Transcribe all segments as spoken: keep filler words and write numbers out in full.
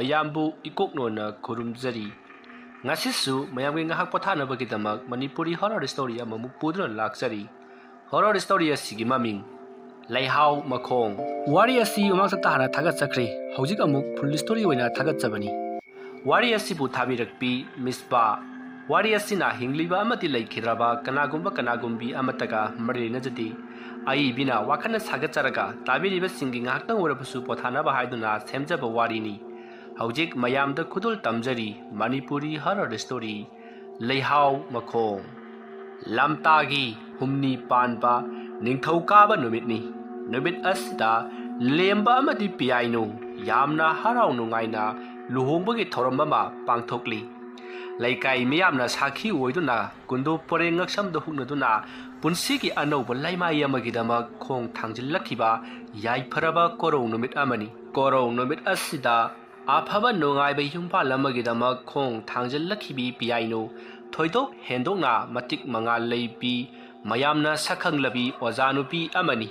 ꯃꯌꯥꯝꯕꯨ ꯏꯀꯣꯛꯅꯣꯅ ꯈꯨꯔꯨꯝꯖꯔꯤ꯫ ꯉꯁꯤꯁꯨ ꯃꯌꯥꯝꯒꯤ ꯉꯥꯏꯍꯥꯛ ꯄꯣꯊꯥꯅꯕꯒꯤꯗꯃꯛ ꯃꯅꯤꯄꯨꯔꯤ horror story ꯑꯃꯃꯨꯛ ꯄꯨꯗꯨꯅ ꯂꯥꯛꯆꯔꯤ꯫ Horror story ꯑꯁꯤꯒꯤ ꯃꯃꯤꯡ ꯂꯩꯍꯥꯎ ꯃꯈꯣꯡ꯫ ꯋꯥꯔꯤ ꯑꯁꯤ ꯃꯃꯥꯡ ꯆꯠꯇ ꯍꯥꯟꯅ ꯊꯥꯒꯠꯆꯈ꯭ꯔꯦ꯫ ꯍꯧꯖꯤꯛ ꯑꯃꯨꯛ full story ꯑꯣꯏꯅ ꯊꯥꯒꯠꯆꯕꯅꯤ꯫ ꯋꯥꯔꯤ ꯑꯁꯤꯕꯨ ꯊꯥꯕꯤꯔꯛꯄꯤ ꯃꯤꯁꯕꯥ꯫ ꯋꯥꯔꯤ ꯑꯁꯤꯅ ꯍꯤꯡꯂꯤꯕ ꯑꯃꯗꯤ ꯂꯩꯈꯤꯗ꯭ꯔꯕ ꯀꯅꯥꯒꯨꯝꯕ ꯀꯅꯥꯒꯨꯝꯕꯤ ꯑꯃꯠꯇꯒ ꯃꯔꯤ ꯂꯩꯅꯖꯗꯦ꯫ ꯑꯏꯕꯤꯅ ꯋꯥꯈꯜꯅ ꯁꯥꯒꯠꯆꯔꯒ ꯇꯥꯕꯤꯔꯤꯕꯁꯤꯡꯒꯤ ꯉꯥꯏꯍꯥꯛꯇꯪ ꯑꯣꯏꯔꯕꯁꯨ ꯄꯣꯊꯥꯅꯕ ꯍꯥꯏꯗꯨꯅ ꯁꯦꯝꯖꯕ ꯋꯥꯔꯤꯅꯤ꯫ ꯍꯧꯖꯤꯛ ꯃꯌꯥꯝꯗ ꯈꯨꯗꯣꯜ ꯇꯝꯖꯔꯤ ꯃꯅꯤꯄꯨꯔꯤ horror story ꯂꯩꯍꯥꯎ ꯃꯈꯣꯡ꯫ ꯂꯝꯇꯥꯒꯤ ꯍꯨꯝꯅꯤ ꯄꯥꯟꯕ ꯅꯤꯡꯊꯧꯀꯥꯕ ꯅꯨꯃꯤꯠꯅꯤ꯫ ꯅꯨꯃꯤꯠ ꯑꯁꯤꯗ ꯂꯦꯝꯕ ꯑꯃꯗꯤ ꯄꯤꯌꯥꯏꯅꯨ ꯌꯥꯝꯅ ꯍꯔꯥꯎ ꯅꯨꯡꯉꯥꯏꯅ ꯂꯨꯍꯣꯡꯕꯒꯤ ꯊꯧꯔꯝ ꯑꯃ ꯄꯥꯡꯊꯣꯛꯂꯤ꯫ ꯂꯩꯀꯥꯏ ꯃꯤꯌꯥꯝꯅ ꯁꯥꯈꯤ ꯑꯣꯏꯗꯨꯅ ꯀꯨꯟꯗꯣ ꯄꯣꯔꯦꯡ ꯉꯛꯁꯝꯗ ꯍꯨꯛꯅꯗꯨꯅ ꯄꯨꯟꯁꯤꯒꯤ ꯑꯅꯧꯕ ꯂꯩꯃꯥꯏ ꯑꯃꯒꯤꯗꯃꯛ ꯈꯣꯡ ꯊꯥꯡꯖꯤꯜꯂꯛꯈꯤꯕ ꯌꯥꯏꯐꯔꯕ ꯀꯣꯔꯧ ꯅꯨꯃꯤꯠ ꯑꯃꯅꯤ꯫ ꯀꯣꯔꯧ ꯅꯨꯃꯤꯠ ꯑꯁꯤꯗ ꯑꯐꯕ ꯅꯨꯡꯉꯥꯏꯕ ꯌꯨꯝꯕꯥꯜ ꯑꯃꯒꯤꯗꯃꯛ ꯈꯣꯡ ꯊꯥꯡꯖꯤꯜꯂꯛꯈꯤꯕꯤ ꯄꯤꯌꯥꯏꯅꯨ ꯊꯣꯏꯗꯣꯛ ꯍꯦꯟꯗꯣꯛꯅ ꯃꯇꯤꯛ ꯃꯉꯥꯜ ꯂꯩꯕꯤ, ꯃꯌꯥꯝꯅ ꯁꯛꯈꯪꯂꯕꯤ ꯑꯣꯖꯥ ꯅꯨꯄꯤ ꯑꯃꯅꯤ꯫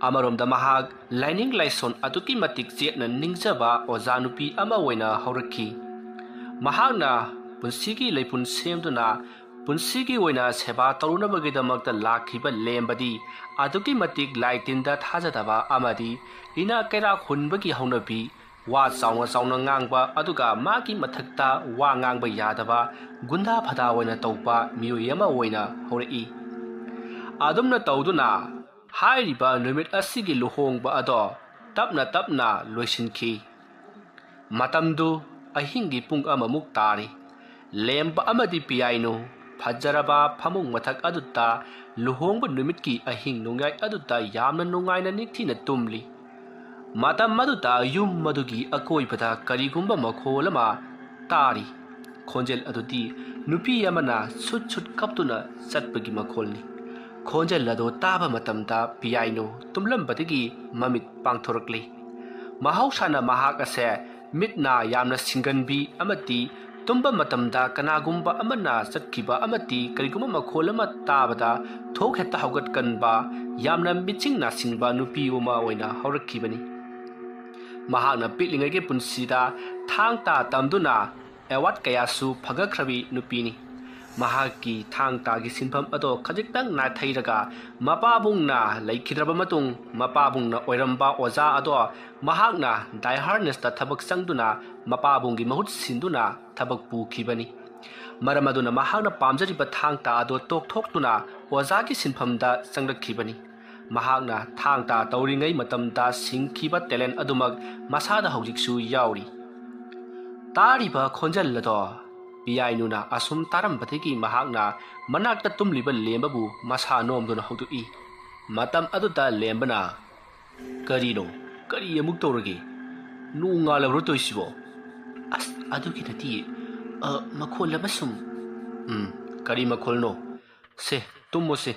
ꯑꯃꯔꯣꯝꯗ ꯃꯍꯥꯛ ꯂꯥꯏꯅꯤꯡ ꯂꯥꯏꯁꯣꯟ ꯑꯗꯨꯛꯀꯤ ꯃꯇꯤꯛ ꯆꯦꯠꯅ ꯅꯤꯡꯖꯕ ꯑꯣꯖꯥ ꯅꯨꯄꯤ ꯑꯃ ꯑꯣꯏꯅ ꯍꯧꯔꯛꯈꯤ꯫ ꯃꯍꯥꯛꯅ ꯄꯨꯟꯁꯤꯒꯤ ꯂꯩꯄꯨꯟ ꯁꯦꯝꯗꯨꯅ ꯄꯨꯟꯁꯤꯒꯤ ꯑꯣꯏꯅ ꯁꯦꯕꯥ ꯇꯧꯔꯨꯅꯕꯒꯤꯗꯃꯛꯇ ꯂꯥꯛꯈꯤꯕ ꯂꯦꯝꯕꯗꯤ ꯑꯗꯨꯛꯀꯤ ꯃꯇꯤꯛ ꯂꯥꯏ ꯇꯤꯟꯗ ꯊꯥꯖꯗꯕ ꯑꯃꯗꯤ ꯏꯅꯥꯛ ꯀꯩꯔꯥꯛ ꯍꯨꯟꯕꯒꯤ ꯍꯧꯅꯕꯤ, ꯋꯥ ꯆꯥꯎꯅ ꯆꯥꯎꯅ ꯉꯥꯡꯕ ꯑꯗꯨꯒ ꯃꯥꯒꯤ ꯃꯊꯛꯇ ꯋꯥ ꯉꯥꯡꯕ ꯌꯥꯗꯕ ꯒꯨꯟꯗꯥ ꯐꯗꯥ ꯑꯣꯏꯅ ꯇꯧꯕ ꯃꯤꯑꯣꯏ ꯑꯃ ꯑꯣꯏꯅ ꯍꯧꯔꯛꯏ꯫ ꯑꯗꯨꯝꯅ ꯇꯧꯗꯨꯅ ꯍꯥꯏꯔꯤꯕ ꯅꯨꯃꯤꯠ ꯑꯁꯤꯒꯤ ꯂꯨꯍꯣꯡꯕ ꯑꯗꯣ ꯇꯞꯅ ꯇꯞꯅ ꯂꯣꯏꯁꯤꯟꯈꯤ꯫ ꯃꯇꯝꯗꯨ ꯑꯍꯤꯡꯒꯤ ꯄꯨꯡ ꯑꯃꯃꯨꯛ ꯇꯥꯔꯤ꯫ ꯂꯦꯝꯕ ꯑꯃꯗꯤ ꯄꯤꯌꯥꯏꯅꯨ ꯐꯖꯔꯕ ꯐꯃꯨꯡ ꯃꯊꯛ ꯑꯗꯨꯗ ꯂꯨꯍꯣꯡꯕ ꯅꯨꯃꯤꯠꯀꯤ ꯑꯍꯤꯡ ꯅꯣꯡꯌꯥꯏ ꯑꯗꯨꯗ ꯌꯥꯝꯅ ꯅꯨꯡꯉꯥꯏꯅ ꯅꯤꯡꯊꯤꯅ ꯇꯨꯝꯂꯤ꯫ ꯃꯇꯝ ꯑꯗꯨꯗ ꯌꯨꯝ ꯑꯗꯨꯒꯤ ꯑꯀꯣꯏꯕꯗ ꯀꯔꯤꯒꯨꯝꯕ ꯃꯈꯣꯜ ꯑꯃ ꯇꯥꯔꯤ꯫ ꯈꯣꯟꯖꯦꯜ ꯑꯗꯨꯗꯤ ꯅꯨꯄꯤ ꯑꯃꯅ ꯁꯨꯠ ꯁꯨꯠ ꯀꯞꯇꯨꯅ ꯆꯠꯄꯒꯤ ꯃꯈꯣꯜꯅꯤ꯫ ꯈꯣꯟꯖꯦꯜ ꯑꯗꯨ ꯇꯥꯕ ꯃꯇꯝꯗ ꯄꯤꯌꯥꯏꯅꯨ ꯇꯨꯝꯂꯝꯕꯗꯒꯤ ꯃꯃꯤꯠ ꯄꯥꯡꯊꯣꯔꯛꯂꯤ꯫ ꯃꯍꯧꯁꯥꯅ ꯃꯍꯥꯛ ꯑꯁꯦ ꯃꯤꯠ ꯅꯥ ꯌꯥꯝꯅ ꯁꯤꯡꯒꯟꯕꯤ ꯑꯃꯗꯤ ꯇꯨꯝꯕ ꯃꯇꯝꯗ ꯀꯅꯥꯒꯨꯝꯕ ꯑꯃꯅ ꯆꯠꯈꯤꯕ ꯑꯃꯗꯤ ꯀꯔꯤꯒꯨꯝꯕ ꯃꯈꯣꯜ ꯑꯃ ꯇꯥꯕꯗ ꯊꯣꯛ ꯍꯦꯛꯇ ꯍꯧꯒꯠꯀꯟꯕ, ꯌꯥꯝꯅ ꯃꯤꯆꯤꯡ ꯅꯥꯁꯤꯡꯕ ꯅꯨꯄꯤ ꯑꯃ ꯑꯣꯏꯅ ꯍꯧꯔꯛꯈꯤꯕꯅꯤ꯫ ꯃꯍꯥꯛꯅ ꯄꯤꯛꯂꯤꯉꯩꯒꯤ ꯄꯨꯟꯁꯤꯗ ꯊꯥꯡ ꯇꯥ ꯇꯝꯗꯨꯅ ꯑꯦꯋꯥꯔꯗ ꯀꯌꯥꯁꯨ ꯐꯪꯉꯛꯈ꯭ꯔꯕꯤ ꯅꯨꯄꯤꯅꯤ꯫ ꯃꯍꯥꯛꯀꯤ ꯊꯥꯡ ꯇꯥꯒꯤ ꯁꯤꯟꯐꯝ ꯑꯗꯣ ꯈꯖꯤꯛꯇꯪ ꯅꯥꯊꯩꯔꯒ ꯃꯄꯥꯕꯨꯡꯅ ꯂꯩꯈꯤꯗ꯭ꯔꯕ ꯃꯇꯨꯡ ꯃꯄꯥꯕꯨꯡꯅ ꯑꯣꯏꯔꯝꯕ ꯑꯣꯖꯥ ꯑꯗꯣ ꯃꯍꯥꯛꯅ ꯗꯥꯏꯍꯥꯔꯅꯦꯁꯇ ꯊꯕꯛ ꯆꯪꯗꯨꯅ ꯃꯄꯥꯕꯨꯡꯒꯤ ꯃꯍꯨꯠ ꯁꯤꯟꯗꯨꯅ ꯊꯕꯛ ꯄꯨꯈꯤꯕꯅꯤ꯫ ꯃꯔꯝ ꯑꯗꯨꯅ ꯃꯍꯥꯛꯅ ꯄꯥꯝꯖꯔꯤꯕ ꯊꯥꯡ ꯇꯥ ꯑꯗꯣ ꯇꯣꯛꯊꯣꯛꯇꯨꯅ ꯑꯣꯖꯥꯒꯤ ꯁꯤꯟꯐꯝꯗ ꯆꯪꯂꯛꯈꯤꯕꯅꯤ꯫ ꯃꯍꯥꯛꯅ ꯊꯥꯡ ꯇꯥ ꯇꯧꯔꯤꯉꯩ ꯃꯇꯝꯗ ꯁꯤꯡꯈꯤꯕ ꯇꯦꯂꯦꯟ ꯑꯗꯨꯃꯛ ꯃꯁꯥꯗ ꯍꯧꯖꯤꯛꯁꯨ ꯌꯥꯎꯔꯤ꯫ ꯇꯥꯔꯤꯕ ꯈꯣꯟꯖꯦꯜ ꯑꯗꯣ ꯄꯤꯌꯥꯏꯅꯨꯅ ꯑꯁꯨꯝ ꯇꯥꯔꯝꯕꯗꯒꯤ ꯃꯍꯥꯛꯅ ꯃꯅꯥꯛꯇ ꯇꯨꯝꯂꯤꯕ ꯂꯦꯝꯕꯕꯨ ꯃꯁꯥ ꯅꯣꯝꯗꯨꯅ ꯍꯧꯗꯣꯛꯏ꯫ ꯃꯇꯝ ꯑꯗꯨꯗ ꯂꯦꯝꯕꯅ, "ꯀꯔꯤꯅꯣ? ꯀꯔꯤ ꯑꯃꯨꯛ ꯇꯧꯔꯒꯦ? ꯅꯣꯡ ꯉꯥꯜꯂꯕ꯭ꯔꯣ ꯇꯧꯔꯤꯁꯤꯕꯣ?" "ꯑꯁ, ꯑꯗꯨꯒꯤ ꯅꯠꯇꯤꯌꯦ꯫ ꯑ, ꯃꯈꯣꯜ ꯑꯃ ꯁꯨꯝ..." "ꯎꯝ, ꯀꯔꯤ ꯃꯈꯣꯜꯅꯣ? ꯁꯦ, ꯇꯨꯝꯃꯣꯁꯦ꯫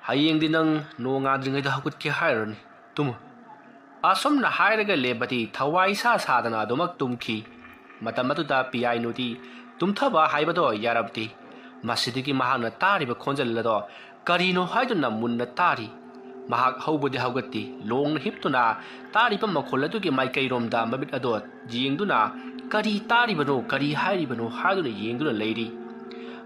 ꯍꯌꯦꯡꯗꯤ ꯅꯪ ꯅꯣꯡ ꯉꯥꯟꯗ꯭ꯔꯤꯉꯩꯗ ꯍꯧꯒꯠꯀꯦ ꯍꯥꯏꯔꯅꯤ꯫ ꯇꯨꯝꯃꯨ꯫" ꯑꯁꯨꯝꯅ ꯍꯥꯏꯔꯒ ꯂꯦꯝꯕꯗꯤ ꯊꯋꯥꯏ ꯁꯥ ꯁꯥꯗꯅ ꯑꯗꯨꯃꯛ ꯇꯨꯝꯈꯤ꯫ ꯃꯇꯝ ꯑꯗꯨꯗ ꯄꯤꯌꯥꯏꯅꯨꯗꯤ ꯇꯨꯝꯊꯕ ꯍꯥꯏꯕꯗꯣ ꯌꯥꯔꯝꯗꯦ꯫ ꯃꯁꯤꯗꯒꯤ ꯃꯍꯥꯛꯅ ꯇꯥꯔꯤꯕ ꯈꯣꯟꯖꯦꯜ ꯑꯗꯣ ꯀꯔꯤꯅꯣ ꯍꯥꯏꯗꯨꯅ ꯃꯨꯟꯅ ꯇꯥꯔꯤ꯫ ꯃꯍꯥꯛ ꯍꯧꯕꯗꯤ ꯍꯧꯒꯠꯇꯦ, ꯂꯣꯡꯅ ꯍꯤꯞꯇꯨꯅ ꯇꯥꯔꯤꯕ ꯃꯈꯣꯜ ꯑꯗꯨꯒꯤ ꯃꯥꯏꯀꯩꯔꯣꯝꯗ ꯃꯃꯤꯠ ꯑꯗꯣ ꯌꯦꯡꯗꯨꯅ, "ꯀꯔꯤ ꯇꯥꯔꯤꯕꯅꯣ, ꯀꯔꯤ ꯍꯥꯏꯔꯤꯕꯅꯣ?" ꯍꯥꯏꯗꯨꯅ ꯌꯦꯡꯗꯨꯅ ꯂꯩꯔꯤ꯫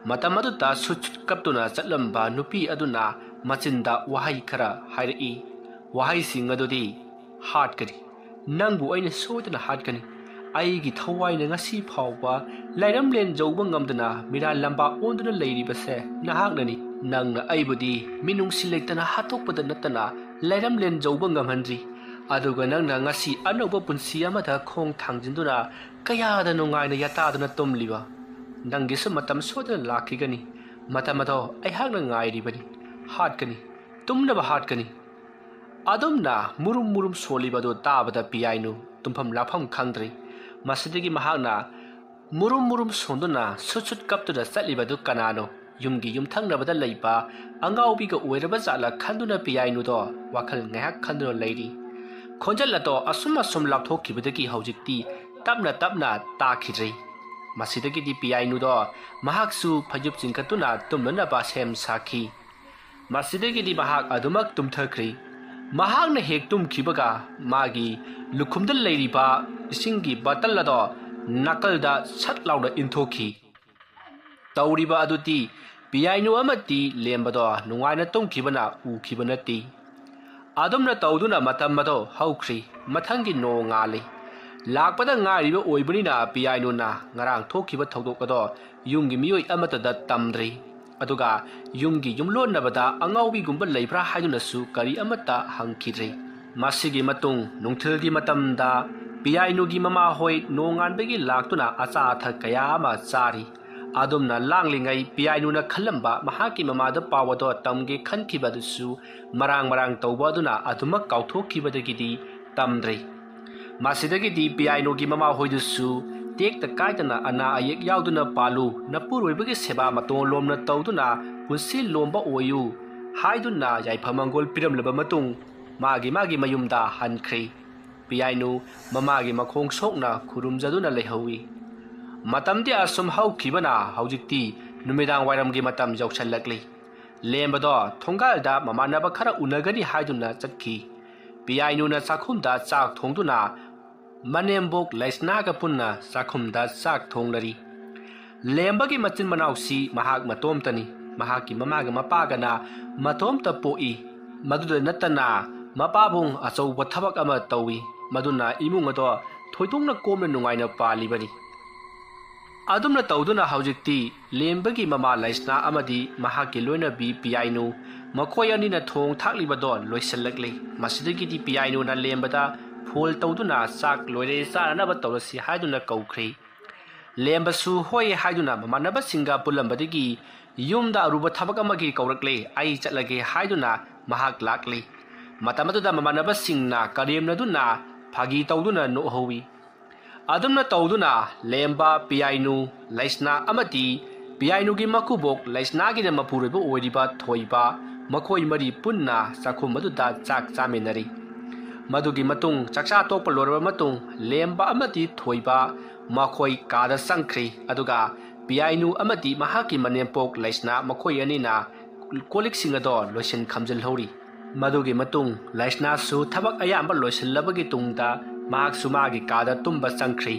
ꯃꯇꯝ ꯑꯗꯨꯗ ꯁꯨꯠ ꯁꯨꯠ ꯀꯞꯇꯨꯅ ꯆꯠꯂꯝꯕ ꯅꯨꯄꯤ ꯑꯗꯨꯅ ꯃꯆꯤꯟꯗ ꯋꯥꯍꯩ ꯈꯔ ꯍꯥꯏꯔꯛꯏ꯫ ꯋꯥꯍꯩꯁꯤꯡ ꯑꯗꯨꯗꯤ, "ꯍꯥꯠꯀꯅꯤ꯫ ꯅꯪꯕꯨ ꯑꯩꯅ ꯁꯣꯏꯗꯅ ꯍꯥꯠꯀꯅꯤ꯫ ꯑꯩꯒꯤ ꯊꯋꯥꯏꯅ ꯉꯁꯤ ꯐꯥꯎꯕ ꯂꯩꯔꯝꯂꯦꯟ ꯌꯧꯕ ꯉꯝꯗꯅ ꯃꯤꯔꯥꯜ ꯂꯝꯕꯥ ꯑꯣꯟꯗꯨꯅ ꯂꯩꯔꯤꯕꯁꯦ ꯅꯍꯥꯛꯅꯅꯤ꯫ ꯅꯪꯅ ꯑꯩꯕꯨꯗꯤ ꯃꯤꯅꯨꯡꯁꯤ ꯂꯩꯇꯅ ꯍꯥꯠꯇꯣꯛꯄꯗ ꯅꯠꯇꯅ ꯂꯩꯔꯝꯂꯦꯟ ꯌꯧꯕ ꯉꯝꯍꯟꯗ꯭ꯔꯤ꯫ ꯑꯗꯨꯒ ꯅꯪꯅ ꯉꯁꯤ ꯑꯅꯧꯕ ꯄꯨꯟꯁꯤ ꯑꯃꯗ ꯈꯣꯡ ꯊꯥꯡꯖꯤꯟꯗꯨꯅ ꯀꯌꯥꯗ ꯅꯨꯡꯉꯥꯏꯅ ꯌꯥꯇꯥꯗꯨꯅ ꯇꯨꯝꯂꯤꯕ꯫ ꯅꯪꯒꯤꯁꯨ ꯃꯇꯝ ꯁꯣꯏꯗꯅ ꯂꯥꯛꯈꯤꯒꯅꯤ꯫ ꯃꯇꯝ ꯑꯗꯣ ꯑꯩꯍꯥꯛꯅ ꯉꯥꯏꯔꯤꯕꯅꯤ꯫ ꯍꯥꯠꯀꯅꯤ꯫ ꯇꯨꯝꯅꯕ ꯍꯥꯠꯀꯅꯤ꯫" ꯑꯗꯨꯝꯅ ꯃꯨꯔꯨꯝ ꯃꯨꯔꯨꯝ ꯁꯣꯜꯂꯤꯕ ꯑꯗꯨ ꯇꯥꯕꯗ ꯄꯤꯌꯥꯏꯅꯨ ꯇꯨꯝꯐꯝ ꯂꯥꯛꯐꯝ ꯈꯪꯗ꯭ꯔꯦ꯫ ꯃꯁꯤꯗꯒꯤ ꯃꯍꯥꯛꯅ ꯃꯨꯔꯨꯝ ꯃꯨꯔꯨꯝ ꯁꯣꯟꯗꯨꯅ ꯁꯨꯠ ꯁꯨꯠ ꯀꯞꯇꯨꯅ ꯆꯠꯂꯤꯕ ꯑꯗꯨ ꯀꯅꯥꯅꯣ? ꯌꯨꯝꯒꯤ ꯌꯨꯝꯊꯪꯅꯕꯗ ꯂꯩꯕ ꯑꯉꯥꯎꯕꯤꯒ ꯑꯣꯏꯔꯕ ꯖꯥꯠꯂ ꯈꯟꯗꯨꯅ ꯄꯤꯌꯥꯏꯅꯨꯗꯣ ꯋꯥꯈꯜ ꯉꯥꯏꯍꯥꯛ ꯈꯟꯗꯨꯅ ꯂꯩꯔꯤ꯫ ꯈꯣꯟꯖꯦꯜ ꯑꯗꯣ ꯑꯁꯨꯝ ꯑꯁꯨꯝ ꯂꯥꯞꯊꯣꯛꯈꯤꯕꯗꯒꯤ ꯍꯧꯖꯤꯛꯇꯤ ꯇꯞꯅ ꯇꯞꯅ ꯇꯥꯈꯤꯗ꯭ꯔꯦ꯫ ꯃꯁꯤꯗꯒꯤꯗꯤ ꯄꯤꯌꯥꯏꯅꯨꯗꯣ ꯃꯍꯥꯛꯁꯨ ꯐꯩꯖꯨꯞ ꯆꯤꯡꯈꯠꯇꯨꯅ ꯇꯨꯝꯅꯅꯕ ꯁꯦꯝ ꯁꯥꯈꯤ꯫ ꯃꯁꯤꯗꯒꯤꯗꯤ ꯃꯍꯥꯛ ꯑꯗꯨꯃꯛ ꯇꯨꯝꯊꯈ꯭ꯔꯦ꯫ ꯃꯍꯥꯛꯅ ꯍꯦꯛ ꯇꯨꯝꯈꯤꯕꯒ ꯃꯥꯒꯤ ꯂꯨꯈꯨꯝꯗ ꯂꯩꯔꯤꯕ ꯏꯁꯤꯡꯒꯤ ꯕꯇꯜ ꯑꯗꯣ ꯅꯥꯀꯜꯗ ꯁꯠ ꯂꯥꯎꯅ ꯏꯟꯊꯣꯛꯈꯤ꯫ ꯇꯧꯔꯤꯕ ꯑꯗꯨꯗꯤ ꯄꯤꯌꯥꯏꯅꯨ ꯑꯃꯗꯤ ꯂꯦꯝꯕꯗꯣ ꯅꯨꯡꯉꯥꯏꯅ ꯇꯨꯝꯈꯤꯕꯅ ꯎꯈꯤꯕ ꯅꯠꯇꯦ꯫ ꯑꯗꯨꯝꯅ ꯇꯧꯗꯨꯅ ꯃꯇꯝ ꯑꯗꯣ ꯍꯧꯈ꯭ꯔꯤ꯫ ꯃꯊꯪꯒꯤ ꯅꯣꯡ ꯉꯥꯜꯂꯤ꯫ ꯂꯥꯛꯄꯗ ꯉꯥꯏꯔꯤꯕ ꯑꯣꯏꯕꯅꯤꯅ ꯄꯤꯌꯥꯏꯅꯨꯅ ꯉꯔꯥꯡ ꯊꯣꯛꯈꯤꯕ ꯊꯧꯗꯣꯛ ꯑꯗꯣ ꯌꯨꯝꯒꯤ ꯃꯤꯑꯣꯏ ꯑꯃꯠꯇꯗ ꯇꯝꯗ꯭ꯔꯤ꯫ ꯑꯗꯨꯒ ꯌꯨꯝꯒꯤ ꯌꯨꯝꯂꯣꯟꯅꯕꯗ ꯑꯉꯥꯎꯕꯤꯒꯨꯝꯕ ꯂꯩꯕ꯭ꯔꯥ ꯍꯥꯏꯗꯨꯅꯁꯨ ꯀꯔꯤ ꯑꯃꯠꯇ ꯍꯪꯈꯤꯗ꯭ꯔꯤ꯫ ꯃꯁꯤꯒꯤ ꯃꯇꯨꯡ ꯅꯨꯡꯊꯤꯜꯒꯤ ꯃꯇꯝꯗ ꯄꯤꯌꯥꯏꯅꯨꯒꯤ ꯃꯃꯥꯍꯣꯏ ꯅꯣꯡꯉꯥꯟꯕꯒꯤ ꯂꯥꯛꯇꯨꯅ ꯑꯆꯥ ꯑꯊꯛ ꯀꯌꯥ ꯑꯃ ꯆꯥꯔꯤ꯫ ꯑꯗꯨꯝꯅ ꯂꯥꯡꯂꯤꯉꯩ ꯄꯤꯌꯥꯏꯅꯨꯅ ꯈꯜꯂꯝꯕ ꯃꯍꯥꯛꯀꯤ ꯃꯃꯥꯗ ꯄꯥꯎ ꯑꯗꯣ ꯇꯝꯒꯦ ꯈꯟꯈꯤꯕ ꯑꯗꯨꯁꯨ ꯃꯔꯥꯡ ꯃꯔꯥꯡ ꯇꯧꯕ ꯑꯗꯨꯅ ꯑꯗꯨꯃꯛ ꯀꯥꯎꯊꯣꯛꯈꯤꯕꯗꯒꯤꯗꯤ ꯇꯝꯗ꯭ꯔꯤ꯫ ꯃꯁꯤꯗꯒꯤꯗꯤ ꯄꯤꯌꯥꯏꯅꯨꯒꯤ ꯃꯃꯥꯍꯣꯏꯗꯨꯁꯨ ꯇꯦꯛꯇ ꯀꯥꯏꯗꯅ ꯑꯅꯥ ꯑꯌꯦꯛ ꯌꯥꯎꯗꯨꯅ ꯄꯥꯜꯂꯨ, ꯅꯄꯨꯔꯣꯏꯕꯒꯤ ꯁꯦꯕꯥ ꯃꯇꯣꯟ ꯂꯣꯝꯅ ꯇꯧꯗꯨꯅ ꯄꯨꯟꯁꯤ ꯂꯣꯝꯕ ꯑꯣꯏꯌꯨ ꯍꯥꯏꯗꯨꯅ ꯌꯥꯏꯐ ꯃꯪꯒꯣꯜ ꯄꯤꯔꯝꯂꯕ ꯃꯇꯨꯡ ꯃꯥꯒꯤ ꯃꯥꯒꯤ ꯃꯌꯨꯝꯗ ꯍꯟꯈ꯭ꯔꯤ꯫ ꯄꯤꯌꯥꯏꯅꯨ ꯃꯃꯥꯒꯤ ꯃꯈꯣꯡ ꯁꯣꯛꯅ ꯈꯨꯔꯨꯝꯖꯗꯨꯅ ꯂꯩꯍꯧꯏ꯫ ꯃꯇꯝꯗꯤ ꯑꯁꯨꯝ ꯍꯧꯈꯤꯕꯅ ꯍꯧꯖꯤꯛꯇꯤ ꯅꯨꯃꯤꯗꯥꯡ ꯋꯥꯏꯔꯝꯒꯤ ꯃꯇꯝ ꯌꯧꯁꯜꯂꯛꯂꯤ꯫ ꯂꯦꯝꯕꯗꯣ ꯊꯣꯡꯒꯥꯜꯗ ꯃꯃꯥꯟꯅꯕ ꯈꯔ ꯎꯅꯒꯅꯤ ꯍꯥꯏꯗꯨꯅ ꯆꯠꯈꯤ꯫ ꯄꯤꯌꯥꯏꯅꯨꯅ ꯆꯥꯛꯈꯨꯝꯗ ꯆꯥꯛ ꯊꯣꯡꯗꯨꯅ ꯃꯅꯦꯝꯕꯣꯛ ꯂꯩꯁꯅꯥꯒ ꯄꯨꯟꯅ ꯆꯥꯛꯈꯨꯝꯗ ꯆꯥꯛ ꯊꯣꯡꯂꯔꯤ꯫ ꯂꯦꯝꯕꯒꯤ ꯃꯆꯤꯟ ꯃꯅꯥꯎꯁꯤ ꯃꯍꯥꯛ ꯃꯇꯣꯝꯇꯅꯤ꯫ ꯃꯍꯥꯛꯀꯤ ꯃꯃꯥꯒ ꯃꯄꯥꯒꯅ ꯃꯇꯣꯝꯇ ꯄꯣꯛꯏ꯫ ꯃꯗꯨꯗ ꯅꯠꯇꯅ ꯃꯄꯥꯕꯨꯡ ꯑꯆꯧꯕ ꯊꯕꯛ ꯑꯃ ꯇꯧꯏ꯫ ꯃꯗꯨꯅ ꯏꯃꯨꯡ ꯑꯗꯣ ꯊꯣꯏꯗꯣꯛꯅ ꯀꯣꯝꯅ ꯅꯨꯡꯉꯥꯏꯅ ꯄꯥꯜꯂꯤꯕꯅꯤ꯫ ꯑꯗꯨꯝꯅ ꯇꯧꯗꯨꯅ ꯍꯧꯖꯤꯛꯇꯤ ꯂꯦꯝꯕꯒꯤ ꯃꯃꯥ ꯂꯩꯁꯅꯥ ꯑꯃꯗꯤ ꯃꯍꯥꯛꯀꯤ ꯂꯣꯏꯅꯕꯤ ꯄꯤꯌꯥꯏꯅꯨ ꯃꯈꯣꯏ ꯑꯅꯤꯅ ꯊꯣꯡ ꯊꯥꯛꯂꯤꯕꯗꯣ ꯂꯣꯏꯁꯤꯜꯂꯛꯂꯤ꯫ ꯃꯁꯤꯗꯒꯤꯗꯤ ꯄꯤꯌꯥꯏꯅꯨꯅ ꯂꯦꯝꯕꯗ ꯐꯣꯜ ꯇꯧꯗꯨꯅ ꯆꯥꯛ ꯂꯣꯏꯔꯦ, ꯆꯥꯅꯅꯕ ꯇꯧꯔꯁꯤ ꯍꯥꯏꯗꯨꯅ ꯀꯧꯈ꯭ꯔꯤ꯫ ꯂꯦꯝꯕꯁꯨ ꯍꯣꯏ ꯍꯥꯏꯗꯨꯅ ꯃꯃꯥꯟꯅꯕꯁꯤꯡꯒ ꯄꯨꯜꯂꯝꯕꯗꯒꯤ ꯌꯨꯝꯗ ꯑꯔꯨꯕ ꯊꯕꯛ ꯑꯃꯒꯤ ꯀꯧꯔꯛꯂꯦ, ꯑꯩ ꯆꯠꯂꯒꯦ ꯍꯥꯏꯗꯨꯅ ꯃꯍꯥꯛ ꯂꯥꯛꯂꯤ꯫ ꯃꯇꯝ ꯑꯗꯨꯗ ꯃꯃꯥꯟꯅꯕꯁꯤꯡꯅ ꯀꯔꯦꯝꯅꯗꯨꯅ ꯐꯥꯒꯤ ꯇꯧꯗꯨꯅ ꯅꯣꯛꯍꯧꯏ꯫ ꯑꯗꯨꯝꯅ ꯇꯧꯗꯨꯅ ꯂꯦꯝꯕ, ꯄꯤꯌꯥꯏꯅꯨ, ꯂꯩꯁꯅꯥ ꯑꯃꯗꯤ ꯄꯤꯌꯥꯏꯅꯨꯒꯤ ꯃꯀꯨꯕꯣꯛ ꯂꯩꯁꯅꯥꯒꯤꯅ ꯃꯄꯨꯔꯣꯏꯕ ꯑꯣꯏꯔꯤꯕ ꯊꯣꯏꯕ, ꯃꯈꯣꯏ ꯃꯔꯤ ꯄꯨꯟꯅ ꯆꯥꯛꯈꯨꯝ ꯑꯗꯨꯗ ꯆꯥꯛ ꯆꯥꯃꯤꯟꯅꯔꯤ꯫ ꯃꯗꯨꯒꯤ ꯃꯇꯨꯡ ꯆꯥꯛꯆꯥ ꯇꯣꯛꯄ ꯂꯣꯏꯔꯕ ꯃꯇꯨꯡ ꯂꯦꯝꯕ ꯑꯃꯗꯤ ꯊꯣꯏꯕ ꯃꯈꯣꯏ ꯀꯥꯗ ꯆꯪꯈ꯭ꯔꯤ꯫ ꯑꯗꯨꯒ ꯄꯤꯌꯥꯏꯅꯨ ꯑꯃꯗꯤ ꯃꯍꯥꯛꯀꯤ ꯃꯅꯦꯝꯄꯣꯛ ꯂꯩꯁꯅꯥ ꯃꯈꯣꯏ ꯑꯅꯤꯅ ꯀꯣꯜꯂꯤꯛꯁꯤꯡ ꯑꯗꯣ ꯂꯣꯏꯁꯤꯟ ꯈꯝꯖꯤꯜꯍꯧꯔꯤ꯫ ꯃꯗꯨꯒꯤ ꯃꯇꯨꯡ ꯂꯩꯁꯅꯥꯁꯨ ꯊꯕꯛ ꯑꯌꯥꯝꯕ ꯂꯣꯏꯁꯤꯜꯂꯕꯒꯤ ꯇꯨꯡꯗ ꯃꯍꯥꯛꯁꯨ ꯃꯥꯒꯤ ꯀꯥꯗ ꯇꯨꯝꯕ ꯆꯪꯈ꯭ꯔꯤ꯫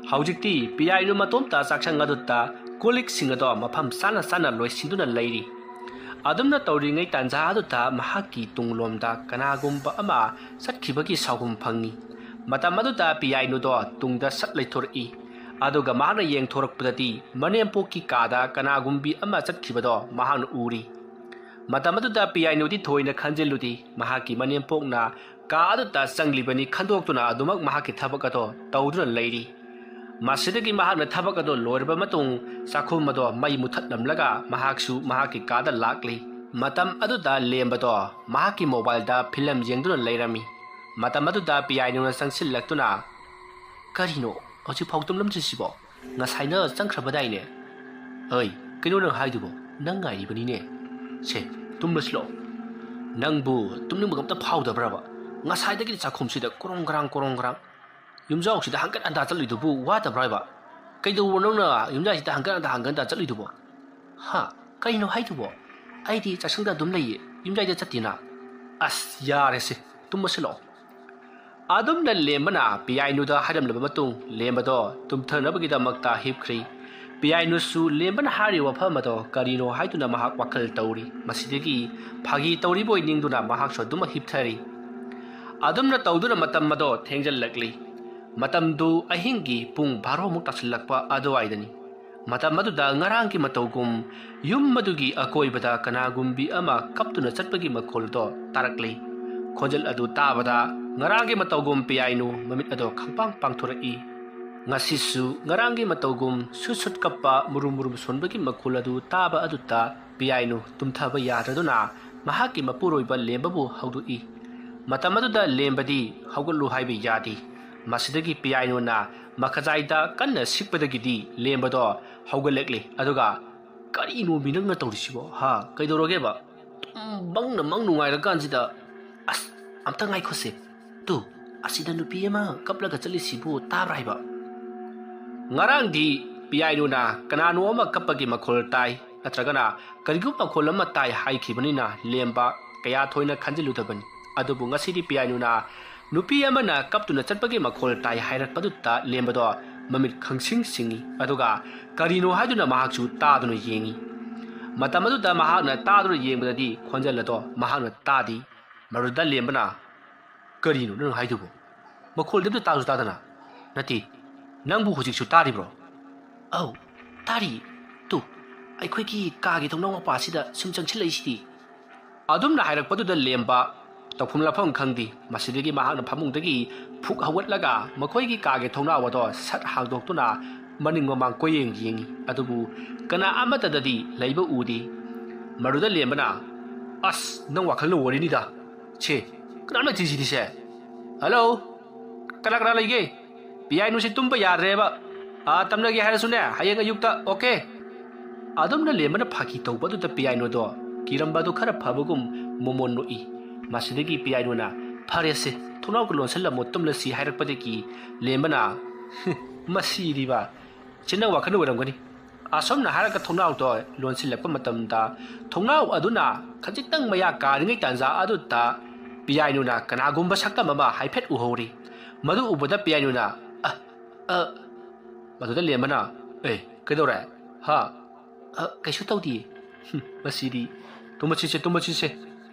ꯍꯧꯖꯤꯛꯇꯤ ꯄꯤꯌꯥꯏꯅꯨ ꯃꯇꯣꯝꯇ ꯆꯥꯛꯁꯪ ꯑꯗꯨꯗ ꯀꯣꯜ ꯂꯤꯛꯁꯤꯡ ꯑꯗꯣ ꯃꯐꯝ ꯆꯥꯅ ꯆꯥꯅ ꯂꯣꯏꯁꯤꯟꯗꯨꯅ ꯂꯩꯔꯤ꯫ ꯑꯗꯨꯝꯅ ꯇꯧꯔꯤꯉꯩ ꯇꯥꯟꯖꯥ ꯑꯗꯨꯗ ꯃꯍꯥꯛꯀꯤ ꯇꯨꯡꯂꯣꯝꯗ ꯀꯅꯥꯒꯨꯝꯕ ꯑꯃ ꯆꯠꯈꯤꯕꯒꯤ ꯁꯥꯎꯍꯨꯝ ꯐꯪꯉꯤ꯫ ꯃꯇꯝ ꯑꯗꯨꯗ ꯄꯤꯌꯥꯏꯅꯨꯗꯣ ꯇꯨꯡꯗ ꯁꯠ ꯂꯩꯊꯣꯔꯛꯏ꯫ ꯑꯗꯨꯒ ꯃꯍꯥꯛꯅ ꯌꯦꯡꯊꯣꯔꯛꯄꯗꯗꯤ ꯃꯅꯦꯝꯄꯣꯛꯀꯤ ꯀꯥꯗ ꯀꯅꯥꯒꯨꯝꯕꯤ ꯑꯃ ꯆꯠꯈꯤꯕꯗꯣ ꯃꯍꯥꯛꯅ ꯎꯔꯤ꯫ ꯃꯇꯝ ꯑꯗꯨꯗ ꯄꯤꯌꯥꯏꯅꯨꯗꯤ ꯊꯣꯏꯅ ꯈꯟꯖꯤꯜꯂꯨꯗꯦ꯫ ꯃꯍꯥꯛꯀꯤ ꯃꯅꯦꯝꯄꯣꯛꯅ ꯀꯥ ꯑꯗꯨꯗ ꯆꯪꯂꯤꯕꯅꯤ ꯈꯟꯗꯣꯛꯇꯨꯅ ꯑꯗꯨꯃꯛ ꯃꯍꯥꯛꯀꯤ ꯊꯕꯛ ꯑꯗꯣ ꯇꯧꯗꯨꯅ ꯂꯩꯔꯤ꯫ ꯃꯁꯤꯗꯒꯤ ꯃꯍꯥꯛꯅ ꯊꯕꯛ ꯑꯗꯣ ꯂꯣꯏꯔꯕ ꯃꯇꯨꯡ ꯆꯥꯛꯈꯨꯝ ꯑꯗꯣ ꯃꯩ ꯃꯨꯊꯠꯂꯝꯂꯒ ꯃꯍꯥꯛꯁꯨ ꯃꯍꯥꯛꯀꯤ ꯀꯥꯗ ꯂꯥꯛꯂꯤ꯫ ꯃꯇꯝ ꯑꯗꯨꯗ ꯂꯦꯝꯕꯗꯣ ꯃꯍꯥꯛꯀꯤ ꯃꯣꯕꯥꯏꯜꯗ ꯐꯤꯂꯝ ꯌꯦꯡꯗꯨꯅ ꯂꯩꯔꯝꯃꯤ꯫ ꯃꯇꯝ ꯑꯗꯨꯗ ꯄꯤꯌꯥꯏꯅꯨꯅ ꯆꯪꯁꯤꯜꯂꯛꯇꯨꯅ, "ꯀꯔꯤꯅꯣ ꯍꯧꯖꯤꯛꯐꯥꯎ ꯇꯨꯝꯂꯝꯗ꯭ꯔꯤꯁꯤꯕꯣ? ꯉꯁꯥꯏꯅ ꯆꯪꯈ꯭ꯔꯕꯗꯥꯏꯅꯦ?" "ꯑꯩ, ꯀꯩꯅꯣ ꯅꯪ ꯍꯥꯏꯗꯨꯕꯣ? ꯅꯪ ꯉꯥꯏꯔꯤꯕꯅꯤꯅꯦ꯫ ꯁꯦ, ꯇꯨꯝꯂꯁꯤꯂꯣ꯫ ꯅꯪꯕꯨ ꯇꯨꯝꯅꯤꯡꯕꯒ ꯑꯝꯇ ꯐꯥꯎꯗꯕ꯭ꯔꯕ? ꯉꯁꯥꯏꯗꯒꯤ ꯆꯥꯛꯈꯨꯝꯁꯤꯗ ꯀꯣꯔꯣꯡ ꯀꯔꯥꯡ, ꯀꯣꯔꯣꯡ ꯀꯔꯥꯡ꯫ ꯌꯨꯝꯖꯥꯎꯁꯤꯗ ꯍꯪꯒꯠ ꯍꯟꯗꯥ ꯆꯠꯂꯤꯗꯨꯕꯨ ꯋꯥꯗꯕ꯭ꯔꯥ ꯍꯥꯏꯕ? ꯀꯩꯗꯧꯕ ꯅꯪꯅ ꯌꯨꯝꯖꯥꯏꯁꯤꯗ ꯍꯪꯒꯠ ꯍꯟꯗꯥ, ꯍꯪꯒꯠ ꯍꯟꯗꯥ ꯆꯠꯂꯤꯗꯨꯕꯣ? ꯍꯥ? ꯀꯩꯅꯣ ꯍꯥꯏꯗꯨꯕꯣ? ꯑꯩꯗꯤ ꯆꯥꯛꯁꯪꯗ ꯑꯗꯨꯝ ꯂꯩꯌꯦ, ꯌꯨꯝꯖꯥꯏꯗ ꯆꯠꯇꯦꯅ꯫ ꯑꯁ, ꯌꯥꯔꯦꯁꯦ, ꯇꯨꯝꯃꯁꯤ ꯂꯥꯛꯑꯣ꯫" ꯑꯗꯨꯝꯅ ꯂꯦꯝꯕꯅ ꯄꯤꯌꯥꯏꯅꯨꯗ ꯍꯥꯏꯔꯝꯂꯕ ꯃꯇꯨꯡ, ꯂꯦꯝꯕꯗꯣ ꯇꯨꯝꯊꯅꯕꯒꯤꯗꯃꯛꯇ ꯍꯤꯞꯈ꯭ꯔꯤ꯫ ꯄꯤꯌꯥꯏꯅꯨꯁꯨ ꯂꯦꯝꯕꯅ ꯍꯥꯏꯔꯤꯕ ꯋꯥꯐꯝ ꯑꯗꯣ ꯀꯔꯤꯅꯣ ꯍꯥꯏꯗꯨꯅ ꯃꯍꯥꯛ ꯋꯥꯈꯜ ꯇꯧꯔꯤ꯫ ꯃꯁꯤꯗꯒꯤ ꯐꯥꯒꯤ ꯇꯧꯔꯤꯕꯣꯏ ꯅꯤꯡꯗꯨꯅ ꯃꯍꯥꯛꯁꯨ ꯑꯗꯨꯃꯛ ꯍꯤꯞꯊꯔꯤ꯫ ꯑꯗꯨꯝꯅ ꯇꯧꯗꯨꯅ ꯃꯇꯝ ꯑꯗꯣ ꯊꯦꯡꯖꯤꯜꯂꯛꯂꯤ꯫ ꯃꯇꯝꯗꯨ ꯑꯍꯤꯡꯒꯤ ꯄꯨꯡ ꯕꯥꯔꯣꯃꯨꯛ ꯇꯥꯁꯤꯜꯂꯛꯄ ꯑꯗꯨꯋꯥꯏꯗꯅꯤ꯫ ꯃꯇꯝ ꯑꯗꯨꯗ ꯉꯔꯥꯡꯒꯤ ꯃꯇꯧꯒꯨꯝ ꯌꯨꯝ ꯑꯗꯨꯒꯤ ꯑꯀꯣꯏꯕꯗ ꯀꯅꯥꯒꯨꯝꯕꯤ ꯑꯃ ꯀꯞꯇꯨꯅ ꯆꯠꯄꯒꯤ ꯃꯈꯣꯜꯗꯣ ꯇꯥꯔꯛꯂꯤ꯫ ꯈꯣꯟꯖꯦꯜ ꯑꯗꯨ ꯇꯥꯕꯗ ꯉꯔꯥꯡꯒꯤ ꯃꯇꯧꯒꯨꯝ ꯄꯤꯌꯥꯏꯅꯨ ꯃꯃꯤꯠ ꯑꯗꯣ ꯈꯪꯄꯥꯡ ꯄꯥꯡꯊꯣꯔꯛꯏ꯫ ꯉꯁꯤꯁꯨ ꯉꯔꯥꯡꯒꯤ ꯃꯇꯧꯒꯨꯝ ꯁꯨꯠ ꯁꯨꯠ ꯀꯞꯄ, ꯃꯨꯔꯨꯝ ꯃꯨꯔꯨꯝ ꯁꯣꯟꯕꯒꯤ ꯃꯈꯣꯜ ꯑꯗꯨ ꯇꯥꯕ ꯑꯗꯨꯗ ꯄꯤꯌꯥꯏꯅꯨ ꯇꯨꯝꯊꯕ ꯌꯥꯗ꯭ꯔꯗꯨꯅ ꯃꯍꯥꯛꯀꯤ ꯃꯄꯨꯔꯣꯏꯕ ꯂꯦꯝꯕꯕꯨ ꯍꯧꯗꯣꯛꯏ꯫ ꯃꯇꯝ ꯑꯗꯨꯗ ꯂꯦꯝꯕꯗꯤ ꯍꯧꯒꯠꯂꯨ ꯍꯥꯏꯕ ꯌꯥꯗꯦ꯫ ꯃꯁꯤꯗꯒꯤ ꯄꯤꯌꯥꯏꯅꯨꯅ ꯃꯈꯖꯥꯏꯗ ꯀꯟꯅ ꯁꯤꯛꯄꯗꯒꯤꯗꯤ ꯂꯦꯝꯕꯗꯣ ꯍꯧꯒꯠꯂꯛꯂꯤ꯫ ꯑꯗꯨꯒ, "ꯀꯔꯤꯅꯣ ꯃꯤ ꯅꯪꯅ ꯇꯧꯔꯤꯁꯤꯕꯣ? ꯍꯥ? ꯀꯩꯗꯧꯔꯒꯦꯕ? ꯇꯨꯝ ꯃꯪꯅ ꯃꯪ ꯅꯨꯡꯉꯥꯏꯔꯀꯥꯟꯁꯤꯗ꯫ ꯑꯁ, ꯑꯝꯇ ꯉꯥꯏꯈꯣꯁꯦ꯫ ꯇꯨ, ꯑꯁꯤꯗ ꯅꯨꯄꯤ ꯑꯃ ꯀꯞꯂꯒ ꯆꯠꯂꯤꯁꯤꯕꯨ ꯇꯥꯕ꯭ꯔꯥ ꯍꯥꯏꯕ?" ꯉꯔꯥꯡꯗꯤ ꯄꯤꯌꯥꯏꯅꯨꯅ ꯀꯅꯥꯅꯣ ꯑꯃ ꯀꯞꯄꯒꯤ ꯃꯈꯣꯜ ꯇꯥꯏ, ꯅꯠꯇ꯭ꯔꯒꯅ ꯀꯔꯤꯒꯨꯝꯕ ꯃꯈꯣꯜ ꯑꯃ ꯇꯥꯏ ꯍꯥꯏꯈꯤꯕꯅꯤꯅ ꯂꯦꯝꯕ ꯀꯌꯥ ꯊꯣꯏꯅ ꯈꯟꯖꯤꯜꯂꯨꯗꯕꯅꯤ꯫ ꯑꯗꯨꯕꯨ ꯉꯁꯤꯗꯤ ꯄꯤꯌꯥꯏꯅꯨꯅ ꯅꯨꯄꯤ ꯑꯃꯅ ꯀꯞꯇꯨꯅ ꯆꯠꯄꯒꯤ ꯃꯈꯣꯜ ꯇꯥꯏ ꯍꯥꯏꯔꯛꯄꯗꯨꯗ ꯂꯦꯝꯕꯗꯣ ꯃꯃꯤꯠ ꯈꯪꯁꯤꯡ ꯁꯤꯡꯏ꯫ ꯑꯗꯨꯒ ꯀꯔꯤꯅꯣ ꯍꯥꯏꯗꯨꯅ ꯃꯍꯥꯛꯁꯨ ꯇꯥꯗꯨꯅ ꯌꯦꯡꯏ꯫ ꯃꯇꯝ ꯑꯗꯨꯗ ꯃꯍꯥꯛꯅ ꯇꯥꯗꯨꯅ ꯌꯦꯡꯕꯗꯗꯤ ꯈꯣꯟꯖꯦꯜ ꯑꯗꯣ ꯃꯍꯥꯛꯅ ꯇꯥꯗꯦ꯫ ꯃꯗꯨꯗ ꯂꯦꯝꯕꯅ, "ꯀꯔꯤꯅꯣ ꯅꯪ ꯍꯥꯏꯗꯨꯕꯨ? ꯃꯈꯣꯜꯗꯤ ꯑꯝꯇ ꯇꯥꯁꯨ ꯇꯥꯗꯅ?" "ꯅꯠꯇꯦ, ꯅꯪꯕꯨ ꯍꯧꯖꯤꯛꯁꯨ ꯇꯥꯔꯤꯕ꯭ꯔꯣ?" "ꯑꯧ, ꯇꯥꯔꯤ꯫ ꯇꯨ, ꯑꯩꯈꯣꯏꯒꯤ ꯀꯥꯒꯤ ꯊꯣꯡꯅꯥꯎ ꯃꯄꯥꯁꯤꯗ ꯁꯨꯝ ꯆꯪꯁꯤꯜꯂꯛꯏꯁꯤꯗꯤ꯫" ꯑꯗꯨꯝꯅ ꯍꯥꯏꯔꯛꯄꯗꯨꯗ ꯂꯦꯝꯕ ꯇꯧꯐꯝ ꯂꯥꯛꯐꯝ ꯈꯪꯗꯦ꯫ ꯃꯁꯤꯗꯒꯤ ꯃꯍꯥꯛꯅ ꯐꯃꯨꯡꯗꯒꯤ ꯐꯨꯛ ꯍꯧꯒꯠꯂꯒ ꯃꯈꯣꯏꯒꯤ ꯀꯥꯒꯤ ꯊꯣꯡꯅꯥꯎ ꯑꯗꯣ ꯁꯠ ꯍꯥꯡꯗꯣꯛꯇꯨꯅ ꯃꯅꯤꯡ ꯃꯃꯥꯡ ꯀꯣꯏꯌꯦꯡ ꯌꯦꯡꯏ꯫ ꯑꯗꯨꯕꯨ ꯀꯅꯥ ꯑꯃꯠꯇꯗꯗꯤ ꯂꯩꯕ ꯎꯗꯦ꯫ ꯃꯗꯨꯗ ꯂꯦꯝꯕꯅ, "ꯑꯁ, ꯅꯪ ꯋꯥꯈꯜꯅ ꯑꯣꯏꯔꯤꯅꯤꯗ꯫ ꯁꯦ, ꯀꯅꯥꯝ ꯂꯩꯇ꯭ꯔꯤꯁꯤꯗꯤ ꯁꯦ꯫ ꯍꯜꯂꯣ? ꯀꯅꯥ ꯀꯅꯥ ꯂꯩꯒꯦ? ꯄꯤꯌꯥꯏꯅꯨꯁꯤ ꯇꯨꯝꯕ ꯌꯥꯗ꯭ꯔꯦꯕ꯫ ꯑꯥ, ꯇꯝꯅꯒꯦ ꯍꯥꯏꯔꯁꯨꯅꯦ, ꯍꯌꯦꯡ ꯑꯌꯨꯛꯇ, ꯑꯣꯀꯦ?" ꯑꯗꯨꯝꯅ ꯂꯦꯝꯕꯅ ꯐꯥꯒꯤ ꯇꯧꯕꯗꯨꯗ ꯄꯤꯌꯥꯏꯅꯨꯗꯣ ꯀꯤꯔꯝꯕꯗꯨ ꯈꯔ ꯐꯕꯒꯨꯝ ꯃꯣꯃꯣꯟ ꯅꯣꯛꯏ꯫ ꯃꯁꯤꯗꯒꯤ ꯄꯤꯌꯥꯏꯅꯨꯅ, "ꯐꯔꯦꯁꯦ, ꯊꯣꯡꯅꯥꯎꯒ ꯂꯣꯟꯁꯤꯜꯂꯝꯃꯣ, ꯇꯨꯝꯂꯁꯤ" ꯍꯥꯏꯔꯛꯄꯗꯒꯤ ꯂꯦꯝꯕꯅ, "ꯃꯁꯤꯗꯤꯕ, ꯆꯤꯟꯅ ꯋꯥꯈꯜ ꯑꯣꯏꯔꯝꯒꯅꯤ꯫ ꯑꯁꯣꯝꯅ" ꯍꯥꯏꯔꯒ ꯊꯣꯡꯅꯥꯎꯗꯣ ꯂꯣꯟꯁꯤꯜꯂꯛꯄ ꯃꯇꯝꯗ ꯊꯣꯡꯅꯥꯎ ꯑꯗꯨꯅ ꯈꯖꯤꯛꯇꯪ ꯃꯌꯥ ꯀꯥꯔꯤꯉꯩ ꯇꯥꯟꯖꯥ ꯑꯗꯨꯗ ꯄꯤꯌꯥꯏꯅꯨꯅ ꯀꯅꯥꯒꯨꯝꯕ ꯁꯛꯇꯝ ꯑꯃ ꯍꯥꯏꯐꯦꯠ ꯎꯍꯧꯔꯤ꯫ ꯃꯗꯨ ꯎꯕꯗ ꯄꯤꯌꯥꯏꯅꯨꯅ, "ꯑ, ꯑ," ꯃꯗꯨꯗ ꯂꯦꯝꯕꯅ, "ꯑꯦ, ꯀꯩꯗꯧꯔꯦ? ꯍꯥ? ꯑ, ꯀꯩꯁꯨ ꯇꯧꯗꯤꯌꯦ꯫" "ꯍꯨꯝ, ꯃꯁꯤꯗꯤ꯫ ꯇꯨꯝꯕ ꯆꯤꯟꯁꯦ, ꯇꯨꯝꯕ ꯆꯤꯟꯁꯦ꯫"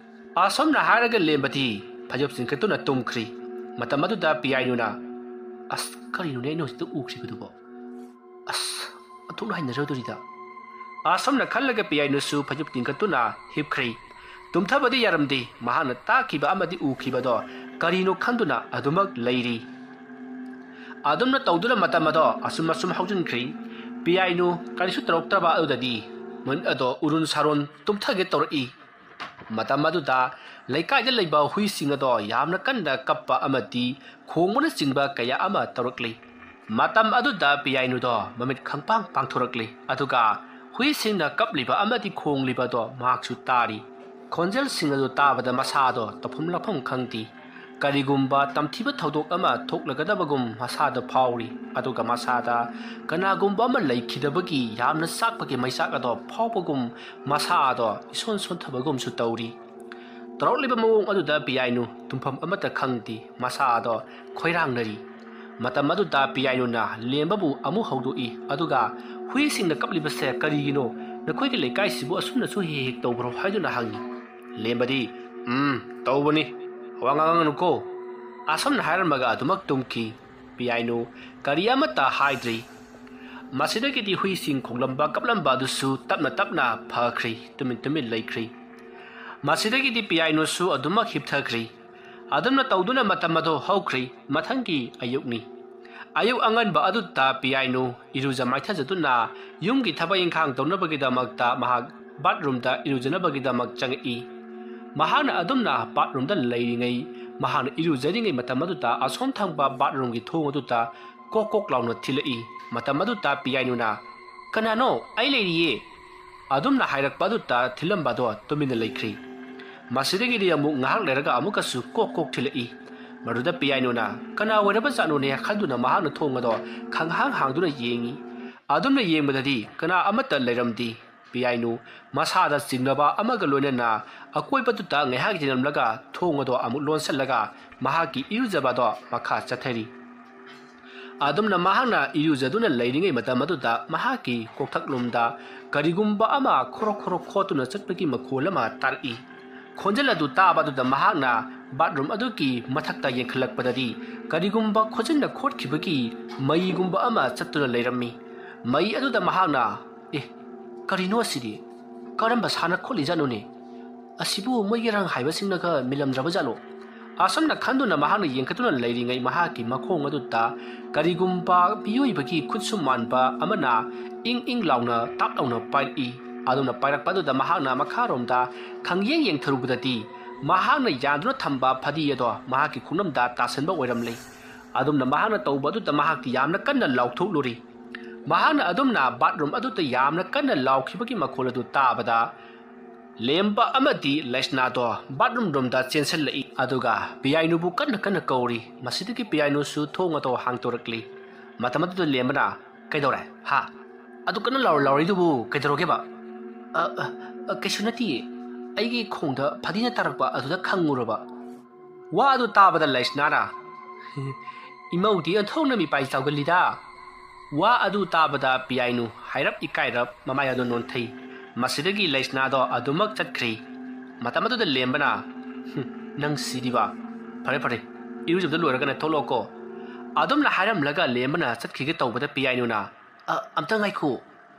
ꯑꯁꯣꯝꯅ ꯍꯥꯏꯔꯒ ꯂꯦꯝꯕꯗꯤ ꯐꯩꯖꯨꯞ ꯆꯤꯡꯈꯠꯇꯨꯅ ꯇꯨꯝꯈ꯭ꯔꯤ꯫ ꯃꯇꯝ ꯑꯗꯨꯗ ꯄꯤꯌꯥꯏꯅꯨꯅ, "ꯑꯁ, ꯀꯔꯤꯅꯣꯅꯦ ꯑꯩꯅ ꯍꯧꯖꯤꯛꯇ ꯎꯈ꯭ꯔꯤꯕꯗꯨꯕꯣ? ꯑꯁ, ꯑꯣꯟꯊꯣꯛꯅ ꯍꯩꯅꯖꯗꯣꯔꯤꯗ꯫" ꯑꯁꯣꯝꯅ ꯈꯜꯂꯒ ꯄꯤꯌꯥꯏꯅꯨꯁꯨ ꯐꯩꯖꯨꯞ ꯆꯤꯡꯈꯠꯇꯨꯅ ꯍꯤꯞꯈ꯭ꯔꯤ꯫ ꯇꯨꯝꯊꯕꯗꯤ ꯌꯥꯔꯝꯗꯦ꯫ ꯃꯍꯥꯛꯅ ꯇꯥꯈꯤꯕ ꯑꯃꯗꯤ ꯎꯈꯤꯕꯗꯣ ꯀꯔꯤꯅꯣ ꯈꯟꯗꯨꯅ ꯑꯗꯨꯃꯛ ꯂꯩꯔꯤ꯫ ꯑꯗꯨꯝꯅ ꯇꯧꯗꯨꯅ ꯃꯇꯝ ꯑꯗꯣ ꯑꯁꯨꯝ ꯑꯁꯨꯝ ꯍꯧꯖꯤꯟꯈ꯭ꯔꯤ꯫ ꯄꯤꯌꯥꯏꯅꯨ ꯀꯔꯤꯁꯨ ꯇꯧꯔꯛꯇ꯭ꯔꯕ ꯑꯗꯨꯗꯗꯤ ꯃꯤꯠ ꯑꯗꯣ ꯎꯔꯨꯟ ꯁꯥꯔꯣꯟ ꯇꯨꯝꯊꯒꯦ ꯇꯧꯔꯛꯏ꯫ ꯃꯇꯝ ꯑꯗꯨꯗ ꯂꯩꯀꯥꯏꯗ ꯂꯩꯕ ꯍꯨꯏꯁꯤꯡ ꯑꯗꯣ ꯌꯥꯝꯅ ꯀꯟꯅ ꯀꯞꯄ ꯑꯃꯗꯤ ꯈꯣꯡꯕꯅꯆꯤꯡꯕ ꯀꯌꯥ ꯑꯃ ꯇꯧꯔꯛꯂꯤ꯫ ꯃꯇꯝ ꯑꯗꯨꯗ ꯄꯤꯌꯥꯏꯅꯨꯗꯣ ꯃꯃꯤꯠ ꯈꯪꯄꯥꯡ ꯄꯥꯡꯊꯣꯔꯛꯂꯤ꯫ ꯑꯗꯨꯒ ꯍꯨꯏꯁꯤꯡꯅ ꯀꯞꯂꯤꯕ ꯑꯃꯗꯤ ꯈꯣꯡꯂꯤꯕꯗꯣ ꯃꯍꯥꯛꯁꯨ ꯇꯥꯔꯤ꯫ ꯈꯣꯟꯖꯦꯜꯁꯤꯡ ꯑꯗꯨ ꯇꯥꯕꯗ ꯃꯁꯥꯗꯣ ꯇꯧꯐꯝ ꯂꯥꯛꯐꯝ ꯈꯪꯗꯦ꯫ ꯀꯔꯤꯒꯨꯝꯕ ꯇꯝꯊꯤꯕ ꯊꯧꯗꯣꯛ ꯑꯃ ꯊꯣꯛꯂꯒꯗꯕꯒꯨꯝ ꯃꯁꯥꯗ ꯐꯥꯎꯔꯤ꯫ ꯑꯗꯨꯒ ꯃꯁꯥꯗ ꯀꯅꯥꯒꯨꯝꯕ ꯑꯃ ꯂꯩꯈꯤꯗꯕꯒꯤ ꯌꯥꯝꯅ ꯆꯥꯛꯄꯒꯤ ꯃꯩꯆꯥꯛ ꯑꯗꯣ ꯐꯥꯎꯕꯒꯨꯝ ꯃꯁꯥꯗꯣ ꯏꯁꯣꯟ ꯁꯣꯟꯊꯕꯒꯨꯝꯁꯨ ꯇꯧꯔꯤ꯫ ꯇꯧꯔꯛꯂꯤꯕ ꯃꯑꯣꯡ ꯑꯗꯨꯗ ꯄꯤꯌꯥꯏꯅꯨ ꯇꯨꯝꯐꯝ ꯑꯃꯠꯇ ꯈꯪꯗꯦ, ꯃꯁꯥ ꯑꯗꯣ ꯈꯣꯏꯔꯥꯡꯅꯔꯤ꯫ ꯃꯇꯝ ꯑꯗꯨꯗ ꯄꯤꯌꯥꯏꯅꯨꯅ ꯂꯦꯝꯕꯕꯨ ꯑꯃꯨꯛ ꯍꯧꯗꯣꯛꯏ, ꯑꯗꯨꯒ "ꯍꯨꯏꯁꯤꯡꯅ ꯀꯞꯂꯤꯕꯁꯦ ꯀꯔꯤꯒꯤꯅꯣ? ꯅꯈꯣꯏꯒꯤ ꯂꯩꯀꯥꯏꯁꯤꯕꯨ ꯑꯁꯨꯝꯅꯁꯨ ꯍꯦꯛ ꯍꯦꯛ ꯇꯧꯕ꯭ꯔꯣ?" ꯍꯥꯏꯗꯨꯅ ꯍꯪꯉꯤ꯫ ꯂꯦꯝꯕꯗꯤ, "ꯎꯝ, ꯇꯧꯕꯅꯤ, ꯋꯥ ꯉꯥꯡꯉꯅꯨꯀꯣ" ꯑꯁꯨꯝꯅ ꯍꯥꯏꯔꯝꯃꯒ ꯑꯗꯨꯃꯛ ꯇꯨꯝꯈꯤ꯫ ꯄꯤꯌꯥꯏꯅꯨ ꯀꯔꯤ ꯑꯃꯠꯇ ꯍꯥꯏꯗ꯭ꯔꯤ꯫ ꯃꯁꯤꯗꯒꯤꯗꯤ ꯍꯨꯏꯁꯤꯡ ꯈꯣꯡꯂꯝꯕ ꯀꯞꯂꯝꯕ ꯑꯗꯨꯁꯨ ꯇꯞꯅ ꯇꯞꯅ ꯐꯈ꯭ꯔꯤ, ꯇꯨꯃꯤꯟ ꯇꯨꯃꯤꯟ ꯂꯩꯈ꯭ꯔꯤ꯫ ꯃꯁꯤꯗꯒꯤꯗꯤ ꯄꯤꯌꯥꯏꯅꯨꯁꯨ ꯑꯗꯨꯃꯛ ꯍꯤꯞꯊꯈ꯭ꯔꯤ꯫ ꯑꯗꯨꯝꯅ ꯇꯧꯗꯨꯅ ꯃꯇꯝ ꯑꯗꯨ ꯍꯧꯈ꯭ꯔꯤ꯫ ꯃꯊꯪꯒꯤ ꯑꯌꯨꯛꯅꯤ꯫ ꯑꯌꯨꯛ ꯑꯉꯟꯕ ꯑꯗꯨꯗ ꯄꯤꯌꯥꯏꯅꯨ ꯏꯔꯨꯖ ꯃꯥꯏꯊꯖꯗꯨꯅ ꯌꯨꯝꯒꯤ ꯊꯕꯛ ꯏꯪꯈꯥꯡ ꯇꯧꯅꯕꯒꯤꯗꯃꯛꯇ ꯃꯍꯥꯛ ꯕꯥꯠꯔꯨꯝꯗ ꯏꯔꯨꯖꯅꯕꯒꯤꯗꯃꯛ ꯆꯪꯉꯛꯏ꯫ ꯃꯍꯥꯛꯅ ꯑꯗꯨꯝꯅ ꯕꯥꯠꯔꯨꯝꯗ ꯂꯩꯔꯤꯉꯩ, ꯃꯍꯥꯛꯅ ꯏꯔꯨꯖꯔꯤꯉꯩ ꯃꯇꯝ ꯑꯗꯨꯗ ꯑꯁꯣꯝ ꯊꯪꯕ ꯕꯥꯠꯔꯨꯝꯒꯤ ꯊꯣꯡ ꯑꯗꯨꯗ ꯀꯣꯛ ꯀꯣꯛ ꯂꯥꯎꯅ ꯊꯤꯜꯂꯛꯏ꯫ ꯃꯇꯝ ꯑꯗꯨꯗ ꯄꯤꯌꯥꯏꯅꯨꯅ, "ꯀꯅꯥꯅꯣ? ꯑꯩ ꯂꯩꯔꯤꯌꯦ" ꯑꯗꯨꯝꯅ ꯍꯥꯏꯔꯛꯄ ꯑꯗꯨꯗ ꯊꯤꯜꯂꯝꯕ ꯑꯗꯣ ꯇꯨꯃꯤꯟꯅ ꯂꯩꯈ꯭ꯔꯤ꯫ ꯃꯁꯤꯗꯒꯤꯗꯤ ꯑꯃꯨꯛ ꯉꯥꯏꯍꯥꯛ ꯂꯩꯔꯒ ꯑꯃꯨꯛꯀꯁꯨ ꯀꯣꯛ ꯀꯣꯛ ꯊꯤꯜꯂꯛꯏ꯫ ꯃꯗꯨꯗ ꯄꯤꯌꯥꯏꯅꯨꯅ ꯀꯅꯥ ꯑꯣꯏꯔꯕꯖꯥꯠꯅꯣꯅꯦ ꯈꯟꯗꯨꯅ ꯃꯍꯥꯛꯅ ꯊꯣꯡ ꯑꯗꯣ ꯈꯪꯍꯥꯡ ꯍꯥꯡꯗꯨꯅ ꯌꯦꯡꯉꯤ꯫ ꯑꯗꯨꯝꯅ ꯌꯦꯡꯕꯗꯗꯤ ꯀꯅꯥ ꯑꯃꯠꯇ ꯂꯩꯔꯝꯗꯦ꯫ ꯄꯤꯌꯥꯏꯅꯨ ꯃꯁꯥꯗ ꯆꯤꯡꯅꯕ ꯑꯃꯒ ꯂꯣꯏꯅꯅ ꯑꯀꯣꯏꯕꯗꯨꯗ ꯉꯥꯏꯍꯥꯛ ꯌꯦꯡꯂꯝꯂꯒ ꯊꯣꯡ ꯑꯗꯣ ꯑꯃꯨꯛ ꯂꯣꯟꯁꯤꯜꯂꯒ ꯃꯍꯥꯛꯀꯤ ꯏꯔꯨꯖꯕ ꯑꯗꯣ ꯃꯈꯥ ꯆꯠꯊꯔꯤ꯫ ꯑꯗꯨꯝꯅ ꯃꯍꯥꯛꯅ ꯏꯔꯨꯖꯗꯨꯅ ꯂꯩꯔꯤꯉꯩ ꯃꯇꯝ ꯑꯗꯨꯗ ꯃꯍꯥꯛꯀꯤ ꯀꯣꯛꯊꯛꯂꯣꯝꯗ ꯀꯔꯤꯒꯨꯝꯕ ꯑꯃ ꯈꯣꯔꯣ ꯈꯣꯔꯣ ꯈꯣꯠꯇꯨꯅ ꯆꯠꯄꯒꯤ ꯃꯈꯣꯜ ꯑꯃ ꯇꯥꯔꯛꯏ꯫ ꯈꯣꯟꯖꯦꯜ ꯑꯗꯨ ꯇꯥꯕ ꯑꯗꯨꯗ ꯃꯍꯥꯛꯅ ꯕꯥꯠꯔꯨꯝ ꯑꯗꯨꯒꯤ ꯃꯊꯛꯇ ꯌꯦꯡꯈꯠꯂꯛꯄꯗꯗꯤ ꯀꯔꯤꯒꯨꯝꯕ ꯈꯣꯟꯖꯦꯜꯅ ꯈꯣꯠꯈꯤꯕꯒꯤ ꯃꯩꯒꯨꯝꯕ ꯑꯃ ꯆꯠꯇꯨꯅ ꯂꯩꯔꯝꯃꯤ꯫ ꯃꯩ ꯑꯗꯨꯗ ꯃꯍꯥꯛꯅ, "ꯑꯦ, ꯀꯔꯤꯅꯣ ꯑꯁꯤꯗꯤ? ꯀꯔꯝꯕ ꯁꯥꯟꯅ ꯈꯣꯠꯂꯤꯖꯥꯠꯅꯣꯅꯦ? ꯑꯁꯤꯕꯨ ꯃꯣꯏꯒꯤ ꯔꯪ ꯍꯥꯏꯕꯁꯤꯡꯅꯒ ꯃꯤꯂꯝꯗ꯭ꯔꯕꯖꯥꯠꯂꯣ?" ꯑꯁꯨꯝꯅ ꯈꯟꯗꯨꯅ ꯃꯍꯥꯛꯅ ꯌꯦꯡꯈꯠꯇꯨꯅ ꯂꯩꯔꯤꯉꯩ ꯃꯍꯥꯛꯀꯤ ꯃꯈꯣꯡ ꯑꯗꯨꯗ ꯀꯔꯤꯒꯨꯝꯕ ꯃꯤꯑꯣꯏꯕꯒꯤ ꯈꯨꯠꯁꯨ ꯃꯥꯟꯕ ꯑꯃꯅ ꯏꯪ ꯏꯪ ꯂꯥꯎꯅ ꯇꯥꯞ ꯂꯥꯎꯅ ꯄꯥꯏꯔꯛꯏ꯫ ꯑꯗꯨꯝꯅ ꯄꯥꯏꯔꯛꯄ ꯑꯗꯨꯗ ꯃꯍꯥꯛꯅ ꯃꯈꯥꯔꯣꯝꯗ ꯈꯪꯌꯦꯡ ꯌꯦꯡꯊꯔꯨꯕꯗꯗꯤ ꯃꯍꯥꯛꯅ ꯌꯥꯟꯗꯨꯅ ꯊꯝꯕ ꯐꯗꯤ ꯑꯗꯣ ꯃꯍꯥꯛꯀꯤ ꯈꯣꯡꯅꯝꯗ ꯇꯥꯁꯟꯕ ꯑꯣꯏꯔꯝꯂꯦ꯫ ꯑꯗꯨꯝꯅ ꯃꯍꯥꯛꯅ ꯇꯧꯕ ꯑꯗꯨꯗ ꯃꯍꯥꯛꯇꯤ ꯌꯥꯝꯅ ꯀꯟꯅ ꯂꯥꯎꯊꯣꯛꯂꯨꯔꯤ꯫ ꯃꯍꯥꯛꯅ ꯑꯗꯨꯝꯅ ꯕꯥꯠꯔꯨꯝ ꯑꯗꯨꯗ ꯌꯥꯝꯅ ꯀꯟꯅ ꯂꯥꯎꯈꯤꯕꯒꯤ ꯃꯈꯣꯜ ꯑꯗꯨ ꯇꯥꯕꯗ ꯂꯦꯝꯕ ꯑꯃꯗꯤ ꯂꯩꯁꯅꯥꯗꯣ ꯕꯥꯠꯔꯨꯝ ꯔꯣꯝꯗ ꯆꯦꯟꯁꯤꯜꯂꯛꯏ, ꯑꯗꯨꯒ ꯄꯤꯌꯥꯏꯅꯨꯕꯨ ꯀꯟꯅ ꯀꯟꯅ ꯀꯧꯔꯤ꯫ ꯃꯁꯤꯗꯒꯤ ꯄꯤꯌꯥꯏꯅꯨꯁꯨ ꯊꯣꯡ ꯑꯗꯣ ꯍꯥꯡꯗꯣꯔꯛꯂꯤ꯫ ꯃꯇꯝ ꯑꯗꯨꯗ ꯂꯦꯝꯕꯅ, "ꯀꯩꯗꯧꯔꯦ? ꯍꯥ? ꯑꯗꯨ ꯀꯟꯅ ꯂꯥꯎꯔ ꯂꯥꯎꯔꯤꯗꯨꯕꯨ ꯀꯩꯗꯧꯔꯒꯦꯕ?" "ꯑ, ꯑ, ꯑ, ꯀꯩꯁꯨ ꯅꯠꯇꯤꯌꯦ꯫ ꯑꯩꯒꯤ ꯈꯣꯡꯗ ꯐꯗꯤꯅ ꯇꯥꯔꯛꯄ ꯑꯗꯨꯗ ꯈꯪꯉꯨꯔꯕ꯫ ꯋꯥ ꯑꯗꯨ ꯇꯥꯕꯗ ꯂꯩꯁꯅꯥꯅ, "ꯏꯃꯧꯗꯤ ꯑꯣꯟꯊꯣꯛꯅ ꯃꯤꯄꯥꯏ ꯆꯥꯎꯒꯜꯂꯤꯗ"꯫ ꯋꯥ ꯑꯗꯨ ꯇꯥꯕꯗ ꯄꯤꯌꯥꯏꯅꯨ ꯍꯥꯏꯔꯞ ꯏꯀꯥꯏꯔꯞ ꯃꯃꯥꯏ ꯑꯗꯨ ꯅꯣꯟꯊꯩ꯫ ꯃꯁꯤꯗꯒꯤ ꯂꯩꯁꯅꯥꯗꯣ ꯑꯗꯨꯃꯛ ꯆꯠꯈ꯭ꯔꯤ꯫ ꯃꯇꯝ ꯑꯗꯨꯗ ꯂꯦꯝꯕꯅ, "ꯍꯨꯝ, ꯅꯪ ꯁꯤꯗꯤꯕ꯫ ꯐꯔꯦ, ꯐꯔꯦ, ꯏꯔꯨꯖꯕꯗ ꯂꯣꯏꯔꯒꯅ ꯊꯣꯛꯂꯛꯑꯣꯀꯣ"꯫ ꯑꯗꯨꯝꯅ ꯍꯥꯏꯔꯝꯂꯒ ꯂꯦꯝꯕꯅ ꯆꯠꯈꯤꯒꯦ ꯇꯧꯕꯗ ꯄꯤꯌꯥꯏꯅꯨꯅ, "ꯑ, ꯑꯝꯇ ꯉꯥꯏꯈꯣ,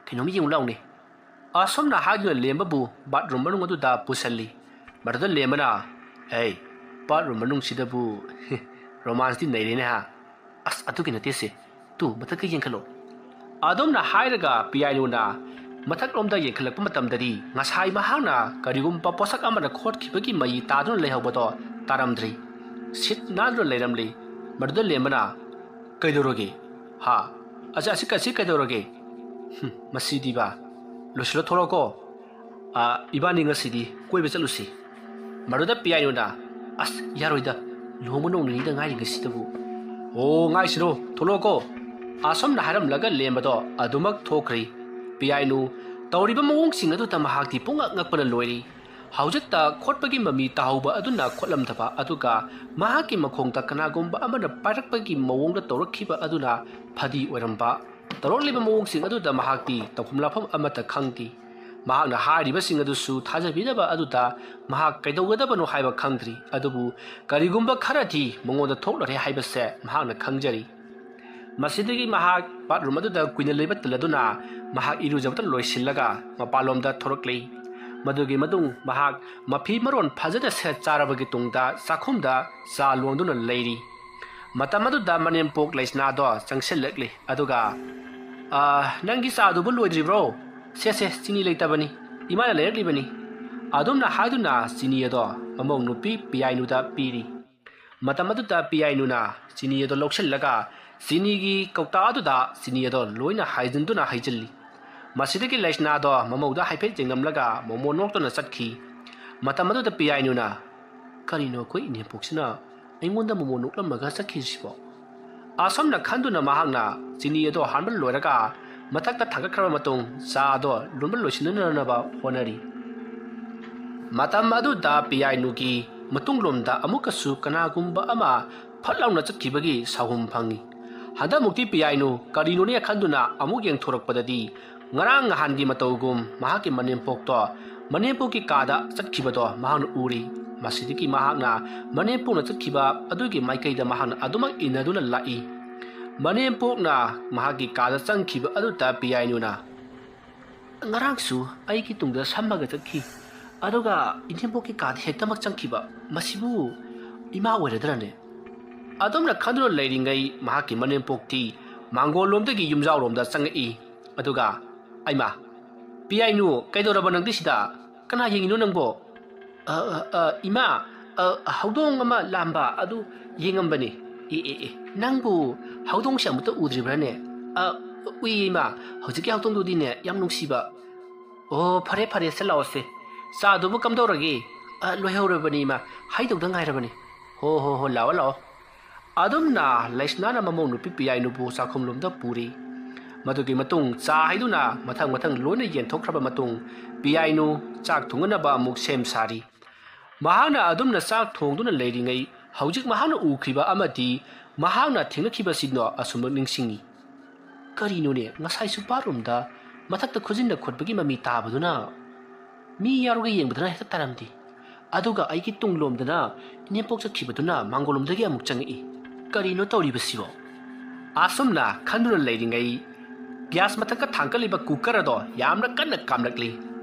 ꯀꯩꯅꯣꯝ ꯌꯦꯡꯉꯨ ꯂꯥꯎꯅꯦ"꯫ ꯑꯁꯨꯝꯅ ꯍꯥꯏꯗꯨꯅ ꯂꯦꯝꯕꯕꯨ ꯕꯥꯠꯔꯨꯝ ꯃꯅꯨꯡ ꯑꯗꯨꯗ ꯄꯨꯁꯜꯂꯤ꯫ ꯃꯗꯨꯗ ꯂꯦꯝꯕꯅ, "ꯑꯩ, ꯕꯥꯠꯔꯨꯝ ꯃꯅꯨꯡꯁꯤꯗꯕꯨ ꯔꯣꯃꯥꯟꯁꯇꯤ ꯅꯩꯔꯦꯅꯦ ꯍꯥ? ꯑꯁ, ꯑꯗꯨꯒꯤ ꯅꯠꯇꯦꯁꯦ, ꯇꯨ ꯃꯊꯛꯀ ꯌꯦꯡꯈꯠꯂꯣ"꯫ ꯑꯗꯨꯝꯅ ꯍꯥꯏꯔꯒ ꯄꯤꯌꯥꯏꯅꯨꯅ ꯃꯊꯛꯂꯣꯝꯗ ꯌꯦꯡꯈꯠꯂꯛꯄ ꯃꯇꯝꯗꯗꯤ ꯉꯁꯥꯏ ꯃꯍꯥꯛꯅ ꯀꯔꯤꯒꯨꯝꯕ ꯄꯣꯠꯁꯛ ꯑꯃꯅ ꯈꯣꯠꯈꯤꯕꯒꯤ ꯃꯩ ꯇꯥꯗꯨꯅ ꯂꯩꯍꯧꯕꯗꯣ ꯇꯥꯔꯝꯗ꯭ꯔꯤ꯫ ꯁꯤꯠ ꯅꯥꯟꯗꯨꯅ ꯂꯩꯔꯝꯂꯤ꯫ ꯃꯗꯨꯗ ꯂꯦꯝꯕꯅ, "ꯀꯩꯗꯧꯔꯒꯦ? ꯍꯥ? ꯑꯁꯤ, ꯑꯁꯤ, ꯑꯁꯤ ꯀꯩꯗꯧꯔꯒꯦ? ꯍꯨꯝ, ꯃꯁꯤꯗꯤꯕ꯫ ꯂꯣꯏꯁꯤꯜꯂ ꯊꯣꯛꯂꯛꯑꯣꯀꯣ꯫ ꯑ, ꯏꯕꯥꯅꯤ ꯉꯁꯤꯗꯤ ꯀꯣꯏꯕ ꯆꯠꯂꯨꯁꯤ"꯫ ꯃꯗꯨꯗ ꯄꯤꯌꯥꯏꯅꯨꯅ, "ꯑꯁ, ꯌꯥꯔꯣꯏꯗ, ꯂꯨꯍꯣꯡꯕ ꯅꯣꯡ ꯅꯤꯅꯤꯗ ꯉꯥꯏꯔꯤꯉꯩꯁꯤꯗꯕꯨ"꯫ "ꯑꯣ, ꯉꯥꯏꯁꯤꯔꯣ, ꯊꯣꯛꯂꯛꯑꯣꯀꯣ"꯫ ꯑꯁꯨꯝꯅ ꯍꯥꯏꯔꯝꯂꯒ ꯂꯦꯝꯕꯗꯣ ꯑꯗꯨꯃꯛ ꯊꯣꯛꯈ꯭ꯔꯤ꯫ ꯄꯤꯌꯥꯏꯅꯨ ꯇꯧꯔꯤꯕ ꯃꯑꯣꯡꯁꯤꯡ ꯑꯗꯨꯗ ꯃꯍꯥꯛꯇꯤ ꯄꯨꯡꯉꯛ ꯉꯛꯄꯅ ꯂꯣꯏꯔꯤ꯫ ꯍꯧꯖꯤꯛꯇ ꯈꯣꯠꯄꯒꯤ ꯃꯃꯤ ꯇꯥꯍꯧꯕ ꯑꯗꯨꯅ ꯈꯣꯠꯂꯝꯗꯕ, ꯑꯗꯨꯒ ꯃꯍꯥꯛꯀꯤ ꯃꯈꯣꯡꯗ ꯀꯅꯥꯒꯨꯝꯕ ꯑꯃꯅ ꯄꯥꯏꯔꯛꯄꯒꯤ ꯃꯑꯣꯡꯗ ꯇꯧꯔꯛꯈꯤꯕ ꯑꯗꯨꯅ ꯐꯗꯤ ꯑꯣꯏꯔꯝꯕ꯫ ꯇꯧꯔꯛꯂꯤꯕ ꯃꯑꯣꯡꯁꯤꯡ ꯑꯗꯨꯗ ꯃꯍꯥꯛꯇꯤ ꯇꯧꯐꯝ ꯂꯥꯛꯐꯝ ꯑꯃꯠꯇ ꯈꯪꯗꯦ꯫ ꯃꯍꯥꯛꯅ ꯍꯥꯏꯔꯤꯕꯁꯤꯡ ꯑꯗꯨꯁꯨ ꯊꯥꯖꯕꯤꯗꯕ ꯑꯗꯨꯗ ꯃꯍꯥꯛ ꯀꯩꯗꯧꯒꯗꯕꯅꯣ ꯍꯥꯏꯕ ꯈꯪꯗ꯭ꯔꯤ꯫ ꯑꯗꯨꯕꯨ ꯀꯔꯤꯒꯨꯝꯕ ꯈꯔꯗꯤ ꯃꯉꯣꯟꯗ ꯊꯣꯛꯂꯔꯦ ꯍꯥꯏꯕꯁꯦ ꯃꯍꯥꯛꯅ ꯈꯪꯖꯔꯤ꯫ ꯃꯁꯤꯗꯒꯤ ꯃꯍꯥꯛ ꯕꯥꯠꯔꯨꯝ ꯑꯗꯨꯗ ꯀꯨꯏꯅ ꯂꯩꯕ ꯇꯜꯂꯗꯨꯅ ꯃꯍꯥꯛ ꯏꯔꯨꯖꯕꯗ ꯂꯣꯏꯁꯤꯜꯂꯒ ꯃꯄꯥꯟꯂꯣꯝꯗ ꯊꯣꯔꯛꯂꯤ꯫ ꯃꯗꯨꯒꯤ ꯃꯇꯨꯡ ꯃꯍꯥꯛ ꯃꯐꯤ ꯃꯔꯣꯟ ꯐꯖꯅ ꯁꯦꯠ ꯆꯥꯔꯕꯒꯤ ꯇꯨꯡꯗ ꯆꯥꯛꯈꯨꯝꯗ ꯆꯥ ꯂꯣꯟꯗꯨꯅ ꯂꯩꯔꯤ꯫ ꯃꯇꯝ ꯑꯗꯨꯗ ꯃꯅꯦꯝꯄꯣꯛ ꯂꯩꯁꯅꯥꯗꯣ ꯆꯪꯁꯤꯜꯂꯛꯂꯤ꯫ ꯑꯗꯨꯒ, "ꯑ, ꯅꯪꯒꯤ ꯆꯥꯗꯨꯕꯨ ꯂꯣꯏꯗ꯭ꯔꯤꯕ꯭ꯔꯣ? ꯁꯦ, ꯁꯦ, ꯆꯤꯅꯤ ꯂꯩꯇꯕꯅꯤ, ꯏꯃꯥꯅ ꯂꯩꯔꯛꯂꯤꯕꯅꯤ"꯫ ꯑꯗꯨꯝꯅ ꯍꯥꯏꯗꯨꯅ ꯆꯤꯅꯤ ꯑꯗꯣ ꯃꯃꯧ ꯅꯨꯄꯤ ꯄꯤꯌꯥꯏꯅꯨꯗ ꯄꯤꯔꯤ꯫ ꯃꯇꯝ ꯑꯗꯨꯗ ꯄꯤꯌꯥꯏꯅꯨꯅ ꯆꯤꯅꯤ ꯑꯗꯣ ꯂꯧꯁꯤꯜꯂꯒ ꯆꯤꯅꯤꯒꯤ ꯀꯧꯇꯥ ꯑꯗꯨꯗ ꯆꯤꯅꯤ ꯑꯗꯣ ꯂꯣꯏꯅ ꯍꯩꯖꯤꯟꯗꯨꯅ ꯍꯩꯖꯤꯜꯂꯤ꯫ ꯃꯁꯤꯗꯒꯤ ꯂꯩꯁꯅꯥꯗꯣ ꯃꯃꯧꯗ ꯍꯥꯏꯐꯦꯠ ꯌꯦꯡꯂꯝꯂꯒ ꯃꯣꯃꯣ ꯅꯣꯛꯇꯨꯅ ꯆꯠꯈꯤ꯫ ꯃꯇꯝ ꯑꯗꯨꯗ ꯄꯤꯌꯥꯏꯅꯨꯅ, "ꯀꯔꯤꯅꯣ ꯑꯩꯈꯣꯏ ꯏꯅꯦꯝꯄꯣꯛꯁꯤꯅ ꯑꯩꯉꯣꯟꯗ ꯃꯣꯃꯣ ꯅꯣꯛꯂꯝꯃꯒ ꯆꯠꯈꯤꯁꯤꯕꯣ?" ꯑꯁꯨꯝꯅ ꯈꯟꯗꯨꯅ ꯃꯍꯥꯛꯅ ꯆꯤꯅꯤ ꯑꯗꯣ ꯍꯥꯟꯕ ꯂꯣꯏꯔꯒ ꯃꯊꯛꯇ ꯊꯥꯡꯒꯠꯈ꯭ꯔꯕ ꯃꯇꯨꯡ ꯆꯥ ꯑꯗꯣ ꯂꯣꯟꯕ ꯂꯣꯏꯁꯤꯟꯅꯅꯕ ꯍꯣꯠꯅꯔꯤ꯫ ꯃꯇꯝ ꯑꯗꯨꯗ ꯄꯤꯌꯥꯏꯅꯨꯒꯤ ꯃꯇꯨꯡꯂꯣꯝꯗ ꯑꯃꯨꯛꯀꯁꯨ ꯀꯅꯥꯒꯨꯝꯕ ꯑꯃ ꯐꯠ ꯂꯥꯎꯅ ꯆꯠꯈꯤꯕꯒꯤ ꯁꯥꯍꯨꯝ ꯐꯪꯏ꯫ ꯍꯟꯗꯛꯃꯨꯛꯇꯤ ꯄꯤꯌꯥꯏꯅꯨ ꯀꯔꯤꯅꯣꯅꯦ ꯈꯟꯗꯨꯅ ꯑꯃꯨꯛ ꯌꯦꯡꯊꯣꯔꯛꯄꯗꯗꯤ, ꯉꯔꯥꯡ ꯅꯍꯥꯟꯒꯤ ꯃꯇꯧꯒꯨꯝ ꯃꯍꯥꯛꯀꯤ ꯃꯅꯦꯝꯄꯣꯛꯇꯣ ꯃꯅꯦꯝꯄꯣꯛꯀꯤ ꯀꯥꯗ ꯆꯠꯈꯤꯕꯗꯣ ꯃꯍꯥꯛꯅ ꯎꯔꯤ꯫ ꯃꯁꯤꯗꯒꯤ ꯃꯍꯥꯛꯅ ꯃꯅꯦꯝꯄꯣꯛꯅ ꯆꯠꯈꯤꯕ ꯑꯗꯨꯒꯤ ꯃꯥꯏꯀꯩꯗ ꯃꯍꯥꯛꯅ ꯑꯗꯨꯃꯛ ꯏꯟꯅꯗꯨꯅ ꯂꯥꯛꯏ꯫ ꯃꯅꯦꯝꯄꯣꯛꯅ ꯃꯍꯥꯛꯀꯤ ꯀꯥꯗ ꯆꯪꯈꯤꯕ ꯑꯗꯨꯗ ꯄꯤꯌꯥꯏꯅꯨꯅ, "ꯉꯔꯥꯡꯁꯨ ꯑꯩꯒꯤ ꯇꯨꯡꯗ ꯁꯝꯃꯒ ꯆꯠꯈꯤ, ꯑꯗꯨꯒ ꯏꯅꯦꯝꯄꯣꯛꯀꯤ ꯀꯥꯗ ꯍꯦꯛꯇꯃꯛ ꯆꯪꯈꯤꯕ꯫ ꯃꯁꯤꯕꯨ ꯏꯃꯥ ꯑꯣꯏꯔꯗ꯭ꯔꯅꯦ?" ꯑꯗꯨꯝꯅ ꯈꯟꯗꯨꯅ ꯂꯩꯔꯤꯉꯩ, ꯃꯍꯥꯛꯀꯤ ꯃꯅꯦꯝꯄꯣꯛꯇꯤ ꯃꯥꯡꯒꯣꯜꯂꯣꯝꯗꯒꯤ ꯌꯨꯝꯖꯥꯎꯔꯣꯝꯗ ꯆꯪꯉꯛꯏ꯫ ꯑꯗꯨꯒ, "ꯑꯩꯃꯥ, ꯄꯤꯌꯥꯏꯅꯨ, ꯀꯩꯗꯧꯔꯕ ꯅꯪꯗꯤ ꯁꯤꯗ? ꯀꯅꯥ ꯌꯦꯡꯉꯤꯅꯣ ꯅꯪꯕꯣ?" "ꯑ, ꯑ, ꯑ, ꯏꯃꯥ, ꯑ, ꯍꯧꯗꯣꯡ ꯑꯃ ꯂꯥꯝꯕ ꯑꯗꯨ ꯌꯦꯡꯉꯝꯕꯅꯤ꯫" "ꯑꯦ, ꯑꯦ, ꯑꯦ, ꯅꯪꯕꯨ ꯍꯧꯗꯣꯡꯁꯦ ꯑꯃꯨꯛꯇ ꯎꯗ꯭ꯔꯤꯕ꯭ꯔꯥꯅꯦ?" "ꯑ, ꯎꯏꯌꯦ ꯏꯃꯥ, ꯍꯧꯖꯤꯛꯀꯤ ꯍꯧꯗꯣꯡꯗꯨꯗꯤꯅꯦ ꯌꯥꯝ ꯅꯨꯡꯁꯤꯕ꯫" "ꯑꯣ, ꯐꯔꯦ, ꯐꯔꯦ, ꯁꯦ ꯂꯥꯛꯑꯣꯁꯦ꯫ ꯆꯥꯗꯨꯕꯨ ꯀꯝꯗꯧꯔꯒꯦ?" "ꯑ, ꯂꯣꯏꯍꯧꯔꯕꯅꯤ ꯏꯃꯥ, ꯍꯩꯗꯧꯗ ꯉꯥꯏꯔꯕꯅꯤ꯫" "ꯍꯣ, ꯍꯣ, ꯍꯣ, ꯂꯥꯛꯑꯣ, ꯂꯥꯛꯑꯣ꯫" ꯑꯗꯨꯝꯅ ꯂꯩꯁꯅꯥꯅ ꯃꯃꯧ ꯅꯨꯄꯤ ꯄꯤꯌꯥꯏꯅꯨꯕꯨ ꯆꯥꯛꯈꯨꯝꯂꯣꯝꯗ ꯄꯨꯔꯤ꯫ ꯃꯗꯨꯒꯤ ꯃꯇꯨꯡ ꯆꯥ ꯍꯩꯗꯨꯅ ꯃꯊꯪ ꯃꯊꯪ ꯂꯣꯏꯅ ꯌꯦꯟꯊꯣꯛꯈ꯭ꯔꯕ ꯃꯇꯨꯡ, ꯄꯤꯌꯥꯏꯅꯨ ꯆꯥꯛ ꯊꯣꯡꯅꯅꯕ ꯑꯃꯨꯛ ꯁꯦꯝ ꯁꯥꯔꯤ꯫ ꯃꯍꯥꯛꯅ ꯑꯗꯨꯝꯅ ꯆꯥꯛ ꯊꯣꯡꯗꯨꯅ ꯂꯩꯔꯤꯉꯩ, ꯍꯧꯖꯤꯛ ꯃꯍꯥꯛꯅ ꯎꯈ꯭ꯔꯤꯕ ꯑꯃꯗꯤ ꯃꯍꯥꯛꯅ ꯊꯦꯡꯅꯈꯤꯕꯁꯤꯡꯗꯣ ꯑꯁꯨꯝꯅ ꯅꯤꯡꯁꯤꯡꯉꯤ꯫ "ꯀꯔꯤꯅꯣꯅꯦ, ꯉꯁꯥꯏꯁꯨ ꯕꯥꯠꯔꯨꯝꯗ ꯃꯊꯛꯇ ꯈꯨꯖꯤꯟꯅ ꯈꯣꯠꯄꯒꯤ ꯃꯃꯤ ꯇꯥꯕꯗꯨꯅ ꯃꯤ ꯌꯥꯎꯔꯒ ꯌꯦꯡꯕꯗꯅ ꯍꯦꯛꯇ ꯇꯥꯔꯝꯗꯦ, ꯑꯗꯨꯒ ꯑꯩꯒꯤ ꯇꯨꯡꯂꯣꯝꯗꯅ ꯏꯅꯦꯝꯄꯣꯛ ꯆꯠꯈꯤꯕꯗꯨꯅ ꯃꯥꯡꯒꯣꯜꯂꯣꯝꯗꯒꯤ ꯑꯃꯨꯛ ꯆꯪꯉꯛꯏ꯫ ꯀꯔꯤꯅꯣ ꯇꯧꯔꯤꯕꯁꯤꯕꯣ?" ꯑꯁꯨꯝꯅ ꯈꯟꯗꯨꯅ ꯂꯩꯔꯤꯉꯩ, ꯒ꯭ꯌꯥꯁ ꯃꯊꯛꯇ ꯊꯥꯡꯒꯠꯂꯤꯕ ꯀꯨꯀꯔ ꯑꯗꯣ ꯌꯥꯝꯅ ꯀꯟꯅ ꯀꯥꯝꯂꯛꯂꯤ꯫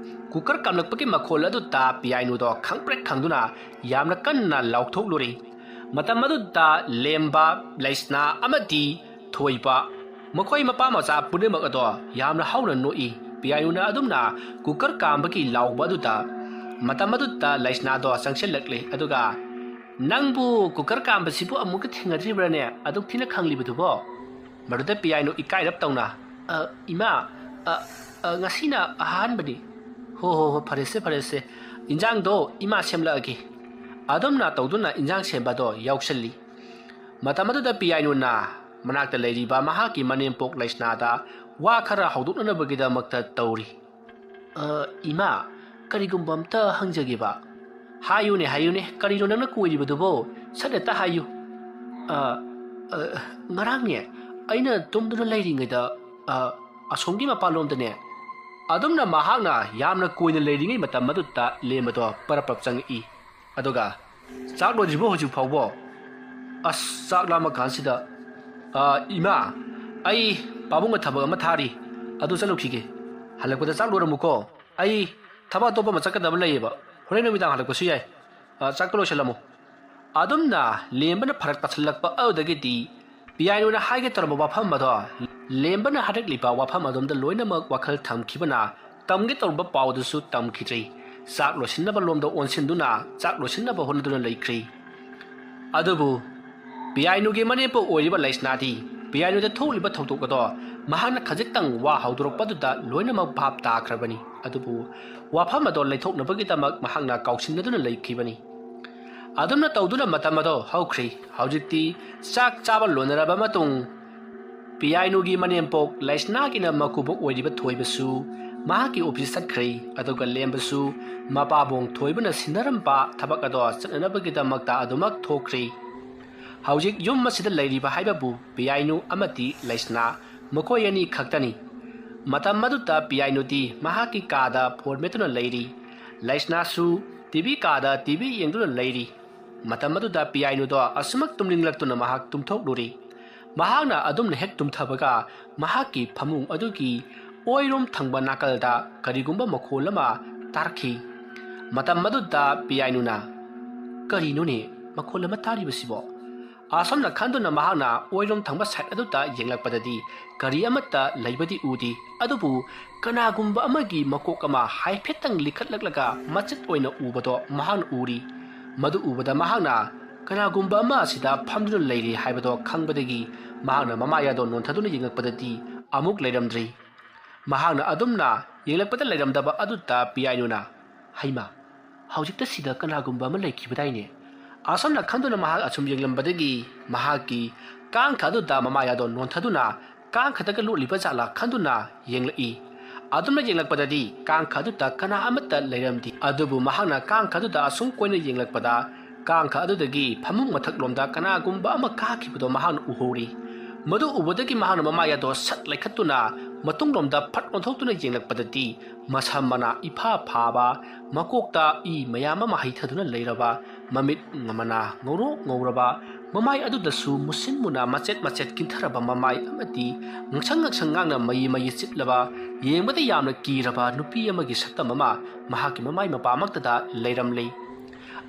ꯀꯨꯀꯔ ꯀꯥꯝꯂꯛꯄꯒꯤ ꯃꯈꯣꯜ ꯑꯗꯨ ꯇꯥ ꯄꯤꯌꯥꯏꯅꯨꯗꯣ ꯈꯪꯄ꯭ꯔꯦꯛ ꯈꯪꯗꯨꯅ ꯌꯥꯝꯅ ꯀꯟꯅ ꯂꯥꯎꯊꯣꯛꯂꯨꯔꯤ꯫ ꯃꯇꯝ ꯑꯗꯨꯗ ꯂꯦꯝꯕ, ꯂꯩꯁꯅꯥ ꯑꯃꯗꯤ ꯊꯣꯏꯕ, ꯃꯈꯣꯏ ꯃꯄꯥ ꯃꯆꯥ ꯄꯨꯝꯅꯃꯛ ꯑꯗꯣ ꯌꯥꯝꯅ ꯍꯧꯅ ꯅꯣꯛꯏ꯫ ꯄꯤꯌꯥꯏꯅꯨꯅ ꯑꯗꯨꯝꯅ ꯀꯨꯀꯔ ꯀꯥꯝꯕꯒꯤ ꯂꯥꯎꯕ ꯑꯗꯨꯗ ꯃꯇꯝ ꯑꯗꯨꯗ ꯂꯩꯁꯅꯥꯗꯣ ꯆꯪꯁꯤꯜꯂꯛꯂꯤ꯫ ꯑꯗꯨꯒ, "ꯅꯪꯕꯨ ꯀꯨꯀꯔ ꯀꯥꯝꯕꯁꯤꯕꯨ ꯑꯃꯨꯛꯀ ꯊꯦꯡꯅꯗ꯭ꯔꯤꯕ꯭ꯔꯥꯅꯦ? ꯑꯗꯨꯛ ꯊꯤꯅ ꯈꯪꯂꯤꯕꯗꯨꯕꯣ?" ꯃꯗꯨꯗ ꯄꯤꯌꯥꯏꯅꯨ ꯏꯀꯥꯏꯔꯞ ꯇꯧꯅ, "ꯑ, ꯏꯃꯥ, ꯑ, ꯑ, ꯉꯁꯤꯅ ꯑꯍꯥꯟꯕꯅꯤ꯫" "ꯍꯣ, ꯍꯣ, ꯍꯣ, ꯐꯔꯦꯁꯦ, ꯐꯔꯦꯁꯦ꯫ ꯏꯟꯖꯥꯡꯗꯣ ꯏꯃꯥ ꯁꯦꯝꯂꯛꯑꯒꯦ꯫" ꯑꯗꯨꯝꯅ ꯇꯧꯗꯨꯅ ꯏꯟꯖꯥꯡ ꯁꯦꯝꯕꯗꯣ ꯌꯥꯎꯁꯜꯂꯤ꯫ ꯃꯇꯝ ꯑꯗꯨꯗ ꯄꯤꯌꯥꯏꯅꯨꯅ ꯃꯅꯥꯛꯇ ꯂꯩꯔꯤꯕ ꯃꯍꯥꯛꯀꯤ ꯃꯅꯦꯝꯄꯣꯛ ꯂꯩꯁꯅꯥꯗ ꯋꯥ ꯈꯔ ꯍꯧꯗꯣꯛꯅꯅꯕꯒꯤꯗꯃꯛꯇ ꯇꯧꯔꯤ꯫ "ꯑ, ꯏꯃꯥ, ꯀꯔꯤꯒꯨꯝꯕ ꯑꯝꯇ ꯍꯪꯖꯒꯦꯕ꯫ ꯍꯥꯏꯌꯨꯅꯦ, ꯍꯥꯏꯌꯨꯅꯦ, ꯀꯔꯤꯅꯣ ꯅꯪꯅ ꯀꯣꯏꯔꯤꯕꯗꯨꯕꯣ? ꯁꯠ ꯍꯦꯛꯇ ꯍꯥꯏꯌꯨ꯫ "ꯑ, ꯑ, ꯉꯔꯥꯡꯅꯦ, ꯑꯩꯅ ꯇꯨꯝꯗꯨꯅ ꯂꯩꯔꯤꯉꯩꯗ, ꯑ, ꯑꯁꯣꯝꯒꯤ ꯃꯄꯥꯟꯂꯣꯝꯗꯅꯦ," ꯑꯗꯨꯝꯅ ꯃꯍꯥꯛꯅ ꯌꯥꯝꯅ ꯀꯣꯏꯅ ꯂꯩꯔꯤꯉꯩ ꯃꯇꯝ ꯑꯗꯨꯗ ꯂꯦꯝꯕꯗꯣ ꯄꯔꯞ ꯄꯔꯞ ꯆꯪꯉꯛꯏ꯫ ꯑꯗꯨꯒ, "ꯆꯥꯛ ꯂꯣꯏꯗ꯭ꯔꯤꯕꯣ ꯍꯧꯖꯤꯛ ꯐꯥꯎꯕꯣ?" "ꯑꯁ, ꯆꯥꯛ ꯂꯥꯝꯃ ꯀꯥꯟꯁꯤꯗ꯫ ꯑ, ꯏꯃꯥ, ꯑꯩ ꯄꯥꯕꯨꯡꯒ ꯊꯕꯛ ꯑꯃ ꯊꯥꯔꯤ, ꯑꯗꯨ ꯆꯠꯂꯨꯈꯤꯒꯦ꯫ ꯍꯜꯂꯛꯄꯗ ꯆꯥꯛ ꯂꯣꯏꯔꯝꯃꯨꯀꯣ꯫ ꯑꯩ ꯊꯕꯛ ꯑꯇꯣꯞꯄ ꯑꯃ ꯆꯠꯀꯗꯕ ꯂꯩꯌꯦꯕ꯫ ꯍꯣꯔꯦꯟ ꯅꯨꯃꯤꯗꯥꯡ ꯍꯜꯂꯛꯄꯁꯨ ꯌꯥꯏ꯫ ꯑ, ꯆꯥꯛꯇ ꯂꯣꯏꯁꯤꯜꯂꯝꯃꯣ꯫" ꯑꯗꯨꯝꯅ ꯂꯦꯝꯕꯅ ꯐꯔꯛ ꯇꯥꯁꯤꯜꯂꯛꯄ ꯑꯗꯨꯗꯒꯤꯗꯤ ꯄꯤꯌꯥꯏꯅꯨꯅ ꯍꯥꯏꯒꯦ ꯇꯧꯔꯝꯕ ꯋꯥꯐꯝ ꯑꯗꯣ ꯂꯦꯝꯕꯅ ꯍꯥꯏꯔꯛꯂꯤꯕ ꯋꯥꯐꯝ ꯑꯗꯣꯝꯗ ꯂꯣꯏꯅꯃꯛ ꯋꯥꯈꯜ ꯊꯝꯈꯤꯕꯅ ꯇꯝꯒꯦ ꯇꯧꯔꯝꯕ ꯄꯥꯎꯗꯨꯁꯨ ꯇꯝꯈꯤꯗ꯭ꯔꯦ꯫ ꯆꯥꯛ ꯂꯣꯏꯁꯤꯟꯅꯕ ꯂꯣꯝꯗ ꯑꯣꯟꯁꯤꯟꯗꯨꯅ ꯆꯥꯛ ꯂꯣꯏꯁꯤꯟꯅꯕ ꯍꯣꯠꯅꯗꯨꯅ ꯂꯩꯈ꯭ꯔꯦ꯫ ꯑꯗꯨꯕꯨ ꯄꯤꯌꯥꯏꯅꯨꯒꯤ ꯃꯅꯦꯝꯄꯣꯛ ꯑꯣꯏꯔꯤꯕ ꯂꯩꯁꯅꯥꯗꯤ ꯄꯤꯌꯥꯏꯅꯨꯗ ꯊꯣꯛꯂꯤꯕ ꯊꯧꯗꯣꯛ ꯑꯗꯣ ꯃꯍꯥꯛꯅ ꯈꯖꯤꯛꯇꯪ ꯋꯥ ꯍꯧꯗꯣꯔꯛꯄꯗꯨꯗ ꯂꯣꯏꯅꯃꯛ ꯚꯥꯞ ꯇꯥꯈ꯭ꯔꯕꯅꯤ꯫ ꯑꯗꯨꯕꯨ ꯋꯥꯐꯝ ꯑꯗꯣ ꯂꯩꯊꯣꯛꯅꯕꯒꯤꯗꯃꯛ ꯃꯍꯥꯛꯅ ꯀꯥꯎꯁꯤꯟꯅꯗꯨꯅ ꯂꯩꯈꯤꯕꯅꯤ꯫ ꯑꯗꯨꯝꯅ ꯇꯧꯗꯨꯅ ꯃꯇꯝ ꯑꯗꯣ ꯍꯧꯈ꯭ꯔꯦ꯫ ꯍꯧꯖꯤꯛꯇꯤ ꯆꯥꯛ ꯆꯥꯕ ꯂꯣꯏꯅꯔꯕ ꯃꯇꯨꯡ ꯄꯤꯌꯥꯏꯅꯨꯒꯤ ꯃꯅꯦꯝꯄꯣꯛ ꯂꯩꯁꯅꯥꯒꯤꯅ ꯃꯀꯨꯕꯣꯛ ꯑꯣꯏꯔꯤꯕ ꯊꯣꯏꯕꯁꯨ ꯃꯍꯥꯛꯀꯤ ꯑꯣꯐꯤꯁ ꯆꯠꯈ꯭ꯔꯦ꯫ ꯑꯗꯨꯒ ꯂꯦꯝꯕꯁꯨ ꯃꯄꯥꯕꯨꯡ ꯊꯣꯏꯕꯅ ꯁꯤꯟꯅꯔꯝꯕ ꯊꯕꯛ ꯑꯗꯣ ꯆꯠꯅꯅꯕꯒꯤꯗꯃꯛꯇ ꯑꯗꯨꯃꯛ ꯊꯣꯛꯈ꯭ꯔꯦ꯫ ꯍꯧꯖꯤꯛ ꯌꯨꯝ ꯑꯁꯤꯗ ꯂꯩꯔꯤꯕ ꯍꯥꯏꯕꯕꯨ ꯄꯤꯌꯥꯏꯅꯨ ꯑꯃꯗꯤ ꯂꯩꯁꯅꯥ, ꯃꯈꯣꯏ ꯑꯅꯤ ꯈꯛꯇꯅꯤ꯫ ꯃꯇꯝ ꯑꯗꯨꯗ ꯄꯤꯌꯥꯏꯅꯨꯗꯤ ꯃꯍꯥꯛꯀꯤ ꯀꯥꯗ ꯐꯣꯟ ꯃꯦꯠꯇꯨꯅ ꯂꯩꯔꯤ꯫ ꯂꯩꯁꯅꯥꯁꯨ ꯇꯤ ꯚꯤ ꯀꯥꯗ ꯇꯤ ꯚꯤ ꯌꯦꯡꯗꯨꯅ ꯂꯩꯔꯤ꯫ ꯃꯇꯝ ꯑꯗꯨꯗ ꯄꯤꯌꯥꯏꯅꯨꯗꯣ ꯑꯁꯨꯃꯛ ꯇꯨꯝꯅꯤꯡꯂꯛꯇꯨꯅ ꯃꯍꯥꯛ ꯇꯨꯝꯊꯣꯛꯂꯨꯔꯦ꯫ ꯃꯍꯥꯛꯅ ꯑꯗꯨꯝꯅ ꯍꯦꯛ ꯇꯨꯝꯊꯕꯒ ꯃꯍꯥꯛꯀꯤ ꯐꯃꯨꯡ ꯑꯗꯨꯒꯤ ꯑꯣꯏꯔꯣꯝ ꯊꯪꯕ ꯅꯥꯀꯜꯗ ꯀꯔꯤꯒꯨꯝꯕ ꯃꯈꯣꯜ ꯑꯃ ꯇꯥꯔꯛꯈꯤ꯫ ꯃꯇꯝ ꯑꯗꯨꯗ ꯄꯤꯌꯥꯏꯅꯨꯅ, "ꯀꯔꯤꯅꯣꯅꯦ ꯃꯈꯣꯜ ꯑꯃ ꯇꯥꯔꯤꯕꯁꯤꯕꯣ?" ꯑꯁꯨꯝꯅ ꯈꯟꯗꯨꯅ ꯃꯍꯥꯛꯅ ꯑꯣꯏꯔꯣꯝ ꯊꯪꯕ ꯁꯥꯏꯠ ꯑꯗꯨꯗ ꯌꯦꯡꯂꯛꯄꯗꯗꯤ ꯒꯥꯔꯤ ꯑꯃꯠꯇ ꯂꯩꯕꯗꯤ ꯎꯗꯦ꯫ ꯑꯗꯨꯕꯨ ꯀꯅꯥꯒꯨꯝꯕ ꯑꯃꯒꯤ ꯃꯀꯣꯛ ꯑꯃ ꯍꯥꯏꯐꯦꯠꯇꯪ ꯂꯤꯈꯠꯂꯛꯂꯒ ꯃꯆꯦꯠ ꯑꯣꯏꯅ ꯎꯕꯗꯣ ꯃꯍꯥꯛꯅ ꯎꯔꯤ꯫ ꯃꯗꯨ ꯎꯕꯗ ꯃꯍꯥꯛꯅ ꯀꯅꯥꯒꯨꯝꯕ ꯑꯃ ꯑꯁꯤꯗ ꯐꯝꯗꯨꯅ ꯂꯩꯔꯤ ꯍꯥꯏꯕꯗꯣ ꯈꯪꯕꯗꯒꯤ ꯃꯍꯥꯛꯅ ꯃꯃꯥꯏ ꯑꯗꯣ ꯅꯣꯟꯊꯗꯨꯅ ꯌꯦꯡꯂꯛꯄꯗꯗꯤ ꯑꯃꯨꯛ ꯂꯩꯔꯝꯗ꯭ꯔꯤ꯫ ꯃꯍꯥꯛꯅ ꯑꯗꯨꯝꯅ ꯌꯦꯡꯂꯛꯄꯗ ꯂꯩꯔꯝꯗꯕ ꯑꯗꯨꯗ ꯄꯤꯌꯥꯏꯅꯨꯅ, "ꯍꯩꯃꯥ, ꯍꯧꯖꯤꯛꯇ ꯁꯤꯗ ꯀꯅꯥꯒꯨꯝꯕ ꯑꯃ ꯂꯩꯈꯤꯕꯗꯥꯏꯅꯦ?" ꯑꯁꯨꯝꯅ ꯈꯟꯗꯨꯅ ꯃꯍꯥꯛ ꯑꯁꯨꯝ ꯌꯦꯡꯂꯝꯕꯗꯒꯤ ꯃꯍꯥꯛꯀꯤ ꯀꯥꯡꯈ ꯑꯗꯨꯗ ꯃꯃꯥꯏ ꯑꯗꯣ ꯅꯣꯟꯊꯗꯨꯅ ꯀꯥꯡꯈꯗꯒ ꯂꯣꯠꯂꯤꯕ ꯖꯥꯠꯂꯥ ꯈꯟꯗꯨꯅ ꯌꯦꯡꯂꯛꯏ꯫ ꯑꯗꯨꯝꯅ ꯌꯦꯡꯂꯛꯄꯗꯗꯤ ꯀꯥꯡꯈ ꯑꯗꯨꯗ ꯀꯅꯥ ꯑꯃꯠꯇ ꯂꯩꯔꯝꯗꯦ꯫ ꯑꯗꯨꯕꯨ ꯃꯍꯥꯛꯅ ꯀꯥꯡꯈ ꯑꯗꯨꯗ ꯑꯁꯨꯝ ꯀꯣꯏꯅ ꯌꯦꯡꯂꯛꯄꯗ, ꯀꯥꯡꯈ ꯑꯗꯨꯗꯒꯤ ꯐꯃꯨꯡ ꯃꯊꯛꯂꯣꯝꯗ ꯀꯅꯥꯒꯨꯝꯕ ꯑꯃ ꯀꯥꯈꯤꯕꯗꯣ ꯃꯍꯥꯛꯅ ꯎꯍꯧꯔꯤ꯫ ꯃꯗꯨ ꯎꯕꯗꯒꯤ ꯃꯍꯥꯛꯅ ꯃꯃꯥꯏ ꯑꯗꯣ ꯁꯠ ꯂꯩꯈꯠꯇꯨꯅ ꯃꯇꯨꯡꯂꯣꯝꯗ ꯐꯠ ꯑꯣꯟꯊꯣꯛꯇꯨꯅ ꯌꯦꯡꯂꯛꯄꯗꯗꯤ, ꯃꯁꯝ ꯃꯅꯥ ꯏꯐꯥ ꯐꯥꯕ, ꯃꯀꯣꯛꯇ ꯏ ꯃꯌꯥꯝ ꯑꯃ ꯍꯩꯊꯗꯨꯅ ꯂꯩꯔꯕ, ꯃꯃꯤꯠ ꯃꯅꯥ ꯉꯧꯔꯣꯛ ꯉꯧꯔꯕ, ꯃꯃꯥꯏ ꯑꯗꯨꯗꯁꯨ ꯃꯨꯁꯤꯟ ꯃꯨꯅ ꯃꯆꯦꯠ ꯃꯆꯦꯠ ꯀꯤꯟꯊꯔꯕ ꯃꯃꯥꯏ ꯑꯃꯗꯤ ꯉꯪꯁꯪ ꯉꯪꯁꯪ ꯉꯥꯡꯅ ꯃꯌꯤ ꯃꯌꯤ ꯆꯤꯠꯂꯕ, ꯌꯦꯡꯕꯗ ꯌꯥꯝꯅ ꯀꯤꯔꯕ ꯅꯨꯄꯤ ꯑꯃꯒꯤ ꯁꯛꯇꯝ ꯑꯃ ꯃꯍꯥꯛꯀꯤ ꯃꯃꯥꯏ ꯃꯄꯥꯃꯛꯇꯗ ꯂꯩꯔꯝꯂꯤ꯫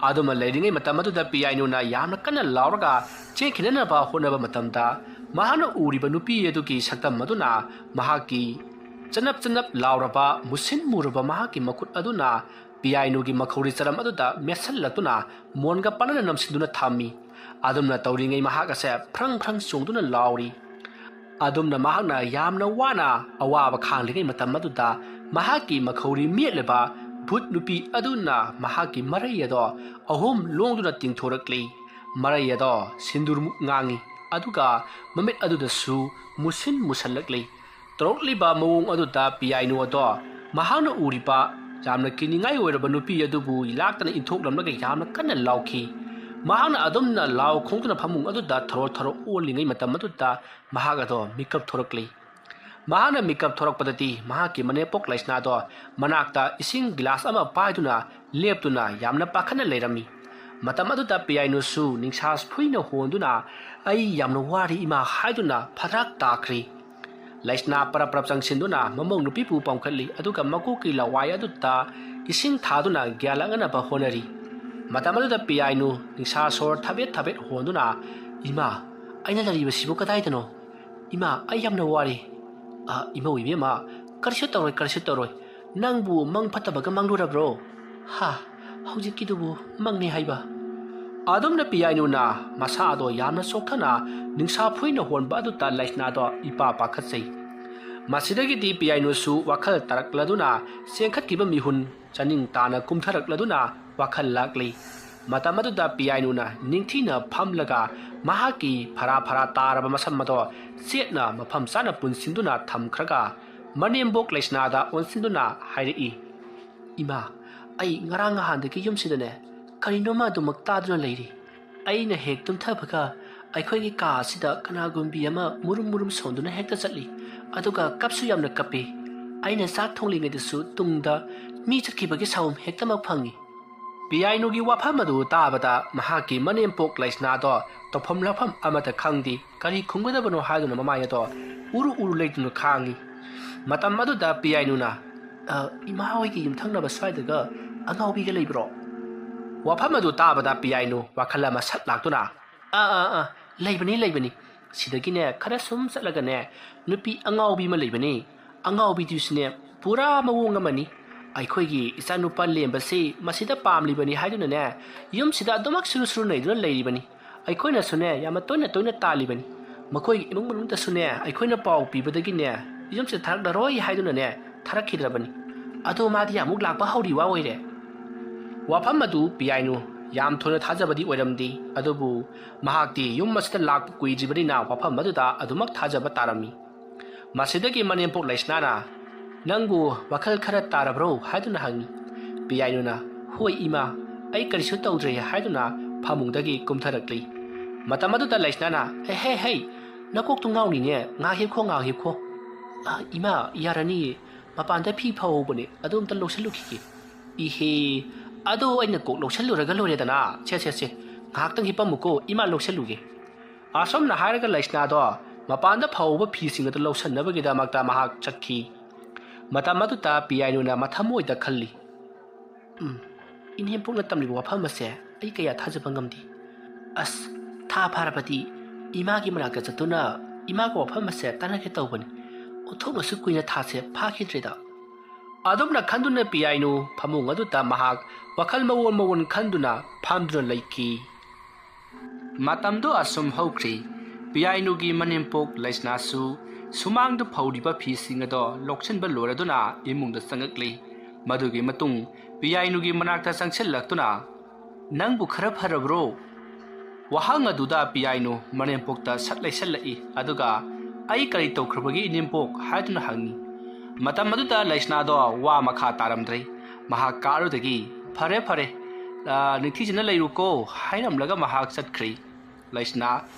ꯑꯗꯨꯃ ꯂꯩꯔꯤꯉꯩ ꯃꯇꯝ ꯑꯗꯨꯗ ꯄꯤꯌꯥꯏꯅꯨꯅ ꯌꯥꯝꯅ ꯀꯟꯅ ꯂꯥꯎꯔꯒ ꯆꯦꯟꯈꯤꯅꯅꯕ ꯍꯣꯠꯅꯕ ꯃꯇꯝꯗ, ꯃꯍꯥꯛꯅ ꯎꯔꯤꯕ ꯅꯨꯄꯤ ꯑꯗꯨꯒꯤ ꯁꯛꯇꯝ ꯑꯗꯨꯅ ꯃꯍꯥꯛꯀꯤ ꯆꯅꯞ ꯆꯅꯞ ꯂꯥꯎꯔꯕ, ꯃꯨꯁꯤꯟ ꯃꯨꯔꯕ ꯃꯍꯥꯛꯀꯤ ꯃꯈꯨꯠ ꯑꯗꯨꯅ ꯄꯤꯌꯥꯏꯅꯨꯒꯤ ꯃꯈꯧꯔꯤ ꯆꯔꯝ ꯑꯗꯨꯗ ꯃꯦꯠꯁꯤꯜꯂꯛꯇꯨꯅ ꯃꯣꯟꯒ ꯄꯥꯟꯅꯅ ꯅꯝꯁꯤꯟꯗꯨꯅ ꯊꯝꯃꯤ꯫ ꯑꯗꯨꯝꯅ ꯇꯧꯔꯤꯉꯩ ꯃꯍꯥꯛ ꯑꯁꯦ ꯐ꯭ꯔꯪ ꯐ꯭ꯔꯪ ꯆꯣꯡꯗꯨꯅ ꯂꯥꯎꯔꯤ꯫ ꯑꯗꯨꯝꯅ ꯃꯍꯥꯛꯅ ꯌꯥꯝꯅ ꯋꯥꯅ ꯑꯋꯥꯕ ꯈꯥꯡꯂꯤꯉꯩ ꯃꯇꯝ ꯑꯗꯨꯗ, ꯃꯍꯥꯛꯀꯤ ꯃꯈꯧꯔꯤ ꯃꯦꯠꯂꯤꯕ ꯚꯨꯠ ꯅꯨꯄꯤ ꯑꯗꯨꯅ ꯃꯍꯥꯛꯀꯤ ꯃꯔꯩ ꯑꯗꯣ ꯑꯍꯨꯝ ꯂꯣꯡꯗꯨꯅ ꯇꯤꯡꯊꯣꯔꯛꯂꯤ꯫ ꯃꯔꯩ ꯑꯗꯣ ꯁꯤꯟꯗꯨꯔꯃꯨꯛ ꯉꯥꯡꯉꯤ, ꯑꯗꯨꯒ ꯃꯃꯤꯠ ꯑꯗꯨꯗꯁꯨ ꯃꯨꯁꯤꯟ ꯃꯨꯁꯜꯂꯛꯂꯤ꯫ ꯇꯧꯔꯛꯂꯤꯕ ꯃꯑꯣꯡ ꯑꯗꯨꯗ ꯄꯤꯌꯥꯏꯅꯨ ꯑꯗꯣ ꯃꯍꯥꯛꯅ ꯎꯔꯤꯕ ꯌꯥꯝꯅ ꯀꯤꯅꯤꯡꯉꯥꯏ ꯑꯣꯏꯔꯕ ꯅꯨꯄꯤ ꯑꯗꯨꯕꯨ ꯂꯥꯛꯇꯅ ꯏꯟꯊꯣꯛꯂꯝꯂꯒ ꯌꯥꯝꯅ ꯀꯟꯅ ꯂꯥꯎꯈꯤ꯫ ꯃꯍꯥꯛꯅ ꯑꯗꯨꯝꯅ ꯂꯥꯎ ꯈꯣꯡꯗꯨꯅ ꯐꯃꯨꯡ ꯑꯗꯨꯗ ꯊꯔꯣ ꯊꯔꯣ ꯑꯣꯜꯂꯤꯉꯩ ꯃꯇꯝ ꯑꯗꯨꯗ ꯃꯍꯥꯛ ꯑꯗꯣ ꯃꯤꯀꯞ ꯊꯣꯔꯛꯂꯤ꯫ ꯃꯍꯥꯛꯅ ꯃꯤꯀꯞ ꯊꯣꯔꯛꯄꯗꯗꯤ ꯃꯍꯥꯛꯀꯤ ꯃꯅꯦꯝꯄꯣꯛ ꯂꯩꯁꯅꯥꯗꯣ ꯃꯅꯥꯛꯇ ꯏꯁꯤꯡ ꯒꯤꯂꯥꯁ ꯑꯃ ꯄꯥꯏꯗꯨꯅ ꯂꯦꯞꯇꯨꯅ ꯌꯥꯝꯅ ꯄꯥꯈꯠꯅ ꯂꯩꯔꯝꯃꯤ꯫ ꯃꯇꯝ ꯑꯗꯨꯗ ꯄꯤꯌꯥꯏꯅꯨꯁꯨ ꯅꯤꯡꯁꯥ ꯐꯨꯏꯅ ꯍꯣꯟꯗꯨꯅ, "ꯑꯩ ꯌꯥꯝꯅ ꯋꯥꯔꯤ ꯏꯃꯥ" ꯍꯥꯏꯗꯨꯅ ꯐꯗ꯭ꯔꯥꯛ ꯇꯥꯈ꯭ꯔꯤ꯫ ꯂꯩꯁꯅꯥ ꯄꯔꯞ ꯄꯔꯞ ꯆꯪꯁꯤꯟꯗꯨꯅ ꯃꯃꯧ ꯅꯨꯄꯤꯕꯨ ꯄꯥꯝꯈꯠꯂꯤ, ꯑꯗꯨꯒ ꯃꯀꯣꯛꯀꯤ ꯂꯋꯥꯏ ꯑꯗꯨꯗ ꯏꯁꯤꯡ ꯊꯥꯗꯨꯅ ꯒ꯭ꯌꯥꯟ ꯂꯥꯛꯅꯅꯕ ꯍꯣꯠꯅꯔꯤ꯫ ꯃꯇꯝ ꯑꯗꯨꯗ ꯄꯤꯌꯥꯏꯅꯨ ꯅꯤꯡꯁꯥ ꯁꯣꯔ ꯊꯕꯦꯠ ꯊꯕꯦꯠ ꯍꯣꯟꯗꯨꯅ, "ꯏꯃꯥ, ꯑꯩꯅ ꯂꯩꯔꯤꯕꯁꯤꯕꯨ ꯀꯗꯥꯏꯗꯅꯣ? ꯏꯃꯥ, ꯑꯩ ꯌꯥꯝꯅ ꯋꯥꯔꯦ꯫ ꯑ, ꯏꯃꯧ ꯏꯕꯦꯝꯃ, ꯀꯔꯤꯁꯨ ꯇꯧꯔꯣꯏ, ꯀꯔꯤꯁꯨ ꯇꯧꯔꯣꯏ꯫ ꯅꯪꯕꯨ ꯃꯪ ꯐꯠꯇꯕꯒ ꯃꯪꯂꯨꯔꯕ꯭ꯔꯣ? ꯍꯥ, ꯍꯧꯖꯤꯛꯀꯤꯗꯨꯕꯨ ꯃꯪꯅꯤ ꯍꯥꯏꯕ?" ꯑꯗꯨꯝꯅ ꯄꯤꯌꯥꯏꯅꯨꯅ ꯃꯁꯥꯗꯣ ꯌꯥꯝꯅ ꯆꯣꯛꯊꯅ ꯅꯤꯡꯁꯥ ꯐꯨꯏꯅ ꯍꯣꯟꯕ ꯑꯗꯨꯗ ꯂꯩꯁꯅꯥꯗꯣ ꯏꯄꯥ ꯄꯥꯈꯠꯆꯩ꯫ ꯃꯁꯤꯗꯒꯤꯗꯤ ꯄꯤꯌꯥꯏꯅꯨꯁꯨ ꯋꯥꯈꯜ ꯇꯥꯔꯛꯂꯗꯨꯅ ꯆꯦꯟꯈꯠꯈꯤꯕ ꯃꯤꯍꯨꯟ ꯆꯥꯅꯤꯡ ꯇꯥꯅ ꯀꯨꯝꯊꯔꯛꯂꯗꯨꯅ ꯋꯥꯈꯜ ꯂꯥꯛꯂꯤ꯫ ꯃꯇꯝ ꯑꯗꯨꯗ ꯄꯤꯌꯥꯏꯅꯨꯅ ꯅꯤꯡꯊꯤꯅ ꯐꯝꯂꯒ ꯃꯍꯥꯛꯀꯤ ꯐꯔꯥ ꯐꯔꯥ ꯇꯥꯔꯕ ꯃꯁꯝ ꯑꯗꯣ ꯆꯦꯠꯅ ꯃꯐꯝ ꯆꯥꯅ ꯄꯨꯟꯁꯤꯟꯗꯨꯅ ꯊꯝꯈ꯭ꯔꯒ ꯃꯅꯦꯝꯕꯣꯛ ꯂꯩꯁꯅꯥꯗ ꯑꯣꯟꯁꯤꯟꯗꯨꯅ ꯍꯥꯏꯔꯛꯏ, "ꯏꯃꯥ, ꯑꯩ ꯉꯔꯥꯡ ꯅꯍꯥꯟꯗꯒꯤ ꯌꯨꯝꯁꯤꯗꯅꯦ ꯀꯔꯤꯅꯣꯃ ꯑꯗꯨꯃꯛ ꯇꯥꯗꯨꯅ ꯂꯩꯔꯤ꯫ ꯑꯩꯅ ꯍꯦꯛ ꯇꯨꯝꯊꯕꯒ ꯑꯩꯈꯣꯏꯒꯤ ꯀꯥ ꯑꯁꯤꯗ ꯀꯅꯥꯒꯨꯝꯕꯤ ꯑꯃ ꯃꯨꯔꯨꯝ ꯃꯨꯔꯨꯝ ꯁꯣꯟꯗꯨꯅ ꯍꯦꯛꯇ ꯆꯠꯂꯤ꯫ ꯑꯗꯨꯒ ꯀꯞꯁꯨ ꯌꯥꯝꯅ ꯀꯞꯄꯤ꯫ ꯑꯩꯅ ꯆꯥꯛ ꯊꯣꯡꯂꯤꯉꯩꯗꯁꯨ ꯇꯨꯡꯗ ꯃꯤ ꯆꯠꯈꯤꯕꯒꯤ ꯁꯥꯎꯝ ꯍꯦꯛꯇꯃꯛ ꯐꯪꯉꯤ꯫" ꯄꯤꯌꯥꯏꯅꯨꯒꯤ ꯋꯥꯐꯝ ꯑꯗꯨ ꯇꯥꯕꯗ ꯃꯍꯥꯛꯀꯤ ꯃꯅꯦꯝꯄꯣꯛ ꯂꯩꯁꯅꯥꯗꯣ ꯇꯧꯐꯝ ꯂꯥꯛꯐꯝ ꯑꯃꯠꯇ ꯈꯪꯗꯦ꯫ ꯀꯔꯤ ꯈꯨꯝꯒꯗꯕꯅꯣ ꯍꯥꯏꯗꯨꯅ ꯃꯃꯥꯏ ꯑꯗꯣ ꯎꯔꯨ ꯎꯔꯨ ꯂꯩꯗꯨꯅ ꯈꯥꯡꯉꯤ꯫ ꯃꯇꯝ ꯑꯗꯨꯗ ꯄꯤꯌꯥꯏꯅꯨꯅ, "ꯑ, ꯏꯃꯥ ꯍꯣꯏꯒꯤ ꯌꯨꯝꯊꯪꯅꯕ ꯁ꯭ꯋꯥꯏꯗꯒ ꯑꯉꯥꯎꯕꯤꯒ ꯂꯩꯕ꯭ꯔꯣ?" ꯋꯥꯐꯝ ꯑꯗꯨ ꯇꯥꯕꯗ ꯄꯤꯌꯥꯏꯅꯨ ꯋꯥꯈꯜ ꯑꯃ ꯁꯠ ꯂꯥꯛꯇꯨꯅ, "ꯑꯥ, ꯑꯥ, ꯑꯥ, ꯂꯩꯕꯅꯤ, ꯂꯩꯕꯅꯤ꯫ ꯁꯤꯗꯒꯤꯅꯦ ꯈꯔ ꯁꯨꯝ ꯆꯠꯂꯒꯅꯦ ꯅꯨꯄꯤ ꯑꯉꯥꯎꯕꯤ ꯑꯃ ꯂꯩꯕꯅꯤ꯫ ꯑꯉꯥꯎꯕꯤꯗꯨꯁꯨꯅꯦ ꯄꯨꯔꯥ ꯃꯑꯣꯡ ꯑꯃꯅꯤ꯫ ꯑꯩꯈꯣꯏꯒꯤ ꯏꯆꯥꯅꯨꯄꯥ ꯂꯦꯝꯕꯁꯤ ꯃꯁꯤꯗ ꯄꯥꯝꯂꯤꯕꯅꯤ ꯍꯥꯏꯗꯨꯅꯅꯦ ꯌꯨꯝꯁꯤꯗ ꯑꯗꯨꯃꯛ ꯁꯨꯔꯨ ꯁꯨꯔꯨ ꯅꯩꯗꯨꯅ ꯂꯩꯔꯤꯕꯅꯤ꯫ ꯑꯩꯈꯣꯏꯅꯁꯨꯅꯦ ꯌꯥꯝꯅ ꯇꯣꯏꯅ ꯇꯣꯏꯅ ꯇꯥꯜꯂꯤꯕꯅꯤ꯫ ꯃꯈꯣꯏꯒꯤ ꯏꯃꯨꯡ ꯃꯅꯨꯡꯗꯁꯨꯅꯦ ꯑꯩꯈꯣꯏꯅ ꯄꯥꯎ ꯄꯤꯕꯗꯒꯤꯅꯦ ꯌꯨꯝꯁꯤꯗ ꯊꯥꯔꯛꯂꯔꯣꯏ ꯍꯥꯏꯗꯨꯅꯅꯦ ꯊꯥꯔꯛꯈꯤꯗ꯭ꯔꯕꯅꯤ꯫ ꯑꯗꯣ ꯃꯥꯗꯤ ꯑꯃꯨꯛ ꯂꯥꯛꯄ ꯍꯧꯔꯤ ꯋꯥ ꯑꯣꯏꯔꯦ꯫" ꯋꯥꯐꯝ ꯑꯗꯨ ꯄꯤꯌꯥꯏꯅꯨ ꯌꯥꯝ ꯊꯣꯏꯅ ꯊꯥꯖꯕꯗꯤ ꯑꯣꯏꯔꯝꯗꯦ꯫ ꯑꯗꯨꯕꯨ ꯃꯍꯥꯛꯇꯤ ꯌꯨꯝ ꯑꯁꯤꯗ ꯂꯥꯛꯄ ꯀꯨꯏꯗ꯭ꯔꯤꯕꯅꯤꯅ ꯋꯥꯐꯝ ꯑꯗꯨꯗ ꯑꯗꯨꯃꯛ ꯊꯥꯖꯕ ꯇꯥꯔꯝꯃꯤ꯫ ꯃꯁꯤꯗꯒꯤ ꯃꯅꯦꯝꯄꯣꯛ ꯂꯩꯁꯅꯥꯅ, "ꯅꯪꯕꯨ ꯋꯥꯈꯜ ꯈꯔ ꯇꯥꯔꯕ꯭ꯔꯣ?" ꯍꯥꯏꯗꯨꯅ ꯍꯪꯉꯤ꯫ ꯄꯤꯌꯥꯏꯅꯨꯅ, "ꯍꯣꯏ ꯏꯃꯥ, ꯑꯩ ꯀꯔꯤꯁꯨ ꯇꯧꯗ꯭ꯔꯦ" ꯍꯥꯏꯗꯨꯅ ꯐꯃꯨꯡꯗꯒꯤ ꯀꯨꯝꯊꯔꯛꯂꯤ꯫ ꯃꯇꯝ ꯑꯗꯨꯗ ꯂꯩꯁꯅꯥꯅ, "ꯑꯦ, ꯍꯦ, ꯍꯦ, ꯅꯀꯣꯛꯇꯨ ꯉꯥꯎꯅꯤꯅꯦ, ꯉꯥꯏꯍꯥꯛ ꯍꯤꯞꯈꯣ, ꯉꯥꯏꯍꯥꯛ ꯍꯤꯞꯈꯣ꯫" "ꯑ, ꯏꯃꯥ, ꯌꯥꯔꯅꯤꯌꯦ, ꯃꯄꯥꯟꯗ ꯐꯤ ꯐꯧꯍꯧꯕꯅꯦ, ꯑꯗꯨ ꯑꯝꯇ ꯂꯧꯁꯤꯜꯂꯨꯈꯤꯒꯦ꯫" "ꯏꯍꯦ, ꯑꯗꯣ ꯑꯩꯅ ꯀꯣꯛ ꯂꯧꯁꯤꯜꯂꯨꯔꯒ ꯂꯣꯏꯔꯦꯗꯅ꯫ ꯁꯦ, ꯁꯦ, ꯁꯦ, ꯉꯥꯏꯍꯥꯛꯇꯪ ꯍꯤꯞꯄꯝꯃꯨꯀꯣ, ꯏꯃꯥ ꯂꯧꯁꯤꯜꯂꯨꯒꯦ꯫" ꯑꯁꯨꯝꯅ ꯍꯥꯏꯔꯒ ꯂꯩꯁꯅꯥꯗꯣ ꯃꯄꯥꯟꯗ ꯐꯧꯕ ꯐꯤꯁꯤꯡ ꯑꯗꯨ ꯂꯧꯁꯤꯟꯅꯕꯒꯤꯗꯃꯛꯇ ꯃꯍꯥꯛ ꯆꯠꯈꯤ꯫ ꯃꯇꯝ ꯑꯗꯨꯗ ꯄꯤꯌꯥꯏꯅꯨꯅ ꯃꯊꯃꯣꯏꯗ ꯈꯜꯂꯤ, "ꯎꯝ, ꯏꯅꯦꯝꯄꯣꯛꯅ ꯇꯝꯂꯤꯕ ꯋꯥꯐꯝ ꯑꯁꯦ ꯑꯩ ꯀꯌꯥ ꯊꯥꯖꯕ ꯉꯝꯗꯦ꯫ ꯑꯁ, ꯊꯥ ꯐꯥꯔꯕꯗꯤ ꯏꯃꯥꯒꯤ ꯃꯅꯥꯛꯇ ꯆꯠꯇꯨꯅ ꯏꯃꯥꯒ ꯋꯥꯐꯝ ꯑꯁꯦ ꯇꯥꯟꯅꯒꯦ ꯇꯧꯕꯅꯤ꯫ ꯑꯣꯟꯊꯣꯛꯅꯁꯨ ꯀꯨꯏꯅ ꯊꯥꯁꯦ ꯐꯥꯈꯤꯗ꯭ꯔꯦꯗ꯫" ꯑꯗꯨꯝꯅ ꯈꯟꯗꯨꯅ ꯄꯤꯌꯥꯏꯅꯨ ꯐꯃꯨꯡ ꯑꯗꯨꯗ ꯃꯍꯥꯛ ꯋꯥꯈꯜ ꯃꯑꯣꯟ ꯃꯑꯣꯟ ꯈꯟꯗꯨꯅ ꯐꯝꯗꯨꯅ ꯂꯩꯈꯤ꯫ ꯃꯇꯝꯗꯨ ꯑꯁꯨꯝ ꯍꯧꯈ꯭ꯔꯤ꯫ ꯄꯤꯌꯥꯏꯅꯨꯒꯤ ꯃꯅꯦꯝꯄꯣꯛ ꯂꯩꯁꯅꯥꯁꯨ ꯁꯨꯃꯥꯡꯗ ꯐꯧꯔꯤꯕ ꯐꯤꯁꯤꯡ ꯑꯗꯣ ꯂꯧꯁꯤꯟꯕ ꯂꯣꯏꯔꯗꯨꯅ ꯏꯃꯨꯡꯗ ꯆꯪꯉꯛꯂꯤ꯫ ꯃꯗꯨꯒꯤ ꯃꯇꯨꯡ ꯄꯤꯌꯥꯏꯅꯨꯒꯤ ꯃꯅꯥꯛꯇ ꯆꯪꯁꯤꯜꯂꯛꯇꯨꯅ, "ꯅꯪꯕꯨ ꯈꯔ ꯐꯔꯕ꯭ꯔꯣ?" ꯋꯥꯍꯪ ꯑꯗꯨꯗ ꯄꯤꯌꯥꯏꯅꯨ ꯃꯅꯦꯝꯄꯣꯛꯇ ꯁꯠ ꯂꯩꯁꯜꯂꯛꯏ, ꯑꯗꯨꯒ, "ꯑꯩ ꯀꯔꯤ ꯇꯧꯈ꯭ꯔꯕꯒꯦ ꯏꯅꯦꯝꯄꯣꯛ?" ꯍꯥꯏꯗꯨꯅ ꯍꯪꯉꯤ꯫ ꯃꯇꯝ ꯑꯗꯨꯗ ꯂꯩꯁꯅꯥꯗꯣ ꯋꯥ ꯃꯈꯥ ꯇꯥꯔꯝꯗ꯭ꯔꯦ꯫ ꯃꯍꯥꯛ ꯀꯥꯔꯨꯗꯒꯤ, "ꯐꯔꯦ, ꯐꯔꯦ, ꯑ, ꯅꯤꯡꯊꯤꯖꯅ ꯂꯩꯔꯨꯀꯣ" ꯍꯥꯏꯔꯝꯂꯒ ꯃꯍꯥꯛ ꯆꯠꯈ꯭ꯔꯦ꯫ ꯂꯩꯁꯅꯥ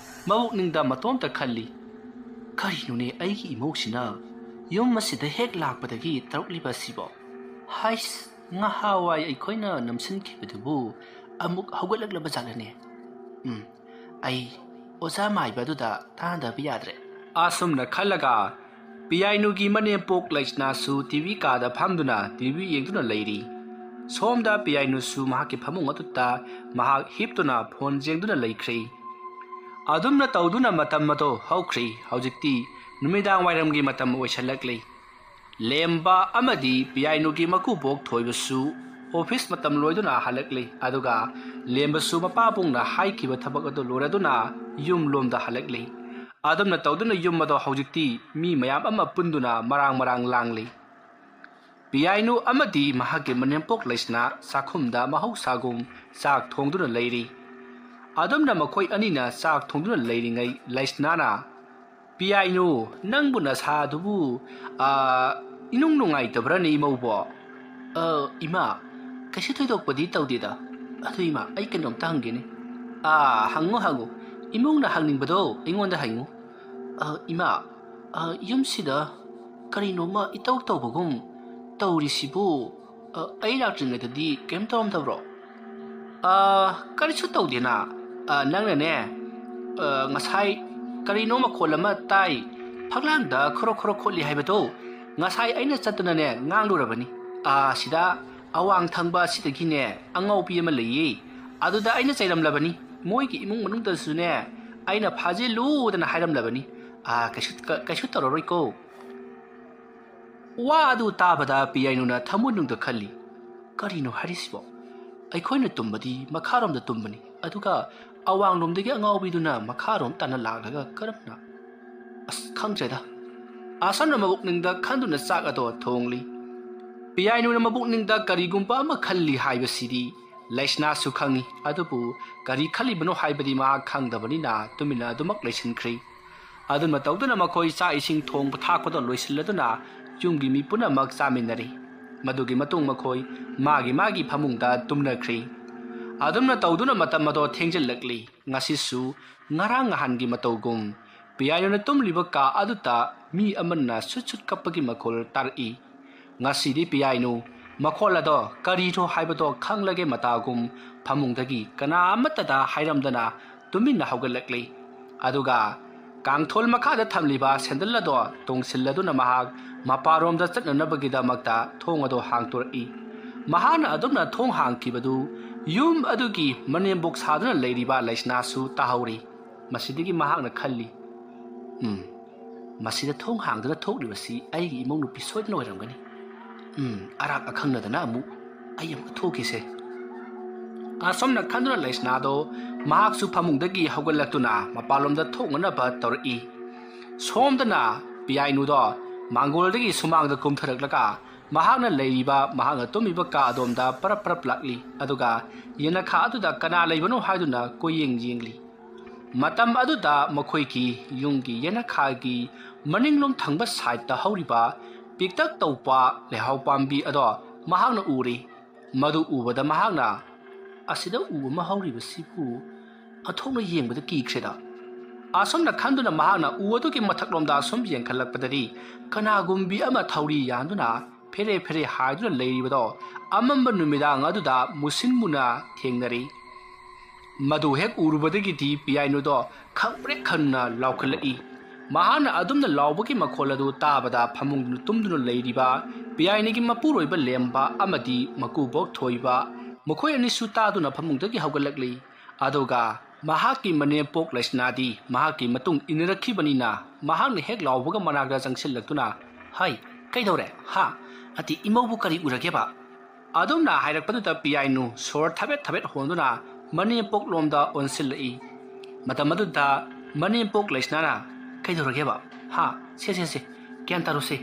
ꯃꯕꯨꯛꯅꯤꯡꯗ ꯃꯇꯣꯝꯇ ꯈꯜꯂꯤ, "ꯀꯔꯤꯅꯣꯅꯦ ꯑꯩꯒꯤ ꯏꯃꯧꯁꯤꯅ ꯌꯨꯝ ꯑꯁꯤꯗ ꯍꯦꯛ ꯂꯥꯛꯄꯗꯒꯤ ꯇꯧꯔꯛꯂꯤꯕ ꯑꯁꯤꯕꯣ? ꯍꯥꯏꯁ, ꯉꯍꯥꯋꯥꯏ ꯑꯩꯈꯣꯏꯅ ꯅꯝꯁꯤꯟꯈꯤꯕꯗꯨꯕꯨ ꯑꯃꯨꯛ ꯍꯧꯒꯠꯂꯛꯂꯕ ꯖꯥꯠꯂꯅꯦ? ꯎꯝ, ꯑꯩ ꯑꯣꯖꯥ ꯃꯥꯏꯕ ꯑꯗꯨꯗ ꯇꯥꯟꯅꯗꯕ ꯌꯥꯗ꯭ꯔꯦ"꯫ ꯑꯁꯨꯝꯅ ꯈꯜꯂꯒ ꯄꯤꯌꯥꯏꯅꯨꯒꯤ ꯃꯅꯦꯝꯄꯣꯛ ꯂꯩꯁꯅꯥꯁꯨ ꯇꯤ ꯚꯤ ꯀꯥꯗ ꯐꯝꯗꯨꯅ ꯇꯤ ꯚꯤ ꯌꯦꯡꯗꯨꯅ ꯂꯩꯔꯤ꯫ ꯁꯣꯝꯗ ꯄꯤꯌꯥꯏꯅꯨꯁꯨ ꯃꯍꯥꯛꯀꯤ ꯐꯃꯨꯡ ꯑꯗꯨꯗ ꯃꯍꯥꯛ ꯍꯤꯞꯇꯨꯅ ꯐꯣꯟ ꯌꯦꯡꯗꯨꯅ ꯂꯩꯈ꯭ꯔꯦ꯫ ꯑꯗꯨꯝꯅ ꯇꯧꯗꯨꯅ ꯃꯇꯝ ꯑꯗꯨ ꯍꯧꯈ꯭ꯔꯦ꯫ ꯍꯧꯖꯤꯛꯇꯤ ꯅꯨꯃꯤꯗꯥꯡ ꯋꯥꯏꯔꯝꯒꯤ ꯃꯇꯝ ꯑꯣꯏꯁꯜꯂꯛꯂꯦ꯫ ꯂꯦꯝꯕ ꯑꯃꯗꯤ ꯄꯤꯌꯥꯏꯅꯨꯒꯤ ꯃꯀꯨꯕꯣꯛ ꯊꯣꯏꯕꯁꯨ ꯑꯣꯐꯤꯁ ꯃꯇꯝ ꯂꯣꯏꯗꯨꯅ ꯍꯜꯂꯛꯂꯤ꯫ ꯑꯗꯨꯒ ꯂꯦꯝꯕꯁꯨ ꯃꯄꯥꯕꯨꯡꯅ ꯍꯥꯏꯈꯤꯕ ꯊꯕꯛ ꯑꯗꯨ ꯂꯣꯏꯔꯗꯨꯅ ꯌꯨꯝ ꯂꯣꯝꯗ ꯍꯜꯂꯛꯂꯤ꯫ ꯑꯗꯨꯝꯅ ꯇꯧꯗꯨꯅ ꯌꯨꯝ ꯑꯗꯣ ꯍꯧꯖꯤꯛꯇꯤ ꯃꯤ ꯃꯌꯥꯝ ꯑꯃ ꯄꯨꯟꯗꯨꯅ ꯃꯔꯥꯡ ꯃꯔꯥꯡ ꯂꯥꯡꯂꯤ꯫ ꯄꯤꯌꯥꯏꯅꯨ ꯑꯃꯗꯤ ꯃꯍꯥꯛꯀꯤ ꯃꯅꯦꯝꯄꯣꯛ ꯂꯩꯁꯅꯥ ꯆꯥꯛꯈꯨꯝꯗ ꯃꯍꯧꯁꯥꯒꯨꯝ ꯆꯥꯛ ꯊꯣꯡꯗꯨꯅ ꯂꯩꯔꯤ꯫ ꯑꯗꯨꯝꯅ ꯃꯈꯣꯏ ꯑꯅꯤꯅ ꯆꯥꯛ ꯊꯣꯡꯗꯨꯅ ꯂꯩꯔꯤꯉꯩ ꯂꯩꯁꯅꯥꯅ, "ꯄꯤꯌꯥꯏꯅꯨ, ꯅꯪꯕꯨ ꯅꯁꯥꯗꯨꯕꯨ, ꯑ, ꯏꯅꯨꯡ ꯅꯨꯡꯉꯥꯏꯇꯕ꯭ꯔꯅꯦ ꯏꯃꯧꯕꯣ?" "ꯑ, ꯏꯃꯥ, ꯀꯩꯁꯨ ꯊꯣꯏꯗꯣꯛꯄꯗꯤ ꯇꯧꯗꯦꯗ꯫ ꯑꯗꯨ ꯏꯃꯥ, ꯑꯩ ꯀꯩꯅꯣꯝꯇ ꯍꯪꯒꯦꯅꯦ?" "ꯑ, ꯍꯪꯉꯨ, ꯍꯪꯉꯨ꯫ ꯏꯃꯧꯅ ꯍꯪꯅꯤꯡꯕꯗꯣ ꯑꯩꯉꯣꯟꯗ ꯍꯪꯉꯨ꯫" "ꯑ, ꯏꯃꯥ, ꯑ, ꯌꯨꯝꯁꯤꯗ ꯀꯔꯤꯅꯣꯝꯃ ꯏꯇꯧ ꯇꯧꯕꯒꯨꯝ ꯇꯧꯔꯤꯁꯤꯕꯨ, ꯑ, ꯑꯩ ꯂꯥꯛꯇ꯭ꯔꯤꯉꯩꯗꯗꯤ ꯀꯔꯤꯝ ꯇꯧꯔꯝꯗꯕ꯭ꯔꯣ?" "ꯑ, ꯀꯔꯤꯁꯨ ꯇꯧꯗꯦꯅ꯫ ꯑ, ꯅꯪꯅꯅꯦ, ꯑ, ꯉꯁꯥꯏ ꯀꯔꯤꯅꯣ ꯃꯈꯣꯜ ꯑꯃ ꯇꯥꯏ, ꯐꯛꯂꯥꯡꯗ ꯈꯣꯔꯣ ꯈꯣꯔꯣ ꯈꯣꯠꯂꯤ ꯍꯥꯏꯕꯗꯣ, ꯉꯁꯥꯏ ꯑꯩꯅ ꯆꯠꯇꯨꯅꯅꯦ ꯉꯥꯡꯂꯨꯔꯕꯅꯤ꯫ ꯑ, ꯁꯤꯗ ꯑꯋꯥꯡ ꯊꯪꯕ ꯑꯁꯤꯗꯒꯤꯅꯦ ꯑꯉꯥꯎꯕꯤ ꯑꯃ ꯂꯩꯌꯦ, ꯑꯗꯨꯗ ꯑꯩꯅ ꯆꯩꯔꯝꯂꯕꯅꯤ꯫ ꯃꯣꯏꯒꯤ ꯏꯃꯨꯡ ꯃꯅꯨꯡꯗꯁꯨꯅꯦ ꯑꯩꯅ ꯐꯥꯖꯤꯜꯂꯨꯗꯅ ꯍꯥꯏꯔꯝꯂꯕꯅꯤ꯫ ꯑ, ꯀꯩꯁꯨ, ꯀ-, ꯀꯩꯁꯨ ꯇꯧꯔꯔꯣꯏꯀꯣ꯫" ꯋꯥ ꯑꯗꯨ ꯇꯥꯕꯗ ꯄꯤꯌꯥꯏꯅꯨꯅ ꯊꯃꯣꯏꯅꯨꯡꯗ ꯈꯜꯂꯤ, "ꯀꯔꯤꯅꯣ ꯍꯥꯏꯔꯤꯁꯤꯕꯣ? ꯑꯩꯈꯣꯏꯅ ꯇꯨꯝꯕꯗꯤ ꯃꯈꯥꯔꯣꯝꯗ ꯇꯨꯝꯕꯅꯤ, ꯑꯗꯨꯒ ꯑꯋꯥꯡꯂꯣꯝꯗꯒꯤ ꯑꯉꯥꯎꯕꯤꯗꯨꯅ ꯃꯈꯥꯔꯣꯝ ꯇꯥꯅ ꯂꯥꯛꯂꯒ ꯀꯔꯝꯅ? ꯑꯁ, ꯈꯪꯗ꯭ꯔꯦꯗ꯫" ꯑꯁꯝꯅ ꯃꯕꯨꯛꯅꯤꯡꯗ ꯈꯟꯗꯨꯅ ꯆꯥꯛ ꯑꯗꯣ ꯊꯣꯡꯂꯤ꯫ ꯄꯤꯌꯥꯏꯅꯨꯅ ꯃꯕꯨꯛꯅꯤꯡꯗ ꯀꯔꯤꯒꯨꯝꯕ ꯑꯃ ꯈꯜꯂꯤ ꯍꯥꯏꯕꯁꯤꯗꯤ ꯂꯩꯁꯅꯥꯁꯨ ꯈꯪꯏ, ꯑꯗꯨꯕꯨ ꯀꯔꯤ ꯈꯜꯂꯤꯕꯅꯣ ꯍꯥꯏꯕꯗꯤ ꯃꯍꯥꯛ ꯈꯪꯗꯕꯅꯤꯅ ꯇꯨꯃꯤꯟꯅ ꯑꯗꯨꯃꯛ ꯂꯩꯁꯤꯟꯈ꯭ꯔꯤ꯫ ꯑꯗꯨꯅ ꯇꯧꯗꯨꯅ ꯃꯈꯣꯏ ꯆꯥꯛ ꯏꯁꯤꯡ ꯊꯣꯡꯕ ꯊꯥꯛꯄꯗꯣ ꯂꯣꯏꯁꯤꯜꯂꯗꯨꯅ ꯌꯨꯝꯒꯤ ꯃꯤ ꯄꯨꯝꯅꯃꯛ ꯆꯥꯃꯤꯟꯅꯔꯤ꯫ ꯃꯗꯨꯒꯤ ꯃꯇꯨꯡ ꯃꯈꯣꯏ ꯃꯥꯒꯤ ꯃꯥꯒꯤ ꯐꯃꯨꯡꯗ ꯇꯨꯝꯅꯈ꯭ꯔꯤ꯫ ꯑꯗꯨꯝꯅ ꯇꯧꯗꯨꯅ ꯃꯇꯝ ꯑꯗꯣ ꯊꯦꯡꯖꯤꯜꯂꯛꯂꯤ꯫ ꯉꯁꯤꯁꯨ ꯉꯔꯥꯡ ꯅꯍꯥꯟꯒꯤ ꯃꯇꯧꯒꯨꯝ ꯄꯤꯌꯥꯏꯅꯨꯅ ꯇꯨꯝꯂꯤꯕ ꯀꯥ ꯑꯗꯨꯗ ꯃꯤ ꯑꯃꯅ ꯁꯨꯠ ꯁꯨꯠ ꯀꯞꯄꯒꯤ ꯃꯈꯣꯜ ꯇꯥꯔꯛꯏ꯫ ꯉꯁꯤꯗꯤ ꯄꯤꯌꯥꯏꯅꯨ ꯃꯈꯣꯜ ꯑꯗꯣ ꯀꯔꯤꯅꯣ ꯍꯥꯏꯕꯗꯣ ꯈꯪꯂꯒꯦ ꯃꯇꯥꯒꯨꯝ ꯐꯃꯨꯡꯗꯒꯤ ꯀꯅꯥ ꯑꯃꯠꯇꯗ ꯍꯥꯏꯔꯝꯗꯅ ꯇꯨꯃꯤꯟꯅ ꯍꯧꯒꯠꯂꯛꯂꯤ꯫ ꯑꯗꯨꯒ ꯀꯥꯡꯊꯣꯜ ꯃꯈꯥꯗ ꯊꯝꯂꯤꯕ ꯁꯦꯟꯗꯜ ꯑꯗꯣ ꯇꯣꯡꯁꯤꯜꯂꯗꯨꯅ ꯃꯍꯥꯛ ꯃꯄꯥꯔꯣꯝꯗ ꯆꯠꯅꯅꯕꯒꯤꯗꯃꯛꯇ ꯊꯣꯡ ꯑꯗꯣ ꯍꯥꯡꯗꯣꯔꯛꯏ꯫ ꯃꯍꯥꯛꯅ ꯑꯗꯨꯝꯅ ꯊꯣꯡ ꯍꯥꯡꯈꯤꯕꯗꯨ ꯌꯨꯝ ꯑꯗꯨꯒꯤ ꯃꯅꯦꯝꯕꯣꯛ ꯁꯥꯗꯨꯅ ꯂꯩꯔꯤꯕ ꯂꯩꯁꯅꯥꯁꯨ ꯇꯥꯍꯧꯔꯤ꯫ ꯃꯁꯤꯗꯒꯤ ꯃꯍꯥꯛꯅ ꯈꯜꯂꯤ, "ꯎꯝ, ꯃꯁꯤꯗ ꯊꯣꯡ ꯍꯥꯡꯗꯨꯅ ꯊꯣꯛꯂꯤꯕꯁꯤ ꯑꯩꯒꯤ ꯏꯃꯧ ꯅꯨꯄꯤ ꯁꯣꯏꯗꯅ ꯑꯣꯏꯔꯝꯒꯅꯤ꯫ ꯎꯝ, ꯑꯔꯥꯛ ꯑꯈꯪꯅꯗꯅ ꯑꯃꯨꯛ ꯑꯩ ꯑꯃꯨꯛ ꯊꯣꯛꯈꯤꯁꯦ"꯫ ꯑꯁꯨꯝꯅ ꯈꯟꯗꯨꯅ ꯂꯩꯁꯅꯥꯗꯣ ꯃꯍꯥꯛꯁꯨ ꯐꯃꯨꯡꯗꯒꯤ ꯍꯧꯒꯠꯂꯛꯇꯨꯅ ꯃꯄꯥꯟꯂꯣꯝꯗ ꯊꯣꯛꯅꯅꯕ ꯇꯧꯔꯛꯏ꯫ ꯁꯣꯝꯗꯅ ꯄꯤꯌꯥꯏꯅꯨꯗꯣ ꯃꯥꯡꯒꯣꯜꯗꯒꯤ ꯁꯨꯃꯥꯡꯗ ꯀꯨꯝꯊꯔꯛꯂꯒ ꯃꯍꯥꯛꯅ ꯂꯩꯔꯤꯕ, ꯃꯍꯥꯛꯅ ꯇꯨꯝꯃꯤꯕ ꯀꯥ ꯑꯗꯣꯝꯗ ꯄꯔꯞ ꯄꯔꯞ ꯂꯥꯛꯂꯤ꯫ ꯑꯗꯨꯒ ꯌꯦꯅꯈꯥ ꯑꯗꯨꯗ ꯀꯅꯥ ꯂꯩꯕꯅꯣ ꯍꯥꯏꯗꯨꯅ ꯀꯣꯏꯌꯦꯡ ꯌꯦꯡꯂꯤ꯫ ꯃꯇꯝ ꯑꯗꯨꯗ ꯃꯈꯣꯏꯒꯤ ꯌꯨꯝꯒꯤ ꯌꯦꯅꯈꯥꯒꯤ ꯃꯅꯤꯡꯂꯣꯝ ꯊꯪꯕ ꯁꯥꯏꯠꯇ ꯍꯧꯔꯤꯕ ꯄꯤꯛꯇꯛ ꯇꯧꯕ ꯂꯩꯍꯥꯎ ꯄꯥꯝꯕꯤ ꯑꯗꯣ ꯃꯍꯥꯛꯅ ꯎꯔꯤ꯫ ꯃꯗꯨ ꯎꯕꯗ ꯃꯍꯥꯛꯅ, "ꯑꯁꯤꯗ ꯎ ꯑꯃ ꯍꯧꯔꯤꯕꯁꯤꯕꯨ ꯑꯣꯟꯊꯣꯛꯅ ꯌꯦꯡꯕꯗ ꯀꯤꯈ꯭ꯔꯦꯗ"꯫ ꯑꯁꯨꯝꯅ ꯈꯟꯗꯨꯅ ꯃꯍꯥꯛꯅ ꯎ ꯑꯗꯨꯒꯤ ꯃꯊꯛꯂꯣꯝꯗ ꯑꯁꯨꯝ ꯌꯦꯡꯈꯠꯂꯛꯄꯗꯗꯤ ꯀꯅꯥꯒꯨꯝꯕꯤ ꯑꯃ ꯊꯧꯔꯤ ꯌꯥꯟꯗꯨꯅ ꯐꯦꯔꯦ ꯐꯦꯔꯦ ꯍꯥꯏꯗꯨꯅ ꯂꯩꯔꯤꯕꯗꯣ ꯑꯃꯝꯕ ꯅꯨꯃꯤꯗꯥꯡ ꯑꯗꯨꯗ ꯃꯨꯁꯤꯟ ꯃꯨꯅ ꯊꯦꯡꯅꯔꯤ꯫ ꯃꯗꯨ ꯍꯦꯛ ꯎꯔꯨꯕꯗꯒꯤꯗꯤ ꯄꯤꯌꯥꯏꯅꯨꯗꯣ ꯈꯪꯄ꯭ꯔꯦꯛ ꯈꯪꯅ ꯂꯥꯎꯈꯠꯂꯛꯏ꯫ ꯃꯍꯥꯛꯅ ꯑꯗꯨꯝꯅ ꯂꯥꯎꯕꯒꯤ ꯃꯈꯣꯜ ꯑꯗꯨ ꯇꯥꯕꯗ ꯐꯃꯨꯡꯗꯨꯅ ꯇꯨꯝꯗꯨꯅ ꯂꯩꯔꯤꯕ ꯄꯤꯌꯥꯏꯅꯨꯒꯤ ꯃꯄꯨꯔꯣꯏꯕ ꯂꯦꯝꯕ ꯑꯃꯗꯤ ꯃꯀꯨꯕꯣꯛ ꯊꯣꯏꯕ, ꯃꯈꯣꯏ ꯑꯅꯤꯁꯨ ꯇꯥꯗꯨꯅ ꯐꯃꯨꯡꯗꯒꯤ ꯍꯧꯒꯠꯂꯛꯂꯤ꯫ ꯑꯗꯨꯒ ꯃꯍꯥꯛꯀꯤ ꯃꯅꯦꯝꯄꯣꯛ ꯂꯩꯁꯅꯥꯗꯤ ꯃꯍꯥꯛꯀꯤ ꯃꯇꯨꯡ ꯏꯟꯅꯔꯛꯈꯤꯕꯅꯤꯅ ꯃꯍꯥꯛꯅ ꯍꯦꯛ ꯂꯥꯎꯕꯒ ꯃꯅꯥꯛꯇ ꯆꯪꯁꯤꯜꯂꯛꯇꯨꯅ, "ꯍꯩ, ꯀꯩꯗꯧꯔꯦ? ꯍꯥ? ꯑꯗꯤ ꯏꯃꯧꯕꯨ ꯀꯔꯤ ꯎꯔꯒꯦꯕ?" ꯑꯗꯨꯝꯅ ꯍꯥꯏꯔꯛꯄꯗꯨꯗ ꯄꯤꯌꯥꯏꯅꯨ ꯁꯣꯔ ꯊꯕꯦꯠ ꯊꯕꯦꯠ ꯍꯣꯟꯗꯨꯅ ꯃꯅꯦꯝꯄꯣꯛꯂꯣꯝꯗ ꯑꯣꯟꯁꯤꯜꯂꯛꯏ꯫ ꯃꯇꯝ ꯑꯗꯨꯗ ꯃꯅꯦꯝꯄꯣꯛ ꯂꯩꯁꯅꯥꯅ, "ꯀꯩꯗꯧꯔꯒꯦꯕ? ꯍꯥ? ꯁꯦ, ꯁꯦ, ꯁꯦ, ꯒ꯭ꯌꯥꯟ ꯇꯥꯔꯣꯁꯦ꯫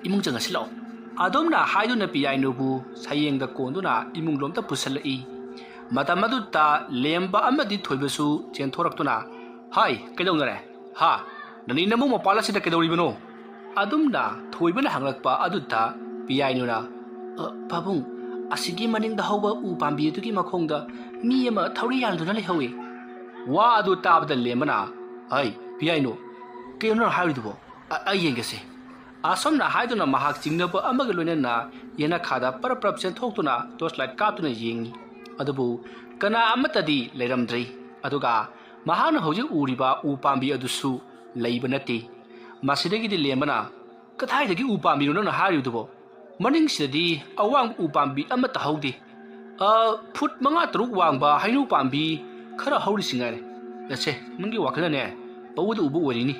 ꯏꯃꯨꯡ ꯆꯪꯉꯁꯤ ꯂꯥꯛꯑꯣ"꯫ ꯑꯗꯨꯝꯅ ꯍꯥꯏꯗꯨꯅ ꯄꯤꯌꯥꯏꯅꯨꯕꯨ ꯁꯌꯦꯡꯗ ꯀꯣꯟꯗꯨꯅ ꯏꯃꯨꯡꯂꯣꯝꯗ ꯄꯨꯁꯤꯜꯂꯛꯏ꯫ ꯃꯇꯝ ꯑꯗꯨꯗ ꯂꯦꯝꯕ ꯑꯃꯗꯤ ꯊꯣꯏꯕꯁꯨ ꯆꯦꯟꯊꯣꯔꯛꯇꯨꯅ, "ꯍꯥꯏ, ꯀꯩꯗꯧꯅꯔꯦ? ꯍꯥ? ꯅꯅꯤ ꯅꯃꯧ ꯃꯄꯥꯜ ꯑꯁꯤꯗ ꯀꯩꯗꯧꯔꯤꯕꯅꯣ?" ꯑꯗꯨꯝꯅ ꯊꯣꯏꯕꯅ ꯍꯪꯂꯛꯄ ꯑꯗꯨꯗ ꯄꯤꯌꯥꯏꯅꯨꯅ, "ꯑ, ꯄꯥꯕꯨꯡ, ꯑꯁꯤꯒꯤ ꯃꯅꯤꯡꯗ ꯍꯧꯕ ꯎ ꯄꯥꯝꯕꯤ ꯑꯗꯨꯒꯤ ꯃꯈꯣꯡꯗ ꯃꯤ ꯑꯃ ꯊꯧꯔꯤ ꯌꯥꯟꯗꯨꯅ ꯂꯩꯍꯧꯏ꯫" ꯋꯥ ꯑꯗꯨ ꯇꯥꯕꯗ ꯂꯦꯝꯕꯅ, "ꯍꯩ, ꯄꯤꯌꯥꯏꯅꯨ, ꯀꯩꯅꯣ ꯅꯪ ꯍꯥꯏꯔꯤꯗꯨꯕꯣ? ꯑ-, ꯑꯩ ꯌꯦꯡꯒꯦꯁꯦ꯫" ꯑꯁꯨꯝꯅ ꯍꯥꯏꯗꯨꯅ ꯃꯍꯥꯛ ꯆꯤꯡꯅꯕ ꯑꯃꯒ ꯂꯣꯏꯅꯅ ꯌꯦꯅꯈꯥꯗ ꯄꯔꯞ ꯄꯔꯞ ꯆꯦꯟꯊꯣꯛꯇꯨꯅ ꯇꯣꯔꯆ ꯂꯥꯏꯠ ꯀꯥꯞꯇꯨꯅ ꯌꯦꯡꯉꯤ꯫ ꯑꯗꯨꯕꯨ ꯀꯅꯥ ꯑꯃꯠꯇꯗꯤ ꯂꯩꯔꯝꯗ꯭ꯔꯤ꯫ ꯑꯗꯨꯒ ꯃꯍꯥꯛꯅ ꯍꯧꯖꯤꯛ ꯎꯔꯤꯕ ꯎ ꯄꯥꯝꯕꯤ ꯑꯗꯨꯁꯨ ꯂꯩꯕ ꯅꯠꯇꯦ꯫ ꯃꯁꯤꯗꯒꯤꯗꯤ ꯂꯦꯝꯕꯅ, "ꯀꯗꯥꯏꯗꯒꯤ ꯎ ꯄꯥꯝꯕꯤꯅꯣ ꯅꯪꯅ ꯍꯥꯏꯔꯤꯕꯗꯨꯕꯣ? ꯃꯅꯤꯡꯁꯤꯗꯗꯤ ꯑꯋꯥꯡꯕ ꯎ ꯄꯥꯝꯕꯤ ꯑꯃꯠꯇ ꯍꯧꯗꯦ꯫ ꯑ, ꯐꯨꯠ ꯃꯉꯥ ꯇꯔꯨꯛ ꯋꯥꯡꯕ ꯍꯩꯅꯧ ꯄꯥꯝꯕꯤ ꯈꯔ ꯍꯧꯔꯤꯁꯤ ꯉꯥꯏꯔꯦ꯫ ꯑꯁꯦ, ꯅꯪꯒꯤ ꯋꯥꯈꯜꯅꯅꯦ, ꯄꯧꯗ ꯎꯕ ꯑꯣꯏꯔꯤꯅꯤ꯫"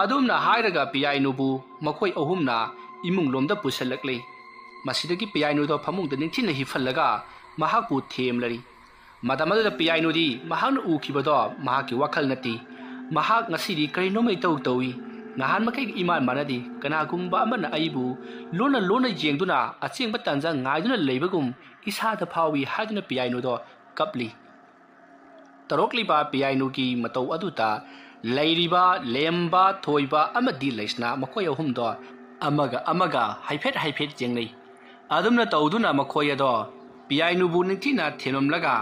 ꯑꯗꯨꯝꯅ ꯍꯥꯏꯔꯒ ꯄꯤꯌꯥꯏꯅꯨꯕꯨ ꯃꯈꯣꯏ ꯑꯍꯨꯝꯅ ꯏꯃꯨꯡ ꯂꯣꯝꯗ ꯄꯨꯁꯤꯜꯂꯛꯂꯤ꯫ ꯃꯁꯤꯗꯒꯤ ꯄꯤꯌꯥꯏꯅꯨꯗꯣ ꯐꯃꯨꯡꯗ ꯅꯤꯡꯊꯤꯅ ꯍꯤꯞꯍꯜꯂꯒ ꯃꯍꯥꯛꯄꯨ ꯊꯦꯝꯂꯔꯤ꯫ ꯃꯇꯝ ꯑꯗꯨꯗ ꯄꯤꯌꯥꯏꯅꯨꯗꯤ ꯃꯍꯥꯛꯅ ꯎꯈꯤꯕꯗꯣ ꯃꯍꯥꯛꯀꯤ ꯋꯥꯈꯜ ꯅꯠꯇꯦ꯫ ꯃꯍꯥꯛ ꯉꯁꯤꯗꯤ ꯀꯔꯤꯅꯣꯃ ꯏꯇꯧ ꯇꯧꯏ꯫ ꯅꯍꯥꯟ ꯃꯈꯩꯒ ꯏꯃꯥꯟ ꯃꯥꯟꯅꯗꯦ꯫ ꯀꯅꯥꯒꯨꯝꯕ ꯑꯃꯅ ꯑꯩꯕꯨ ꯂꯣꯟꯅ ꯂꯣꯟꯅ ꯌꯦꯡꯗꯨꯅ ꯑꯆꯦꯡꯕ ꯇꯥꯟꯖꯥ ꯉꯥꯏꯗꯨꯅ ꯂꯩꯕꯒꯨꯝ ꯏꯁꯥꯗ ꯐꯥꯎꯏ ꯍꯥꯏꯗꯨꯅ ꯄꯤꯌꯥꯏꯅꯨꯗꯣ ꯀꯞꯂꯤ꯫ ꯇꯧꯔꯛꯂꯤꯕ ꯄꯤꯌꯥꯏꯅꯨꯒꯤ ꯃꯇꯧ ꯑꯗꯨꯗ ꯂꯩꯔꯤꯕ ꯂꯦꯝꯕ, ꯊꯣꯏꯕ ꯑꯃꯗꯤ ꯂꯩꯁꯅꯥ ꯃꯈꯣꯏ ꯑꯍꯨꯝꯗꯣ ꯑꯃꯒ ꯑꯃꯒ ꯍꯥꯏꯐꯦꯠ ꯍꯥꯏꯐꯦꯠ ꯌꯦꯡꯅꯩ꯫ ꯑꯗꯨꯝꯅ ꯇꯧꯗꯨꯅ ꯃꯈꯣꯏ ꯑꯗꯣ ꯄꯤꯌꯥꯏꯅꯨꯕꯨ ꯅꯤꯡꯊꯤꯅ ꯊꯦꯝꯂꯝꯂꯒ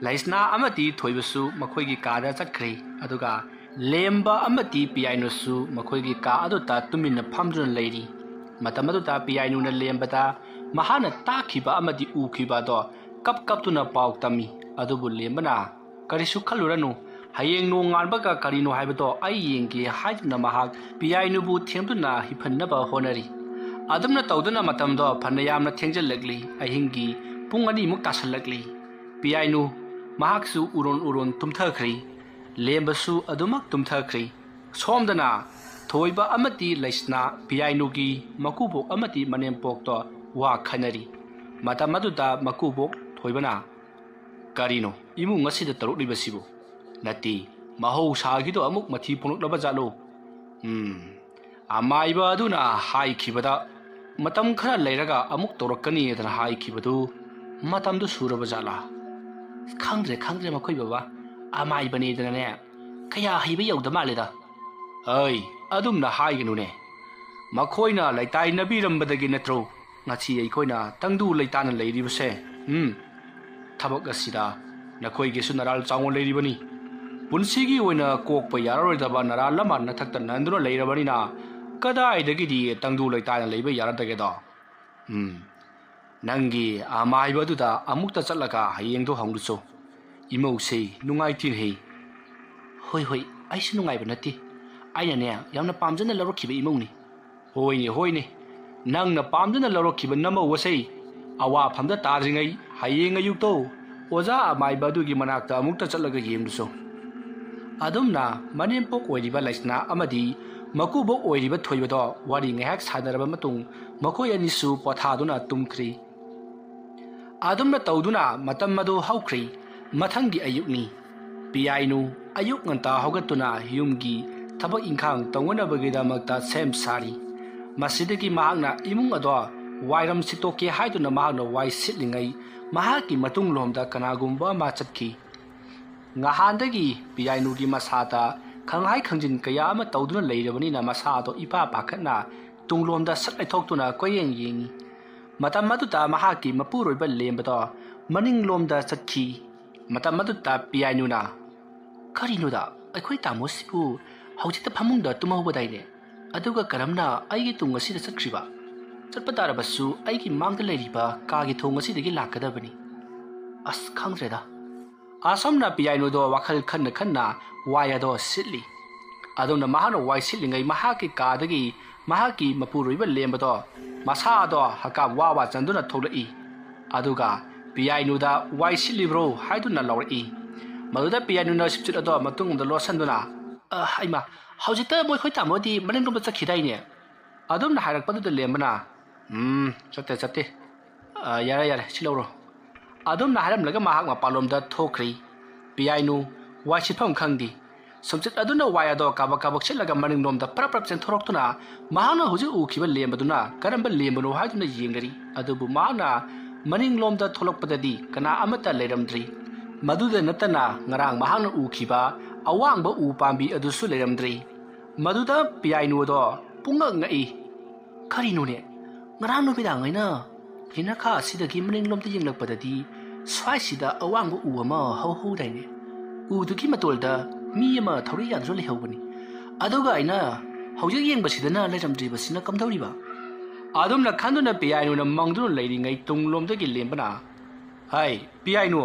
ꯂꯩꯁꯅꯥ ꯑꯃꯗꯤ ꯊꯣꯏꯕꯁꯨ ꯃꯈꯣꯏꯒꯤ ꯀꯥꯗ ꯆꯠꯈ꯭ꯔꯦ꯫ ꯑꯗꯨꯒ ꯂꯦꯝꯕ ꯑꯃꯗꯤ ꯄꯤꯌꯥꯏꯅꯨꯁꯨ ꯃꯈꯣꯏꯒꯤ ꯀꯥ ꯑꯗꯨꯗ ꯇꯨꯃꯤꯟꯅ ꯐꯝꯗꯨꯅ ꯂꯩꯔꯤ꯫ ꯃꯇꯝ ꯑꯗꯨꯗ ꯄꯤꯌꯥꯏꯅꯨꯅ ꯂꯦꯝꯕꯗ ꯃꯍꯥꯛꯅ ꯇꯥꯈꯤꯕ ꯑꯃꯗꯤ ꯎꯈꯤꯕ ꯑꯗꯣ ꯀꯞ ꯀꯞꯇꯨꯅ ꯄꯥꯎ ꯇꯝꯃꯤ꯫ ꯑꯗꯨꯕꯨ ꯂꯦꯝꯕꯅ, "ꯀꯔꯤꯁꯨ ꯈꯜꯂꯨꯔꯅꯨ, ꯍꯌꯦꯡ ꯅꯣꯡꯉꯥꯟꯕꯒ ꯀꯔꯤꯅꯣ ꯍꯥꯏꯕꯗꯣ ꯑꯩ ꯌꯦꯡꯒꯦ" ꯍꯥꯏꯗꯨꯅ ꯃꯍꯥꯛ ꯄꯤꯌꯥꯏꯅꯨꯕꯨ ꯊꯦꯝꯗꯨꯅ ꯍꯤꯞꯍꯟꯅꯕ ꯍꯣꯠꯅꯔꯤ꯫ ꯑꯗꯨꯝꯅ ꯇꯧꯗꯨꯅ ꯃꯇꯝꯗꯣ ꯐꯅ ꯌꯥꯝꯅ ꯊꯦꯡꯖꯤꯜꯂꯛꯂꯤ꯫ ꯑꯍꯤꯡꯒꯤ ꯄꯨꯡ ꯑꯅꯤꯃꯨꯛ ꯇꯥꯁꯜꯂꯛꯂꯤ꯫ ꯄꯤꯌꯥꯏꯅꯨ ꯃꯍꯥꯛꯁꯨ ꯎꯔꯣꯟ ꯎꯔꯣꯟ ꯇꯨꯝꯊꯈ꯭ꯔꯤ꯫ ꯂꯦꯝꯕꯁꯨ ꯑꯗꯨꯃꯛ ꯇꯨꯝꯊꯈ꯭ꯔꯤ꯫ ꯁꯣꯝꯗꯅ ꯊꯣꯏꯕ ꯑꯃꯗꯤ ꯂꯩꯁꯅꯥ ꯄꯤꯌꯥꯏꯅꯨꯒꯤ ꯃꯀꯨꯕꯣꯛ ꯑꯃꯗꯤ ꯃꯅꯦꯝꯄꯣꯛꯇꯣ ꯋꯥ ꯈꯟꯅꯔꯤ꯫ ꯃꯇꯝ ꯑꯗꯨꯗ ꯃꯀꯨꯕꯣꯛ ꯊꯣꯏꯕꯅ, "ꯀꯔꯤꯅꯣ ꯏꯃꯨꯡ ꯑꯁꯤꯗ ꯇꯧꯔꯛꯂꯤꯕꯁꯤꯕꯨ? ꯅꯠꯇꯦ, ꯃꯍꯧꯁꯥꯒꯤꯗꯣ ꯑꯃꯨꯛ ꯃꯊꯤ ꯐꯣꯡꯂꯛꯂꯕ ꯖꯥꯠꯂꯣ? ꯎꯝ, ꯑꯃꯥꯏꯕ ꯑꯗꯨꯅ ꯍꯥꯏꯈꯤꯕꯗ ꯃꯇꯝ ꯈꯔ ꯂꯩꯔꯒ ꯑꯃꯨꯛ ꯇꯧꯔꯛꯀꯅꯤꯗꯅ ꯍꯥꯏꯈꯤꯕꯗꯨ ꯃꯇꯝꯗꯨ ꯁꯨꯔꯕ ꯖꯥꯠꯂꯥ? ꯈꯪꯗ꯭ꯔꯦ, ꯈꯪꯗ꯭ꯔꯦ ꯃꯈꯣꯏ ꯕꯕꯥ, ꯑꯃꯥꯏꯕꯅꯦꯗꯅꯅꯦ ꯀꯌꯥ ꯍꯩꯕ ꯌꯧꯗ ꯃꯥꯜꯂꯦꯗ꯫" "ꯑꯩ ꯑꯗꯨꯝꯅ ꯍꯥꯏꯒꯅꯨꯅꯦ, ꯃꯈꯣꯏꯅ ꯂꯩꯇꯥꯏꯅꯕꯤꯔꯝꯕꯗꯒꯤ ꯅꯠꯇ꯭ꯔꯣ ꯉꯁꯤ ꯑꯩꯈꯣꯏꯅ ꯇꯪꯗꯨ ꯂꯩꯇꯥꯅ ꯂꯩꯔꯤꯕꯁꯦ? ꯎꯝ, ꯊꯕꯛ ꯑꯁꯤꯗ ꯅꯈꯣꯏꯒꯤꯁꯨ ꯅꯔꯥꯜ ꯆꯥꯎꯅ ꯂꯩꯔꯤꯕꯅꯤ꯫ ꯄꯨꯟꯁꯤꯒꯤ ꯑꯣꯏꯅ ꯀꯣꯛꯄ ꯌꯥꯔꯔꯣꯏꯗꯕ ꯅꯔꯥꯜ ꯑꯃ ꯅꯊꯛꯇ ꯅꯟꯗꯨꯅ ꯂꯩꯔꯕꯅꯤꯅ ꯀꯗꯥꯏꯗꯒꯤꯗꯤ ꯇꯪꯗꯨ ꯂꯩꯇꯥꯅ ꯂꯩꯕ ꯌꯥꯔꯗꯒꯦꯗꯣ? ꯎꯝ, ꯅꯪꯒꯤ ꯑꯃꯥꯏꯕ ꯑꯗꯨꯗ ꯑꯃꯨꯛꯇ ꯆꯠꯂꯒ ꯍꯌꯦꯡꯗꯣ ꯍꯪꯂꯨꯆꯣ꯫ ꯏꯃꯧꯁꯦ ꯅꯨꯡꯉꯥꯏꯇꯦꯅꯦꯍꯦ꯫ ꯍꯣꯏ, ꯍꯣꯏ, ꯑꯩꯁꯨ ꯅꯨꯡꯉꯥꯏꯕ ꯅꯠꯇꯦ꯫ ꯑꯩꯅꯅꯦ, ꯌꯥꯝꯅ ꯄꯥꯝꯖꯅ ꯂꯧꯔꯛꯈꯤꯕ ꯏꯃꯧꯅꯤ꯫ ꯍꯣꯏꯅꯦ, ꯍꯣꯏꯅꯦ, ꯅꯪꯅ ꯄꯥꯝꯖꯅ ꯂꯧꯔꯛꯈꯤꯕ ꯅꯃꯧ ꯑꯁꯦ ꯑꯋꯥꯐꯝꯗ ꯇꯥꯗ꯭ꯔꯤꯉꯩ ꯍꯌꯦꯡ ꯑꯌꯨꯛꯇꯣ ꯑꯣꯖꯥ ꯑꯃꯥꯏꯕ ꯑꯗꯨꯒꯤ ꯃꯅꯥꯛꯇ ꯑꯃꯨꯛꯇ ꯆꯠꯂꯒ ꯌꯦꯡꯂꯨꯆꯣ꯫ ꯑꯗꯨꯝꯅ ꯃꯅꯦꯝꯄꯣꯛ ꯑꯣꯏꯔꯤꯕ ꯂꯩꯁꯅꯥ ꯑꯃꯗꯤ ꯃꯀꯨꯕꯣꯛ ꯑꯣꯏꯔꯤꯕ ꯊꯣꯏꯕꯗꯣ ꯋꯥꯔꯤ ꯉꯥꯏꯍꯥꯛ ꯁꯥꯟꯅꯔꯕ ꯃꯇꯨꯡ ꯃꯈꯣꯏ ꯑꯅꯤꯁꯨ ꯄꯣꯊꯥꯗꯨꯅ ꯇꯨꯝꯈ꯭ꯔꯤ꯫ ꯑꯗꯨꯝꯅ ꯇꯧꯗꯨꯅ ꯃꯇꯝ ꯑꯗꯨ ꯍꯧꯈ꯭ꯔꯤ꯫ ꯃꯊꯪꯒꯤ ꯑꯌꯨꯛꯅꯤ꯫ ꯄꯤꯌꯥꯏꯅꯨ ꯑꯌꯨꯛ ꯉꯟꯇꯥ ꯍꯧꯒꯠꯇꯨꯅ ꯌꯨꯝꯒꯤ ꯊꯕꯛ ꯏꯪꯈꯥꯡ ꯇꯧꯅꯅꯕꯒꯤꯗꯃꯛꯇ ꯁꯦꯝ ꯁꯥꯔꯤ꯫ ꯃꯁꯤꯗꯒꯤ ꯃꯍꯥꯛꯅ ꯏꯃꯨꯡ ꯑꯗꯣ ꯋꯥꯏꯔꯝ ꯁꯤꯠꯇꯣꯛꯀꯦ ꯍꯥꯏꯗꯨꯅ ꯃꯍꯥꯛꯅ ꯋꯥꯏ ꯁꯤꯠꯂꯤꯉꯩ ꯃꯍꯥꯛꯀꯤ ꯃꯇꯨꯡꯂꯣꯝꯗ ꯀꯅꯥꯒꯨꯝꯕ ꯑꯃ ꯆꯠꯈꯤ꯫ ꯉꯍꯥꯟꯗꯒꯤ ꯄꯤꯌꯥꯏꯅꯨꯒꯤ ꯃꯁꯥꯗ ꯈꯪꯍꯥꯏ ꯈꯪꯖꯤꯟ ꯀꯌꯥ ꯑꯃ ꯇꯧꯗꯨꯅ ꯂꯩꯔꯕꯅꯤꯅ ꯃꯁꯥꯗꯣ ꯏꯄꯥ ꯄꯥꯈꯠꯅ ꯇꯨꯡꯂꯣꯝꯗ ꯁꯠ ꯂꯩꯊꯣꯛꯇꯨꯅ ꯀꯣꯏꯌꯦꯡ ꯌꯦꯡꯉꯤ꯫ ꯃꯇꯝ ꯑꯗꯨꯗ ꯃꯍꯥꯛꯀꯤ ꯃꯄꯨꯔꯣꯏꯕ ꯂꯦꯝꯕꯗꯣ ꯃꯅꯤꯡꯂꯣꯝꯗ ꯆꯠꯈꯤ꯫ ꯃꯇꯝ ꯑꯗꯨꯗ ꯄꯤꯌꯥꯏꯅꯨꯅ, "ꯀꯔꯤꯅꯣꯗ, ꯑꯩꯈꯣꯏ ꯇꯥꯃꯣꯁꯤꯕꯨ ꯍꯧꯖꯤꯛꯇ ꯐꯃꯨꯡꯗ ꯇꯨꯝꯍꯧꯕꯗꯥꯏꯅꯦ? ꯑꯗꯨꯒ ꯀꯔꯝꯅ ꯑꯩꯒꯤ ꯇꯨꯡ ꯑꯁꯤꯗ ꯆꯠꯈ꯭ꯔꯤꯕ? ꯆꯠꯄ ꯇꯥꯔꯕꯁꯨ ꯑꯩꯒꯤ ꯃꯥꯡꯗ ꯂꯩꯔꯤꯕ ꯀꯥꯒꯤ ꯊꯣꯡ ꯑꯁꯤꯗꯒꯤ ꯂꯥꯛꯀꯗꯕꯅꯤ꯫ ꯑꯁ, ꯈꯪꯗ꯭ꯔꯦꯗ꯫" ꯑꯁꯣꯝꯅ ꯄꯤꯌꯥꯏꯅꯨꯗꯣ ꯋꯥꯈꯜ ꯈꯟꯅ ꯈꯟꯅ ꯋꯥꯏ ꯑꯗꯣ ꯁꯤꯠꯂꯤ꯫ ꯑꯗꯨꯝꯅ ꯃꯍꯥꯛꯅ ꯋꯥꯏ ꯁꯤꯠꯂꯤꯉꯩ ꯃꯍꯥꯛꯀꯤ ꯀꯥꯗꯒꯤ ꯃꯍꯥꯛꯀꯤ ꯃꯄꯨꯔꯣꯏꯕ ꯂꯦꯝꯕꯗꯣ ꯃꯁꯥ ꯑꯗꯣ ꯍꯀꯥꯝ ꯋꯥ ꯋꯥ ꯆꯟꯗꯨꯅ ꯊꯣꯛꯂꯛꯏ꯫ ꯑꯗꯨꯒ ꯄꯤꯌꯥꯏꯅꯨꯗ "ꯋꯥꯏ ꯁꯤꯠꯂꯤꯕ꯭ꯔꯣ?" ꯍꯥꯏꯗꯨꯅ ꯂꯥꯎꯔꯛꯏ꯫ ꯃꯗꯨꯗ ꯄꯤꯌꯥꯏꯅꯨꯅ ꯁꯤꯠ ꯑꯗꯣ ꯃꯇꯨꯡꯗ ꯂꯣꯠꯁꯟꯗꯨꯅ, "ꯑ, ꯍꯩꯃꯥ, ꯍꯧꯖꯤꯛꯇ ꯃꯈꯣꯏ ꯇꯥꯃꯣꯗꯤ ꯃꯅꯤꯡꯂꯣꯝꯗ ꯆꯠꯈꯤꯗꯥꯏꯅꯦ?" ꯑꯗꯨꯝꯅ ꯍꯥꯏꯔꯛꯄꯗꯨꯗ ꯂꯦꯝꯕꯅ, "ꯎꯝ, ꯆꯠꯇꯦ, ꯆꯠꯇꯦ꯫ ꯑ, ꯌꯥꯔꯦ, ꯌꯥꯔꯦ, ꯁꯤ ꯂꯧꯔꯣ꯫" ꯑꯗꯨꯝꯅ ꯍꯥꯏꯔꯝꯂꯒ ꯃꯍꯥꯛ ꯃꯄꯥꯟꯂꯣꯝꯗ ꯊꯣꯛꯈ꯭ꯔꯤ꯫ ꯄꯤꯌꯥꯏꯅꯨ ꯋꯥꯏ ꯁꯤꯠꯐꯝ ꯈꯪꯗꯦ꯫ ꯁꯨꯝꯆꯤꯠ ꯑꯗꯨꯅ ꯋꯥꯏ ꯑꯗꯣ ꯀꯥꯕꯛ ꯀꯥꯕꯛ ꯁꯤꯠꯂꯒ ꯃꯅꯤꯡꯂꯣꯝꯗ ꯄ꯭ꯔꯞ ꯄ꯭ꯔꯞ ꯆꯦꯟꯊꯣꯔꯛꯇꯨꯅ ꯃꯍꯥꯛꯅ ꯍꯧꯖꯤꯛ ꯎꯈꯤꯕ ꯂꯦꯝꯕꯗꯨꯅ ꯀꯔꯝꯕ ꯂꯦꯝꯕꯅꯣ ꯍꯥꯏꯗꯨꯅ ꯌꯦꯡꯅꯔꯤ꯫ ꯑꯗꯨꯕꯨ ꯃꯍꯥꯛꯅ ꯃꯅꯤꯡꯂꯣꯝꯗ ꯊꯣꯛꯂꯛꯄꯗꯗꯤ ꯀꯅꯥ ꯑꯃꯠꯇ ꯂꯩꯔꯝꯗ꯭ꯔꯤ꯫ ꯃꯗꯨꯗ ꯅꯠꯇꯅ ꯉꯔꯥꯡ ꯃꯍꯥꯛꯅ ꯎꯈꯤꯕ ꯑꯋꯥꯡꯕ ꯎ ꯄꯥꯝꯕꯤ ꯑꯗꯨꯁꯨ ꯂꯩꯔꯝꯗ꯭ꯔꯤ꯫ ꯃꯗꯨꯗ ꯄꯤꯌꯥꯏꯅꯨ ꯑꯗꯣ ꯄꯨꯡꯉꯛ ꯉꯛꯏ꯫ ꯀꯔꯤꯅꯣꯅꯦ? ꯉꯔꯥꯡ ꯅꯨꯃꯤꯗꯥꯡ ꯑꯩꯅ ꯂꯤꯅꯈꯥ ꯑꯁꯤꯗꯒꯤ ꯃꯅꯤꯡꯂꯣꯝꯗ ꯌꯦꯡꯂꯛꯄꯗꯗꯤ ꯁ꯭ꯋꯥꯏꯁꯤꯗ ꯑꯋꯥꯡꯕ ꯎ ꯑꯃ ꯍꯧꯍꯧꯗꯥꯏꯅꯦ? ꯎꯗꯨꯒꯤ ꯃꯇꯣꯜꯗ ꯃꯤ ꯑꯃ ꯊꯧꯔꯤ ꯌꯥꯟꯗꯨꯅ ꯂꯩꯍꯧꯕꯅꯤ꯫ ꯑꯗꯨꯒ ꯑꯩꯅ ꯍꯧꯖꯤꯛ ꯌꯦꯡꯕꯁꯤꯗꯅ ꯂꯩꯔꯝꯗ꯭ꯔꯤꯕꯁꯤꯅ ꯀꯝꯗꯧꯔꯤꯕ? ꯑꯗꯨꯝꯅ ꯈꯟꯗꯨꯅ ꯄꯤꯌꯥꯏꯅꯨꯅ ꯃꯪꯗꯨꯅ ꯂꯩꯔꯤꯉꯩ ꯇꯨꯡꯂꯣꯝꯗꯒꯤ ꯂꯦꯝꯕꯅ, "ꯍꯥꯏ, ꯄꯤꯌꯥꯏꯅꯨ!"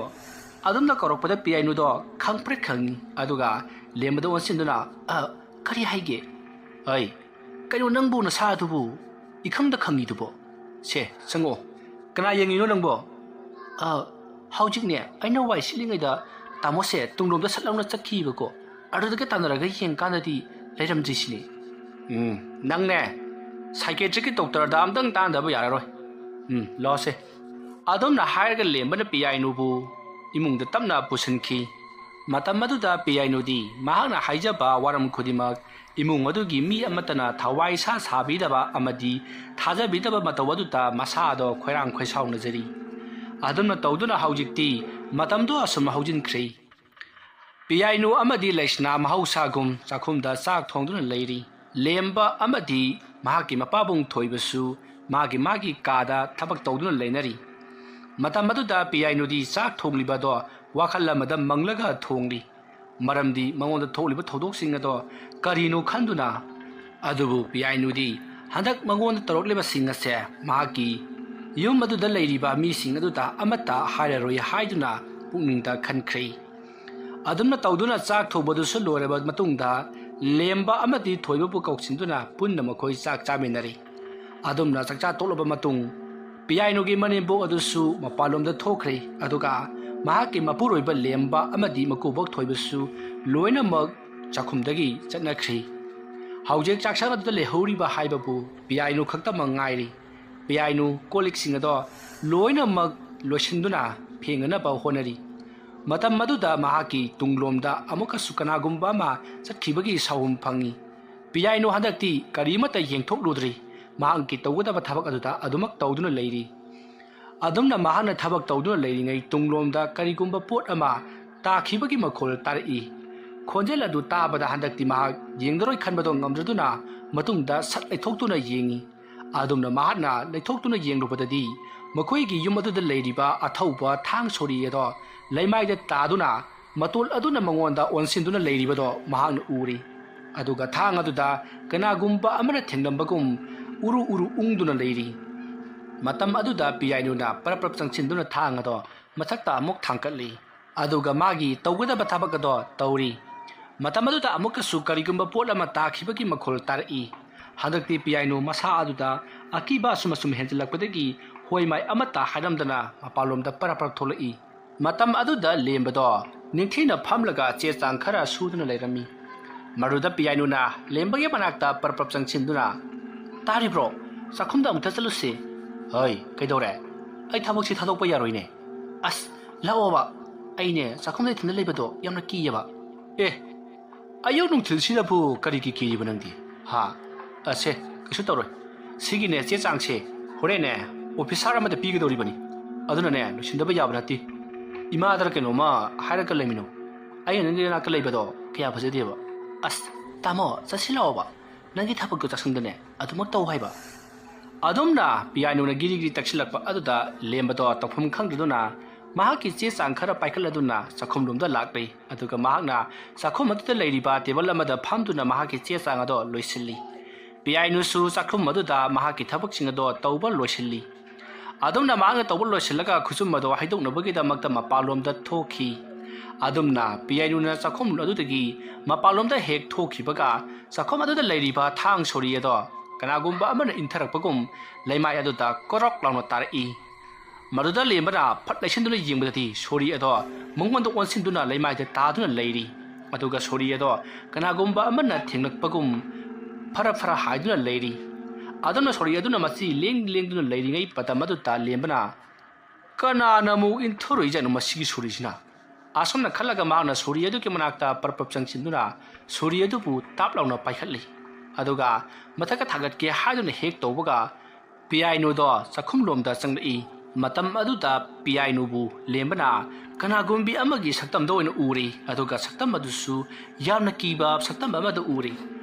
ꯑꯗꯨꯝꯅ ꯀꯧꯔꯛꯄꯗ ꯄꯤꯌꯥꯏꯅꯨꯗꯣ ꯈꯪꯄ꯭ꯔꯦꯛ ꯈꯪꯉꯤ꯫ ꯑꯗꯨꯒ ꯂꯦꯝꯕꯗ ꯑꯣꯟꯁꯤꯟꯗꯨꯅ, "ꯑ, ꯀꯔꯤ ꯍꯥꯏꯒꯦ?" "ꯑꯩ, ꯀꯩꯅꯣ ꯅꯪꯕꯨ ꯅꯁꯥꯗꯨꯕꯨ ꯏꯈꯪꯗ ꯈꯪꯉꯤꯗꯨꯕꯣ? ꯁꯦ, ꯆꯪꯉꯛꯑꯣ꯫ ꯀꯅꯥ ꯌꯦꯡꯉꯤꯅꯣ ꯅꯪꯕꯣ?" "ꯑ, ꯍꯧꯖꯤꯛꯅꯦ ꯑꯩꯅ ꯋꯥꯏ ꯁꯤꯠꯂꯤꯉꯩꯗ ꯇꯥꯃꯣꯁꯦ ꯇꯨꯡꯂꯣꯝꯗ ꯁꯠ ꯂꯥꯎꯅ ꯆꯠꯈꯤꯕꯀꯣ꯫ ꯑꯗꯨꯗꯒꯤ ꯇꯥꯟꯅꯔꯒ ꯌꯦꯡꯀꯥꯟꯗꯗꯤ ꯂꯩꯔꯝꯗ꯭ꯔꯤꯁꯤꯅꯤ꯫" "ꯎꯝ, ꯅꯪꯅꯦ ꯁꯥꯏꯀꯦꯇ꯭ꯔꯤꯛꯀꯤ ꯗꯣꯛꯇꯔꯗ ꯑꯝꯇꯪ ꯇꯥꯟꯅꯗꯕ ꯌꯥꯔꯔꯣꯏ꯫ ꯎꯝ, ꯂꯥꯛꯑꯣꯁꯦ꯫" ꯑꯗꯨꯝꯅ ꯍꯥꯏꯔꯒ ꯂꯦꯝꯕꯅ ꯄꯤꯌꯥꯏꯅꯨꯕꯨ ꯏꯃꯨꯡꯗ ꯇꯞꯅ ꯄꯨꯁꯤꯟꯈꯤ꯫ ꯃꯇꯝ ꯑꯗꯨꯗ ꯄꯤꯌꯥꯏꯅꯨꯗꯤ ꯃꯍꯥꯛꯅ ꯍꯥꯏꯖꯕ ꯋꯥꯔꯝ ꯈꯨꯗꯤꯡꯃꯛ ꯏꯃꯨꯡ ꯑꯗꯨꯒꯤ ꯃꯤ ꯑꯃꯠꯇꯅ ꯊꯋꯥꯏ ꯁꯥ ꯁꯥꯕꯤꯗꯕ ꯑꯃꯗꯤ ꯊꯥꯖꯕꯤꯗꯕ ꯃꯇꯧ ꯑꯗꯨꯗ ꯃꯁꯥꯗꯣ ꯈꯣꯏꯔꯥꯡ ꯈꯣꯏꯁꯥꯎꯅꯖꯔꯤ꯫ ꯑꯗꯨꯝꯅ ꯇꯧꯗꯨꯅ ꯍꯧꯖꯤꯛꯇꯤ ꯃꯇꯝꯗꯣ ꯑꯁꯨꯝ ꯍꯧꯖꯤꯟꯈ꯭ꯔꯦ꯫ ꯄꯤꯌꯥꯏꯅꯨ ꯑꯃꯗꯤ ꯂꯩꯁꯅꯥ ꯃꯍꯧꯁꯥꯒꯨꯝ ꯆꯥꯛꯈꯨꯝꯗ ꯆꯥꯛ ꯊꯣꯡꯗꯨꯅ ꯂꯩꯔꯤ꯫ ꯂꯦꯝꯕ ꯑꯃꯗꯤ ꯃꯍꯥꯛꯀꯤ ꯃꯄꯥꯕꯨꯡ ꯊꯣꯏꯕꯁꯨ ꯃꯥꯒꯤ ꯃꯥꯒꯤ ꯀꯥꯗ ꯊꯕꯛ ꯇꯧꯗꯨꯅ ꯂꯩꯅꯔꯤ꯫ ꯃꯇꯝ ꯑꯗꯨꯗ ꯄꯤꯌꯥꯏꯅꯨꯗꯤ ꯆꯥꯛ ꯊꯣꯡꯂꯤꯕꯗꯣ ꯋꯥꯈꯜ ꯑꯃꯗ ꯃꯪꯂꯒ ꯊꯣꯡꯂꯤ꯫ ꯃꯔꯝꯗꯤ ꯃꯉꯣꯟꯗ ꯊꯣꯛꯂꯤꯕ ꯊꯧꯗꯣꯛꯁꯤꯡ ꯑꯗꯣ ꯀꯔꯤꯅꯣ ꯈꯟꯗꯨꯅ꯫ ꯑꯗꯨꯕꯨ ꯄꯤꯌꯥꯏꯅꯨꯗꯤ ꯍꯟꯗꯛ ꯃꯉꯣꯟꯗ ꯇꯧꯔꯛꯂꯤꯕꯁꯤꯡ ꯑꯁꯦ ꯃꯍꯥꯛꯀꯤ ꯌꯨꯝ ꯑꯗꯨꯗ ꯂꯩꯔꯤꯕ ꯃꯤꯁꯤꯡ ꯑꯗꯨꯗ ꯑꯃꯠꯇ ꯍꯥꯏꯔꯔꯣꯏ ꯍꯥꯏꯗꯨꯅ ꯄꯨꯛꯅꯤꯡꯗ ꯈꯟꯈ꯭ꯔꯦ꯫ ꯑꯗꯨꯝꯅ ꯇꯧꯗꯨꯅ ꯆꯥꯛ ꯊꯣꯡꯕꯗꯨꯁꯨ ꯂꯣꯏꯔꯕ ꯃꯇꯨꯡꯗ ꯂꯦꯝꯕ ꯑꯃꯗꯤ ꯊꯣꯏꯕꯕꯨ ꯀꯧꯁꯤꯟꯗꯨꯅ ꯄꯨꯟꯅ ꯃꯈꯣꯏ ꯆꯥꯛ ꯆꯥꯃꯤꯟꯅꯔꯤ꯫ ꯑꯗꯨꯝꯅ ꯆꯥꯛꯆꯥ ꯇꯣꯛꯂꯕ ꯃꯇꯨꯡ ꯄꯤꯌꯥꯏꯅꯨꯒꯤ ꯃꯅꯦꯝꯕꯣꯛ ꯑꯗꯨꯁꯨ ꯃꯄꯥꯟꯂꯣꯝꯗ ꯊꯣꯛꯈ꯭ꯔꯦ꯫ ꯑꯗꯨꯒ ꯃꯍꯥꯛꯀꯤ ꯃꯄꯨꯔꯣꯏꯕ ꯂꯦꯝꯕ ꯑꯃꯗꯤ ꯃꯀꯨꯕꯣꯛ ꯊꯣꯏꯕꯁꯨ ꯂꯣꯏꯅꯃꯛ ꯆꯥꯛꯈꯨꯝꯗꯒꯤ ꯆꯠꯅꯈ꯭ꯔꯦ꯫ ꯍꯧꯖꯤꯛ ꯆꯥꯛꯁꯪ ꯑꯗꯨꯗ ꯂꯩꯍꯧꯔꯤꯕ ꯍꯥꯏꯕꯕꯨ ꯄꯤꯌꯥꯏꯅꯨ ꯈꯛꯇꯃꯛ ꯉꯥꯏꯔꯤ꯫ ꯄꯤꯌꯥꯏꯅꯨ ꯀꯣꯜ ꯂꯤꯛꯁꯤꯡ ꯑꯗꯣ ꯂꯣꯏꯅꯃꯛ ꯂꯣꯏꯁꯤꯟꯗꯨꯅ ꯐꯦꯡꯅꯅꯕ ꯍꯣꯠꯅꯔꯤ꯫ ꯃꯇꯝ ꯑꯗꯨꯗ ꯃꯍꯥꯛꯀꯤ ꯇꯨꯡꯂꯣꯝꯗ ꯑꯃꯨꯛꯀꯁꯨ ꯀꯅꯥꯒꯨꯝꯕ ꯑꯃ ꯆꯠꯈꯤꯕꯒꯤ ꯁꯥꯎꯍꯨꯝ ꯐꯪꯉꯤ꯫ ꯄꯤꯌꯥꯏꯅꯨ ꯍꯟꯗꯛꯇꯤ ꯀꯔꯤꯃꯠꯇ ꯌꯦꯡꯊꯣꯛꯂꯨꯗ꯭ꯔꯤ꯫ ꯃꯍꯥꯛꯀꯤ ꯇꯧꯒꯗꯕ ꯊꯕꯛ ꯑꯗꯨꯗ ꯑꯗꯨꯃꯛ ꯇꯧꯗꯨꯅ ꯂꯩꯔꯤ꯫ ꯑꯗꯨꯝꯅ ꯃꯍꯥꯛꯅ ꯊꯕꯛ ꯇꯧꯗꯨꯅ ꯂꯩꯔꯤꯉꯩ ꯇꯨꯡꯂꯣꯝꯗ ꯀꯔꯤꯒꯨꯝꯕ ꯄꯣꯠ ꯑꯃ ꯇꯥꯈꯤꯕꯒꯤ ꯃꯈꯣꯜ ꯇꯥꯔꯛꯏ꯫ ꯈꯣꯟꯖꯦꯜ ꯑꯗꯨ ꯇꯥꯕꯗ ꯍꯟꯗꯛꯇꯤ ꯃꯍꯥꯛ ꯌꯦꯡꯗꯔꯣꯏ ꯈꯟꯕꯗꯣ ꯉꯝꯗꯗꯨꯅ ꯃꯇꯨꯡꯗ ꯁꯠ ꯂꯩꯊꯣꯛꯇꯨꯅ ꯌꯦꯡꯉꯤ꯫ ꯑꯗꯨꯝꯅ ꯃꯍꯥꯛꯅ ꯂꯩꯊꯣꯛꯇꯨꯅ ꯌꯦꯡꯂꯨꯕꯗꯗꯤ ꯃꯈꯣꯏꯒꯤ ꯌꯨꯝ ꯑꯗꯨꯗ ꯂꯩꯔꯤꯕ ꯑꯊꯧꯕ ꯊꯥꯡ ꯁꯣꯔꯤ ꯑꯗꯣ ꯂꯩꯃꯥꯏꯗ ꯇꯥꯗꯨꯅ ꯃꯇꯣꯜ ꯑꯗꯨꯅ ꯃꯉꯣꯟꯗ ꯑꯣꯟꯁꯤꯟꯗꯨꯅ ꯂꯩꯔꯤꯕꯗꯣ ꯃꯍꯥꯛꯅ ꯎꯔꯤ꯫ ꯑꯗꯨꯒ ꯊꯥꯡ ꯑꯗꯨꯗ ꯀꯅꯥꯒꯨꯝꯕ ꯑꯃꯅ ꯊꯦꯡꯂꯝꯕꯒꯨꯝ ꯎꯔꯨ ꯎꯔꯨ ꯎꯪꯗꯨꯅ ꯂꯩꯔꯤ꯫ ꯃꯇꯝ ꯑꯗꯨꯗ ꯄꯤꯌꯥꯏꯅꯨꯅ ꯄꯔꯞ ꯄꯔꯞ ꯆꯪꯁꯤꯟꯗꯨꯅ ꯊꯥꯡ ꯑꯗꯣ ꯃꯊꯛꯇ ꯑꯃꯨꯛ ꯊꯥꯡꯀꯠꯂꯤ꯫ ꯑꯗꯨꯒ ꯃꯥꯒꯤ ꯇꯧꯒꯗꯕ ꯊꯕꯛ ꯑꯗꯣ ꯇꯧꯔꯤ꯫ ꯃꯇꯝ ꯑꯗꯨꯗ ꯑꯃꯨꯛꯀꯁꯨ ꯀꯔꯤꯒꯨꯝꯕ ꯄꯣꯠ ꯑꯃ ꯇꯥꯈꯤꯕꯒꯤ ꯃꯈꯣꯜ ꯇꯥꯔꯛꯏ꯫ ꯍꯟꯗꯛꯇꯤ ꯄꯤꯌꯥꯏꯅꯨ ꯃꯁꯥ ꯑꯗꯨꯗ ꯑꯀꯤꯕ ꯑꯁꯨꯝ ꯑꯁꯨꯝ ꯍꯦꯟꯖꯤꯜꯂꯛꯄꯗꯒꯤ ꯍꯣꯏ ꯃꯥꯏ ꯑꯃꯠꯇ ꯍꯥꯏꯔꯝꯗꯅ ꯃꯄꯥꯟꯂꯣꯝꯗ ꯄꯔꯞ ꯄꯔꯞ ꯊꯣꯛꯂꯛꯏ꯫ ꯃꯇꯝ ꯑꯗꯨꯗ ꯂꯦꯝꯕꯗꯣ ꯅꯤꯡꯊꯤꯅ ꯐꯝꯂꯒ ꯆꯦ ꯆꯥꯡ ꯈꯔ ꯁꯨꯗꯨꯅ ꯂꯩꯔꯝꯃꯤ꯫ ꯃꯗꯨꯗ ꯄꯤꯌꯥꯏꯅꯨꯅ ꯂꯦꯝꯕꯒꯤ ꯃꯅꯥꯛꯇ ꯄꯔꯞ ꯄꯔꯞ ꯆꯪꯁꯤꯟꯗꯨꯅ, "ꯇꯥꯔꯤꯕ꯭ꯔꯣ? ꯆꯥꯛꯈꯨꯝꯗ ꯑꯃꯨꯛꯇ ꯆꯠꯂꯨꯁꯦ꯫" "ꯍꯣꯏ, ꯀꯩꯗꯧꯔꯦ? ꯑꯩ ꯊꯕꯛꯁꯤ ꯊꯥꯗꯣꯛꯄ ꯌꯥꯔꯣꯏꯅꯦ꯫" "ꯑꯁ, ꯂꯥꯛꯑꯣꯕ꯫ ꯑꯩꯅꯦ ꯆꯥꯛꯈꯨꯝꯗ ꯏꯊꯟꯗ ꯂꯩꯕꯗꯣ ꯌꯥꯝꯅ ꯀꯤꯌꯦꯕ꯫" "ꯑꯦ, ꯑꯌꯨꯛ ꯅꯨꯡꯊꯤꯜꯁꯤꯗꯕꯨ ꯀꯔꯤꯒꯤ ꯀꯤꯔꯤꯕ ꯅꯪꯗꯤ? ꯍꯥ? ꯑꯁꯦ, ꯀꯩꯁꯨ ꯇꯧꯔꯣꯏ꯫ ꯁꯤꯒꯤꯅꯦ ꯆꯦ ꯆꯥꯡꯁꯦ ꯍꯣꯔꯦꯟꯅꯦ ꯑꯣꯐꯤꯁꯥꯔ ꯑꯃꯗ ꯄꯤꯒꯗꯧꯔꯤꯕꯅꯤ꯫ ꯑꯗꯨꯅꯅꯦ ꯂꯣꯏꯁꯤꯟꯗꯕ ꯌꯥꯕ ꯅꯠꯇꯦ꯫ ꯏꯃꯥꯗꯔ ꯀꯩꯅꯣꯝꯃ ꯍꯥꯏꯔꯒ ꯂꯩꯃꯤꯅꯣ꯫ ꯑꯩꯅ ꯅꯪꯒꯤ ꯅꯥꯛꯇ ꯂꯩꯕꯗꯣ ꯀꯌꯥ ꯐꯖꯗꯦꯕ꯫" "ꯑꯁ, ꯇꯥꯃꯣ, ꯆꯠꯁꯤꯜꯂꯛꯑꯣꯕ꯫ ꯅꯪꯒꯤ ꯊꯕꯛꯇꯣ ꯆꯥꯛꯁꯪꯗꯅꯦ ꯑꯗꯨꯃꯛ ꯇꯧ ꯍꯥꯏꯕ꯫" ꯑꯗꯨꯝꯅ ꯄꯤꯌꯥꯅꯨꯅ ꯒꯤꯔꯤ ꯒꯤꯔꯤ ꯇꯛꯁꯤꯜꯂꯛꯄ ꯑꯗꯨꯗ ꯂꯦꯝꯕꯗꯣ ꯇꯧꯐꯝ ꯈꯪꯗꯗꯨꯅ ꯃꯍꯥꯛꯀꯤ ꯆꯦ ꯆꯥꯡ ꯈꯔ ꯄꯥꯏꯈꯠꯂꯗꯨꯅ ꯆꯥꯛꯈꯨꯝꯂꯣꯝꯗ ꯂꯥꯛꯂꯤ꯫ ꯑꯗꯨꯒ ꯃꯍꯥꯛꯅ ꯆꯥꯛꯈꯨꯝ ꯑꯗꯨꯗ ꯂꯩꯔꯤꯕ ꯇꯦꯕꯜ ꯑꯃꯗ ꯐꯝꯗꯨꯅ ꯃꯍꯥꯛꯀꯤ ꯆꯦ ꯆꯥꯡ ꯑꯗꯣ ꯂꯣꯏꯁꯤꯜꯂꯤ꯫ ꯄꯤꯌꯥꯏꯅꯨꯁꯨ ꯆꯥꯛꯈꯨꯝ ꯑꯗꯨꯗ ꯃꯍꯥꯛꯀꯤ ꯊꯕꯛꯁꯤꯡ ꯑꯗꯣ ꯇꯧꯕ ꯂꯣꯏꯁꯤꯜꯂꯤ꯫ ꯑꯗꯨꯝꯅ ꯃꯍꯥꯛꯅ ꯇꯧꯕ ꯂꯣꯏꯁꯤꯜꯂꯒ ꯈꯨꯖꯨꯝ ꯑꯗꯣ ꯍꯩꯗꯣꯛꯅꯕꯒꯤꯗꯃꯛꯇ ꯃꯄꯥꯟꯂꯣꯝꯗ ꯊꯣꯛꯈꯤ꯫ ꯑꯗꯨꯝꯅ ꯄꯤꯌꯥꯏꯅꯨꯅ ꯆꯥꯛꯈꯨꯝ ꯑꯗꯨꯗꯒꯤ ꯃꯄꯥꯟꯂꯣꯝꯗ ꯍꯦꯛ ꯊꯣꯛꯈꯤꯕꯒ ꯆꯥꯛꯈꯨꯝ ꯑꯗꯨꯗ ꯂꯩꯔꯤꯕ ꯊꯥꯡ ꯁꯣꯔꯤ ꯑꯗꯣ ꯀꯅꯥꯒꯨꯝꯕ ꯑꯃꯅ ꯏꯟꯊꯔꯛꯄꯒꯨꯝ ꯂꯩꯃꯥꯏ ꯑꯗꯨꯗ ꯀꯣꯔꯣꯛ ꯂꯥꯎꯅ ꯇꯥꯔꯛꯏ꯫ ꯃꯗꯨꯗ ꯂꯦꯝꯕꯅ ꯐꯠ ꯂꯩꯁꯤꯟꯗꯨꯅ ꯌꯦꯡꯕꯗꯗꯤ ꯁꯣꯔꯤ ꯑꯗꯣ ꯃꯉꯣꯟꯗ ꯑꯣꯟꯁꯤꯟꯗꯨꯅ ꯂꯩꯃꯥꯏꯗ ꯇꯥꯗꯨꯅ ꯂꯩꯔꯤ꯫ ꯑꯗꯨꯒ ꯁꯣꯔꯤ ꯑꯗꯣ ꯀꯅꯥꯒꯨꯝꯕ ꯑꯃꯅ ꯊꯦꯡꯂꯛꯄꯒꯨꯝ ꯐꯔ ꯐꯔ ꯍꯥꯏꯗꯨꯅ ꯂꯩꯔꯤ꯫ ꯑꯗꯨꯝꯅ ꯁꯣꯔꯤ ꯑꯗꯨꯅ ꯃꯁꯤ ꯂꯦꯡ ꯂꯦꯡꯗꯨꯅ ꯂꯩꯔꯤꯉꯩ ꯃꯇꯝ ꯑꯗꯨꯗ ꯂꯦꯝꯕꯅ, "ꯀꯅꯥꯅ ꯑꯃꯨꯛ ꯏꯟꯊꯣꯔꯛꯏꯖꯥꯠꯅꯣ ꯃꯁꯤꯒꯤ ꯁꯣꯔꯤꯁꯤꯅ?" ꯑꯁꯨꯝꯅ ꯈꯜꯂꯒ ꯃꯍꯥꯛꯅ ꯁꯣꯔꯤ ꯑꯗꯨꯒꯤ ꯃꯅꯥꯛꯇ ꯄꯔꯞ ꯄꯔꯞ ꯆꯪꯁꯤꯟꯗꯨꯅ ꯁꯣꯔꯤ ꯑꯗꯨꯕꯨ ꯇꯥꯞ ꯂꯥꯎꯅ ꯄꯥꯏꯈꯠꯂꯤ꯫ ꯑꯗꯨꯒ ꯃꯊꯛꯇ ꯊꯥꯡꯒꯠꯀꯦ ꯍꯥꯏꯗꯨꯅ ꯍꯦꯛ ꯇꯧꯕꯒ ꯄꯤꯌꯥꯏꯅꯨꯗꯣ ꯆꯥꯛꯈꯨꯝꯂꯣꯝꯗ ꯆꯪꯂꯛꯏ꯫ ꯃꯇꯝ ꯑꯗꯨꯗ ꯄꯤꯌꯥꯏꯅꯨꯕꯨ ꯂꯦꯝꯕꯅ ꯀꯅꯥꯒꯨꯝꯕꯤ ꯑꯃꯒꯤ ꯁꯛꯇꯝꯗ ꯑꯣꯏꯅ ꯎꯔꯤ꯫ ꯑꯗꯨꯒ ꯁꯛꯇꯝ ꯑꯗꯨꯁꯨ ꯌꯥꯝꯅ ꯀꯤꯕ ꯁꯛꯇꯝ ꯑꯃꯗ ꯎꯔꯤ꯫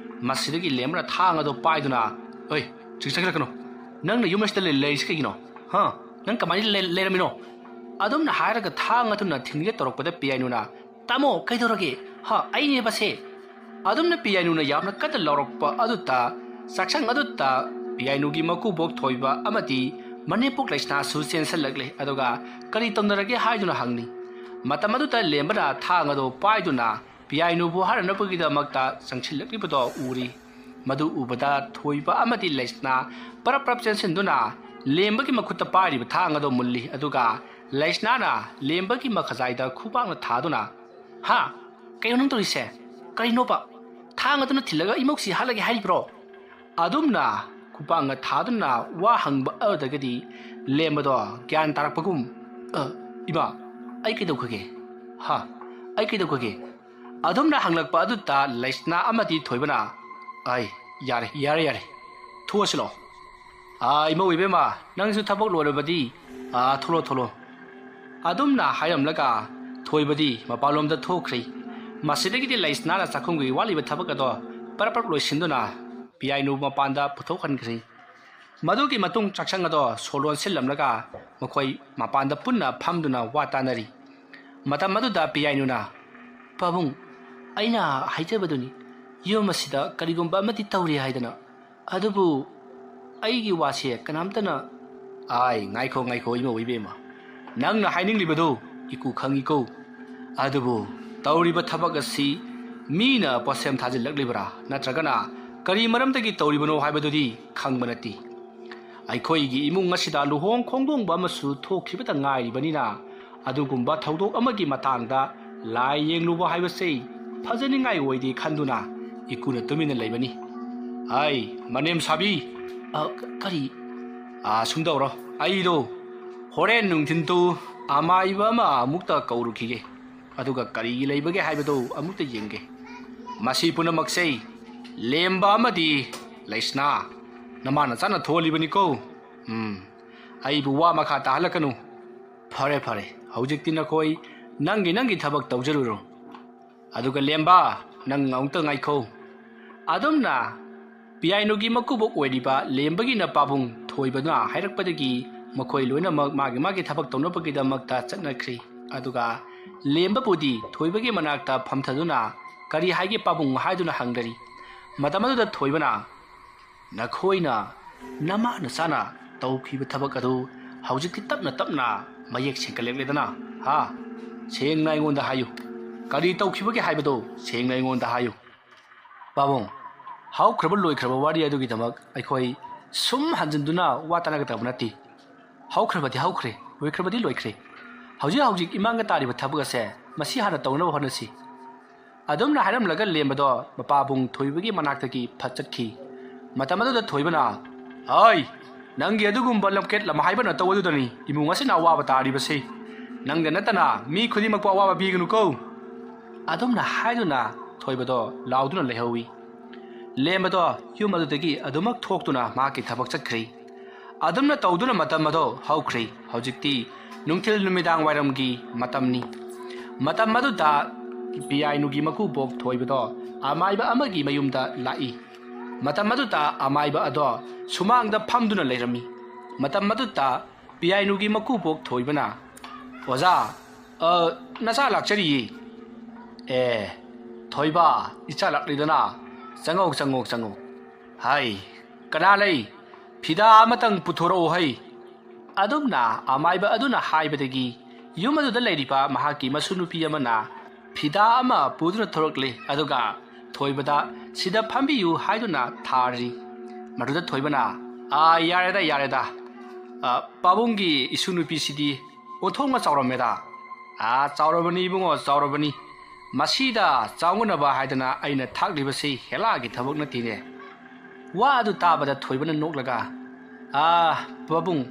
ꯃꯁꯤꯗꯒꯤ ꯂꯦꯝꯕꯅ ꯊꯥꯡ ꯑꯗꯨ ꯄꯥꯏꯗꯨꯅ, "ꯑꯣꯏ, ꯆꯤꯛ ꯆꯪꯁꯤꯜꯂꯛꯀꯅꯨ꯫ ꯅꯪꯅ ꯌꯨꯝ ꯑꯁꯤꯗ ꯂꯩ-, ꯂꯩꯔꯤꯁꯤ ꯀꯩꯒꯤꯅꯣ? ꯍꯥ? ꯅꯪ ꯀꯃꯥꯏꯅ ꯂꯩ-, ꯂꯩꯔꯝꯃꯤꯅꯣ?" ꯑꯗꯨꯝꯅ ꯍꯥꯏꯔꯒ ꯊꯥꯡ ꯑꯗꯨꯅ ꯊꯤꯟꯒꯦ ꯇꯧꯔꯛꯄꯗ ꯄꯤꯌꯥꯏꯅꯨꯅ, "ꯇꯥꯃꯣ, ꯀꯩꯗꯧꯔꯒꯦ? ꯍꯥ, ꯑꯩꯅꯦꯕꯁꯦ!" ꯑꯗꯨꯝꯅ ꯄꯤꯌꯥꯏꯅꯨꯅ ꯌꯥꯝꯅ ꯀꯟꯅ ꯂꯥꯎꯔꯛꯄ ꯑꯗꯨꯗ ꯆꯥꯛꯁꯪ ꯑꯗꯨꯗ ꯄꯤꯌꯥꯏꯅꯨꯒꯤ ꯃꯀꯨꯕꯣꯛ ꯊꯣꯏꯕ ꯑꯃꯗꯤ ꯃꯅꯦꯝꯄꯣꯛ ꯂꯩꯁꯅꯥꯁꯨ ꯆꯦꯟꯁꯤꯜꯂꯛꯂꯦ꯫ ꯑꯗꯨꯒ ꯀꯔꯤ ꯇꯧꯅꯔꯒꯦ ꯍꯥꯏꯗꯨꯅ ꯍꯪꯂꯤ꯫ ꯃꯇꯝ ꯑꯗꯨꯗ ꯂꯦꯝꯕꯅ ꯊꯥꯡ ꯑꯗꯨ ꯄꯥꯏꯗꯨꯅ ꯄꯤꯌꯥꯏꯅꯨꯕꯨ ꯍꯥꯠꯅꯅꯕꯒꯤꯗꯃꯛꯇ ꯆꯪꯁꯤꯜꯂꯛꯂꯤꯕꯗꯣ ꯎꯔꯤ꯫ ꯃꯗꯨ ꯎꯕꯗ ꯊꯣꯏꯕ ꯑꯃꯗꯤ ꯂꯩꯁꯅꯥ ꯄꯔꯞ ꯄꯔꯞ ꯆꯦꯟꯁꯤꯟꯗꯨꯅ ꯂꯦꯝꯕꯒꯤ ꯃꯈꯨꯠꯇ ꯄꯥꯏꯔꯤꯕ ꯊꯥꯡ ꯑꯗꯨ ꯃꯨꯜꯂꯤ꯫ ꯑꯗꯨꯒ ꯂꯩꯁꯅꯥꯅ ꯂꯦꯝꯕꯒꯤ ꯃꯈꯖꯥꯏꯗ ꯈꯨꯕꯥꯛꯅ ꯊꯥꯗꯨꯅ, "ꯍꯥ? ꯀꯩꯅꯣ ꯅꯪ ꯇꯧꯔꯤꯁꯦ? ꯀꯔꯤꯅꯣꯕ? ꯊꯥꯡ ꯑꯗꯨꯅ ꯊꯤꯜꯂꯒ ꯏꯃꯧꯁꯤ ꯍꯥꯠꯂꯒꯦ ꯍꯥꯏꯔꯤꯕ꯭ꯔꯣ?" ꯑꯗꯨꯝꯅ ꯈꯨꯕꯥꯛꯅ ꯊꯥꯗꯨꯅ ꯋꯥ ꯍꯪꯕ ꯑꯗꯨꯗꯒꯤꯗꯤ ꯂꯦꯝꯕꯗꯣ ꯒ꯭ꯌꯥꯟ ꯇꯥꯔꯛꯄꯒꯨꯝ, "ꯑ, ꯏꯃꯥ, ꯑꯩ ꯀꯩꯗꯧꯈ꯭ꯔꯒꯦ? ꯍꯥ? ꯑꯩ ꯀꯩꯗꯧꯈ꯭ꯔꯒꯦ?" ꯑꯗꯨꯝꯅ ꯍꯪꯂꯛꯄ ꯑꯗꯨꯗ ꯂꯩꯁꯅꯥ ꯑꯃꯗꯤ ꯊꯣꯏꯕꯅ, "ꯑꯩ, ꯌꯥꯔꯦ, ꯌꯥꯔꯦ, ꯌꯥꯔꯦ꯫ ꯊꯣꯛꯑꯁꯤ ꯂꯥꯛꯑꯣ꯫ ꯑꯥ, ꯏꯃꯧ ꯏꯕꯦꯝꯃ, ꯅꯪꯁꯨ ꯊꯕꯛ ꯂꯣꯏꯔꯕꯗꯤ, ꯑꯥ, ꯊꯣꯛꯂꯣ, ꯊꯣꯛꯂꯣ꯫" ꯑꯗꯨꯝꯅ ꯍꯥꯏꯔꯝꯂꯒ ꯊꯣꯏꯕꯗꯤ ꯃꯄꯥꯟꯂꯣꯝꯗ ꯊꯣꯛꯈ꯭ꯔꯦ꯫ ꯃꯁꯤꯗꯒꯤꯗꯤ ꯂꯩꯁꯅꯥꯅ ꯆꯥꯛꯈꯨꯝꯒꯤ ꯋꯥꯠꯂꯤꯕ ꯊꯕꯛ ꯑꯗꯣ ꯄꯔꯞ ꯄꯔꯞ ꯂꯣꯏꯁꯤꯟꯗꯨꯅ ꯄꯤꯌꯥꯏꯅꯨ ꯃꯄꯥꯟꯗ ꯄꯨꯊꯣꯛꯍꯟꯈ꯭ꯔꯦ꯫ ꯃꯗꯨꯒꯤ ꯃꯇꯨꯡ ꯆꯥꯛꯁꯪ ꯑꯗꯣ ꯁꯣ ꯂꯣꯟꯁꯤꯜꯂꯝꯂꯒ ꯃꯈꯣꯏ ꯃꯄꯥꯟꯗ ꯄꯨꯟꯅ ꯐꯝꯗꯨꯅ ꯋꯥ ꯇꯥꯅꯔꯤ꯫ ꯃꯇꯝ ꯑꯗꯨꯗ ꯄꯤꯌꯥꯏꯅꯨꯅ, "ꯄꯥꯕꯨꯡ, ꯑꯩꯅ ꯍꯥꯏꯖꯕꯗꯨꯅꯤ, ꯌꯨꯝ ꯑꯁꯤꯗ ꯀꯔꯤꯒꯨꯝꯕ ꯑꯃꯗꯤ ꯇꯧꯔꯤ ꯍꯥꯏꯗꯅ꯫ ꯑꯗꯨꯕꯨ ꯑꯩꯒꯤ ꯋꯥꯁꯦ ꯀꯅꯥꯝꯇꯅ"꯫ "ꯑꯥꯏ, ꯉꯥꯏꯈꯣ, ꯉꯥꯏꯈꯣ, ꯏꯃꯧ ꯏꯕꯦꯝꯃ꯫ ꯅꯪꯅ ꯍꯥꯏꯅꯤꯡꯂꯤꯕꯗꯨ ꯏꯀꯨ ꯈꯪꯏꯀꯣ꯫ ꯑꯗꯨꯕꯨ ꯇꯧꯔꯤꯕ ꯊꯕꯛ ꯑꯁꯤ ꯃꯤꯅ ꯄꯣꯠꯁꯦꯝ ꯊꯥꯖꯤꯜꯂꯛꯂꯤꯕ꯭ꯔꯥ ꯅꯠꯇ꯭ꯔꯒꯅ ꯀꯔꯤ ꯃꯔꯝꯗꯒꯤ ꯇꯧꯔꯤꯕꯅꯣ ꯍꯥꯏꯕꯗꯨꯗꯤ ꯈꯪꯕ ꯅꯠꯇꯦ꯫ ꯑꯩꯈꯣꯏꯒꯤ ꯏꯃꯨꯡ ꯑꯁꯤꯗ ꯂꯨꯍꯣꯡ ꯈꯣꯡꯗꯣꯡꯕ ꯑꯃꯁꯨ ꯊꯣꯛꯈꯤꯕꯇ ꯉꯥꯏꯔꯤꯕꯅꯤꯅ ꯑꯗꯨꯒꯨꯝꯕ ꯊꯧꯗꯣꯛ ꯑꯃꯒꯤ ꯃꯇꯥꯡꯗ ꯂꯥꯏ ꯌꯦꯡꯂꯨꯕ ꯍꯥꯏꯕꯁꯤ ꯐꯖꯅꯤꯡꯉꯥꯏ ꯑꯣꯏꯗꯦ ꯈꯟꯗꯨꯅ ꯏꯀꯨꯅ ꯇꯨꯃꯤꯟꯅ ꯂꯩꯕꯅꯤ꯫ ꯑꯩ, ꯃꯅꯦꯝ ꯁꯥꯕꯤ!" "ꯑ, ꯀ-, ꯀꯔꯤ?" "ꯑ, ꯁꯨꯝ ꯇꯧꯔꯣ꯫ ꯑꯩꯗꯣ ꯍꯣꯔꯦꯟ ꯅꯨꯡꯊꯤꯟꯗꯨ ꯑꯃꯥꯏꯕ ꯑꯃ ꯑꯃꯨꯛꯇ ꯀꯧꯔꯨꯈꯤꯒꯦ꯫ ꯑꯗꯨꯒ ꯀꯔꯤ ꯂꯩꯕꯒꯦ ꯍꯥꯏꯕꯗꯨ ꯑꯃꯨꯛꯇ ꯌꯦꯡꯒꯦ꯫ ꯃꯁꯤ ꯄꯨꯝꯅꯃꯛꯁꯦ ꯂꯦꯝꯕ ꯑꯃꯗꯤ ꯂꯩꯁꯅꯥ ꯅꯃꯥꯅ ꯆꯥꯅ ꯊꯣꯛꯍꯜꯂꯤꯕꯅꯤꯀꯣ꯫ ꯎꯝ, ꯑꯩꯕꯨ ꯋꯥ ꯃꯈꯥ ꯇꯥꯍꯜꯂꯛꯀꯅꯨ꯫ ꯐꯔꯦ, ꯐꯔꯦ, ꯍꯧꯖꯤꯛꯇꯤ ꯅꯈꯣꯏ ꯅꯪꯒꯤ ꯅꯪꯒꯤ ꯊꯕꯛ ꯇꯧꯖꯔꯨꯔꯣ꯫ ꯑꯗꯨꯒ ꯂꯦꯝꯕ, ꯅꯪ ꯑꯃꯨꯛꯇ ꯉꯥꯏꯈꯣ꯫ ꯑꯗꯨꯝꯅ ꯄꯤꯌꯥꯏꯅꯨꯒꯤ ꯃꯀꯨꯕꯣꯛ ꯑꯣꯏꯔꯤꯕ ꯂꯦꯝꯕꯒꯤꯅ ꯄꯥꯕꯨꯡ ꯊꯣꯏꯕꯅ ꯍꯥꯏꯔꯛꯄꯗꯒꯤ ꯃꯈꯣꯏ ꯂꯣꯏꯅꯃꯛ ꯃꯥꯒꯤ ꯃꯥꯒꯤ ꯊꯕꯛ ꯇꯧꯅꯕꯒꯤꯗꯃꯛꯇ ꯆꯠꯅꯈ꯭ꯔꯤ꯫ ꯑꯗꯨꯒ ꯂꯦꯝꯕꯕꯨꯗꯤ ꯊꯣꯏꯕꯒꯤ ꯃꯅꯥꯛꯇ ꯐꯝꯊꯗꯨꯅ "ꯀꯔꯤ ꯍꯥꯏꯒꯦ ꯄꯥꯕꯨꯡ?" ꯍꯥꯏꯗꯨꯅ ꯍꯪꯅꯔꯤ꯫ ꯃꯇꯝ ꯑꯗꯨꯗ ꯊꯣꯏꯕꯅ, "ꯅꯈꯣꯏꯅ ꯅꯃꯥ ꯅꯆꯥꯅ ꯇꯧꯈꯤꯕ ꯊꯕꯛ ꯑꯗꯨ ꯍꯧꯖꯤꯛꯇꯤ ꯇꯞꯅ ꯇꯞꯅ ꯃꯌꯦꯛ ꯁꯦꯡꯒꯠꯂꯛꯂꯦꯗꯅ? ꯍꯥ? ꯁꯦꯡꯅ ꯑꯩꯉꯣꯟꯗ ꯍꯥꯏꯌꯨ꯫ ꯀꯔꯤ ꯇꯧꯈꯤꯕꯒꯦ ꯍꯥꯏꯕꯗꯨ ꯁꯦꯡꯅ ꯑꯩꯉꯣꯟꯗ ꯍꯥꯏꯌꯨ꯫" ꯄꯥꯕꯨꯡ, ꯍꯧꯈ꯭ꯔꯕ ꯂꯣꯏꯈ꯭ꯔꯕ ꯋꯥꯔꯤ ꯑꯗꯨꯒꯤꯗꯃꯛ ꯑꯩꯈꯣꯏ ꯁꯨꯝ ꯍꯟꯖꯤꯟꯗꯨꯅ ꯋꯥ ꯇꯥꯟꯅꯒꯗꯕ ꯅꯠꯇꯦ꯫ ꯍꯧꯈ꯭ꯔꯕꯗꯤ ꯍꯧꯈ꯭ꯔꯦ, ꯂꯣꯏꯈ꯭ꯔꯕꯗꯤ ꯂꯣꯏꯈ꯭ꯔꯦ꯫ ꯍꯧꯖꯤꯛ ꯍꯧꯖꯤꯛ ꯏꯃꯥꯡꯗ ꯇꯥꯔꯤꯕ ꯊꯕꯛ ꯑꯁꯦ ꯃꯁꯤ ꯍꯥꯟꯅ ꯇꯧꯅꯕ ꯍꯣꯠꯅꯁꯤ꯫ ꯑꯗꯨꯝꯅ ꯍꯥꯏꯔꯝꯂꯒ ꯂꯦꯝꯕꯗꯣ ꯃꯄꯥꯕꯨꯡ ꯊꯣꯏꯕꯒꯤ ꯃꯅꯥꯛꯇꯒꯤ ꯐꯠ ꯆꯠꯈꯤ꯫ ꯃꯇꯝ ꯑꯗꯨꯗ ꯊꯣꯏꯕꯅ, "ꯍꯩ, ꯅꯪꯒꯤ ꯑꯗꯨꯒꯨꯝꯕ ꯂꯝꯀꯦꯠ ꯂꯝꯍꯥꯏꯕ ꯅꯇꯧ ꯑꯗꯨꯗꯅꯤ ꯏꯃꯨꯡ ꯑꯁꯤꯅ ꯑꯋꯥꯕ ꯇꯥꯔꯤꯕꯁꯤ꯫ ꯅꯪꯗ ꯅꯠꯇꯅ ꯃꯤ ꯈꯨꯗꯤꯡꯃꯛꯄꯨ ꯑꯋꯥꯕ ꯄꯤꯒꯅꯨꯀꯣ꯫" ꯑꯗꯨꯝꯅ ꯍꯥꯏꯗꯨꯅ ꯊꯣꯏꯕꯗꯣ ꯂꯥꯎꯗꯨꯅ ꯂꯩꯍꯧꯏ꯫ ꯂꯦꯝꯕꯗꯣ ꯌꯨꯝ ꯑꯗꯨꯗꯒꯤ ꯑꯗꯨꯃꯛ ꯊꯣꯛꯇꯨꯅ ꯃꯍꯥꯛꯀꯤ ꯊꯕꯛ ꯆꯠꯈ꯭ꯔꯦ꯫ ꯑꯗꯨꯝꯅ ꯇꯧꯗꯨꯅ ꯃꯇꯝ ꯑꯗꯣ ꯍꯧꯈ꯭ꯔꯦ꯫ ꯍꯧꯖꯤꯛꯇꯤ ꯅꯨꯡꯊꯤꯜ ꯅꯨꯃꯤꯗꯥꯡ ꯋꯥꯏꯔꯝꯒꯤ ꯃꯇꯝꯅꯤ꯫ ꯃꯇꯝ ꯑꯗꯨꯗ ꯄꯤꯌꯥꯏꯅꯨꯒꯤ ꯃꯀꯨꯕꯣꯛ ꯊꯣꯏꯕꯗꯣ ꯑꯃꯥꯏꯕ ꯑꯃꯒꯤ ꯃꯌꯨꯝꯗ ꯂꯥꯛꯏ꯫ ꯃꯇꯝ ꯑꯗꯨꯗ ꯑꯃꯥꯏꯕ ꯑꯗꯣ ꯁꯨꯃꯥꯡꯗ ꯐꯝꯗꯨꯅ ꯂꯩꯔꯝꯃꯤ꯫ ꯃꯇꯝ ꯑꯗꯨꯗ ꯄꯤꯌꯥꯏꯅꯨꯒꯤ ꯃꯀꯨꯕꯣꯛ ꯊꯣꯏꯕꯅ, "ꯑꯣꯖꯥ, ꯑ, ꯅꯆꯥ ꯂꯥꯛꯆꯔꯤꯌꯦ꯫" "ꯑꯦ, ꯊꯣꯏꯕ, ꯏꯆꯥ ꯂꯥꯛꯂꯤꯗꯅ? ꯆꯪꯉꯧ, ꯆꯪꯉꯧ, ꯆꯪꯉꯧ꯫ ꯍꯥꯏ, ꯀꯅꯥ ꯂꯩ? ꯐꯤꯗꯥ ꯑꯃꯇꯪ ꯄꯨꯊꯣꯔꯛꯎ ꯍꯩ꯫" ꯑꯗꯨꯝꯅ ꯑꯃꯥꯏꯕ ꯑꯗꯨꯅ ꯍꯥꯏꯕꯗꯒꯤ ꯌꯨꯝ ꯑꯗꯨꯗ ꯂꯩꯔꯤꯕ ꯃꯍꯥꯛꯀꯤ ꯃꯁꯨ ꯅꯨꯄꯤ ꯑꯃꯅ ꯐꯤꯗꯥ ꯑꯃ ꯄꯨꯗꯨꯅ ꯊꯣꯔꯛꯂꯦ꯫ ꯑꯗꯨꯒ ꯊꯣꯏꯕꯗ "ꯁꯤꯗ ꯐꯝꯕꯤꯌꯨ" ꯍꯥꯏꯗꯨꯅ ꯊꯥꯔꯤ꯫ ꯃꯗꯨꯗ ꯊꯣꯏꯕꯅ, "ꯑꯥ, ꯌꯥꯔꯦꯗ, ꯌꯥꯔꯦꯗ꯫ ꯑ, ꯄꯥꯕꯨꯡꯒꯤ ꯏꯁꯨ ꯅꯨꯄꯤꯁꯤꯗꯤ ꯑꯣꯟꯊꯣꯛꯅ ꯆꯥꯎꯔꯝꯃꯦꯗ꯫" "ꯑꯥ, ꯆꯥꯎꯔꯕꯅꯤ ꯏꯕꯨꯡꯉꯣ, ꯆꯥꯎꯔꯕꯅꯤ꯫ ꯃꯁꯤꯗ ꯆꯥꯎꯅꯕ ꯍꯥꯏꯗꯅ ꯑꯩꯅ ꯊꯥꯛꯂꯤꯕꯁꯤ ꯍꯦꯂꯥꯒꯤ ꯊꯕꯛ ꯅꯠꯇꯦꯅꯦ꯫" ꯋꯥ ꯑꯗꯨ ꯇꯥꯕꯗ ꯊꯣꯏꯕꯅ ꯅꯣꯛꯂꯒ, "ꯑꯥ, ꯄꯥꯕꯨꯡ,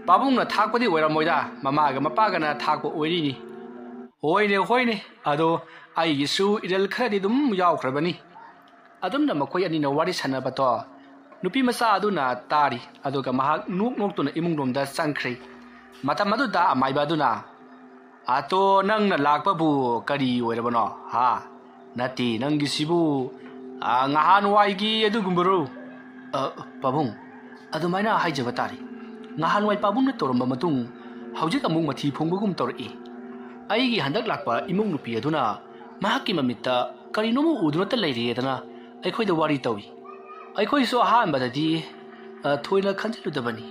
ꯄꯥꯕꯨꯡꯅ ꯊꯥꯛꯄꯗꯤ ꯑꯣꯏꯔꯝꯃꯣꯏꯗ, ꯃꯃꯥꯒ ꯃꯄꯥꯒꯅ ꯊꯥꯛꯄ ꯑꯣꯏꯔꯤꯅꯤ꯫" "ꯍꯣꯏꯅꯦ, ꯍꯣꯏꯅꯦ, ꯑꯗꯣ ꯑꯩꯒꯤꯁꯨ ꯏꯔꯜ ꯈꯔꯗꯤ ꯑꯗꯨꯝ ꯌꯥꯎꯈ꯭ꯔꯕꯅꯤ꯫" ꯑꯗꯨꯝꯅ ꯃꯈꯣꯏ ꯑꯅꯤꯅ ꯋꯥꯔꯤ ꯁꯥꯟꯅꯕꯗꯣ ꯅꯨꯄꯤ ꯃꯆꯥ ꯑꯗꯨꯅ ꯇꯥꯔꯤ꯫ ꯑꯗꯨꯒ ꯃꯍꯥꯛ ꯅꯣꯛ ꯅꯣꯛꯇꯨꯅ ꯏꯃꯨꯡꯂꯣꯝꯗ ꯆꯪꯈ꯭ꯔꯦ꯫ ꯃꯇꯝ ꯑꯗꯨꯗ ꯑꯃꯥꯏꯕ ꯑꯗꯨꯅ, "ꯑꯇꯣ, ꯅꯪꯅ ꯂꯥꯛꯄꯕꯨ ꯀꯔꯤ ꯑꯣꯏꯔꯕꯅꯣ, ꯍꯥ? ꯅꯠꯇꯦ, ꯅꯪꯒꯤꯁꯤꯕꯨ ꯑꯥ, ꯉꯍꯥꯟꯋꯥꯏꯒꯤ ꯑꯗꯨꯒꯨꯝꯕꯔꯣ? ꯑ, ꯄꯥꯕꯨꯡ, ꯑꯗꯨꯃꯥꯏꯅ ꯍꯥꯏꯖꯕ ꯇꯥꯔꯦ꯫ ꯉꯍꯥꯟꯋꯥꯏ ꯄꯥꯕꯨꯡꯅ ꯇꯧꯔꯝꯕ ꯃꯇꯨꯡ ꯍꯧꯖꯤꯛ ꯑꯃꯨꯛ ꯃꯊꯤ ꯐꯣꯡꯕꯒꯨꯝ ꯇꯧꯔꯛꯏ꯫ ꯑꯩꯒꯤ ꯍꯟꯗꯛ ꯂꯥꯛꯄ ꯏꯃꯧ ꯅꯨꯄꯤ ꯑꯗꯨꯅ ꯃꯍꯥꯛꯀꯤ ꯃꯃꯤꯠꯇ ꯀꯔꯤꯅꯣꯃ ꯎꯗꯨꯅꯇ ꯂꯩꯔꯦꯗꯅ ꯑꯩꯈꯣꯏꯗ ꯋꯥꯔꯤ ꯇꯧꯏ꯫ ꯑꯩꯈꯣꯏꯁꯨ ꯑꯍꯥꯟꯕꯗꯗꯤ, ꯑ, ꯊꯣꯏꯅ ꯈꯟꯖꯤꯜꯂꯨꯗꯕꯅꯤ꯫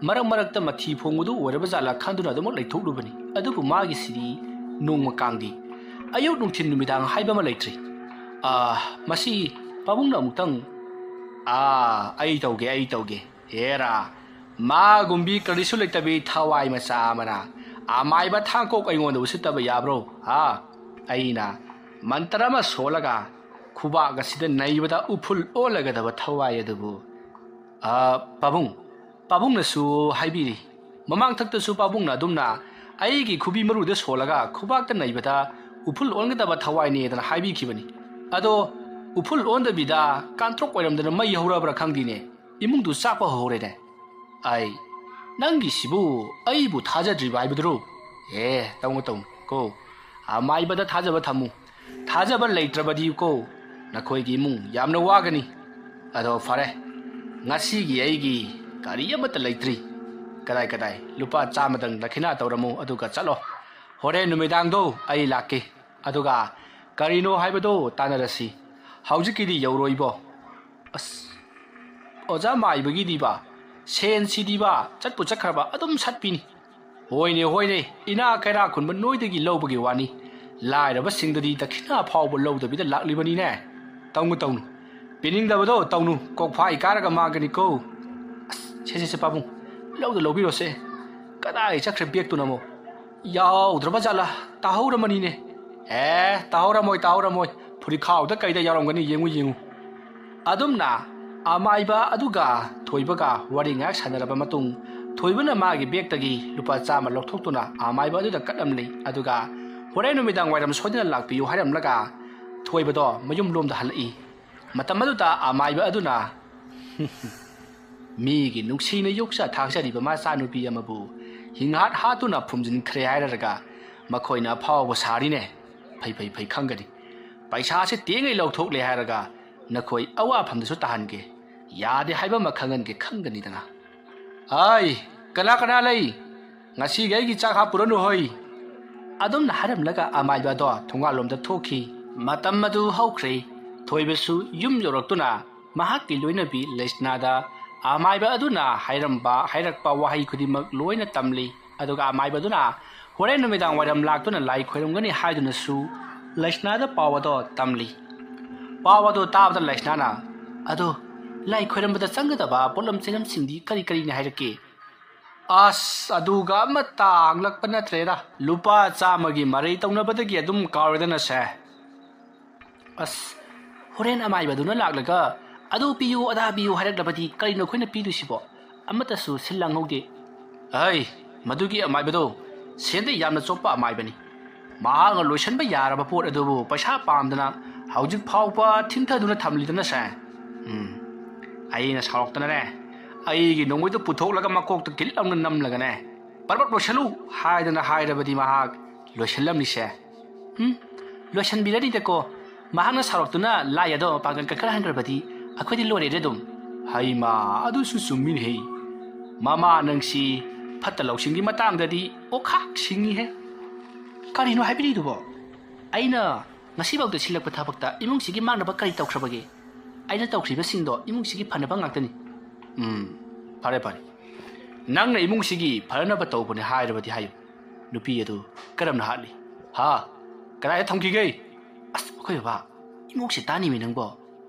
ꯃꯔꯛ ꯃꯔꯛꯇ ꯃꯊꯤ ꯐꯣꯡꯕꯗꯨ ꯑꯣꯏꯔꯕ ꯖꯥꯠꯂꯥ ꯈꯟꯗꯨꯅ ꯑꯗꯨꯃꯛ ꯂꯩꯊꯣꯛꯂꯨꯕꯅꯤ꯫ ꯑꯗꯨꯕꯨ ꯃꯥꯒꯤꯁꯤꯗꯤ ꯅꯣꯡꯃ ꯀꯥꯡꯗꯤ ꯑꯌꯨꯛ ꯅꯨꯡꯊꯤꯜ ꯅꯨꯃꯤꯗꯥꯡ ꯍꯥꯏꯕ ꯑꯃ ꯂꯩꯇ꯭ꯔꯤ꯫ ꯑ, ꯃꯁꯤ ꯄꯥꯕꯨꯡꯅ ꯑꯃꯨꯛꯇꯪ, "ꯑꯥ, ꯑꯩ ꯇꯧꯒꯦ, ꯑꯩ ꯇꯧꯒꯦ꯫ ꯍꯦꯔꯥ, ꯃꯥꯒꯨꯝꯕꯤ ꯀꯔꯤꯁꯨ ꯂꯩꯇꯕꯤ ꯊꯋꯥꯏ ꯃꯆꯥ ꯑꯃꯅ ꯑꯃꯥꯏꯕ ꯊꯥꯡꯀꯣꯛ ꯑꯩꯉꯣꯟꯗ ꯎꯁꯤꯠꯇꯕ ꯌꯥꯕ꯭ꯔꯣ? ꯍꯥ? ꯑꯩꯅ ꯃꯟꯇ꯭ꯔ ꯑꯃ ꯁꯣꯜꯂꯒ ꯈꯨꯕꯥꯛ ꯑꯁꯤꯗ ꯅꯩꯕꯗ ꯎꯐꯨꯜ ꯑꯣꯜꯂꯒꯗꯕ ꯊꯋꯥꯏ ꯑꯗꯨꯕꯨ"꯫ "ꯑ, ꯄꯥꯕꯨꯡ, ꯄꯥꯕꯨꯡꯅꯁꯨ ꯍꯥꯏꯕꯤꯔꯤ꯫ ꯃꯃꯥꯡꯊꯛꯇꯁꯨ ꯄꯥꯕꯨꯡꯅ ꯑꯗꯨꯝꯅ ꯑꯩꯒꯤ ꯈꯨꯕꯤ ꯃꯔꯨꯗ ꯁꯣꯜꯂꯒ ꯈꯨꯕꯥꯛꯇ ꯅꯩꯕꯗ ꯎꯐꯨꯜ ꯑꯣꯟꯒꯗꯕ ꯊꯋꯥꯏꯅꯦꯗꯅ ꯍꯥꯏꯕꯤꯈꯤꯕꯅꯤ꯫ ꯑꯗꯣ ꯎꯐꯨꯜ ꯑꯣꯟꯗꯕꯤꯗ ꯀꯥꯟꯇ꯭ꯔꯣꯛ ꯑꯣꯏꯔꯝꯗꯅ ꯃꯩ ꯍꯧꯔꯕ꯭ꯔꯥ ꯈꯪꯗꯦꯅꯦ꯫ ꯏꯃꯨꯡꯗꯨ ꯆꯥꯛꯄ ꯍꯧꯔꯦꯅꯦ꯫ ꯑꯩ, ꯅꯪꯒꯤꯁꯤꯕꯨ ꯑꯩꯕꯨ ꯊꯥꯖꯗ꯭ꯔꯤꯕ ꯍꯥꯏꯕꯗꯨꯔꯣ? ꯑꯦ, ꯇꯧꯅꯨ, ꯇꯧꯅꯨ ꯀꯣ꯫ ꯑꯃꯥꯏꯕꯗ ꯊꯥꯖꯕ ꯊꯝꯃꯨ꯫ ꯊꯥꯖꯕ ꯂꯩꯇ꯭ꯔꯕꯗꯤ ꯀꯣ, ꯅꯈꯣꯏꯒꯤ ꯏꯃꯨꯡ ꯌꯥꯝꯅ ꯋꯥꯒꯅꯤ꯫ ꯑꯗꯣ ꯐꯔꯦ, ꯉꯁꯤꯒꯤ ꯑꯩꯒꯤ ꯀꯔꯤ ꯑꯃꯠꯇ ꯂꯩꯇ꯭ꯔꯤ꯫ ꯀꯗꯥꯏ, ꯀꯗꯥꯏ, ꯂꯨꯄꯥ ꯆꯥꯝꯃꯗꯪ ꯗꯈꯤꯅꯥ ꯇꯧꯔꯝꯃꯨ, ꯑꯗꯨꯒ ꯆꯠꯂꯣ꯫ ꯍꯣꯔꯦꯟ ꯅꯨꯃꯤꯗꯥꯡꯗꯣ ꯑꯩ ꯂꯥꯛꯀꯦ꯫ ꯑꯗꯨꯒ ꯀꯔꯤꯅꯣ ꯍꯥꯏꯕꯗꯣ ꯇꯥꯟꯅꯔꯁꯤ꯫ ꯍꯧꯖꯤꯛꯀꯤꯗꯤ ꯌꯧꯔꯣꯏꯕꯣ꯫ ꯑꯁ, ꯑꯣꯖꯥ ꯃꯥꯏꯕꯒꯤꯗꯤꯕ, ꯁꯦꯟꯁꯤꯗꯤꯕ, ꯆꯠꯄꯨ ꯆꯠꯈ꯭ꯔꯕ ꯑꯗꯨꯝ ꯁꯠꯄꯤꯅꯤ꯫ ꯍꯣꯏꯅꯦ, ꯍꯣꯏꯅꯦ, ꯏꯅꯥ ꯀꯩꯔꯥ ꯈꯨꯟꯕ ꯅꯣꯏꯗꯒꯤ ꯂꯧꯕꯒꯤ ꯋꯥꯅꯤ꯫ ꯂꯥꯏꯔꯕꯁꯤꯡꯗꯗꯤ ꯗꯈꯤꯅꯥ ꯐꯥꯎꯕ ꯂꯧꯗꯕꯤꯗ ꯂꯥꯛꯂꯤꯕꯅꯤꯅꯦ꯫ ꯇꯧꯅꯨ, ꯇꯧꯅꯨ꯫ ꯄꯤꯅꯤꯡꯗꯕꯗꯣ ꯇꯧꯅꯨ, ꯀꯣꯛꯐꯥꯏ ꯀꯥꯔꯒ ꯃꯥꯡꯒꯅꯤꯀꯣ꯫ ꯑꯁ, ꯁꯦ, ꯁꯦ, ꯁꯦ, ꯄꯥꯕꯨꯡ, ꯂꯧꯗ ꯂꯧꯕꯤꯔꯣꯁꯦ꯫ ꯀꯗꯥꯏ ꯆꯠꯈ꯭ꯔꯦ ꯕꯦꯒꯇꯨꯅ ꯑꯃꯨꯛ? ꯌꯥꯎꯗ꯭ꯔꯕ ꯖꯥꯠꯂꯥ? ꯇꯥꯍꯧꯔꯝꯃꯅꯤꯅꯦ꯫ ꯑꯦ, ꯇꯥꯍꯧꯔꯝꯃꯣꯏ, ꯇꯥꯍꯧꯔꯝꯃꯣꯏ꯫ ꯐꯨꯔꯤꯠꯈꯥꯎꯗ ꯀꯩꯗ ꯌꯥꯎꯔꯝꯒꯅꯤ, ꯌꯦꯡꯉꯨ, ꯌꯦꯡꯉꯨ꯫ ꯑꯗꯨꯝꯅ ꯑꯃꯥꯏꯕ ꯑꯗꯨꯒ ꯊꯣꯏꯕꯒ ꯋꯥꯔꯤ ꯉꯥꯏꯍꯥꯛ ꯁꯥꯟꯅꯔꯕ ꯃꯇꯨꯡ, ꯊꯣꯏꯕꯅ ꯃꯥꯒꯤ ꯕꯦꯒꯇꯒꯤ ꯂꯨꯄꯥ ꯆꯥꯝꯃ ꯂꯧꯊꯣꯛꯇꯨꯅ ꯑꯃꯥꯏꯕ ꯑꯗꯨꯗ ꯀꯠꯂꯝꯂꯤ꯫ ꯑꯗꯨꯒ ꯍꯣꯔꯦꯟ ꯅꯨꯃꯤꯗꯥꯡ ꯋꯥꯏꯔꯝ ꯁꯣꯏꯗꯅ ꯂꯥꯛꯄꯤꯌꯨ ꯍꯥꯏꯔꯝꯂꯒ ꯊꯣꯏꯕꯗꯣ ꯃꯌꯨꯝ ꯂꯣꯝꯗ ꯍꯜꯂꯛꯏ꯫ ꯃꯇꯝ ꯑꯗꯨꯗ ꯑꯃꯥꯏꯕ ꯑꯗꯨꯅ, "ꯃꯤꯒꯤ ꯅꯨꯡꯁꯤꯅ ꯌꯣꯛꯆ ꯊꯥꯛꯆꯔꯤꯕ ꯃꯆꯥꯅꯨꯄꯤ ꯑꯃꯕꯨ ꯍꯤꯡꯍꯥꯠ ꯍꯥꯠꯇꯨꯅ ꯐꯨꯝꯖꯤꯟꯈ꯭ꯔꯦ ꯍꯥꯏꯔꯒ ꯃꯈꯣꯏꯅ ꯑꯐꯥꯎꯕ ꯁꯥꯔꯤꯅꯦ꯫ ꯐꯩ, ꯐꯩ, ꯐꯩ, ꯈꯪꯒꯅꯤ꯫ ꯄꯩꯁꯥꯁꯦ ꯇꯦꯡꯉꯩ ꯂꯧꯊꯣꯛꯂꯦ ꯍꯥꯏꯔꯒ ꯅꯈꯣꯏ ꯑꯋꯥꯐꯝꯗꯁꯨ ꯇꯥꯍꯟꯒꯦ꯫ ꯌꯥꯗꯦ ꯍꯥꯏꯕ ꯑꯃ ꯈꯪꯍꯟꯒꯦ, ꯈꯪꯒꯅꯤꯗꯅ꯫ ꯑꯩ, ꯀꯅꯥ ꯀꯅꯥ ꯂꯩ? ꯉꯁꯤꯒꯤ ꯑꯩꯒꯤ ꯆꯥꯛ ꯍꯥꯞꯄꯨꯔꯅꯨ ꯍꯣꯏ꯫ ꯑꯗꯨꯝꯅ ꯍꯥꯏꯔꯝꯂꯒ ꯑꯃꯥꯏꯕ ꯑꯗꯣ ꯊꯣꯡꯒꯥꯜꯂꯣꯝꯗ ꯊꯣꯛꯈꯤ꯫ ꯃꯇꯝ ꯑꯗꯨ ꯍꯧꯈ꯭ꯔꯦ꯫ ꯊꯣꯏꯕꯁꯨ ꯌꯨꯝ ꯌꯧꯔꯛꯇꯨꯅ ꯃꯍꯥꯛꯀꯤ ꯂꯣꯏꯅꯕꯤ ꯂꯩꯁꯅꯥꯗ ꯑꯃꯥꯏꯕ ꯑꯗꯨꯅ ꯍꯥꯏꯔꯝꯕ, ꯍꯥꯏꯔꯛꯄ ꯋꯥꯍꯩ ꯈꯨꯗꯤꯡꯃꯛ ꯂꯣꯏꯅ ꯇꯝꯂꯤ꯫ ꯑꯗꯨꯒ ꯑꯃꯥꯏꯕ ꯑꯗꯨꯅ ꯍꯣꯔꯦꯟ ꯅꯨꯃꯤꯗꯥꯡ ꯋꯥꯏꯔꯝ ꯂꯥꯛꯇꯨꯅ ꯂꯥꯏ ꯈꯣꯏꯔꯝꯒꯅꯤ ꯍꯥꯏꯗꯨꯅꯁꯨ ꯂꯩꯁꯅꯥꯗ ꯄꯥꯎ ꯑꯗꯣ ꯇꯝꯂꯤ꯫ ꯄꯥꯎ ꯑꯗꯣ ꯇꯥꯕꯗ ꯂꯩꯁꯅꯥꯅ, "ꯑꯗꯣ ꯂꯥꯏ ꯈꯣꯏꯔꯝꯕꯗ ꯆꯪꯒꯗꯕ ꯄꯣꯠꯂꯝ ꯆꯩꯂꯝꯁꯤꯡꯗꯤ ꯀꯔꯤ ꯀꯔꯤꯅꯤ ꯍꯥꯏꯔꯛꯀꯦ?" "ꯑꯁ, ꯑꯗꯨꯒ ꯑꯃꯠꯇ ꯍꯪꯂꯛꯄ ꯅꯠꯇ꯭ꯔꯦꯗ꯫ ꯂꯨꯄꯥ ꯆꯥꯝꯃꯒꯤ ꯃꯔꯩ ꯇꯧꯅꯕꯗꯒꯤ ꯑꯗꯨꯝ ꯀꯥꯎꯔꯦꯗꯅꯁꯦ꯫" "ꯑꯁ, ꯍꯣꯔꯦꯟ ꯑꯃꯥꯏꯕꯗꯨꯅ ꯂꯥꯛꯂꯒ ꯑꯗꯨ ꯄꯤꯌꯨ, ꯑꯗꯥ ꯄꯤꯌꯨ ꯍꯥꯏꯔꯛꯂꯕꯗꯤ ꯀꯔꯤꯅꯣ ꯑꯩꯈꯣꯏꯅ ꯄꯤꯗꯣꯏꯁꯤꯕꯣ? ꯑꯃꯠꯇꯁꯨ ꯁꯤꯜ ꯂꯥꯡꯍꯧꯗꯦ꯫" "ꯑꯩ, ꯃꯗꯨꯒꯤ ꯑꯃꯥꯏꯕꯗꯣ ꯁꯦꯟꯗ ꯌꯥꯝꯅ ꯆꯣꯞꯄ ꯑꯃꯥꯏꯕꯅꯤ꯫ ꯃꯍꯥꯛꯅ ꯂꯣꯏꯁꯤꯟꯕ ꯌꯥꯔꯕ ꯄꯣꯠ ꯑꯗꯨꯕꯨ ꯄꯩꯁꯥ ꯄꯥꯝꯗꯅ ꯍꯧꯖꯤꯛ ꯐꯥꯎꯕ ꯊꯤꯟꯊꯗꯨꯅ ꯊꯝꯂꯤꯗꯅꯁꯦ꯫ ꯎꯝ, ꯑꯩꯅ ꯁꯥꯎꯔꯛꯇꯅꯅꯦ, ꯑꯩꯒꯤ ꯅꯣꯡꯃꯩꯗꯨ ꯄꯨꯊꯣꯛꯂꯒ ꯃꯀꯣꯛꯇ ꯀꯤꯜ ꯂꯥꯎꯅ ꯅꯝꯂꯒꯅꯦ, 'ꯄꯔꯕꯠ ꯂꯣꯏꯁꯤꯜꯂꯨ' ꯍꯥꯏꯗꯅ ꯍꯥꯏꯔꯕꯗꯤ ꯃꯍꯥꯛ ꯂꯣꯏꯁꯤꯜꯂꯝꯂꯤꯁꯦ꯫ ꯎꯝ, ꯂꯣꯏꯁꯤꯟꯕꯤꯔꯅꯤꯗꯀꯣ꯫ ꯃꯍꯥꯛꯅ ꯁꯥꯎꯔꯛꯇꯨꯅ ꯂꯥꯏ ꯑꯗꯣ ꯄꯥꯡꯒꯜ ꯀꯟꯈꯠꯍꯟꯈ꯭ꯔꯕꯗꯤ ꯑꯩꯈꯣꯏꯗꯤ ꯂꯣꯏꯔꯦꯅꯦ ꯑꯗꯨꯝ꯫ ꯍꯩꯃꯥ, ꯑꯗꯨꯁꯨ ꯆꯨꯝꯃꯤꯅꯦꯍꯦ꯫ ꯃꯃꯥ ꯅꯪꯁꯤ ꯐꯠꯇ ꯂꯧꯁꯤꯡꯒꯤ ꯃꯇꯥꯡꯗꯗꯤ ꯑꯣꯈꯥꯛ ꯁꯤꯡꯉꯤꯍꯦ꯫ ꯀꯔꯤꯅꯣ ꯍꯥꯏꯕꯤꯔꯤꯗꯨꯕꯣ? ꯑꯩꯅ ꯉꯁꯤꯐꯥꯎꯗ ꯁꯤꯜꯂꯛꯄ ꯊꯕꯛꯇ ꯏꯃꯨꯡꯁꯤꯒꯤ ꯃꯥꯡꯅꯕ ꯀꯔꯤ ꯇꯧꯈ꯭ꯔꯕꯒꯦ? ꯑꯩꯅ ꯇꯧꯈ꯭ꯔꯤꯕꯁꯤꯡꯗꯣ ꯏꯃꯨꯡꯁꯤꯒꯤ ꯐꯅꯕ ꯉꯥꯛꯇꯅꯤ꯫ ꯎꯝ, ꯐꯔꯦ, ꯐꯔꯦ꯫ ꯅꯪꯅ ꯏꯃꯨꯡꯁꯤꯒꯤ ꯐꯅꯅꯕ ꯇꯧꯕꯅꯦ ꯍꯥꯏꯔꯕꯗꯤ ꯍꯥꯏꯌꯨ꯫ ꯅꯨꯄꯤ ꯑꯗꯨ ꯀꯔꯝꯅ ꯍꯥꯠꯂꯤ? ꯍꯥ? ꯀꯗꯥꯏꯗ ꯊꯝꯈꯤꯒꯦ? ꯑꯁ, ꯑꯩꯈꯣꯏ ꯕꯕꯥ, ꯏꯃꯨꯡꯁꯤ ꯇꯥꯅꯤꯃꯤ ꯅꯪꯕꯣ꯫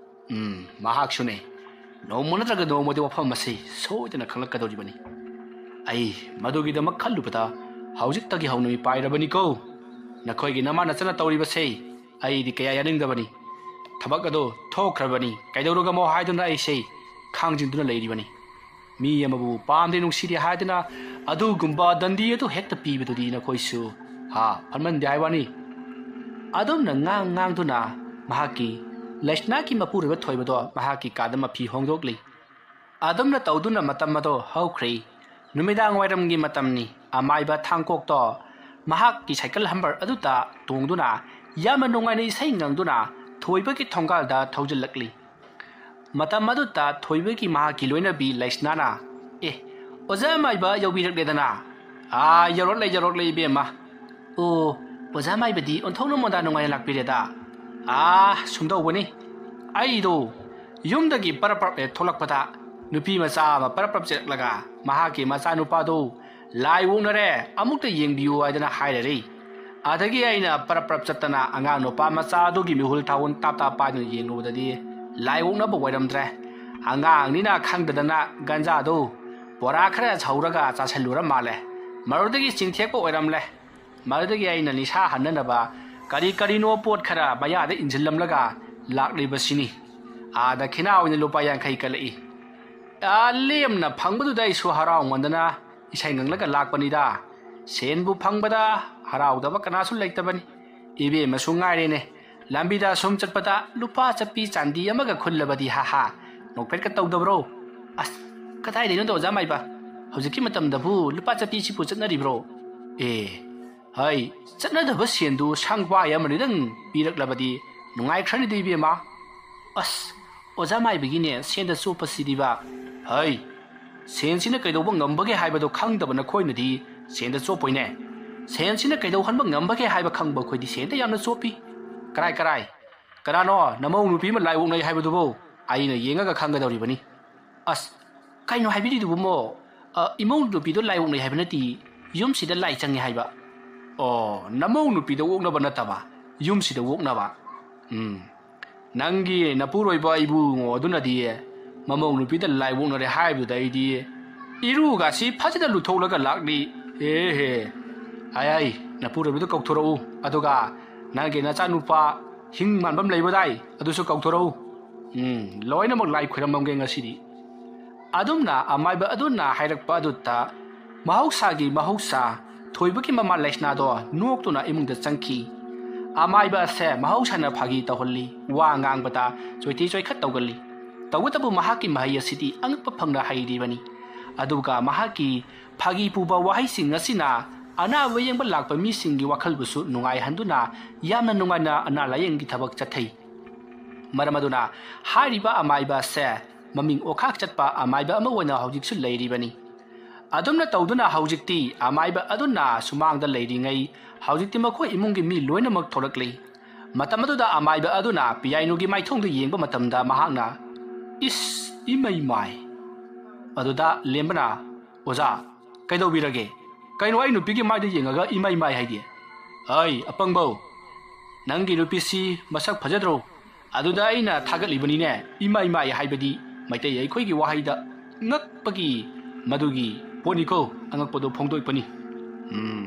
ꯎꯝ, ꯃꯍꯥꯛꯁꯨꯅꯦ꯫ ꯅꯣꯡꯃ ꯅꯠꯇ꯭ꯔꯒ ꯅꯣꯡꯃꯗꯤ ꯋꯥꯐꯝ ꯑꯁꯤ ꯁꯣꯏꯗꯅ ꯈꯪꯂꯛꯀꯗꯧꯔꯤꯕꯅꯤ꯫ ꯑꯩ ꯃꯗꯨꯒꯤꯗꯃꯛ ꯈꯜꯂꯨꯕꯗ ꯍꯧꯖꯤꯛꯇꯒꯤ ꯍꯧꯅ ꯃꯤꯄꯥꯏꯔꯕꯅꯤꯀꯣ꯫ ꯅꯈꯣꯏꯒꯤ ꯅꯃꯥ ꯅꯆꯟꯅ ꯇꯧꯔꯤꯕꯁꯦ ꯑꯩꯗꯤ ꯀꯌꯥ ꯌꯥꯅꯤꯡꯗꯕꯅꯤ꯫ ꯊꯕꯛ ꯑꯗꯨ ꯊꯣꯛꯈ꯭ꯔꯕꯅꯤ, ꯀꯩꯗꯧꯔꯒꯃꯣ ꯍꯥꯏꯗꯨꯅ ꯑꯩꯁꯦ ꯈꯥꯡꯖꯤꯟꯗꯨꯅ ꯂꯩꯔꯤꯕꯅꯤ꯫ ꯃꯤ ꯑꯃꯕꯨ ꯄꯥꯝꯗꯦ, ꯅꯨꯡꯁꯤꯗꯦ ꯍꯥꯏꯗꯨꯅ ꯑꯗꯨꯒꯨꯝꯕ ꯗꯟꯗꯤ ꯑꯗꯨ ꯍꯦꯛꯇ ꯄꯤꯕꯗꯨꯗꯤ ꯅꯈꯣꯏꯁꯨ, ꯍꯥ, ꯐꯠꯃꯟꯗꯦ ꯍꯥꯏ ꯋꯥꯅꯤ꯫ ꯑꯗꯨꯝꯅ ꯉꯥꯡ ꯉꯥꯡꯗꯨꯅ ꯃꯍꯥꯛꯀꯤ ꯂꯩꯁꯅꯥꯒꯤ ꯃꯄꯨꯔꯣꯏꯕ ꯊꯣꯏꯕꯗꯣ ꯃꯍꯥꯛꯀꯤ ꯀꯥꯗ ꯃꯐꯤ ꯍꯣꯡꯗꯣꯛꯂꯤ꯫ ꯑꯗꯨꯝꯅ ꯇꯧꯗꯨꯅ ꯃꯇꯝ ꯑꯗꯣ ꯍꯧꯈ꯭ꯔꯦ꯫ ꯅꯨꯃꯤꯗꯥꯡ ꯋꯥꯏꯔꯝꯒꯤ ꯃꯇꯝꯅꯤ꯫ ꯑꯃꯥꯏꯕ ꯊꯥꯡꯀꯣꯛꯇꯣ ꯃꯍꯥꯛꯀꯤ ꯁꯥꯏꯀꯜ ꯍꯝꯕꯔ ꯑꯗꯨꯗ ꯇꯣꯡꯗꯨꯅ ꯌꯥꯝꯅ ꯅꯨꯡꯉꯥꯏꯅ ꯏꯁꯩ ꯉꯪꯗꯨꯅ ꯊꯣꯏꯕꯒꯤ ꯊꯣꯡꯒꯥꯜꯗ ꯊꯧꯖꯤꯜꯂꯛꯂꯤ꯫ ꯃꯇꯝ ꯑꯗꯨꯗ ꯊꯣꯏꯕꯒꯤ ꯃꯍꯥꯛꯀꯤ ꯂꯣꯏꯅꯕꯤ ꯂꯩꯁꯅꯥꯅ, "ꯑꯦ, ꯑꯣꯖꯥ ꯃꯥꯏꯕ ꯌꯧꯕꯤꯔꯛꯂꯦꯗꯅ?" "ꯑꯥ, ꯌꯧꯔꯛꯂꯦ, ꯌꯧꯔꯛꯂꯦ, ꯏꯕꯦꯝꯃ꯫" "ꯑꯣ, ꯑꯣꯖꯥ ꯃꯥꯏꯕꯗꯤ ꯑꯣꯟꯊꯣꯛꯅ ꯃꯣꯟꯗꯥ ꯅꯨꯡꯉꯥꯏꯅ ꯂꯥꯛꯄꯤꯔꯦꯗ꯫" "ꯑꯥ, ꯁꯨꯝꯗꯧꯕꯅꯤ, ꯑꯩꯗꯣ ꯌꯨꯝꯗꯒꯤ ꯄꯔꯞ ꯄꯔꯞ ꯍꯦꯛ ꯊꯣꯛꯂꯛꯄꯗ ꯅꯨꯄꯤ ꯃꯆꯥ ꯑꯃ ꯄꯔꯞ ꯄꯔꯞ ꯆꯦꯜꯂꯛꯂꯒ ꯃꯍꯥꯛꯀꯤ ꯃꯆꯥꯅꯨꯄꯥꯗꯨ ꯂꯥꯏ ꯑꯣꯛꯅꯔꯦ, ꯑꯃꯨꯛꯇ ꯌꯦꯡꯕꯤꯌꯨ ꯍꯥꯏꯗꯅ ꯍꯥꯏꯔꯔꯤ꯫ ꯑꯗꯒꯤ ꯑꯩꯅ ꯄꯔꯞ ꯄꯔꯞ ꯆꯠꯇꯅ ꯑꯉꯥꯡ ꯅꯨꯄꯥ ꯃꯆꯥ ꯑꯗꯨꯒꯤ ꯃꯤꯍꯨꯜ ꯊꯥꯍꯨꯜ ꯇꯥꯞ ꯇꯥꯞ ꯄꯥꯏꯗꯨꯅ ꯌꯦꯡꯂꯨꯕꯗꯗꯤ ꯂꯥꯏ ꯑꯣꯛꯅꯕ ꯑꯣꯏꯔꯝꯗ꯭ꯔꯦ꯫ ꯑꯉꯥꯡꯅꯤꯅ ꯈꯪꯗꯗꯅ ꯒꯟꯖꯥꯗꯨ ꯕꯣꯔꯥ ꯈꯔ ꯁꯧꯔꯒ ꯆꯥꯁꯤꯜꯂꯨꯔ ꯃꯥꯜꯂꯦ꯫ ꯃꯗꯨꯗꯒꯤ ꯆꯤꯡꯊꯦꯛꯄ ꯑꯣꯏꯔꯝꯂꯦ꯫ ꯃꯗꯨꯗꯒꯤ ꯑꯩꯅ ꯅꯤꯁꯥ ꯍꯟꯅꯅꯕ ꯀꯔꯤ ꯀꯔꯤꯅꯣ ꯄꯣꯠ ꯈꯔ ꯃꯌꯥꯗ ꯏꯟꯁꯤꯜꯂꯝꯂꯒ ꯂꯥꯛꯂꯤꯕꯁꯤꯅꯤ꯫ ꯑꯥ, ꯗꯈꯤꯅꯥ ꯑꯣꯏꯅ ꯂꯨꯄꯥ ꯌꯥꯡꯈꯩ ꯀꯠꯂꯛꯏ꯫ ꯑꯥ, ꯂꯦꯝꯅ ꯐꯪꯕꯗꯨꯗ ꯑꯩꯁꯨ ꯍꯔꯥꯎꯃꯟꯗꯅ ꯏꯁꯩ ꯉꯪꯂꯒ ꯂꯥꯛꯄꯅꯤꯗ꯫ ꯁꯦꯟꯕꯨ ꯐꯪꯕꯗ ꯍꯔꯥꯎꯗꯕ ꯀꯅꯥꯁꯨ ꯂꯩꯇꯕꯅꯤ꯫ ꯏꯕꯦꯝꯃꯁꯨ ꯉꯥꯏꯔꯦꯅꯦ, ꯂꯝꯕꯤꯗ ꯁꯨꯝ ꯆꯠꯄꯗ ꯂꯨꯄꯥ ꯆꯠꯄꯤ ꯆꯥꯟꯗꯤ ꯑꯃꯒ ꯈꯨꯜꯂꯕꯗꯤ, ꯍꯥ ꯍꯥ, ꯅꯣꯛꯐꯦꯠꯀ ꯇꯧꯗꯕ꯭ꯔꯣ?" "ꯑꯁ, ꯀꯗꯥꯏꯗꯩꯅꯣꯗ ꯑꯣꯖꯥ ꯃꯥꯏꯕ, ꯍꯧꯖꯤꯛꯀꯤ ꯃꯇꯝꯗꯕꯨ ꯂꯨꯄꯥ ꯆꯠꯄꯤꯁꯤꯕꯨ ꯆꯠꯅꯔꯤꯕ꯭ꯔꯣ?" "ꯑꯦ, ꯍꯩ, ꯆꯠꯅꯗꯕ ꯁꯦꯟꯗꯨ ꯁꯪꯕꯥꯏ ꯑꯃꯅꯤꯗꯪ ꯄꯤꯔꯛꯂꯕꯗꯤ ꯅꯨꯡꯉꯥꯏꯈ꯭ꯔꯅꯤꯗ, ꯏꯕꯦꯝꯃ꯫" "ꯑꯁ, ꯑꯣꯖꯥ ꯃꯥꯏꯕꯒꯤꯅꯦ ꯁꯦꯟꯗ ꯆꯣꯞꯄꯁꯤꯗꯤꯕ꯫ ꯍꯩ, ꯁꯦꯟꯁꯤꯅ ꯀꯩꯗꯧꯕ ꯉꯝꯕꯒꯦ ꯍꯥꯏꯕꯗꯣ ꯈꯪꯗꯕ ꯅꯈꯣꯏꯅꯗꯤ ꯁꯦꯟꯗ ꯆꯣꯞꯄꯣꯏꯅꯦ꯫ ꯁꯦꯟꯁꯤꯅ ꯀꯩꯗꯧꯍꯟꯕ ꯉꯝꯕꯒꯦ ꯍꯥꯏꯕ ꯈꯪꯕ ꯑꯩꯈꯣꯏꯗꯤ ꯁꯦꯟꯗ ꯌꯥꯝꯅ ꯆꯣꯞꯄꯤ꯫" "ꯀꯔꯥꯏ, ꯀꯔꯥꯏ? ꯀꯅꯥꯅꯣ ꯅꯃꯧ ꯅꯨꯄꯤ ꯑꯃ ꯂꯥꯏ ꯑꯣꯛꯅꯩ ꯍꯥꯏꯕꯗꯨꯕꯨ? ꯑꯩꯅ ꯌꯦꯡꯉꯒ ꯈꯪꯒꯗꯧꯔꯤꯕꯅꯤ꯫" "ꯑꯁ, ꯀꯩꯅꯣ ꯍꯥꯏꯕꯤꯔꯤꯗꯨꯕꯨ ꯃꯣ? ꯑ, ꯏꯃꯧ ꯅꯨꯄꯤꯗꯣ ꯂꯥꯏ ꯑꯣꯛꯅꯩ ꯍꯥꯏꯕ ꯅꯠꯇꯦ, ꯌꯨꯝꯁꯤꯗ ꯂꯥꯏ ꯆꯪꯉꯦ ꯍꯥꯏꯕ꯫" "ꯑꯣ, ꯅꯃꯧ ꯅꯨꯄꯤꯗ ꯑꯣꯛꯅꯕ ꯅꯠꯇꯕ, ꯌꯨꯝꯁꯤꯗ ꯑꯣꯛꯅꯕ꯫ ꯎꯝ, ꯅꯪꯒꯤ ꯅꯄꯨꯔꯣꯏꯕ ꯏꯕꯨꯡꯉꯣ ꯑꯗꯨꯅꯗꯤ ꯃꯃꯧ ꯅꯨꯄꯤꯗ ꯂꯥꯏ ꯑꯣꯛꯅꯔꯦ ꯍꯥꯏꯕꯗꯨꯗ ꯑꯩꯗꯤ ꯏꯔꯨꯒꯁꯤ ꯐꯖꯅ ꯂꯨꯊꯣꯛꯂꯒ ꯂꯥꯛꯂꯤ꯫ ꯍꯦ ꯍꯦ, ꯑꯩ, ꯑꯩ, ꯅꯄꯨꯔꯣꯏꯕꯗꯨ ꯀꯧꯊꯣꯔꯛꯎ, ꯑꯗꯨꯒ ꯅꯪꯒꯤ ꯅꯆꯥꯅꯨꯄꯥ ꯍꯤꯡ ꯃꯥꯟꯕ ꯑꯃ ꯂꯩꯕꯗꯥꯏ, ꯑꯗꯨꯁꯨ ꯀꯧꯊꯣꯔꯛꯎ꯫ ꯎꯝ, ꯂꯣꯏꯅꯃꯛ ꯂꯥꯏ ꯈꯣꯏꯔꯝꯃꯝꯒꯦ ꯉꯁꯤꯗꯤ꯫" ꯑꯗꯨꯝꯅ ꯑꯃꯥꯏꯕ ꯑꯗꯨꯅ ꯍꯥꯏꯔꯛꯄ ꯑꯗꯨꯗ ꯃꯍꯧꯁꯥꯒꯤ ꯃꯍꯧꯁꯥ ꯊꯣꯏꯕꯒꯤ ꯃꯃꯥ ꯂꯩꯁꯅꯥꯗꯣ ꯅꯣꯛꯇꯨꯅ ꯏꯃꯨꯡꯗ ꯆꯪꯈꯤ꯫ ꯑꯃꯥꯏꯕ ꯑꯁꯦ ꯃꯍꯧꯁꯥꯅ ꯐꯥꯒꯤ ꯇꯧꯍꯜꯂꯤ, ꯋꯥ ꯉꯥꯡꯕꯗ ꯆꯣꯏꯇꯤ ꯆꯣꯏꯈꯠ ꯇꯧꯒꯜꯂꯤ꯫ ꯇꯧꯕꯇꯕꯨ ꯃꯍꯥꯛꯀꯤ ꯃꯍꯩ ꯑꯁꯤꯗꯤ ꯑꯉꯛꯄ ꯐꯪꯅ ꯍꯩꯔꯤꯕꯅꯤ꯫ ꯑꯗꯨꯒ ꯃꯍꯥꯛꯀꯤ ꯐꯥꯒꯤ ꯄꯨꯕ ꯋꯥꯍꯩꯁꯤꯡ ꯑꯁꯤꯅ ꯑꯅꯥꯕ ꯌꯦꯡꯕ ꯂꯥꯛꯄ ꯃꯤꯁꯤꯡꯒꯤ ꯋꯥꯈꯜꯕꯨꯁꯨ ꯅꯨꯡꯉꯥꯏꯍꯟꯗꯨꯅ ꯌꯥꯝꯅ ꯅꯨꯡꯉꯥꯏꯅ ꯑꯅꯥ ꯂꯥꯌꯦꯡꯒꯤ ꯊꯕꯛ ꯆꯠꯊꯩ꯫ ꯃꯔꯝ ꯑꯗꯨꯅ ꯍꯥꯏꯔꯤꯕ ꯑꯃꯥꯏꯕ ꯑꯁꯦ ꯃꯃꯤꯡ ꯑꯣꯈꯥꯛ ꯆꯠꯄ ꯑꯃꯥꯏꯕ ꯑꯃ ꯑꯣꯏꯅ ꯍꯧꯖꯤꯛꯁꯨ ꯂꯩꯔꯤꯕꯅꯤ꯫ ꯑꯗꯨꯝꯅ ꯇꯧꯗꯨꯅ ꯍꯧꯖꯤꯛꯇꯤ ꯑꯃꯥꯏꯕ ꯑꯗꯨꯅ ꯁꯨꯃꯥꯡꯗ ꯂꯩꯔꯤꯉꯩ ꯍꯧꯖꯤꯛꯇꯤ ꯃꯈꯣꯏ ꯏꯃꯨꯡꯒꯤ ꯃꯤ ꯂꯣꯏꯅꯃꯛ ꯊꯣꯛꯂꯛꯂꯤ꯫ ꯃꯇꯝ ꯑꯗꯨꯗ ꯑꯃꯥꯏꯕ ꯑꯗꯨꯅ ꯄꯤꯌꯥꯏꯅꯨꯒꯤ ꯃꯥꯏꯊꯣꯡꯗ ꯌꯦꯡꯕ ꯃꯇꯝꯗ ꯃꯍꯥꯛꯅ, "ꯏꯁ, ꯏꯃꯩ ꯃꯥꯏ!" ꯑꯗꯨꯗ ꯂꯦꯝꯕꯅ, "ꯑꯣꯖꯥ, ꯀꯩꯗꯧꯕꯤꯔꯒꯦ? ꯀꯩꯅꯣ ꯑꯩ ꯅꯨꯄꯤꯒꯤ ꯃꯥꯏꯗ ꯌꯦꯡꯉꯒ ꯏꯃꯩ ꯃꯥꯏ ꯍꯥꯏꯗꯤ?" "ꯑꯩ ꯑꯄꯪꯕꯧ, ꯅꯪꯒꯤ ꯅꯨꯄꯤꯁꯤ ꯃꯁꯛ ꯐꯖꯗ꯭ꯔꯣ? ꯑꯗꯨꯗ ꯑꯩꯅ ꯊꯥꯒꯠꯂꯤꯕꯅꯤꯅꯦ, ꯏꯃꯩ ꯃꯥꯏ ꯍꯥꯏꯕꯗꯤ ꯃꯩꯇꯩ ꯑꯩꯈꯣꯏꯒꯤ ꯋꯥꯍꯩꯗ ꯉꯛꯄꯒꯤ ꯃꯗꯨꯒꯤ ꯄꯣꯠꯅꯤꯀꯣ, ꯑꯉꯛꯄꯗꯣ ꯐꯣꯡꯗꯣꯛꯄꯅꯤ꯫ ꯎꯝ,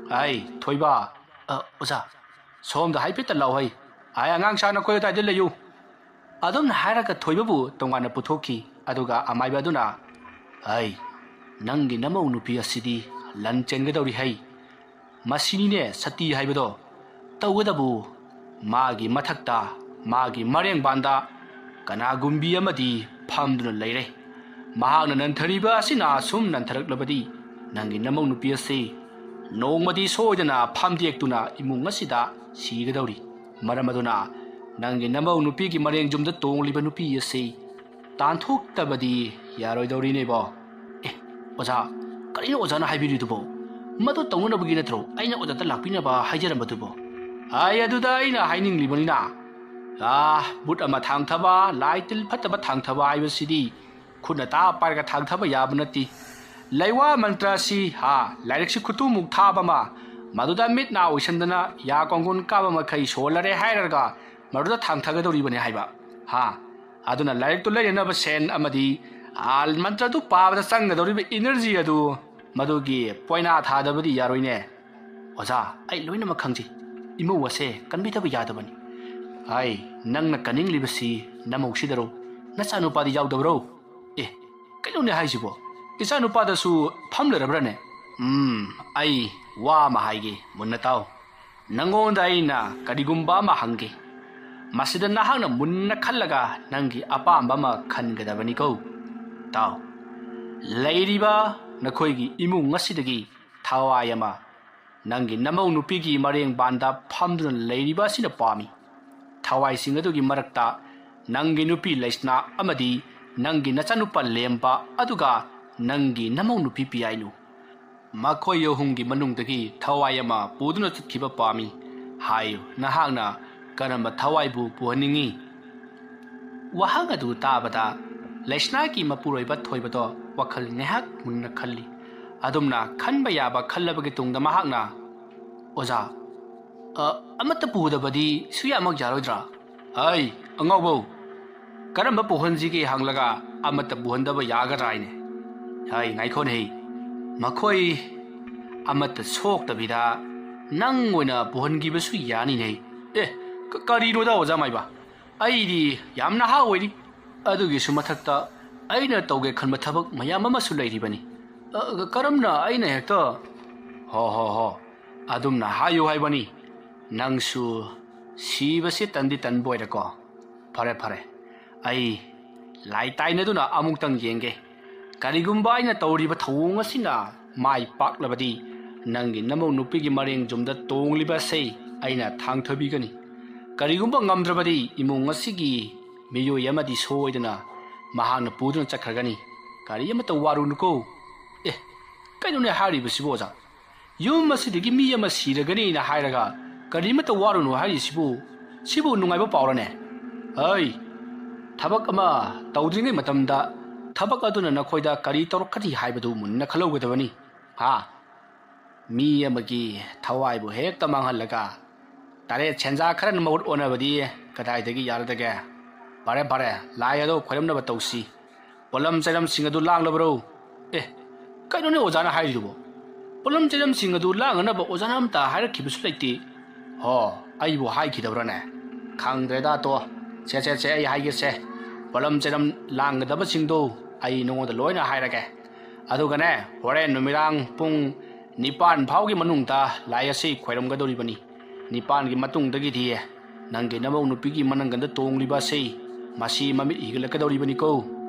ꯑꯩ ꯊꯣꯏꯕ, ꯑ, ꯑꯣꯖꯥ, ꯁꯣꯝꯗ ꯍꯥꯏꯐꯦꯠꯇ ꯂꯥꯎ ꯍꯩ꯫ ꯑꯩ ꯑꯉꯥꯡ ꯁꯥ ꯅꯈꯣꯏ ꯑꯗꯨꯋꯥꯏꯗ ꯂꯩꯌꯨ꯫" ꯑꯗꯨꯝꯅ ꯍꯥꯏꯔꯒ ꯊꯣꯏꯕꯕꯨ ꯇꯣꯉꯥꯟꯅ ꯄꯨꯊꯣꯛꯈꯤ꯫ ꯑꯗꯨꯒ ꯑꯃꯥꯏꯕ ꯑꯗꯨꯅ, "ꯑꯩ, ꯅꯪꯒꯤ ꯅꯃꯧ ꯅꯨꯄꯤ ꯑꯁꯤꯗꯤ ꯂꯟ ꯆꯦꯟꯒꯗꯧꯔꯤ ꯍꯩ꯫ ꯃꯁꯤꯅꯤꯅꯦ ꯁꯇꯤ ꯍꯥꯏꯕꯗꯣ꯫ ꯇꯧꯒꯗꯕꯨ ꯃꯥꯒꯤ ꯃꯊꯛꯇ, ꯃꯥꯒꯤ ꯃꯔꯦꯡꯕꯥꯟꯗ ꯀꯅꯥꯒꯨꯝꯕꯤ ꯑꯃꯗꯤ ꯐꯝꯗꯨꯅ ꯂꯩꯔꯦ꯫ ꯃꯍꯥꯛꯅ ꯅꯟꯊꯔꯤꯕ ꯑꯁꯤꯅ ꯁꯨꯝ ꯅꯟꯊꯔꯛꯂꯕꯗꯤ ꯅꯪꯒꯤ ꯅꯃꯧ ꯅꯨꯄꯤ ꯑꯁꯤ ꯅꯣꯡꯃꯗꯤ ꯁꯣꯏꯗꯅ ꯐꯝꯗꯦꯛꯇꯨꯅ ꯏꯃꯨꯡ ꯑꯁꯤꯗ ꯁꯤꯒꯗꯧꯔꯤ꯫ ꯃꯔꯝ ꯑꯗꯨꯅ ꯅꯪꯒꯤ ꯅꯃꯧ ꯅꯨꯄꯤꯒꯤ ꯃꯔꯦꯡ ꯌꯨꯝꯗ ꯇꯣꯡꯂꯤꯕ ꯅꯨꯄꯤ ꯑꯁꯤ ꯇꯥꯟꯊꯣꯛꯇꯕꯗꯤ ꯌꯥꯔꯣꯏꯗꯧꯔꯤꯅꯦꯕꯣ꯫" "ꯑꯦ, ꯑꯣꯖꯥ, ꯀꯔꯤꯅꯣ ꯑꯣꯖꯥꯅ ꯍꯥꯏꯕꯤꯔꯤꯗꯨꯕꯣ? ꯃꯗꯨ ꯇꯧꯅꯅꯕꯒꯤ ꯅꯠꯇ꯭ꯔꯣ ꯑꯩꯅ ꯑꯣꯖꯥꯗ ꯂꯥꯛꯄꯤꯅꯕ ꯍꯥꯏꯖꯔꯝꯕꯗꯨꯕꯣ?" "ꯑꯩ ꯑꯗꯨꯗ ꯑꯩꯅ ꯍꯥꯏꯅꯤꯡꯂꯤꯕꯅꯤꯅ, ꯑꯥ, ꯕꯨꯠ ꯑꯃ ꯊꯥꯡꯊꯕ, ꯂꯥꯏ ꯇꯤꯜ ꯐꯠꯇꯕ ꯊꯥꯡꯊꯕ ꯍꯥꯏꯕꯁꯤꯗꯤ ꯈꯨꯠꯅ ꯇꯥ ꯄꯥꯏꯔꯒ ꯊꯥꯡꯊꯕ ꯌꯥꯕ ꯅꯠꯇꯦ꯫ ꯂꯩꯋꯥ ꯃꯟꯇ꯭ꯔ ꯑꯁꯤ, ꯍꯥ, ꯂꯥꯏꯔꯤꯛꯁꯤ ꯈꯨꯠꯇꯨꯃꯨꯛ ꯊꯥꯕ ꯑꯃ, ꯃꯗꯨꯗ ꯃꯤꯠ ꯅꯥ ꯑꯣꯏꯁꯟꯗꯅ ꯌꯥ ꯀꯣꯡꯒꯣꯟ ꯀꯥꯕ ꯃꯈꯩ ꯁꯣꯜꯂꯔꯦ ꯍꯥꯏꯔꯒ ꯃꯗꯨꯗ ꯊꯥꯡꯊꯒꯗꯧꯔꯤꯕꯅꯤ ꯍꯥꯏꯕ꯫ ꯍꯥ, ꯑꯗꯨꯅ ꯂꯥꯏꯔꯤꯛꯇꯨ ꯂꯩꯅꯅꯕ ꯁꯦꯟ ꯑꯃꯗꯤ, ꯑꯥ, ꯃꯟꯇ꯭ꯔꯗꯨ ꯄꯥꯕꯗ ꯆꯪꯒꯗꯧꯔꯤꯕ ꯏꯅꯔꯖꯤ ꯑꯗꯨ ꯃꯗꯨꯒꯤ ꯄꯣꯏꯅꯥ ꯊꯥꯗꯕꯗꯤ ꯌꯥꯔꯣꯏꯅꯦ꯫" "ꯑꯣꯖꯥ, ꯑꯩ ꯂꯣꯏꯅꯃꯛ ꯈꯪꯖꯩ꯫ ꯏꯃꯧ ꯑꯁꯦ ꯀꯟꯕꯤꯗꯕ ꯌꯥꯗꯕꯅꯤ꯫" "ꯑꯩ, ꯅꯪꯅ ꯀꯟꯅꯤꯡꯂꯤꯕꯁꯤ ꯅꯃꯧꯁꯤꯗꯔꯣ? ꯅꯆꯥꯅꯨꯄꯥꯗꯤ ꯌꯥꯎꯗꯕꯔꯣ?" "ꯑꯦ, ꯀꯩꯅꯣꯅꯦ ꯍꯥꯏꯁꯤꯕꯣ? ꯏꯆꯥꯅꯨꯄꯥꯗꯁꯨ ꯐꯝ ꯂꯩꯔꯕ꯭ꯔꯥꯅꯦ?" "ꯎꯝ, ꯑꯩ ꯋꯥ ꯑꯃ ꯍꯥꯏꯒꯦ, ꯃꯨꯟꯅ ꯇꯥꯎ꯫ ꯅꯪꯉꯣꯟꯗ ꯑꯩꯅ ꯀꯔꯤꯒꯨꯝꯕ ꯑꯃ ꯍꯪꯒꯦ꯫ ꯃꯁꯤꯗ ꯅꯍꯥꯛꯅ ꯃꯨꯟꯅ ꯈꯜꯂꯒ ꯅꯪꯒꯤ ꯑꯄꯥꯝꯕ ꯑꯃ ꯈꯟꯒꯗꯕꯅꯤꯀꯣ꯫ ꯇꯥꯎ, ꯂꯩꯔꯤꯕ ꯅꯈꯣꯏꯒꯤ ꯏꯃꯨꯡ ꯑꯁꯤꯗꯒꯤ ꯊꯋꯥꯏ ꯑꯃ ꯅꯪꯒꯤ ꯅꯃꯧ ꯅꯨꯄꯤꯒꯤ ꯃꯔꯦꯡꯕꯥꯟꯗ ꯐꯝꯗꯨꯅ ꯂꯩꯔꯤꯕ ꯑꯁꯤꯅ ꯄꯥꯝꯃꯤ꯫ ꯊꯋꯥꯏꯁꯤꯡ ꯑꯗꯨꯒꯤ ꯃꯔꯛꯇ ꯅꯪꯒꯤ ꯅꯨꯄꯤ ꯂꯩꯁꯅꯥ ꯑꯃꯗꯤ ꯅꯪꯒꯤ ꯅꯆꯥꯅꯨꯄꯥ ꯂꯦꯝꯕ, ꯑꯗꯨꯒ ꯅꯪꯒꯤ ꯅꯃꯧ ꯅꯨꯄꯤ ꯄꯤꯌꯥꯏꯅꯨ, ꯃꯈꯣꯏ ꯑꯍꯨꯝꯒꯤ ꯃꯅꯨꯡꯗꯒꯤ ꯊꯋꯥꯏ ꯑꯃ ꯄꯨꯗꯨꯅ ꯆꯠꯈꯤꯕ ꯄꯥꯝꯃꯤ꯫ ꯍꯥꯏꯌꯨ, ꯅꯍꯥꯛꯅ ꯀꯔꯝꯕ ꯊꯋꯥꯏꯕꯨ ꯄꯨꯍꯟꯅꯤꯡꯏ?" ꯋꯥꯍꯪ ꯑꯗꯨ ꯇꯥꯕꯗ ꯂꯩꯁꯅꯥꯒꯤ ꯃꯄꯨꯔꯣꯏꯕ ꯊꯣꯏꯕꯗꯣ ꯋꯥꯈꯜ ꯉꯥꯏꯍꯥꯛ ꯃꯨꯟꯅ ꯈꯜꯂꯤ꯫ ꯑꯗꯨꯝꯅ ꯈꯟꯕ ꯌꯥꯕ ꯈꯜꯂꯕꯒꯤ ꯇꯨꯡꯗ ꯃꯍꯥꯛꯅ, "ꯑꯣꯖꯥ, ꯑ, ꯑꯃꯠꯇ ꯄꯨꯗꯕꯗꯤ ꯁꯨꯌꯥꯃꯛ ꯌꯥꯔꯣꯏꯗ꯭ꯔꯥ?" "ꯍꯩ, ꯑꯉꯥꯎꯕꯧ, ꯀꯔꯝꯕ ꯄꯨꯍꯟꯁꯤꯒꯦ ꯍꯪꯂꯒ ꯑꯃꯠꯇ ꯄꯨꯍꯟꯗꯕ ꯌꯥꯒꯗ꯭ꯔꯥ ꯍꯥꯏꯅꯦ?" "ꯍꯩ, ꯉꯥꯏꯈꯣꯅꯦ, ꯃꯈꯣꯏ ꯑꯃꯠꯇ ꯁꯣꯛꯇꯕꯤꯗ ꯅꯪ ꯑꯣꯏꯅ ꯄꯨꯍꯟꯈꯤꯕꯁꯨ ꯌꯥꯅꯤꯅꯦ꯫" "ꯑꯦ, ꯀ-, ꯀꯔꯤꯅꯣꯗ ꯑꯣꯖꯥ ꯃꯥꯏꯕ? ꯑꯩꯗꯤ ꯌꯥꯝ ꯅꯍꯥ ꯑꯣꯏꯔꯤ꯫ ꯑꯗꯨꯒꯤꯁꯨ ꯃꯊꯛꯇ ꯑꯩꯅ ꯇꯧꯒꯦ ꯈꯟꯕ ꯊꯕꯛ ꯃꯌꯥꯝ ꯑꯃꯁꯨ ꯂꯩꯔꯤꯕꯅꯤ꯫ ꯑ, ꯀꯔꯝꯅ ꯑꯩꯅ ꯍꯦꯛꯇ" "ꯍꯣ, ꯍꯣ, ꯍꯣ, ꯑꯗꯨꯝꯅ ꯍꯥꯏꯌꯨ ꯍꯥꯏꯕꯅꯤ꯫ ꯅꯪꯁꯨ ꯁꯤꯕꯁꯤ ꯇꯟꯗꯤ ꯇꯟꯕ ꯑꯣꯏꯔꯦꯀꯣ꯫ ꯐꯔꯦ, ꯐꯔꯦ, ꯑꯩ ꯂꯥꯏ ꯇꯥꯏꯅꯗꯨꯅ ꯑꯃꯨꯛꯇꯪ ꯌꯦꯡꯒꯦ꯫ ꯀꯔꯤꯒꯨꯝꯕ ꯑꯩꯅ ꯇꯧꯔꯤꯕ ꯊꯧꯑꯣꯡ ꯑꯁꯤꯅ ꯃꯥꯏ ꯄꯥꯛꯂꯕꯗꯤ, ꯅꯪꯒꯤ ꯅꯃꯧ ꯅꯨꯄꯤꯒꯤ ꯃꯔꯦꯡ ꯌꯨꯝꯗ ꯇꯣꯡꯂꯤꯕ ꯑꯁꯤ ꯑꯩꯅ ꯊꯥꯡꯊꯕꯤꯒꯅꯤ꯫ ꯀꯔꯤꯒꯨꯝꯕ ꯉꯝꯗ꯭ꯔꯕꯗꯤ, ꯏꯃꯨꯡ ꯑꯁꯤꯒꯤ ꯃꯤꯑꯣꯏ ꯑꯃꯗꯤ ꯁꯣꯏꯗꯅ ꯃꯍꯥꯛꯅ ꯄꯨꯗꯨꯅ ꯆꯠꯈ꯭ꯔꯒꯅꯤ꯫ ꯀꯔꯤ ꯑꯃꯠꯇ ꯋꯥꯔꯨꯅꯨꯀꯣ꯫" "ꯑꯦ, ꯀꯩꯅꯣꯅꯦ ꯍꯥꯏꯔꯤꯕꯁꯤꯕꯨ ꯑꯣꯖꯥ? ꯌꯨꯝ ꯑꯁꯤꯗꯒꯤ ꯃꯤ ꯑꯃ ꯁꯤꯔꯒꯅꯤꯅ ꯍꯥꯏꯔꯒ ꯀꯔꯤꯃꯠꯇ ꯋꯥꯔꯨꯅꯨ ꯍꯥꯏꯔꯤꯁꯤꯕꯨ? ꯁꯤꯕꯨ ꯅꯨꯡꯉꯥꯏꯕ ꯄꯥꯎꯔꯅꯦ?" "ꯍꯩ, ꯊꯕꯛ ꯑꯃ ꯇꯧꯗ꯭ꯔꯤꯉꯩ ꯃꯇꯝꯗ ꯊꯕꯛ ꯑꯗꯨꯅ ꯅꯈꯣꯏꯗ ꯀꯔꯤ ꯇꯧꯔꯛꯀꯅꯤ ꯍꯥꯏꯕꯗꯨ ꯃꯨꯟꯅ ꯈꯜꯍꯧꯒꯗꯕꯅꯤ꯫ ꯍꯥ? ꯃꯤ ꯑꯃꯒꯤ ꯊꯋꯥꯏꯕꯨ ꯍꯦꯛꯇ ꯃꯥꯡꯍꯜꯂꯒ ꯇꯔꯦꯠ ꯁꯦꯟꯖꯥ ꯈꯔꯅ ꯃꯍꯨꯠ ꯑꯣꯟꯅꯕꯗꯤ ꯀꯗꯥꯏꯗꯒꯤ ꯌꯥꯔꯗꯒꯦ? ꯐꯔꯦ, ꯐꯔꯦ, ꯂꯥꯏ ꯑꯗꯣ ꯈꯣꯏꯔꯝꯅꯕ ꯇꯧꯁꯤ꯫ ꯄꯣꯠꯂꯝ ꯆꯩꯔꯝꯁꯤꯡ ꯑꯗꯨ ꯂꯥꯡꯂꯕ꯭ꯔꯣ?" "ꯑꯦ, ꯀꯩꯅꯣꯅꯦ ꯑꯣꯖꯥꯅ ꯍꯥꯏꯔꯤꯗꯨꯕꯣ? ꯄꯣꯠꯂꯝ ꯆꯩꯔꯝꯁꯤꯡ ꯑꯗꯨ ꯂꯥꯡꯅꯅꯕ ꯑꯣꯖꯥꯅ ꯑꯝꯇ ꯍꯥꯏꯔꯛꯈꯤꯕꯁꯨ ꯂꯩꯇꯦ꯫" "ꯍꯣ, ꯑꯩꯕꯨ ꯍꯥꯏꯈꯤꯗꯕ꯭ꯔꯥꯅꯦ? ꯈꯪꯗ꯭ꯔꯦꯗ, ꯇꯣ꯫ ꯁꯦ, ꯁꯦ, ꯁꯦ, ꯑꯩ ꯍꯥꯏꯒꯦꯁꯦ꯫ ꯄꯣꯠꯂꯝ ꯆꯩꯔꯝ ꯂꯥꯡꯒꯗꯕꯁꯤꯡꯗꯣ ꯑꯩ ꯅꯉꯣꯟꯗ ꯂꯣꯏꯅ ꯍꯥꯏꯔꯒꯦ꯫ ꯑꯗꯨꯒꯅꯦ, ꯍꯣꯔꯦꯟ ꯅꯨꯃꯤꯗꯥꯡ ꯄꯨꯡ ꯅꯤꯄꯥꯟ ꯐꯥꯎꯒꯤ ꯃꯅꯨꯡꯗ ꯂꯥꯏ ꯑꯁꯤ ꯈꯣꯏꯔꯝꯒꯗꯧꯔꯤꯕꯅꯤ꯫ ꯅꯤꯄꯥꯟꯒꯤ ꯃꯇꯨꯡꯗꯒꯤꯗꯤ ꯅꯪꯒꯤ ꯅꯃꯧ ꯅꯨꯄꯤꯒꯤ ꯃꯅꯪꯒꯟꯗ ꯇꯣꯡꯂꯤꯕ ꯑꯁꯤ ꯃꯁꯤ ꯃꯃꯤꯠ ꯍꯤꯒꯠꯂꯛꯀꯗꯧꯔꯤꯕꯅꯤꯀꯣ꯫"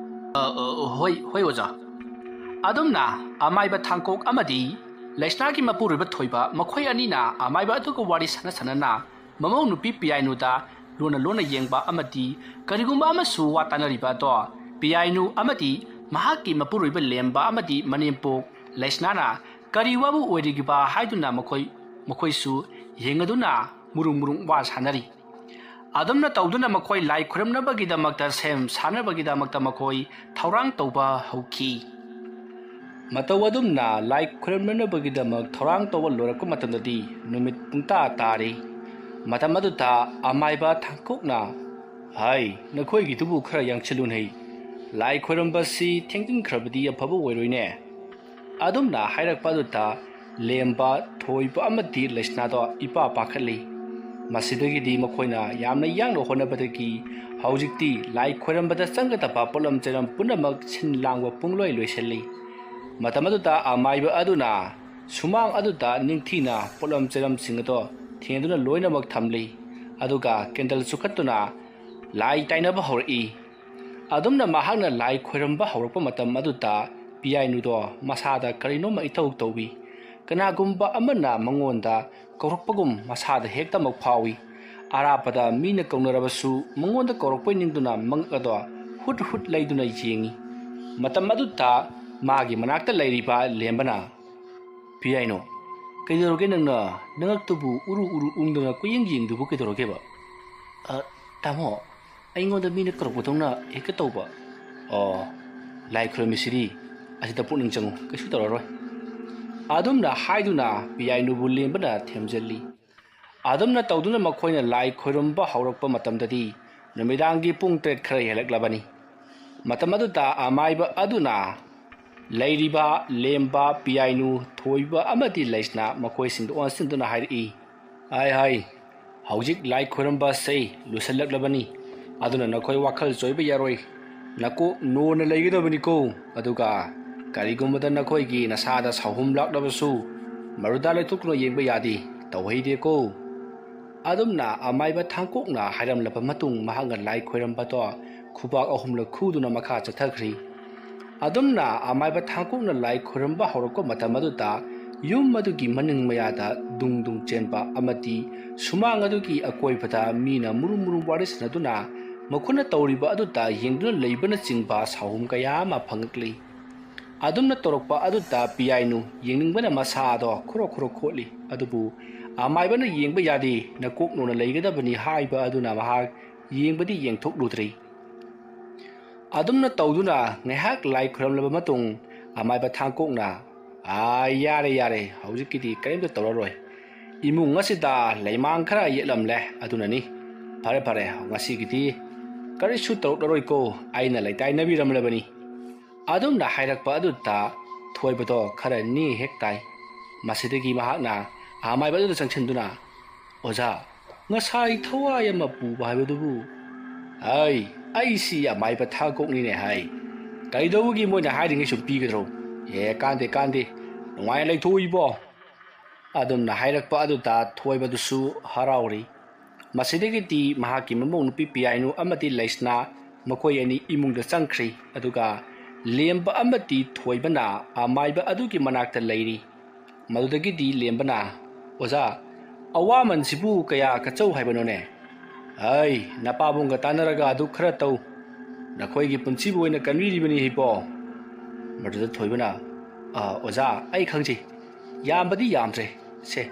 "ꯑ, ꯑ, ꯍꯣꯏ, ꯍꯣꯏ, ꯑꯣꯖꯥ꯫" ꯑꯗꯨꯝꯅ ꯑꯃꯥꯏꯕ ꯊꯥꯡꯀꯣꯛ ꯑꯃꯗꯤ ꯂꯩꯁꯅꯥꯒꯤ ꯃꯄꯨꯔꯣꯏꯕ ꯊꯣꯏꯕ, ꯃꯈꯣꯏ ꯑꯅꯤꯅ ꯑꯃꯥꯏꯕ ꯑꯗꯨꯒ ꯋꯥꯔꯤ ꯁꯥꯟꯅ ꯁꯥꯟꯅꯅ ꯃꯃꯧ ꯅꯨꯄꯤ ꯄꯤꯌꯥꯏꯅꯨꯗ ꯂꯣꯟꯅ ꯂꯣꯟꯅ ꯌꯦꯡꯕ ꯑꯃꯗꯤ ꯀꯔꯤꯒꯨꯝꯕ ꯑꯃꯁꯨ ꯋꯥ ꯇꯥꯅꯔꯤꯕ ꯑꯗꯣ ꯄꯤꯌꯥꯏꯅꯨ ꯑꯃꯗꯤ ꯃꯍꯥꯛꯀꯤ ꯃꯄꯨꯔꯣꯏꯕ ꯂꯦꯝꯕ ꯑꯃꯗꯤ ꯃꯅꯦꯝꯄꯣꯛ ꯂꯩꯁꯅꯥꯅ ꯀꯔꯤ ꯋꯥꯕꯨ ꯑꯣꯏꯔꯤꯕ ꯍꯥꯏꯗꯨꯅ ꯃꯈꯣꯏ ꯃꯈꯣꯏꯁꯨ ꯌꯦꯡꯉꯗꯨꯅ ꯃꯨꯔꯨꯝ ꯃꯨꯔꯨꯝ ꯋꯥ ꯁꯥꯟꯅꯔꯤ꯫ ꯑꯗꯨꯝꯅ ꯇꯧꯗꯨꯅ ꯃꯈꯣꯏ ꯂꯥꯏ ꯈꯨꯔꯨꯝꯅꯕꯒꯤꯗꯃꯛꯇ ꯁꯦꯝ ꯁꯥꯅꯕꯒꯤꯗꯃꯛꯇ ꯃꯈꯣꯏ ꯊꯧꯔꯥꯡ ꯇꯧꯕ ꯍꯧꯈꯤ꯫ ꯃꯇꯧ ꯑꯗꯨꯝꯅ ꯂꯥꯏ ꯈꯨꯔꯨꯝꯅꯅꯕꯒꯤꯗꯃꯛ ꯊꯧꯔꯥꯡ ꯇꯧꯕ ꯂꯣꯏꯔꯛꯄ ꯃꯇꯝꯗꯗꯤ ꯅꯨꯃꯤꯠ ꯄꯨꯡꯇꯥ ꯇꯥꯔꯤ꯫ ꯃꯇꯝ ꯑꯗꯨꯗ ꯑꯃꯥꯏꯕ ꯊꯥꯡꯀꯣꯛꯅ, "ꯍꯥꯏ, ꯅꯈꯣꯏꯒꯤꯗꯨꯕꯨ ꯈꯔ ꯌꯥꯡꯁꯤꯜꯂꯨꯅꯩ꯫ ꯂꯥꯏ ꯈꯨꯔꯨꯝꯕꯁꯤ ꯊꯦꯡꯖꯤꯟꯈ꯭ꯔꯕꯗꯤ ꯑꯐꯕ ꯑꯣꯏꯔꯣꯏꯅꯦ?" ꯑꯗꯨꯝꯅ ꯍꯥꯏꯔꯛꯄ ꯑꯗꯨꯗ ꯂꯦꯝꯕ, ꯊꯣꯏꯕ ꯑꯃꯗꯤ ꯂꯩꯁꯅꯥꯗꯣ ꯏꯄꯥ ꯄꯥꯈꯠꯂꯤ꯫ ꯃꯁꯤꯗꯒꯤꯗꯤ ꯃꯈꯣꯏꯅ ꯌꯥꯝꯅ ꯌꯥꯡꯅ ꯍꯣꯠꯅꯕꯗꯒꯤ ꯍꯧꯖꯤꯛꯇꯤ ꯂꯥꯏ ꯈꯣꯏꯔꯝꯕꯗ ꯆꯪꯒꯗꯕ ꯄꯣꯠꯂꯝ ꯆꯩꯔꯝ ꯄꯨꯝꯅꯃꯛ ꯁꯤꯟ ꯂꯥꯡꯕ ꯄꯨꯡꯂꯣꯏ ꯂꯣꯏꯁꯤꯜꯂꯤ꯫ ꯃꯇꯝ ꯑꯗꯨꯗ ꯑꯃꯥꯏꯕ ꯑꯗꯨꯅ ꯁꯨꯃꯥꯡ ꯑꯗꯨꯗ ꯅꯤꯡꯊꯤꯅ ꯄꯣꯠꯂꯝ ꯆꯩꯔꯝꯁꯤꯡ ꯑꯗꯣ ꯊꯦꯡꯗꯨꯅ ꯂꯣꯏꯅꯃꯛ ꯊꯝꯂꯤ꯫ ꯑꯗꯨꯒ ꯀꯦꯟꯗꯜ ꯆꯨꯈꯠꯇꯨꯅ ꯂꯥꯏ ꯇꯥꯏꯅꯕ ꯍꯧꯔꯛꯏ꯫ ꯑꯗꯨꯝꯅ ꯃꯍꯥꯛꯅ ꯂꯥꯏ ꯈꯣꯏꯔꯝꯕ ꯍꯧꯔꯛꯄ ꯃꯇꯝ ꯑꯗꯨꯗ ꯄꯤꯌꯥꯏꯅꯨꯗꯣ ꯃꯁꯥꯗ ꯀꯔꯤꯅꯣꯝꯃ ꯏꯇꯧ ꯇꯧꯏ꯫ ꯀꯅꯥꯒꯨꯝꯕ ꯑꯃꯅ ꯃꯉꯣꯟꯗ ꯀꯧꯔꯛꯄꯒꯨꯝ ꯃꯁꯥꯗ ꯍꯦꯛꯇꯃꯛ ꯐꯥꯎꯏ꯫ ꯑꯔꯥꯞꯄꯗ ꯃꯤꯅ ꯀꯧꯅꯔꯕꯁꯨ ꯃꯉꯣꯟꯗ ꯀꯧꯔꯛꯄꯩ ꯅꯤꯡꯗꯨꯅ ꯃꯉꯛ ꯑꯗꯣ ꯍꯨꯠ ꯍꯨꯠ ꯂꯩꯗꯨꯅ ꯌꯦꯡꯏ꯫ ꯃꯇꯝ ꯑꯗꯨꯗ ꯃꯥꯒꯤ ꯃꯅꯥꯛꯇ ꯂꯩꯔꯤꯕ ꯂꯦꯝꯕꯅ, "ꯄꯤꯌꯥꯏꯅꯨ, ꯀꯩꯗꯧꯔꯒꯦ ꯅꯪꯅ ꯅꯉꯛꯇꯨꯕꯨ ꯎꯔꯨ ꯎꯔꯨ ꯎꯪꯗꯅ ꯀꯣꯏꯌꯦꯡ ꯌꯦꯡꯗꯨꯕꯨ ꯀꯩꯗꯧꯔꯒꯦꯕ?" "ꯑ, ꯇꯥꯃꯣ, ꯑꯩꯉꯣꯟꯗ ꯃꯤꯅ ꯀꯧꯔꯛꯄꯗꯧꯅ ꯍꯦꯛꯇ ꯇꯧꯕ꯫" "ꯑꯣ, ꯂꯥꯏ ꯈꯨꯔꯨꯝꯃꯤꯁꯤꯗꯤ, ꯑꯁꯤꯗ ꯄꯨꯛꯅꯤꯡ ꯆꯪꯉꯨ, ꯀꯩꯁꯨ ꯇꯧꯔꯔꯣꯏ꯫" ꯑꯗꯨꯝꯅ ꯍꯥꯏꯗꯨꯅ ꯄꯤꯌꯥꯏꯅꯨꯕꯨ ꯂꯦꯝꯕꯅ ꯊꯦꯝꯖꯤꯜꯂꯤ꯫ ꯑꯗꯨꯝꯅ ꯇꯧꯗꯨꯅ ꯃꯈꯣꯏꯅ ꯂꯥꯏ ꯈꯣꯏꯔꯝꯕ ꯍꯧꯔꯛꯄ ꯃꯇꯝꯗꯗꯤ ꯅꯨꯃꯤꯗꯥꯡꯒꯤ ꯄꯨꯡ ꯇꯔꯦꯠ ꯈꯔ ꯍꯦꯜꯂꯛꯂꯕꯅꯤ꯫ ꯃꯇꯝ ꯑꯗꯨꯗ ꯑꯃꯥꯏꯕ ꯑꯗꯨꯅ ꯂꯩꯔꯤꯕ ꯂꯦꯝꯕ, ꯄꯤꯌꯥꯏꯅꯨ, ꯊꯣꯏꯕ ꯑꯃꯗꯤ ꯂꯩꯁꯅꯥ ꯃꯈꯣꯏꯁꯤꯡꯗ ꯑꯣꯟꯁꯤꯟꯗꯨꯅ ꯍꯥꯏꯔꯛꯏ, "ꯍꯥꯏ ꯍꯥꯏ, ꯍꯧꯖꯤꯛ ꯂꯥꯏ ꯈꯣꯏꯔꯝꯕꯁꯦ ꯂꯣꯏꯁꯤꯜꯂꯛꯂꯕꯅꯤ꯫ ꯑꯗꯨꯅ ꯅꯈꯣꯏ ꯋꯥꯈꯜ ꯆꯣꯏꯕ ꯌꯥꯔꯣꯏ꯫ ꯅꯀꯣꯛ ꯅꯣꯟꯅ ꯂꯩꯒꯗꯕꯅꯤꯀꯣ꯫ ꯑꯗꯨꯒ ꯀꯔꯤꯒꯨꯝꯕꯗ ꯅꯈꯣꯏꯒꯤ ꯅꯁꯥꯗ ꯁꯥꯎꯍꯨꯝ ꯂꯥꯛꯂꯕꯁꯨ ꯃꯔꯨꯗꯥ ꯂꯩꯊꯣꯛꯇꯨꯅ ꯌꯦꯡꯕ ꯌꯥꯗꯦ, ꯇꯧꯍꯩꯗꯦꯀꯣ꯫" ꯑꯗꯨꯝꯅ ꯑꯃꯥꯏꯕ ꯊꯥꯡꯀꯣꯛꯅ ꯍꯥꯏꯔꯝꯂꯕ ꯃꯇꯨꯡ ꯃꯍꯥꯛꯅ ꯂꯥꯏ ꯈꯣꯏꯔꯝꯕꯗꯣ ꯈꯨꯕꯥꯛ ꯑꯍꯨꯝꯂꯛ ꯈꯨꯗꯨꯅ ꯃꯈꯥ ꯆꯠꯊꯈ꯭ꯔꯤ꯫ ꯑꯗꯨꯝꯅ ꯑꯃꯥꯏꯕ ꯊꯥꯡꯀꯣꯛꯅ ꯂꯥꯏ ꯈꯣꯏꯔꯝꯕ ꯍꯧꯔꯛꯄ ꯃꯇꯝ ꯑꯗꯨꯗ ꯌꯨꯝ ꯑꯗꯨꯒꯤ ꯃꯅꯤꯡ ꯃꯌꯥꯗ ꯗꯨꯡ ꯗꯨꯡ ꯆꯦꯟꯕ ꯑꯃꯗꯤ ꯁꯨꯃꯥꯡ ꯑꯗꯨꯒꯤ ꯑꯀꯣꯏꯕꯗ ꯃꯤꯅ ꯃꯨꯔꯨꯝ ꯃꯨꯔꯨꯝ ꯋꯥꯔꯤ ꯁꯥꯟꯅꯗꯨꯅ ꯃꯈꯨꯠꯅ ꯇꯧꯔꯤꯕ ꯑꯗꯨꯗ ꯌꯦꯡꯗꯨꯅ ꯂꯩꯕꯅꯆꯤꯡꯕ ꯁꯥꯎꯍꯨꯝ ꯀꯌꯥ ꯑꯃ ꯐꯪꯉꯛꯂꯤ꯫ ꯑꯗꯨꯝꯅ ꯇꯧꯔꯛꯄ ꯑꯗꯨꯗ ꯄꯤꯌꯥꯏꯅꯨ ꯌꯦꯡꯅꯤꯡꯕꯅ ꯃꯁꯥꯗꯣ ꯈꯨꯔꯣꯛ ꯈꯨꯔꯣꯛ ꯈꯣꯠꯂꯤ꯫ ꯑꯗꯨꯕꯨ ꯑꯃꯥꯏꯕꯅ "ꯌꯦꯡꯕ ꯌꯥꯗꯦ, ꯅꯀꯣꯛ ꯅꯣꯟꯅ ꯂꯩꯒꯗꯕꯅꯤ" ꯍꯥꯏꯕ ꯑꯗꯨꯅ ꯃꯍꯥꯛ ꯌꯦꯡꯕꯗꯤ ꯌꯦꯡꯊꯣꯛꯂꯨꯗ꯭ꯔꯤ꯫ ꯑꯗꯨꯝꯅ ꯇꯧꯗꯨꯅ ꯉꯥꯏꯍꯥꯛ ꯂꯥꯏ ꯈꯨꯔꯝꯂꯕ ꯃꯇꯨꯡ, ꯑꯃꯥꯏꯕ ꯊꯥꯡꯀꯣꯛꯅ, "ꯑꯥ, ꯌꯥꯔꯦ, ꯌꯥꯔꯦ, ꯍꯧꯖꯤꯛꯀꯤꯗꯤ ꯀꯔꯤꯝꯇ ꯇꯧꯔꯔꯣꯏ꯫ ꯏꯃꯨꯡ ꯑꯁꯤꯗ ꯂꯩꯃꯥꯡ ꯈꯔ ꯌꯦꯠꯂꯝꯂꯦ, ꯑꯗꯨꯅꯅꯤ꯫ ꯐꯔꯦ, ꯐꯔꯦ, ꯉꯁꯤꯒꯤꯗꯤ ꯀꯔꯤꯁꯨ ꯇꯧꯔꯛꯂꯔꯣꯏꯀꯣ, ꯑꯩꯅ ꯂꯩꯇꯥꯏꯅꯕꯤꯔꯝꯂꯕꯅꯤ"꯫ ꯑꯗꯨꯝꯅ ꯍꯥꯏꯔꯛꯄ ꯑꯗꯨꯗ ꯊꯣꯏꯕꯗꯣ ꯈꯔ ꯅꯦ ꯍꯦꯛ ꯇꯥꯏ꯫ ꯃꯁꯤꯗꯒꯤ ꯃꯍꯥꯛꯅ ꯑꯃꯥꯏꯕ ꯑꯗꯨꯗ ꯆꯪꯁꯤꯟꯗꯨꯅ, "ꯑꯣꯖꯥ, ꯉꯁꯥꯏ ꯊꯋꯥꯏ ꯑꯃ ꯄꯨꯕ ꯍꯥꯏꯕꯗꯨꯕꯨ?" "ꯑꯩ, ꯑꯩꯁꯤ ꯑꯃꯥꯏꯕ ꯊꯥꯡꯀꯣꯛꯅꯤꯅꯦ ꯍꯥꯏ꯫ ꯀꯩꯗꯧꯕꯒꯤ ꯃꯣꯏꯅ ꯍꯥꯏꯔꯤꯉꯩ ꯁꯨꯝ ꯄꯤꯒꯗ꯭ꯔꯣ? ꯑꯦ, ꯀꯥꯟꯗꯦ, ꯀꯥꯟꯗꯦ꯫ ꯅꯨꯡꯉꯥꯏꯅ ꯂꯩꯊꯣꯛꯎ ꯏꯕꯣ"꯫ ꯑꯗꯨꯝꯅ ꯍꯥꯏꯔꯛꯄ ꯑꯗꯨꯗ ꯊꯣꯏꯕꯗꯨꯁꯨ ꯍꯔꯥꯎꯔꯤ꯫ ꯃꯁꯤꯗꯒꯤꯗꯤ ꯃꯍꯥꯛꯀꯤ ꯃꯃꯧ ꯅꯨꯄꯤ ꯄꯤꯌꯥꯏꯅꯨ ꯑꯃꯗꯤ ꯂꯩꯁꯅꯥ ꯃꯈꯣꯏ ꯑꯅꯤ ꯏꯃꯨꯡꯗ ꯆꯪꯈ꯭ꯔꯤ꯫ ꯑꯗꯨꯒ ꯂꯦꯝꯕ ꯑꯃꯗꯤ ꯊꯣꯏꯕꯅ ꯑꯃꯥꯏꯕ ꯑꯗꯨꯒꯤ ꯃꯅꯥꯛꯇ ꯂꯩꯔꯤ꯫ ꯃꯗꯨꯗꯒꯤꯗꯤ ꯂꯦꯝꯕꯅ, "ꯑꯣꯖꯥ, ꯑꯋꯥꯃꯟꯁꯤꯕꯨ ꯀꯌꯥ ꯀꯠꯆꯧ ꯍꯥꯏꯕꯅꯣꯅꯦ? ꯑꯩ, ꯅꯄꯥꯕꯨꯡꯒ ꯇꯥꯟꯅꯔꯒ ꯑꯗꯨ ꯈꯔ ꯇꯧ꯫ ꯅꯈꯣꯏꯒꯤ ꯄꯨꯟꯁꯤꯕꯨ ꯑꯣꯏꯅ ꯀꯟꯕꯤꯔꯤꯕꯅꯤ ꯏꯕꯣ"꯫ ꯃꯗꯨꯗ ꯊꯣꯏꯕꯅ, "ꯑ, ꯑꯣꯖꯥ, ꯑꯩ ꯈꯪꯖꯩ꯫ ꯌꯥꯝꯕꯗꯤ ꯌꯥꯝꯗ꯭ꯔꯦ꯫ ꯁꯦ,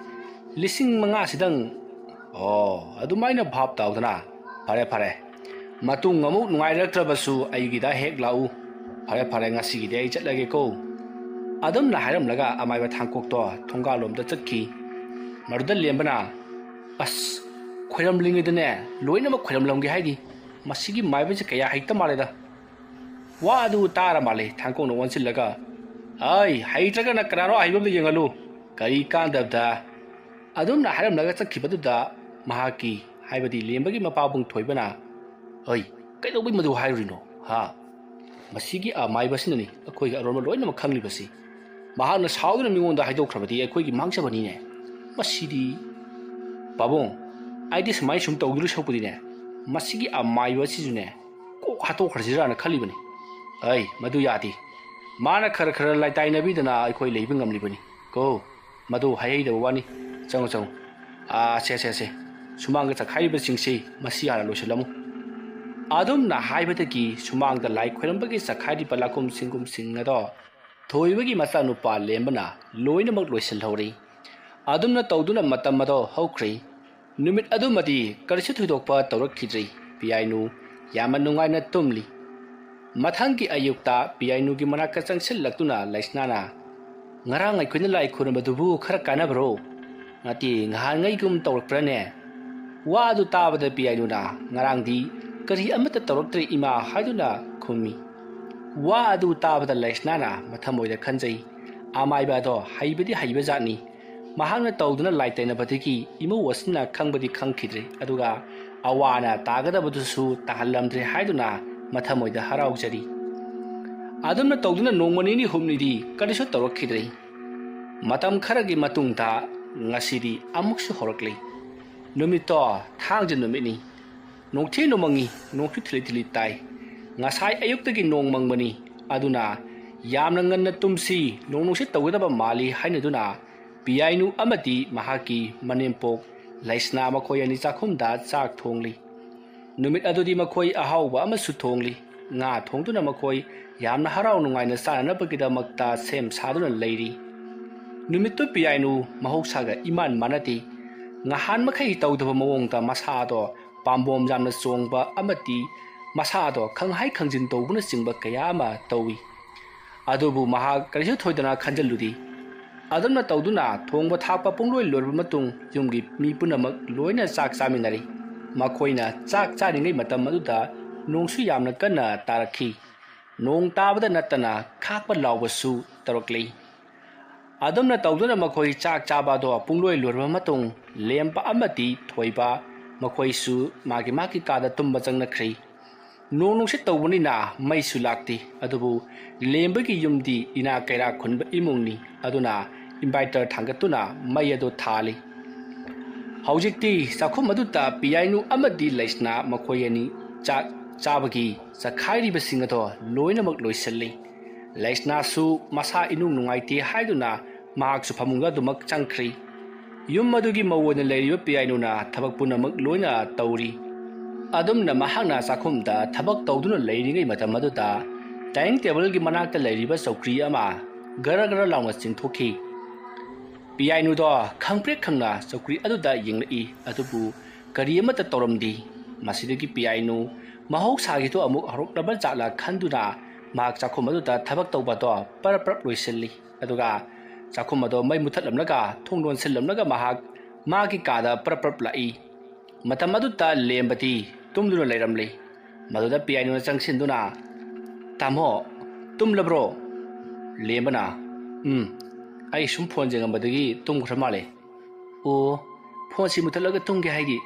ꯂꯤꯁꯤꯡ ꯃꯉꯥꯁꯤꯗꯪ"꯫ "ꯑꯣ, ꯑꯗꯨꯃꯥꯏꯅ ꯚꯥꯞ ꯇꯥꯎꯗꯅ꯫ ꯐꯔꯦ, ꯐꯔꯦ꯫ ꯃꯇꯨꯡ ꯑꯃꯨꯛ ꯅꯨꯡꯉꯥꯏꯔꯛꯇ꯭ꯔꯕꯁꯨ ꯑꯩꯒꯤꯗ ꯍꯦꯛ ꯂꯥꯛꯎ꯫ ꯐꯔꯦ, ꯐꯔꯦ, ꯉꯁꯤꯒꯤꯗꯤ ꯑꯩ ꯆꯠꯂꯒꯦꯀꯣ"꯫ ꯑꯗꯨꯝꯅ ꯍꯥꯏꯔꯝꯂꯒ ꯑꯃꯥꯏꯕ ꯊꯥꯡꯀꯣꯛꯇꯣ ꯊꯣꯡꯒꯥꯜꯂꯣꯝꯗ ꯆꯠꯈꯤ꯫ ꯃꯗꯨꯗ ꯂꯦꯝꯕꯅ, "ꯑꯁ, ꯈꯣꯏꯔꯝꯂꯤꯉꯩꯗꯅꯦ, ꯂꯣꯏꯅꯃꯛ ꯈꯣꯏꯔꯝꯂꯝꯒꯦ ꯍꯥꯏꯗꯤ꯫ ꯃꯁꯤꯒꯤ ꯃꯥꯏꯕꯁꯦ ꯀꯌꯥ ꯍꯩꯇ ꯃꯥꯜꯂꯦꯗ"꯫ ꯋꯥ ꯑꯗꯨ ꯇꯥꯔ ꯃꯥꯜꯂꯦ ꯊꯥꯡꯀꯣꯛꯅ ꯑꯣꯟꯁꯤꯜꯂꯒ, "ꯑꯩ, ꯍꯩꯇ꯭ꯔꯒꯅ ꯀꯅꯥꯅꯣ ꯑꯍꯩꯕ ꯑꯝꯗ ꯌꯦꯡꯍꯜꯂꯨ꯫ ꯀꯔꯤ ꯀꯥꯟꯗꯕꯗ"꯫ ꯑꯗꯨꯝꯅ ꯍꯥꯏꯔꯝꯂꯒ ꯆꯠꯈꯤꯕꯗꯨꯗ ꯃꯍꯥꯛꯀꯤ, ꯍꯥꯏꯕꯗꯤ ꯂꯦꯝꯕꯒꯤ ꯃꯄꯥꯕꯨꯡ ꯊꯣꯏꯕꯅ, "ꯑꯩ, ꯀꯩꯗꯧꯕꯩ ꯃꯗꯨ ꯍꯥꯏꯔꯨꯔꯤꯅꯣ? ꯍꯥ? ꯃꯁꯤꯒꯤ ꯑꯃꯥꯏꯕꯁꯤꯅꯅꯤ ꯑꯩꯈꯣꯏꯒꯤ ꯑꯔꯣꯟꯕ ꯂꯣꯏꯅꯃꯛ ꯈꯪꯂꯤꯕꯁꯤ꯫ ꯃꯍꯥꯛꯅ ꯁꯥꯎꯗꯨꯅ ꯃꯤꯉꯣꯟꯗ ꯍꯥꯏꯗꯣꯛꯈ꯭ꯔꯕꯗꯤ ꯑꯩꯈꯣꯏꯒꯤ ꯃꯥꯡꯖꯕꯅꯤꯅꯦ꯫ ꯃꯁꯤꯗꯤ, ꯄꯥꯕꯨꯡ, ꯑꯩꯗꯤ ꯁꯨꯃꯥꯏꯅ ꯁꯨꯝ ꯇꯧꯗꯣꯏ ꯁꯔꯨꯛꯄꯨꯗꯤꯅꯦ, ꯃꯁꯤꯒꯤ ꯑꯃꯥꯏꯕ ꯑꯁꯤꯁꯨꯅꯦ, ꯀꯣꯛ ꯍꯥꯠꯇꯣꯛꯈ꯭ꯔꯁꯤꯔꯥꯅ ꯈꯜꯂꯤꯕꯅꯤ"꯫ "ꯑꯩ, ꯃꯗꯨ ꯌꯥꯗꯦ꯫ ꯃꯥꯅ ꯈꯔ ꯈꯔ ꯂꯥꯏꯇꯥꯏꯅꯕꯤꯗꯅ ꯑꯩꯈꯣꯏ ꯂꯩꯕ ꯉꯝꯂꯤꯕꯅꯤ ꯀꯣ꯫ ꯃꯗꯨ ꯍꯥꯏꯍꯩꯗꯕ ꯋꯥꯅꯤ"꯫ ꯆꯪꯉꯣ, ꯆꯪꯉꯣ꯫ ꯑꯥ, ꯁꯦ, ꯁꯦ, ꯁꯦ꯫ ꯁꯨꯃꯥꯡꯗ ꯆꯈꯥꯏꯔꯤꯕꯁꯤꯡꯁꯤ ꯃꯁꯤ ꯍꯥꯟꯅ ꯂꯣꯏꯁꯤꯜꯂꯝꯃꯨ꯫ ꯑꯗꯨꯝꯅ ꯍꯥꯏꯕꯗꯒꯤ ꯁꯨꯃꯥꯡꯗ ꯂꯥꯏ ꯈꯣꯏꯔꯝꯕꯒꯤ ꯆꯈꯥꯏꯔꯤꯕ ꯂꯥꯈꯨꯝ ꯁꯤꯡꯒꯨꯝꯁꯤꯡ ꯑꯗꯣ ꯊꯣꯏꯕꯒꯤ ꯃꯆꯥꯅꯨꯄꯥ ꯂꯦꯝꯕꯅ ꯂꯣꯏꯅꯃꯛ ꯂꯣꯏꯁꯤꯜꯍꯧꯔꯤ꯫ ꯑꯗꯨꯝꯅ ꯇꯧꯗꯨꯅ ꯃꯇꯝ ꯑꯗꯣ ꯍꯧꯈ꯭ꯔꯤ꯫ ꯅꯨꯃꯤꯠ ꯑꯗꯨꯃꯗꯤ ꯀꯔꯤꯁꯨ ꯊꯣꯏꯗꯣꯛꯄ ꯇꯧꯔꯛꯈꯤꯗ꯭ꯔꯤ꯫ ꯄꯤꯌꯥꯏꯅꯨ ꯌꯥꯝꯅ ꯅꯨꯡꯉꯥꯏꯅ ꯇꯨꯝꯂꯤ꯫ ꯃꯊꯪꯒꯤ ꯑꯌꯨꯛꯇ ꯄꯤꯌꯥꯏꯅꯨꯒꯤ ꯃꯅꯥꯛꯇ ꯆꯪꯁꯤꯜꯂꯛꯇꯨꯅ ꯂꯩꯁꯅꯥꯅ, "ꯉꯔꯥꯡ ꯑꯩꯈꯣꯏꯅ ꯂꯥꯏ ꯈꯨꯔꯨꯝꯕꯗꯨꯕꯨ ꯈꯔ ꯀꯥꯟꯅꯕ꯭ꯔꯣ?" "ꯅꯠꯇꯦ, ꯉꯍꯥꯟꯉꯩꯒꯨꯝ ꯇꯧꯔꯛꯄ꯭ꯔꯅꯦ?" ꯋꯥ ꯑꯗꯨ ꯇꯥꯕꯗ ꯄꯤꯌꯥꯏꯅꯨꯅ, "ꯉꯔꯥꯡꯗꯤ ꯀꯔꯤ ꯑꯃꯠꯇ ꯇꯧꯔꯛꯇ꯭ꯔꯦ ꯏꯃꯥ" ꯍꯥꯏꯗꯨꯅ ꯈꯨꯝꯃꯤ꯫ ꯋꯥ ꯑꯗꯨ ꯇꯥꯕꯗ ꯂꯩꯁꯅꯥꯅ ꯃꯊꯃꯣꯏꯗ ꯈꯟꯖꯩ, "ꯑꯃꯥꯏꯕ ꯑꯗꯣ ꯍꯩꯕꯗꯤ ꯍꯩꯕꯖꯥꯠꯅꯤ꯫ ꯃꯍꯥꯛꯅ ꯇꯧꯗꯨꯅ ꯂꯥꯏ ꯇꯩꯅꯕꯗꯒꯤ ꯏꯃꯧ ꯑꯁꯤꯅ ꯈꯪꯕꯗꯤ ꯈꯪꯈꯤꯗ꯭ꯔꯦ, ꯑꯗꯨꯒ ꯑꯋꯥ ꯑꯅꯥ ꯇꯥꯒꯗꯕꯗꯨꯁꯨ ꯇꯥꯍꯜꯂꯝꯗ꯭ꯔꯦ" ꯍꯥꯏꯗꯨꯅ ꯃꯊꯃꯣꯏꯗ ꯍꯔꯥꯎꯖꯔꯤ꯫ ꯑꯗꯨꯝꯅ ꯇꯧꯗꯨꯅ ꯅꯣꯡꯃ ꯅꯤꯅꯤ ꯍꯨꯝꯅꯤꯗꯤ ꯀꯔꯤꯁꯨ ꯇꯧꯔꯛꯈꯤꯗ꯭ꯔꯦ꯫ ꯃꯇꯝ ꯈꯔꯒꯤ ꯃꯇꯨꯡꯗ ꯉꯁꯤꯗꯤ ꯑꯃꯨꯛꯁꯨ ꯍꯧꯔꯛꯂꯤ꯫ ꯅꯨꯃꯤꯠꯇꯣ ꯊꯥꯡꯖ ꯅꯨꯃꯤꯠꯅꯤ꯫ ꯅꯣꯡꯊꯤ ꯅꯣꯡꯃꯪꯉꯤ, ꯅꯣꯡꯁꯨ ꯊꯤꯂꯤ ꯊꯤꯂꯤ ꯇꯥꯏ꯫ ꯉꯁꯥꯏ ꯑꯌꯨꯛꯇꯒꯤ ꯅꯣꯡ ꯃꯪꯕꯅꯤ, ꯑꯗꯨꯅ ꯌꯥꯝꯅ ꯉꯟꯅ ꯇꯨꯝꯁꯤ, ꯅꯣꯡ ꯅꯨꯡꯁꯤꯠ ꯇꯧꯒꯗꯕ ꯃꯥꯜꯂꯤ ꯍꯥꯏꯅꯗꯨꯅ ꯄꯤꯌꯥꯏꯅꯨ ꯑꯃꯗꯤ ꯃꯍꯥꯛꯀꯤ ꯃꯅꯦꯝꯄꯣꯛ ꯂꯩꯁꯅꯥ ꯃꯈꯣꯏ ꯑꯅꯤ ꯆꯥꯛꯈꯨꯝꯗ ꯆꯥꯛ ꯊꯣꯡꯂꯤ꯫ ꯅꯨꯃꯤꯠ ꯑꯗꯨꯗꯤ ꯃꯈꯣꯏ ꯑꯍꯥꯎꯕ ꯑꯃꯁꯨ ꯊꯣꯡꯂꯤ꯫ ꯉꯥ ꯊꯣꯡꯗꯨꯅ ꯃꯈꯣꯏ ꯌꯥꯝꯅ ꯍꯔꯥꯎ ꯅꯨꯡꯉꯥꯏꯅ ꯆꯥꯅꯅꯕꯒꯤꯗꯃꯛꯇ ꯁꯦꯝ ꯁꯥꯗꯨꯅ ꯂꯩꯔꯤ꯫ ꯅꯨꯃꯤꯠꯇꯨ ꯄꯤꯌꯥꯏꯅꯨ ꯃꯍꯧꯁꯥꯒ ꯏꯃꯥꯟ ꯃꯥꯟꯅꯗꯦ꯫ ꯉꯍꯥꯟ ꯃꯈꯩ ꯇꯧꯗꯕ ꯃꯑꯣꯡꯗ ꯃꯁꯥꯗꯣ ꯄꯥꯝꯕꯣꯝ ꯌꯥꯝꯅ ꯆꯣꯡꯕ ꯑꯃꯗꯤ ꯃꯁꯥꯗꯣ ꯈꯪꯍꯥꯏ ꯈꯪꯖꯤꯟ ꯇꯧꯕꯅꯆꯤꯡꯕ ꯀꯌꯥ ꯑꯃ ꯇꯧꯏ꯫ ꯑꯗꯨꯕꯨ ꯃꯍꯥꯛ ꯀꯔꯤꯁꯨ ꯊꯣꯏꯗꯅ ꯈꯟꯖꯤꯜꯂꯨꯗꯦ꯫ ꯑꯗꯨꯝꯅ ꯇꯧꯗꯨꯅ ꯊꯣꯡꯕ ꯊꯥꯛꯄ ꯄꯨꯡꯂꯣꯏ ꯂꯣꯏꯔꯕ ꯃꯇꯨꯡ ꯌꯨꯝꯒꯤ ꯃꯤ ꯄꯨꯝꯅꯃꯛ ꯂꯣꯏꯅ ꯆꯥꯛ ꯆꯥꯃꯤꯟꯅꯔꯤ꯫ ꯃꯈꯣꯏꯅ ꯆꯥꯛ ꯆꯥꯔꯤꯉꯩ ꯃꯇꯝ ꯑꯗꯨꯗ ꯅꯣꯡꯁꯨ ꯌꯥꯝꯅ ꯀꯟꯅ ꯇꯥꯔꯛꯈꯤ꯫ ꯅꯣꯡ ꯇꯥꯕꯗ ꯅꯠꯇꯅ ꯈꯥꯛꯄ ꯂꯥꯎꯕꯁꯨ ꯇꯧꯔꯛꯂꯤ꯫ ꯑꯗꯨꯝꯅ ꯇꯧꯗꯨꯅ ꯃꯈꯣꯏ ꯆꯥꯛ ꯆꯥꯕ ꯑꯗꯣ ꯄꯨꯡꯂꯣꯏ ꯂꯣꯏꯔꯕ ꯃꯇꯨꯡ ꯂꯦꯝꯕ ꯑꯃꯗꯤ ꯊꯣꯏꯕ ꯃꯈꯣꯏꯁꯨ ꯃꯥꯒꯤ ꯃꯥꯒꯤ ꯀꯥꯗ ꯇꯨꯝꯕ ꯆꯪꯅꯈ꯭ꯔꯤ꯫ ꯅꯣꯡ ꯅꯨꯡꯁꯤꯠ ꯇꯧꯕꯅꯤꯅ ꯃꯩꯁꯨ ꯂꯥꯛꯇꯦ, ꯑꯗꯨꯕꯨ ꯂꯦꯝꯕꯒꯤ ꯌꯨꯝꯗꯤ ꯏꯅꯥꯛ ꯀꯩꯔꯥꯛ ꯈꯨꯟꯕ ꯏꯃꯨꯡꯅꯤ, ꯑꯗꯨꯅ inverter ꯊꯥꯡꯒꯠꯇꯨꯅ ꯃꯩ ꯑꯗꯨ ꯊꯥꯜꯂꯤ꯫ ꯍꯧꯖꯤꯛꯇꯤ ꯆꯥꯛꯈꯨꯝ ꯑꯗꯨꯗ ꯄꯤꯌꯥꯏꯅꯨ ꯑꯃꯗꯤ ꯂꯩꯁꯅꯥ ꯃꯈꯣꯏ ꯑꯅꯤ ꯆꯥꯛ ꯆꯥꯕꯒꯤ ꯆꯈꯥꯏꯔꯤꯕꯁꯤꯡ ꯑꯗꯣ ꯂꯣꯏꯅꯃꯛ ꯂꯣꯏꯁꯤꯜꯂꯤ꯫ ꯂꯩꯁꯅꯥꯁꯨ ꯃꯁꯥ ꯏꯅꯨꯡ ꯅꯨꯡꯉꯥꯏꯇꯦ ꯍꯥꯏꯗꯨꯅ ꯃꯍꯥꯛꯁꯨ ꯐꯃꯨꯡꯗ ꯑꯗꯨꯃꯛ ꯆꯪꯈ꯭ꯔꯤ꯫ ꯌꯨꯝ ꯑꯗꯨꯒꯤ ꯃꯧ ꯑꯣꯏꯅ ꯂꯩꯔꯤꯕ ꯄꯤꯌꯥꯏꯅꯨꯅ ꯊꯕꯛ ꯄꯨꯝꯅꯃꯛ ꯂꯣꯏꯅ ꯇꯧꯔꯤ꯫ ꯑꯗꯨꯝꯅ ꯃꯍꯥꯛꯅ ꯆꯥꯛꯈꯨꯝꯗ ꯊꯕꯛ ꯇꯧꯗꯨꯅ ꯂꯩꯔꯤꯉꯩ ꯃꯇꯝ ꯑꯗꯨꯗ dining tableꯒꯤ ꯃꯅꯥꯛꯇ ꯂꯩꯔꯤꯕ ꯆꯧꯀ꯭ꯔꯤ ꯑꯃ ꯒꯔ ꯒꯔ ꯂꯥꯎꯅ ꯆꯤꯡꯊꯣꯛꯈꯤ꯫ ꯄꯤꯌꯥꯏꯅꯨꯗꯣ ꯈꯪꯄ꯭ꯔꯦꯛ ꯈꯪꯅ ꯆꯧꯀ꯭ꯔꯤ ꯑꯗꯨꯗ ꯌꯦꯡꯂꯛꯏ, ꯑꯗꯨꯕꯨ ꯀꯔꯤ ꯑꯃꯠꯇ ꯇꯧꯔꯝꯗꯦ꯫ ꯃꯁꯤꯗꯒꯤ ꯄꯤꯌꯥꯏꯅꯨ ꯃꯍꯧꯁꯥꯒꯤꯗꯣ ꯑꯃꯨꯛ ꯍꯧꯔꯛꯂꯕ ꯖꯥꯠꯂ ꯈꯟꯗꯨꯅ ꯃꯍꯥꯛ ꯆꯥꯛꯈꯨꯝ ꯑꯗꯨꯗ ꯊꯕꯛ ꯇꯧꯕꯗꯣ ꯄꯔꯞ ꯄꯔꯞ ꯂꯣꯏꯁꯤꯜꯂꯤ꯫ ꯑꯗꯨꯒ ꯆꯥꯛꯈꯨꯝ ꯑꯗꯣ ꯃꯩ ꯃꯨꯊꯠꯂꯝꯂꯒ ꯊꯣꯡ ꯂꯣꯟꯁꯤꯜꯂꯝꯂꯒ ꯃꯍꯥꯛ ꯃꯥꯒꯤ ꯀꯥꯗ ꯄꯔꯞ ꯄꯔꯞ ꯂꯥꯛꯏ꯫ ꯃꯇꯝ ꯑꯗꯨꯗ ꯂꯦꯝꯕꯗꯤ ꯇꯨꯝꯗꯨꯅ ꯂꯩꯔꯝꯂꯤ꯫ ꯃꯗꯨꯗ ꯄꯤꯌꯥꯏꯅꯨꯅ ꯆꯪꯁꯤꯟꯗꯨꯅ, "ꯇꯥꯃꯣ, ꯇꯨꯝꯂꯕ꯭ꯔꯣ?" ꯂꯦꯝꯕꯅ, "ꯎꯝ, ꯑꯩ ꯁꯨꯝ ꯐꯣꯟ ꯌꯦꯡꯉꯝꯕꯗꯒꯤ ꯇꯨꯝꯈ꯭ꯔ ꯃꯥꯜꯂꯦ꯫" "ꯑꯣ, ꯐꯣꯟꯁꯤ ꯃꯨꯊꯠꯂꯒ ꯇꯨꯝꯒꯦ ꯍꯥꯏꯗꯤ?"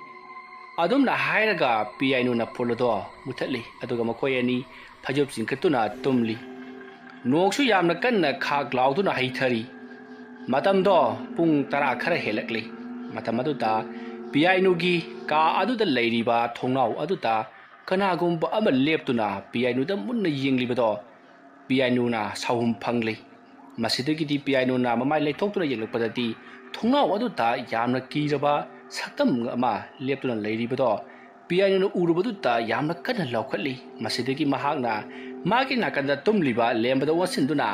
ꯑꯗꯨꯝꯅ ꯍꯥꯏꯔꯒ ꯄꯤꯌꯥꯏꯅꯨꯅ ꯐꯣꯟ ꯑꯗꯣ ꯃꯨꯊꯠꯂꯤ, ꯑꯗꯨꯒ ꯃꯈꯣꯏ ꯑꯅꯤ ꯐꯩꯖꯨꯞ ꯆꯤꯡꯈꯠꯇꯨꯅ ꯇꯨꯝꯂꯤ꯫ ꯅꯣꯡꯁꯨ ꯌꯥꯝꯅ ꯀꯟꯅ ꯈꯥꯛ ꯂꯥꯎꯗꯨꯅ ꯍꯩꯊꯔꯤ꯫ ꯃꯇꯝꯗꯣ ꯄꯨꯡ ꯇꯔꯥ ꯈꯔ ꯍꯦꯜꯂꯛꯂꯤ꯫ ꯃꯇꯝ ꯑꯗꯨꯗ ꯄꯤꯌꯥꯏꯅꯨꯒꯤ ꯀꯥ ꯑꯗꯨꯗ ꯂꯩꯔꯤꯕ ꯊꯣꯡꯅꯥꯎ ꯑꯗꯨꯗ ꯀꯅꯥꯒꯨꯝꯕ ꯑꯃ ꯂꯦꯞꯇꯨꯅ ꯄꯤꯌꯥꯏꯅꯨꯗ ꯃꯨꯟꯅ ꯌꯦꯡꯂꯤꯕꯗꯣ ꯄꯤꯌꯥꯏꯅꯨꯅ ꯁꯥꯎꯍꯨꯝ ꯐꯪꯂꯤ꯫ ꯃꯁꯤꯗꯒꯤꯗꯤ ꯄꯤꯌꯥꯏꯅꯨꯅ ꯃꯃꯥꯏ ꯂꯩꯊꯣꯛꯇꯨꯅ ꯌꯦꯡꯂꯛꯄꯗꯗꯤ ꯊꯣꯡꯅꯥꯎ ꯑꯗꯨꯗ ꯌꯥꯝꯅ ꯀꯤꯔꯕ ꯁꯛꯇꯝ ꯑꯃ ꯂꯦꯞꯇꯨꯅ ꯂꯩꯔꯤꯕꯗꯣ ꯄꯤꯌꯥꯏꯅꯨꯅ ꯎꯔꯨꯕꯗꯨꯗ ꯌꯥꯝꯅ ꯀꯟꯅ ꯂꯥꯎꯈꯠꯂꯤ꯫ ꯃꯁꯤꯗꯒꯤ ꯃꯍꯥꯛꯅ ꯃꯥꯒꯤ ꯅꯥꯀꯟꯗ ꯇꯨꯝꯂꯤꯕ ꯂꯦꯝꯕꯗ ꯑꯣꯟꯁꯤꯟꯗꯨꯅ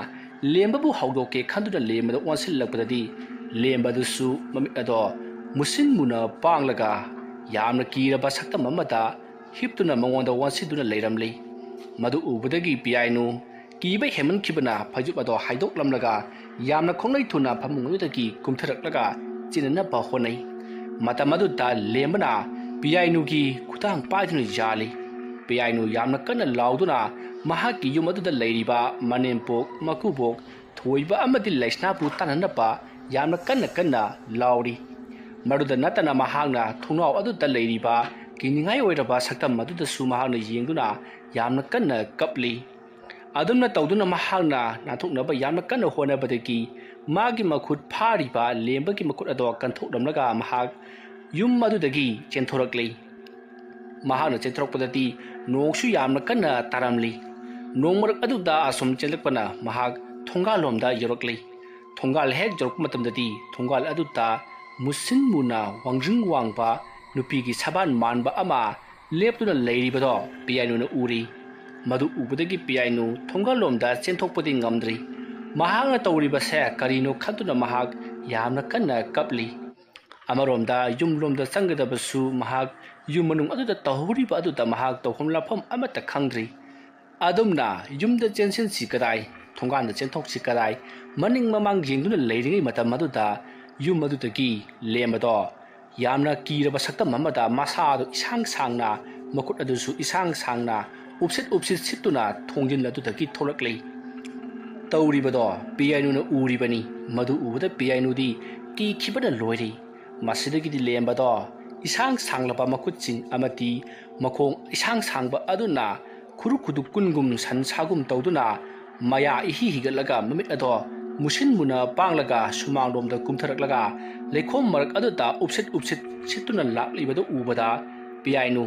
ꯂꯦꯝꯕꯕꯨ ꯍꯧꯗꯣꯛꯀꯦ ꯈꯟꯗꯨꯅ ꯂꯦꯝꯕꯗ ꯑꯣꯟꯁꯤꯜꯂꯛꯄꯗꯗꯤ ꯂꯦꯝꯕꯗꯨꯁꯨ ꯃꯃꯤꯠ ꯑꯗꯣ ꯃꯨꯁꯤꯟ ꯃꯨꯅ ꯄꯥꯡꯂꯒ ꯌꯥꯝꯅ ꯀꯤꯔꯕ ꯁꯛꯇꯝ ꯑꯃꯗ ꯍꯤꯞꯇꯨꯅ ꯃꯉꯣꯟꯗ ꯑꯣꯟꯁꯤꯟꯗꯨꯅ ꯂꯩꯔꯝꯂꯤ꯫ ꯃꯗꯨ ꯎꯕꯗꯒꯤ ꯄꯤꯌꯥꯏꯅꯨ ꯀꯤꯕ ꯍꯦꯟꯃꯟꯈꯤꯕꯅ ꯐꯩꯖꯨꯞ ꯑꯗꯣ ꯍꯥꯏꯗꯣꯛꯂꯝꯂꯒ ꯌꯥꯝꯅ ꯈꯣꯡꯂꯩ ꯊꯨꯅ ꯐꯃꯨꯡ ꯑꯗꯨꯗꯒꯤ ꯀꯨꯝꯊꯔꯛꯂꯒ ꯆꯦꯟꯅꯅꯕ ꯍꯣꯠꯅꯩ꯫ ꯃꯇꯝ ꯑꯗꯨꯗ ꯂꯦꯝꯕꯅ ꯄꯤꯌꯥꯏꯅꯨꯒꯤ ꯈꯨꯗꯥꯡ ꯄꯥꯏꯗꯨꯅ ꯌꯥꯜꯂꯤ꯫ ꯄꯤꯌꯥꯏꯅꯨ ꯌꯥꯝꯅ ꯀꯟꯅ ꯂꯥꯎꯗꯨꯅ ꯃꯍꯥꯛꯀꯤ ꯌꯨꯝ ꯑꯗꯨꯗ ꯂꯩꯔꯤꯕ ꯃꯅꯦꯝꯄꯣꯛ, ꯃꯀꯨꯕꯣꯛ, ꯊꯣꯏꯕ ꯑꯃꯗꯤ ꯂꯩꯁꯅꯥꯕꯨ ꯇꯥꯟꯅꯅꯕ ꯌꯥꯝꯅ ꯀꯟꯅ ꯀꯟꯅ ꯂꯥꯎꯔꯤ꯫ ꯃꯗꯨꯗ ꯅꯠꯇꯅ ꯃꯍꯥꯛꯅ ꯊꯣꯡꯅꯥꯎ ꯑꯗꯨꯗ ꯂꯩꯔꯤꯕ ꯀꯤꯅꯤꯡꯉꯥꯏ ꯑꯣꯏꯔꯕ ꯁꯛꯇꯝ ꯑꯗꯨꯗꯁꯨ ꯃꯍꯥꯛꯅ ꯌꯦꯡꯗꯨꯅ ꯌꯥꯝꯅ ꯀꯟꯅ ꯀꯞꯂꯤ꯫ ꯑꯗꯨꯝꯅ ꯇꯧꯗꯨꯅ ꯃꯍꯥꯛꯅ ꯅꯥꯟꯊꯣꯛꯅꯕ ꯌꯥꯝꯅ ꯀꯟꯅ ꯍꯣꯠꯅꯕꯗꯒꯤ ꯃꯥꯒꯤ ꯃꯈꯨꯠ ꯐꯥꯔꯤꯕ ꯂꯦꯝꯕꯒꯤ ꯃꯈꯨꯠ ꯑꯗꯣ ꯀꯟꯊꯣꯛꯂꯝꯂꯒ ꯃꯍꯥꯛ ꯌꯨꯝ ꯑꯗꯨꯗꯒꯤ ꯆꯦꯟꯊꯣꯔꯛꯂꯤ꯫ ꯃꯍꯥꯛꯅ ꯆꯦꯟꯊꯣꯔꯛꯄꯗꯗꯤ ꯅꯣꯡꯁꯨ ꯌꯥꯝꯅ ꯀꯟꯅ ꯇꯥꯔꯝꯂꯤ꯫ ꯅꯣꯡ ꯃꯔꯛ ꯑꯗꯨꯗ ꯑꯁꯨꯝ ꯆꯦꯜꯂꯛꯄꯅ ꯃꯍꯥꯛ ꯊꯣꯡꯒꯥꯜꯂꯣꯝꯗ ꯌꯧꯔꯛꯂꯤ꯫ ꯊꯣꯡꯒꯥꯜ ꯍꯦꯛ ꯌꯧꯔꯛꯄ ꯃꯇꯝꯗꯗꯤ ꯊꯣꯡꯒꯥꯜ ꯑꯗꯨꯗ ꯃꯨꯁꯤꯟ ꯃꯨꯅ ꯋꯥꯡꯖꯤꯡ ꯋꯥꯡꯕ ꯅꯨꯄꯤꯒꯤ ꯁꯕꯥꯟ ꯃꯥꯟꯕ ꯑꯃ ꯂꯦꯞꯇꯨꯅ ꯂꯩꯔꯤꯕꯗꯣ ꯄꯤꯌꯥꯏꯅꯨꯅ ꯎꯔꯤ꯫ ꯃꯗꯨ ꯎꯕꯗꯒꯤ ꯄꯤꯌꯥꯏꯅꯨ ꯊꯣꯡꯒꯥꯜꯂꯣꯝꯗ ꯆꯦꯟꯊꯣꯛꯄꯗꯤ ꯉꯝꯗ꯭ꯔꯤ꯫ ꯃꯍꯥꯛꯅ ꯇꯧꯔꯤꯕꯁꯦ ꯀꯔꯤꯅꯣ ꯈꯟꯗꯨꯅ ꯃꯍꯥꯛ ꯌꯥꯝꯅ ꯀꯟꯅ ꯀꯞꯂꯤ꯫ ꯑꯃꯔꯣꯝꯗ ꯌꯨꯝꯂꯣꯝꯗ ꯆꯪꯒꯗꯕꯁꯨ ꯃꯍꯥꯛ ꯌꯨꯝ ꯃꯅꯨꯡ ꯑꯗꯨꯗ ꯇꯧꯍꯧꯔꯤꯕ ꯑꯗꯨꯗ ꯃꯍꯥꯛ ꯇꯧꯐꯝ ꯂꯥꯛꯐꯝ ꯑꯃꯠꯇ ꯈꯪꯗ꯭ꯔꯤ꯫ ꯑꯗꯨꯝꯅ ꯌꯨꯝꯗ ꯆꯦꯟꯁꯤꯟꯁꯤ ꯀꯗꯥꯏ, ꯊꯣꯡꯒꯥꯟꯗ ꯆꯦꯟꯊꯣꯛꯁꯤ ꯀꯗꯥꯏ, ꯃꯅꯤꯡ ꯃꯃꯥꯡ ꯌꯦꯡꯗꯨꯅ ꯂꯩꯔꯤꯉꯩ ꯃꯇꯝ ꯑꯗꯨꯗ ꯌꯨꯝ ꯑꯗꯨꯗꯒꯤ ꯂꯦꯝꯕꯗꯣ ꯌꯥꯝꯅ ꯀꯤꯔꯕ ꯁꯛꯇꯝ ꯑꯃꯗ ꯃꯁꯥꯗꯨ ꯏꯁꯥꯡ ꯁꯥꯡꯅ, ꯃꯈꯨꯠ ꯑꯗꯨꯁꯨ ꯏꯁꯥꯡ ꯁꯥꯡꯅ ꯎꯞꯁꯤꯠ ꯎꯞꯁꯤꯠ ꯁꯤꯠꯇꯨꯅ ꯊꯣꯡꯖꯤꯟ ꯑꯗꯨꯗꯒꯤ ꯊꯣꯛꯂꯛꯂꯤ꯫ ꯇꯧꯔꯤꯕꯗꯣ ꯄꯤꯌꯥꯏꯅꯨꯅ ꯎꯔꯤꯕꯅꯤ꯫ ꯃꯗꯨ ꯎꯕꯗ ꯄꯤꯌꯥꯏꯅꯨꯗꯤ ꯀꯤꯈꯤꯕꯅ ꯂꯣꯏꯔꯤ꯫ ꯃꯁꯤꯗꯒꯤꯗꯤ ꯂꯦꯝꯕꯗꯣ ꯏꯁꯥꯡ ꯁꯥꯡꯂꯕ ꯃꯈꯨꯠꯁꯤꯡ ꯑꯃꯗꯤ ꯃꯈꯣꯡ ꯏꯁꯥꯡ ꯁꯥꯡꯕ ꯑꯗꯨꯅ ꯈꯨꯔꯨ ꯈꯨꯗꯨ ꯀꯨꯟꯒꯨꯝ ꯁꯟ ꯁꯥꯒꯨꯝ ꯇꯧꯗꯨꯅ ꯃꯌꯥ ꯏꯍꯤ ꯍꯤꯒꯠꯂꯒ ꯃꯃꯤꯠ ꯑꯗꯣ ꯃꯨꯁꯤꯟ ꯃꯨꯅ ꯄꯥꯡꯂꯒ ꯁꯨꯃꯥꯡꯂꯣꯝꯗ ꯀꯨꯝꯊꯔꯛꯂꯒ ꯂꯩꯈꯣꯝ ꯃꯔꯛ ꯑꯗꯨꯗ ꯎꯞꯁꯤꯠ ꯎꯞꯁꯤꯠ ꯁꯤꯠꯇꯨꯅ ꯂꯥꯛꯂꯤꯕꯗꯨ ꯎꯕꯗ ꯄꯤꯌꯥꯏꯅꯨ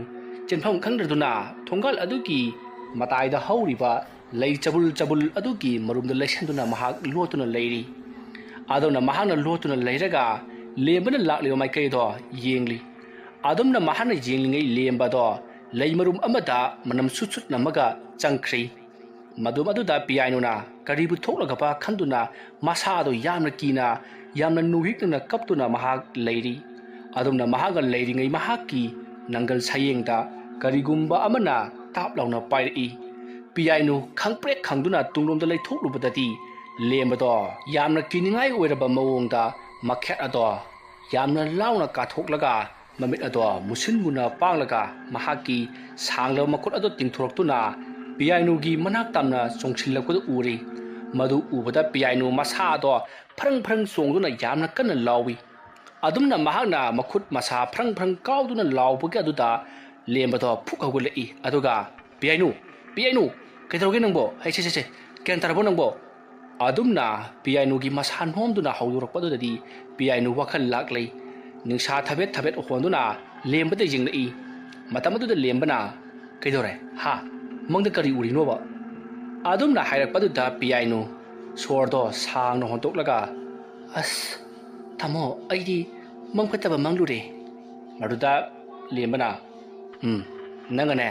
ꯆꯦꯟꯐꯝ ꯈꯪꯗ꯭ꯔꯗꯨꯅ ꯊꯣꯡꯒꯥꯜ ꯑꯗꯨꯒꯤ ꯃꯇꯥꯏꯗ ꯍꯧꯔꯤꯕ ꯂꯩ ꯆꯕꯨꯜ ꯆꯕꯨꯜ ꯑꯗꯨꯒꯤ ꯃꯔꯨꯝꯗ ꯂꯩꯁꯟꯗꯨꯅ ꯃꯍꯥꯛ ꯂꯣꯠꯇꯨꯅ ꯂꯩꯔꯤ꯫ ꯑꯗꯨꯝꯅ ꯃꯍꯥꯛꯅ ꯂꯣꯠꯇꯨꯅ ꯂꯩꯔꯒ ꯂꯦꯝꯕꯅ ꯂꯥꯛꯂꯤꯕ ꯃꯥꯏꯀꯩꯗꯣ ꯌꯦꯡꯂꯤ꯫ ꯑꯗꯨꯝꯅ ꯃꯍꯥꯛꯅ ꯌꯦꯡꯂꯤꯉꯩ ꯂꯦꯝꯕꯗꯣ ꯂꯩ ꯃꯔꯨꯝ ꯑꯃꯗ ꯃꯅꯝ ꯁꯨꯠ ꯁꯨꯠ ꯅꯝꯃꯒ ꯆꯪꯈ꯭ꯔꯤ꯫ ꯃꯗꯨꯝ ꯑꯗꯨꯗ ꯄꯤꯌꯥꯏꯅꯨꯅ ꯀꯔꯤꯕꯨ ꯊꯣꯛꯂꯒꯕ ꯈꯟꯗꯨꯅ ꯃꯁꯥꯗꯣ ꯌꯥꯝꯅ ꯀꯤꯅ, ꯌꯥꯝꯅ ꯅꯨꯍꯤꯛꯅ ꯀꯞꯇꯨꯅ ꯃꯍꯥꯛ ꯂꯩꯔꯤ꯫ ꯑꯗꯨꯝꯅ ꯃꯍꯥꯛꯅ ꯂꯩꯔꯤꯉꯩ ꯃꯍꯥꯛꯀꯤ ꯅꯪꯒꯜ ꯁꯌꯦꯡꯗ ꯀꯔꯤꯒꯨꯝꯕ ꯑꯃꯅ ꯇꯥꯞ ꯂꯥꯎꯅ ꯄꯥꯏꯔꯛꯏ꯫ ꯄꯤꯌꯥꯏꯅꯨ ꯈꯪꯄ꯭ꯔꯦꯛ ꯈꯪꯗꯨꯅ ꯇꯨꯡꯂꯣꯝꯗ ꯂꯩꯊꯣꯛꯂꯨꯕꯗꯗꯤ ꯂꯦꯝꯕꯗꯣ ꯌꯥꯝꯅ ꯀꯤꯅꯤꯡꯉꯥꯏ ꯑꯣꯏꯔꯕ ꯃꯑꯣꯡꯗ ꯃꯈꯦꯠ ꯑꯗꯣ ꯌꯥꯝꯅ ꯂꯥꯎꯅ ꯀꯥꯊꯣꯛꯂꯒ ꯃꯃꯤꯠ ꯑꯗꯣ ꯃꯨꯁꯤꯟ ꯃꯨꯅ ꯄꯥꯡꯂꯒ ꯃꯍꯥꯛꯀꯤ ꯁꯥꯡꯂꯕ ꯃꯈꯨꯠ ꯑꯗꯨ ꯇꯤꯡꯊꯣꯔꯛꯇꯨꯅ ꯄꯤꯌꯥꯏꯅꯨꯒꯤ ꯃꯅꯥꯛ ꯇꯝꯅ ꯆꯣꯡꯁꯤꯜꯂꯛꯄꯗꯨ ꯎꯔꯤ꯫ ꯃꯗꯨ ꯎꯕꯗ ꯄꯤꯌꯥꯏꯅꯨ ꯃꯁꯥ ꯑꯗꯣ ꯐ꯭ꯔꯪ ꯐ꯭ꯔꯪ ꯆꯣꯡꯗꯨꯅ ꯌꯥꯝꯅ ꯀꯟꯅ ꯂꯥꯎꯏ꯫ ꯑꯗꯨꯝꯅ ꯃꯍꯥꯛꯅ ꯃꯈꯨꯠ ꯃꯁꯥ ꯐ꯭ꯔꯪ ꯐ꯭ꯔꯪ ꯀꯥꯎꯗꯨꯅ ꯂꯥꯎꯕꯒꯤ ꯑꯗꯨꯗ ꯂꯦꯝꯕꯗꯣ ꯐꯨꯛ ꯍꯧꯒꯠꯂꯛꯏ꯫ ꯑꯗꯨꯒ, "ꯄꯤꯌꯥꯏꯅꯨ, ꯄꯤꯌꯥꯏꯅꯨ, ꯀꯩꯗꯧꯔꯒꯦ ꯅꯪꯕꯣ? ꯍꯩ, ꯁꯦ, ꯁꯦ, ꯁꯦ, ꯒ꯭ꯌꯥꯟ ꯇꯥꯔꯕꯣ ꯅꯪꯕꯣ?" ꯑꯗꯨꯝꯅ ꯄꯤꯌꯥꯏꯅꯨꯒꯤ ꯃꯁꯥ ꯅꯣꯝꯗꯨꯅ ꯍꯧꯗꯣꯔꯛꯄ ꯑꯗꯨꯗꯗꯤ ꯄꯤꯌꯥꯏꯅꯨ ꯋꯥꯈꯜ ꯂꯥꯛꯂꯩ꯫ ꯅꯤꯡꯁꯥ ꯊꯕꯦꯠ ꯊꯕꯦꯠ ꯍꯣꯟꯗꯨꯅ ꯂꯦꯝꯕꯗ ꯌꯦꯡꯂꯛꯏ꯫ ꯃꯇꯝ ꯑꯗꯨꯗ ꯂꯦꯝꯕꯅ, "ꯀꯩꯗꯧꯔꯦ? ꯍꯥ? ꯃꯪꯗ ꯀꯔꯤ ꯎꯔꯤꯅꯣꯕ?" ꯑꯗꯨꯝꯅ ꯍꯥꯏꯔꯛꯄꯗꯨꯗ ꯄꯤꯌꯥꯏꯅꯨ ꯁꯣꯔꯗꯣ ꯁꯥꯡꯅ ꯍꯣꯟꯗꯣꯛꯂꯒ, "ꯑꯁ, ꯇꯥꯃꯣ, ꯑꯩꯗꯤ ꯃꯪ ꯐꯠꯇꯕ ꯃꯪꯂꯨꯔꯦ꯫ ꯃꯗꯨꯗ ꯂꯦꯝꯕꯅ, "ꯎꯝ, ꯅꯪꯅꯅꯦ,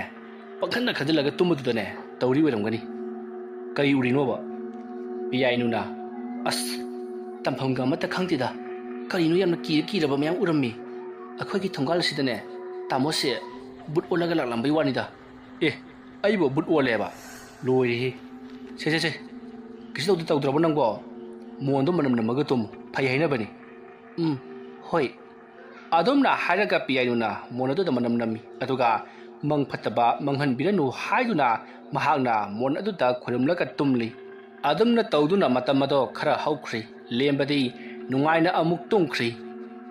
ꯄꯪꯈꯟꯗ ꯈꯟꯖꯤꯜꯂꯒ ꯇꯨꯝꯕꯗꯨꯗꯅꯦ ꯇꯧꯔꯤ ꯑꯣꯏꯔꯝꯒꯅꯤ꯫ ꯀꯔꯤ ꯎꯔꯤꯅꯣꯕ?" ꯄꯤꯌꯥꯏꯅꯨꯅ, "ꯑꯁ, ꯇꯝꯐꯝꯒ ꯑꯃꯠꯇ ꯈꯪꯗꯦꯗ꯫ ꯀꯔꯤꯅꯣ, ꯌꯥꯝꯅ ꯀꯤ ꯀꯤꯔꯕ ꯃꯌꯥꯝ ꯎꯔꯝꯃꯤ꯫ ꯑꯩꯈꯣꯏꯒꯤ ꯊꯣꯡꯒꯥꯜ ꯑꯁꯤꯗꯅꯦ ꯇꯥꯃꯣꯁꯦ ꯕꯨꯠ ꯑꯣꯜꯂꯒ ꯂꯥꯛꯂꯝꯕꯩ ꯋꯥꯅꯤꯗ꯫" "ꯑꯦ, ꯑꯩꯕꯨ ꯕꯨꯠ ꯑꯣꯜꯂꯦꯕ? ꯂꯣꯏꯔꯦꯍꯦ꯫ ꯁꯦ, ꯁꯦ, ꯁꯦ, ꯀꯩꯁꯨ ꯇꯧꯗꯤ ꯇꯧꯗ꯭ꯔꯕꯣ ꯅꯪꯕꯣ? ꯃꯣꯟꯗꯣ ꯃꯅꯝ ꯅꯝꯃꯒ ꯇꯨꯝꯃꯨ, ꯐꯩ ꯍꯥꯏꯅꯕꯅꯤ꯫" "ꯎꯝ, ꯍꯣꯏ꯫" ꯑꯗꯨꯝꯅ ꯍꯥꯏꯔꯒ ꯄꯤꯌꯥꯏꯅꯨꯅ ꯃꯣꯟ ꯑꯗꯨꯗ ꯃꯅꯝ ꯅꯝꯃꯤ, ꯑꯗꯨꯒ ꯃꯪ ꯐꯠꯇꯕ ꯃꯪꯍꯟꯕꯤꯔꯅꯨ ꯍꯥꯏꯗꯨꯅ ꯃꯍꯥꯛꯅ ꯃꯣꯟ ꯑꯗꯨꯗ ꯈꯨꯔꯨꯝꯂꯒ ꯇꯨꯝꯂꯤ꯫ ꯑꯗꯨꯝꯅ ꯇꯧꯗꯨꯅ ꯃꯇꯝ ꯑꯗꯣ ꯈꯔ ꯍꯧꯈ꯭ꯔꯤ꯫ ꯂꯦꯝꯕꯗꯤ ꯅꯨꯡꯉꯥꯏꯅ ꯑꯃꯨꯛ ꯇꯨꯝꯈ꯭ꯔꯤ꯫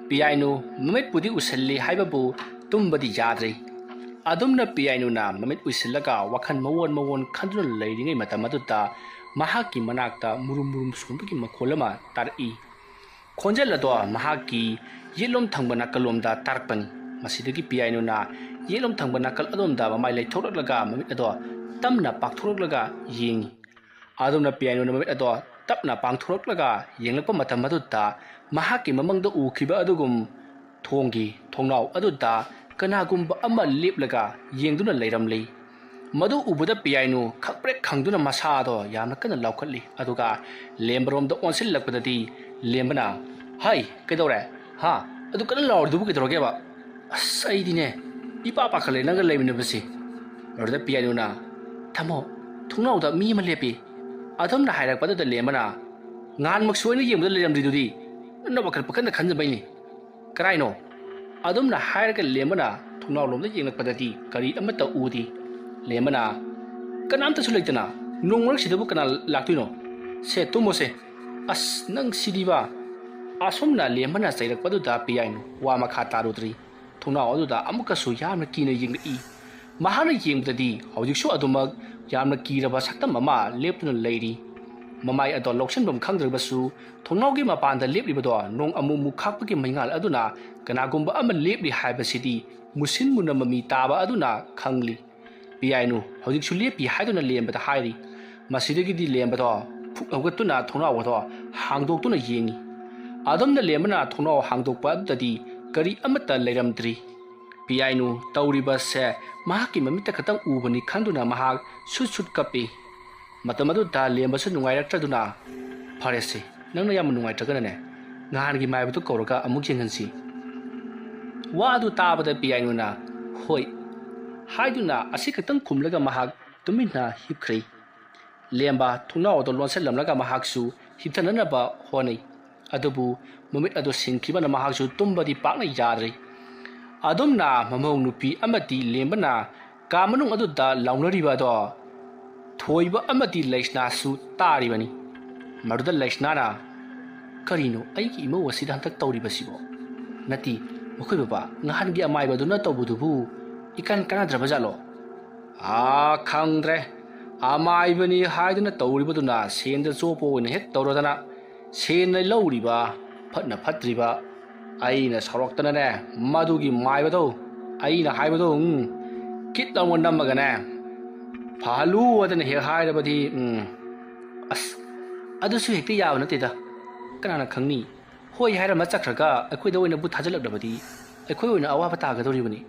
ꯄꯤꯌꯥꯏꯅꯨ ꯃꯃꯤꯠꯄꯨꯗꯤ ꯎꯁꯤꯜꯂꯤ ꯍꯥꯏꯕꯕꯨ ꯇꯨꯝꯕꯗꯤ ꯌꯥꯗ꯭ꯔꯤ꯫ ꯑꯗꯨꯝꯅ ꯄꯤꯌꯥꯏꯅꯨꯅ ꯃꯃꯤꯠ ꯎꯏꯁꯤꯜꯂꯒ ꯋꯥꯈꯜ ꯃꯋꯣꯟ ꯃꯋꯣꯟ ꯈꯟꯗꯨꯅ ꯂꯩꯔꯤꯉꯩ ꯃꯇꯝ ꯑꯗꯨꯗ ꯃꯍꯥꯛꯀꯤ ꯃꯅꯥꯛꯇ ꯃꯨꯔꯨꯝ ꯃꯨꯔꯨꯝ ꯁꯣꯟꯕꯒꯤ ꯃꯈꯣꯜ ꯑꯃ ꯇꯥꯔꯛꯏ꯫ ꯈꯣꯟꯖꯦꯜ ꯑꯗꯣ ꯃꯍꯥꯛꯀꯤ ꯌꯦꯠꯂꯣꯝ ꯊꯪꯕ ꯅꯥꯀꯜꯂꯣꯝꯗ ꯇꯥꯔꯛꯄꯅꯤ꯫ ꯃꯁꯤꯗꯒꯤ ꯄꯤꯌꯥꯏꯅꯨꯅ ꯌꯦꯠꯂꯣꯝ ꯊꯪꯕ ꯅꯥꯀꯜ ꯑꯗꯣꯝꯗ ꯃꯃꯥꯏ ꯂꯩꯊꯣꯛꯂꯛꯂꯒ ꯃꯃꯤꯠ ꯑꯗꯣ ꯇꯞꯅ ꯄꯥꯛꯊꯣꯔꯛꯂꯒ ꯌꯦꯡꯉꯤ꯫ ꯑꯗꯨꯝꯅ ꯄꯤꯌꯥꯏꯅꯨꯅ ꯃꯃꯤꯠ ꯑꯗꯣ ꯇꯞꯅ ꯄꯥꯡꯊꯣꯔꯛꯂꯒ ꯌꯦꯡꯂꯛꯄ ꯃꯇꯝ ꯑꯗꯨꯗ ꯃꯍꯥꯛꯀꯤ ꯃꯃꯪꯗ ꯎꯈꯤꯕ ꯑꯗꯨꯒꯨꯝ ꯊꯣꯡꯒꯤ ꯊꯣꯡꯅꯥꯎ ꯑꯗꯨꯗ ꯀꯅꯥꯒꯨꯝꯕ ꯑꯃ ꯂꯦꯞꯂꯒ ꯌꯦꯡꯗꯨꯅ ꯂꯩꯔꯝꯂꯤ꯫ ꯃꯗꯨ ꯎꯕꯗ ꯄꯤꯌꯥꯏꯅꯨ ꯈꯪꯄ꯭ꯔꯦꯛ ꯈꯪꯗꯨꯅ ꯃꯁꯥꯗꯣ ꯌꯥꯝꯅ ꯀꯟꯅ ꯂꯥꯎꯈꯠꯂꯤ꯫ ꯑꯗꯨꯒ ꯂꯦꯝꯕꯔꯣꯝꯗ ꯑꯣꯟꯁꯤꯜꯂꯛꯄꯗꯗꯤ ꯂꯦꯝꯕꯅ, "ꯍꯩ, ꯀꯩꯗꯧꯔꯦ? ꯍꯥ? ꯑꯗꯨ ꯀꯟꯅ ꯂꯥꯎꯔꯤꯗꯨꯕꯨ ꯀꯩꯗꯧꯔꯒꯦꯕ?" "ꯑꯁ, ꯑꯩꯗꯤꯅꯦ, ꯏꯄꯥ ꯄꯥꯈꯠꯂꯦ ꯅꯪꯒ ꯂꯩꯃꯤꯟꯅꯕꯁꯦ꯫" ꯃꯗꯨꯗ ꯄꯤꯌꯥꯏꯅꯨꯅ, "ꯊꯝꯃꯣ, ꯊꯣꯡꯅꯥꯎꯗ ꯃꯤ ꯑꯃ ꯂꯦꯞꯄꯤ꯫" ꯑꯗꯨꯝꯅ ꯍꯥꯏꯔꯛꯄꯗꯨꯗ ꯂꯦꯝꯕꯅ, "ꯉꯍꯥꯟꯃꯛꯁꯨ ꯑꯩꯅ ꯌꯦꯡꯕꯗ ꯂꯩꯔꯝꯗ꯭ꯔꯤꯗꯨꯗꯤ꯫ ꯅꯪꯅ ꯋꯥꯈꯜ ꯄꯪꯈꯟꯗ ꯈꯟꯖꯕꯩꯅꯤ꯫" "ꯀꯔꯥꯏꯅꯣ?" ꯑꯗꯨꯝꯅ ꯍꯥꯏꯔꯒ ꯂꯦꯝꯕꯅ ꯊꯣꯡꯅꯥꯎꯂꯣꯝꯗ ꯌꯦꯡꯂꯛꯄꯗꯗꯤ ꯒꯥꯔꯤ ꯑꯃꯠꯇ ꯎꯗꯦ꯫ ꯂꯦꯝꯕꯅ, "ꯀꯅꯥꯝꯇꯁꯨ ꯂꯩꯇꯅ ꯅꯣꯡ ꯃꯔꯛꯁꯤꯗꯕꯨ ꯀꯅꯥ ꯂꯥꯛꯇꯣꯏꯅꯣ? ꯁꯦ, ꯇꯨꯝꯃꯣꯁꯦ꯫" "ꯑꯁ, ꯅꯪ ꯁꯤꯗꯤꯕ!" ꯑꯁꯨꯝꯅ ꯂꯦꯝꯕꯅ ꯆꯩꯔꯛꯄꯗꯨꯗ ꯄꯤꯌꯥꯏꯅꯨ ꯋꯥ ꯃꯈꯥ ꯇꯥꯔꯨꯗ꯭ꯔꯤ꯫ ꯊꯣꯡꯅꯥꯎ ꯑꯗꯨꯗ ꯑꯃꯨꯛꯀꯁꯨ ꯌꯥꯝꯅ ꯀꯤꯅ ꯌꯦꯡꯂꯛꯏ꯫ ꯃꯍꯥꯛꯅ ꯌꯦꯡꯕꯗꯗꯤ ꯍꯧꯖꯤꯛꯁꯨ ꯑꯗꯨꯃꯛ ꯌꯥꯝꯅ ꯀꯤꯔꯕ ꯁꯛꯇꯝ ꯑꯃ ꯂꯦꯞꯇꯨꯅ ꯂꯩꯔꯤ꯫ ꯃꯃꯥꯏ ꯑꯗꯣ ꯂꯧꯁꯤꯟꯐꯝ ꯈꯪꯗ꯭ꯔꯕꯁꯨ ꯊꯣꯡꯅꯥꯎꯒꯤ ꯃꯄꯥꯟꯗ ꯂꯦꯞꯂꯤꯕꯗꯣ ꯅꯣꯡ ꯑꯃꯨꯛ ꯑꯃꯨꯛ ꯈꯥꯛꯄꯒꯤ ꯃꯩꯉꯥꯜ ꯑꯗꯨꯅ ꯀꯅꯥꯒꯨꯝꯕ ꯑꯃ ꯂꯦꯞꯂꯤ ꯍꯥꯏꯕꯁꯤꯗꯤ ꯃꯨꯁꯤꯟ ꯃꯨꯅ ꯃꯃꯤ ꯇꯥꯕ ꯑꯗꯨꯅ ꯈꯪꯂꯤ꯫ ꯄꯤꯌꯥꯏꯅꯨ ꯍꯧꯖꯤꯛꯁꯨ ꯂꯦꯞꯄꯤ ꯍꯥꯏꯗꯨꯅ ꯂꯦꯝꯕꯗ ꯍꯥꯏꯔꯤ꯫ ꯃꯁꯤꯗꯒꯤꯗꯤ ꯂꯦꯝꯕꯗꯣ ꯐꯨꯛ ꯍꯧꯒꯠꯇꯨꯅ ꯊꯣꯡꯅꯥꯎ ꯑꯗꯣ ꯍꯥꯡꯗꯣꯛꯇꯨꯅ ꯌꯦꯡꯉꯤ꯫ ꯑꯗꯨꯝꯅ ꯂꯦꯝꯕꯅ ꯊꯣꯡꯅꯥꯎ ꯍꯥꯡꯗꯣꯛꯄ ꯑꯗꯨꯗꯗꯤ ꯀꯔꯤ ꯑꯃꯠꯇ ꯂꯩꯔꯝꯗ꯭ꯔꯤ꯫ ꯄꯤꯌꯥꯏꯅꯨ ꯇꯧꯔꯤꯕꯁꯦ ꯃꯍꯥꯛꯀꯤ ꯃꯃꯤꯠꯇ ꯈꯛꯇꯪ ꯎꯕꯅꯤ ꯈꯟꯗꯨꯅ ꯃꯍꯥꯛ ꯁꯨꯠ ꯁꯨꯠ ꯀꯞꯄꯤ꯫ ꯃꯇꯝ ꯑꯗꯨꯗ ꯂꯦꯝꯕꯁꯨ ꯅꯨꯡꯉꯥꯏꯔꯛꯇ꯭ꯔꯗꯨꯅ, "ꯐꯔꯦꯁꯦ, ꯅꯪꯅ ꯌꯥꯝꯅ ꯅꯨꯡꯉꯥꯏꯇ꯭ꯔꯒꯅꯅꯦ, ꯅꯍꯥꯟꯒꯤ ꯃꯥꯏꯕꯗꯨ ꯀꯧꯔꯒ ꯑꯃꯨꯛ ꯌꯦꯡꯍꯟꯁꯤ꯫" ꯋꯥ ꯑꯗꯨ ꯇꯥꯕꯗ ꯄꯤꯌꯥꯏꯅꯨꯅ "ꯍꯣꯏ" ꯍꯥꯏꯗꯨꯅ ꯑꯁꯤ ꯈꯛꯇꯪ ꯈꯨꯝꯂꯒ ꯃꯍꯥꯛ ꯇꯨꯃꯤꯟꯅ ꯍꯤꯞꯈ꯭ꯔꯦ꯫ ꯂꯦꯝꯕ ꯊꯣꯡꯅꯥꯎ ꯑꯗꯨ ꯂꯣꯟꯁꯤꯜꯂꯝꯂꯒ ꯃꯍꯥꯛꯁꯨ ꯍꯤꯞꯊꯅꯅꯕ ꯍꯣꯠꯅꯩ꯫ ꯑꯗꯨꯕꯨ ꯃꯃꯤꯠ ꯑꯗꯨ ꯁꯤꯡꯈꯤꯕꯅ ꯃꯍꯥꯛꯁꯨ ꯇꯨꯝꯕꯗꯤ ꯄꯥꯛꯅ ꯌꯥꯗ꯭ꯔꯦ꯫ ꯑꯗꯨꯝꯅ ꯃꯃꯧ ꯅꯨꯄꯤ ꯑꯃꯗꯤ ꯂꯦꯝꯕꯅ ꯀꯥ ꯃꯅꯨꯡ ꯑꯗꯨꯗ ꯂꯥꯎꯅꯔꯤꯕ ꯑꯗꯣ ꯊꯣꯏꯕ ꯑꯃꯗꯤ ꯂꯩꯁꯅꯥꯁꯨ ꯇꯥꯔꯤꯕꯅꯤ꯫ ꯃꯗꯨꯗ ꯂꯩꯁꯅꯥꯅ, "ꯀꯔꯤꯅꯣ ꯑꯩꯒꯤ ꯏꯃꯧ ꯑꯁꯤꯗ ꯍꯟꯗꯛ ꯇꯧꯔꯤꯕꯁꯤꯕꯣ? ꯅꯠꯇꯦ, ꯃꯈꯣꯏ ꯕꯕꯥ, ꯅꯍꯥꯟꯒꯤ ꯑꯃꯥꯏꯕꯗꯨꯅ ꯇꯧꯕꯗꯨꯕꯨ ꯏꯀꯥꯟ ꯀꯥꯟꯅꯗ꯭ꯔꯕ ꯖꯥꯠꯂꯣ? ꯑꯥ, ꯈꯪꯗ꯭ꯔꯦ꯫ ꯑꯃꯥꯏꯕꯅꯤ ꯍꯥꯏꯗꯨꯅ ꯇꯧꯔꯤꯕꯗꯨꯅ ꯁꯦꯟꯗ ꯆꯣꯞꯄ ꯑꯣꯏꯅ ꯍꯦꯛ ꯇꯧꯔꯗꯅ ꯁꯦꯟꯅ ꯂꯧꯔꯤꯕ ꯐꯠꯅ ꯐꯠꯇ꯭ꯔꯤꯕ꯫ ꯑꯩꯅ ꯁꯥꯎꯔꯛꯇꯅꯅꯦ, ꯃꯗꯨꯒꯤ ꯃꯥꯏꯕꯗꯣ, ꯑꯩꯅ ꯍꯥꯏꯕꯗꯣ, ꯎꯝ, ꯀꯤꯠ ꯂꯥꯎꯅ ꯅꯝꯃꯒꯅꯦ, ꯐꯍꯜꯂꯨ ꯍꯥꯏꯗꯅ ꯍꯦꯛ ꯍꯥꯏꯔꯕꯗꯤ, ꯎꯝ, ꯑꯁ, ꯑꯗꯨꯁꯨ ꯍꯦꯛꯇ ꯌꯥꯕ ꯅꯠꯇꯦꯗ꯫ ꯀꯅꯥꯅ ꯈꯪꯅꯤ? ꯍꯣꯏ ꯍꯥꯏꯔꯝꯃ ꯆꯠꯈ꯭ꯔꯒ ꯑꯩꯈꯣꯏꯗ ꯑꯣꯏꯅ ꯕꯨꯠ ꯊꯥꯖꯤꯜꯂꯛꯂꯕꯗꯤ ꯑꯩꯈꯣꯏ ꯑꯣꯏꯅ ꯑꯋꯥꯕ ꯇꯥꯒꯗꯧꯔꯤꯕꯅꯤ꯫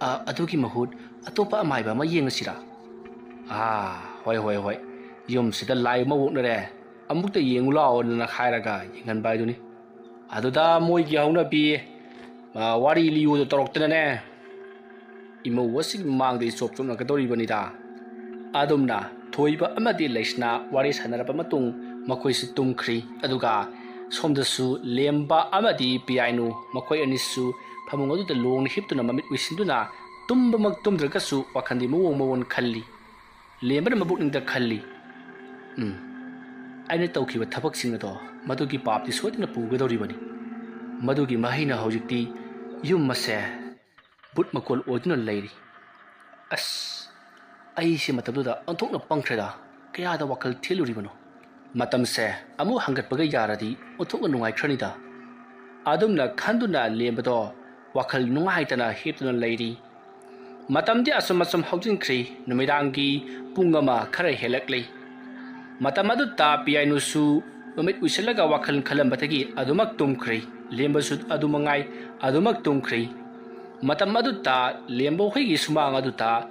ꯑ, ꯑꯗꯨꯒꯤ ꯃꯍꯨꯠ ꯑꯇꯣꯞꯄ ꯑꯃꯥꯏꯕ ꯑꯃ ꯌꯦꯡꯉꯁꯤꯔꯥ?" "ꯑꯥ, ꯍꯣꯏ, ꯍꯣꯏ, ꯍꯣꯏ꯫ ꯌꯨꯝꯁꯤꯗ ꯂꯥꯏ ꯑꯃ ꯑꯣꯛꯅꯔꯦ꯫ ꯑꯃꯨꯛꯇ ꯌꯦꯡꯉꯨ ꯂꯥꯛꯑꯣꯅ" ꯍꯥꯏꯔꯒ ꯌꯦꯡꯍꯟꯕ ꯍꯥꯏꯗꯨꯅꯤ꯫ ꯑꯗꯨꯗ ꯃꯣꯏꯒꯤ ꯍꯧꯅꯕꯤ, ꯑ, ꯋꯥꯔꯤ ꯂꯤꯌꯨꯗ ꯇꯧꯔꯛꯇꯅꯅꯦ, ꯏꯃꯧ ꯑꯁꯤꯒꯤ ꯃꯃꯥꯡꯗ ꯏꯆꯣꯞ ꯆꯣꯞꯅꯒꯗꯧꯔꯤꯕꯅꯤꯗ꯫ ꯑꯗꯨꯝꯅ ꯊꯣꯏꯕ ꯑꯃꯗꯤ ꯂꯩꯁꯅꯥ ꯋꯥꯔꯤ ꯁꯥꯟꯅꯔꯕ ꯃꯇꯨꯡ ꯃꯈꯣꯏꯁꯨ ꯇꯨꯝꯈ꯭ꯔꯤ꯫ ꯑꯗꯨꯒ ꯁꯣꯝꯗꯁꯨ ꯂꯦꯝꯕ ꯑꯃꯗꯤ ꯄꯤꯌꯥꯏꯅꯨ ꯃꯈꯣꯏ ꯑꯅꯤꯁꯨ ꯐꯃꯨꯡ ꯑꯗꯨꯗ ꯂꯣꯡꯅ ꯍꯤꯞꯇꯨꯅ ꯃꯃꯤꯠ ꯎꯏꯁꯤꯟꯗꯨꯅ ꯇꯨꯝꯕꯃꯛ ꯇꯨꯝꯗ꯭ꯔꯒꯁꯨ ꯋꯥꯈꯜꯗꯤ ꯃꯑꯣꯡ ꯃꯑꯣꯡ ꯈꯜꯂꯤ꯫ ꯂꯦꯝꯕꯅ ꯃꯕꯨꯛꯅꯤꯡꯗ ꯈꯜꯂꯤ, "ꯎꯝ, ꯑꯩꯅ ꯇꯧꯈꯤꯕ ꯊꯕꯛꯁꯤꯡ ꯑꯗꯣ ꯃꯗꯨꯒꯤ ꯄꯥꯞꯇꯤ ꯁꯣꯏꯗꯅ ꯄꯨꯒꯗꯧꯔꯤꯕꯅꯤ꯫ ꯃꯗꯨꯒꯤ ꯃꯍꯩꯅ ꯍꯧꯖꯤꯛꯇꯤ ꯌꯨꯝ ꯑꯁꯦ ꯕꯨꯠ ꯃꯀꯣꯜ ꯑꯣꯏꯗꯨꯅ ꯂꯩꯔꯤ꯫ ꯑꯁ, ꯑꯩꯁꯦ ꯃꯇꯝꯗꯨꯗ ꯑꯣꯟꯊꯣꯛꯅ ꯄꯪꯈ꯭ꯔꯦꯗ꯫ ꯀꯌꯥꯗ ꯋꯥꯈꯜ ꯊꯤꯜꯂꯨꯔꯤꯕꯅꯣ? ꯃꯇꯝꯁꯦ ꯑꯃꯨꯛ ꯍꯟꯒꯠꯄꯒ ꯌꯥꯔꯗꯤ ꯑꯣꯟꯊꯣꯛꯅ ꯅꯨꯡꯉꯥꯏꯈ꯭ꯔꯅꯤꯗ꯫" ꯑꯗꯨꯝꯅ ꯈꯟꯗꯨꯅ ꯂꯦꯝꯕꯗꯣ ꯋꯥꯈꯜ ꯅꯨꯡꯉꯥꯏꯇꯅ ꯍꯤꯞꯇꯨꯅ ꯂꯩꯔꯤ꯫ ꯃꯇꯝꯗꯤ ꯑꯁꯨꯝ ꯑꯁꯨꯝ ꯍꯧꯖꯤꯟꯈ꯭ꯔꯦ꯫ ꯅꯨꯃꯤꯗꯥꯡꯒꯤ ꯄꯨꯡ ꯑꯃ ꯈꯔ ꯍꯦꯜꯂꯛꯂꯦ꯫ ꯃꯇꯝ ꯑꯗꯨꯗ ꯄꯤꯌꯥꯏꯅꯨꯁꯨ ꯃꯃꯤꯠ ꯎꯏꯁꯤꯜꯂꯒ ꯋꯥꯈꯜ ꯈꯜꯂꯝꯕꯗꯒꯤ ꯑꯗꯨꯃꯛ ꯇꯨꯝꯈ꯭ꯔꯦ꯫ ꯂꯦꯝꯕꯁꯨ ꯑꯗꯨ ꯃꯉꯥꯏ, ꯑꯗꯨꯃꯛ ꯇꯨꯝꯈ꯭ꯔꯦ꯫ ꯃꯇꯝ ꯑꯗꯨꯗ ꯂꯦꯝꯕ ꯍꯣꯏꯒꯤ ꯁꯨꯃꯥꯡ ꯑꯗꯨꯗ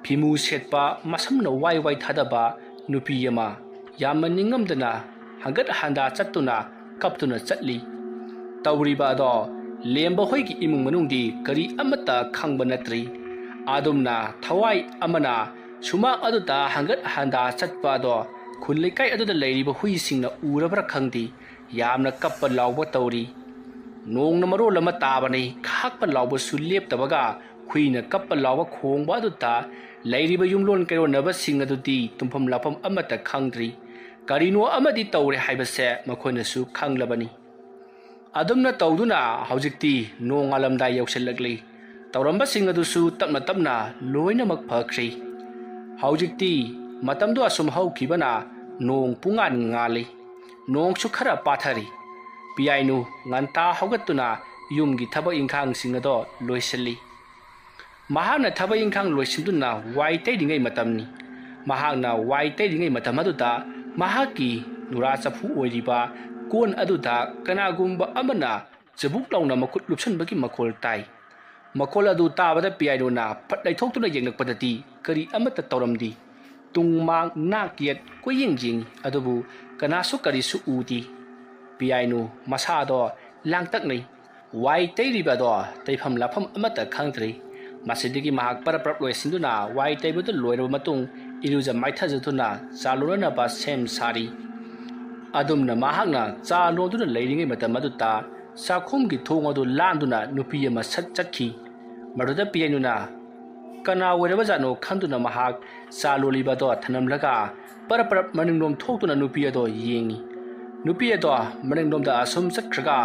ꯐꯤꯃꯨ ꯁꯦꯠꯄ, ꯃꯁꯝꯅ ꯋꯥꯏ ꯋꯥꯏ ꯊꯥꯗꯕ ꯅꯨꯄꯤ ꯑꯃ ꯌꯥꯝꯅ ꯅꯤꯡꯉꯝꯗꯅ ꯍꯪꯒꯠ ꯍꯟꯗꯥ ꯆꯠꯇꯨꯅ ꯀꯞꯇꯨꯅ ꯆꯠꯂꯤ꯫ ꯇꯧꯔꯤꯕ ꯑꯗꯣ ꯂꯦꯝꯕ ꯍꯣꯏꯒꯤ ꯏꯃꯨꯡ ꯃꯅꯨꯡꯗꯤ ꯀꯔꯤ ꯑꯃꯠꯇ ꯈꯪꯕ ꯅꯠꯇ꯭ꯔꯤ꯫ ꯑꯗꯨꯝꯅ ꯊꯋꯥꯏ ꯑꯃꯅ ꯁꯨꯃꯥꯡ ꯑꯗꯨꯗ ꯍꯪꯒꯠ ꯍꯟꯗꯥ ꯆꯠꯄ ꯑꯗꯣ ꯈꯨꯟ ꯂꯩꯀꯥꯏ ꯑꯗꯨꯗ ꯂꯩꯔꯤꯕ ꯍꯨꯏꯁꯤꯡꯅ ꯎꯔꯕ꯭ꯔꯥ ꯈꯪꯗꯦ, ꯌꯥꯝꯅ ꯀꯞꯄ ꯂꯥꯎꯕ ꯇꯧꯔꯤ꯫ ꯅꯣꯡꯅ ꯃꯔꯣꯜ ꯑꯃ ꯇꯥꯕꯅꯤ, ꯈꯥꯛꯄ ꯂꯥꯎꯕꯁꯨ ꯂꯦꯞꯇꯕꯒ ꯍꯨꯏꯅ ꯀꯞꯄ ꯂꯥꯎꯕ ꯈꯣꯡꯕ ꯑꯗꯨꯗ ꯂꯩꯔꯤꯕ ꯌꯨꯝꯂꯣꯟ ꯀꯩꯔꯣꯟꯅꯕꯁꯤꯡ ꯑꯗꯨꯗꯤ ꯇꯨꯝꯐꯝ ꯂꯥꯛꯐꯝ ꯑꯃꯠꯇ ꯈꯪꯗ꯭ꯔꯤ꯫ ꯀꯔꯤꯅꯣ ꯑꯃꯗꯤ ꯇꯧꯔꯦ ꯍꯥꯏꯕꯁꯦ ꯃꯈꯣꯏꯅꯁꯨ ꯈꯪꯂꯕꯅꯤ꯫ ꯑꯗꯨꯝꯅ ꯇꯧꯗꯨꯅ ꯍꯧꯖꯤꯛꯇꯤ ꯅꯣꯡꯉꯥꯜꯂꯝꯗꯥꯏ ꯌꯧꯁꯤꯜꯂꯛꯂꯤ꯫ ꯇꯧꯔꯝꯕꯁꯤꯡ ꯑꯗꯨꯁꯨ ꯇꯞꯅ ꯇꯞꯅ ꯂꯣꯏꯅꯃꯛ ꯐꯈ꯭ꯔꯤ꯫ ꯍꯧꯖꯤꯛꯇꯤ ꯃꯇꯝꯗꯣ ꯑꯁꯨꯝ ꯍꯧꯈꯤꯕꯅ ꯅꯣꯡ ꯄꯨꯡꯉꯥꯟ ꯉꯥꯜꯂꯤ꯫ ꯅꯣꯡꯁꯨ ꯈꯔ ꯄꯥꯊꯔꯤ꯫ ꯄꯤꯌꯥꯏꯅꯨ ꯉꯟꯇꯥ ꯍꯧꯒꯠꯇꯨꯅ ꯌꯨꯝꯒꯤ ꯊꯕꯛ ꯏꯪꯈꯥꯡꯁꯤꯡ ꯑꯗꯣ ꯂꯣꯏꯁꯤꯜꯂꯤ꯫ ꯃꯍꯥꯛꯅ ꯊꯕꯛ ꯏꯪꯈꯥꯡ ꯂꯣꯏꯁꯤꯟꯗꯨꯅ ꯋꯥꯏ ꯇꯩꯔꯤꯉꯩ ꯃꯇꯝꯅꯤ꯫ ꯃꯍꯥꯛꯅ ꯋꯥꯏ ꯇꯩꯔꯤꯉꯩ ꯃꯇꯝ ꯑꯗꯨꯗ ꯃꯍꯥꯛꯀꯤ ꯅꯨꯔꯥ ꯆꯐꯨ ꯑꯣꯏꯔꯤꯕ ꯀꯣꯟ ꯑꯗꯨꯗ ꯀꯅꯥꯒꯨꯝꯕ ꯑꯃꯅ ꯆꯕꯨꯛ ꯂꯥꯎꯅ ꯃꯈꯨꯠ ꯂꯨꯞꯁꯤꯟꯕꯒꯤ ꯃꯈꯣꯜ ꯇꯥꯏ꯫ ꯃꯈꯣꯜ ꯑꯗꯨ ꯇꯥꯕꯗ ꯄꯤꯌꯥꯏꯅꯨꯅ ꯐꯠ ꯂꯩꯊꯣꯛꯇꯨꯅ ꯌꯦꯡꯂꯛꯄꯗꯗꯤ ꯀꯔꯤ ꯑꯃꯠꯇ ꯇꯧꯔꯝꯗꯦ꯫ ꯇꯨꯡ ꯃꯥꯡ ꯅꯥꯛ ꯌꯦꯠ ꯀꯣꯏꯌꯦꯡ ꯌꯦꯡꯉꯤ, ꯑꯗꯨꯕꯨ ꯀꯅꯥꯁꯨ ꯀꯔꯤꯁꯨ ꯎꯗꯦ꯫ ꯄꯤꯌꯥꯏꯅꯨ ꯃꯁꯥꯗꯣ ꯂꯥꯡꯇꯛꯅꯩ꯫ ꯋꯥꯏ ꯇꯩꯔꯤꯕ ꯑꯗꯣ ꯇꯩꯐꯝ ꯂꯥꯛꯐꯝ ꯑꯃꯠꯇ ꯈꯪꯗ꯭ꯔꯤ꯫ ꯃꯁꯤꯗꯒꯤ ꯃꯍꯥꯛ ꯄꯔꯞ ꯄꯔꯞ ꯂꯣꯏꯁꯤꯟꯗꯨꯅ ꯋꯥꯏ ꯇꯩꯕꯗꯨ ꯂꯣꯏꯔꯕ ꯃꯇꯨꯡ ꯏꯔꯨꯖ ꯃꯥꯏꯊꯖꯗꯨꯅ ꯆꯥ ꯂꯣꯟꯅꯅꯕ ꯁꯦꯝ ꯁꯥꯔꯤ꯫ ꯑꯗꯨꯝꯅ ꯃꯍꯥꯛꯅ ꯆꯥ ꯂꯣꯟꯗꯨꯅ ꯂꯩꯔꯤꯉꯩ ꯃꯇꯝ ꯑꯗꯨꯗ ꯆꯥꯛꯈꯨꯝꯒꯤ ꯊꯣꯡ ꯑꯗꯨ ꯂꯥꯟꯗꯨꯅ ꯅꯨꯄꯤ ꯑꯃ ꯁꯠ ꯆꯠꯈꯤ꯫ ꯃꯗꯨꯗ ꯄꯤꯌꯥꯏꯅꯨꯅ ꯀꯅꯥ ꯑꯣꯏꯔꯕꯖꯥꯠꯅꯣ ꯈꯟꯗꯨꯅ ꯃꯍꯥꯛ ꯆꯥ ꯂꯣꯜꯂꯤꯕ ꯑꯗꯣ ꯊꯅꯝꯂꯒ ꯄꯔꯞ ꯄꯔꯞ ꯃꯅꯤꯡꯂꯣꯝ ꯊꯣꯛꯇꯨꯅ ꯅꯨꯄꯤ ꯑꯗꯣ ꯌꯦꯡꯉꯤ꯫ ꯅꯨꯄꯤ ꯑꯗꯣ ꯃꯅꯤꯡꯂꯣꯝꯗ ꯑꯁꯨꯝ ꯆꯠꯈ꯭ꯔꯒ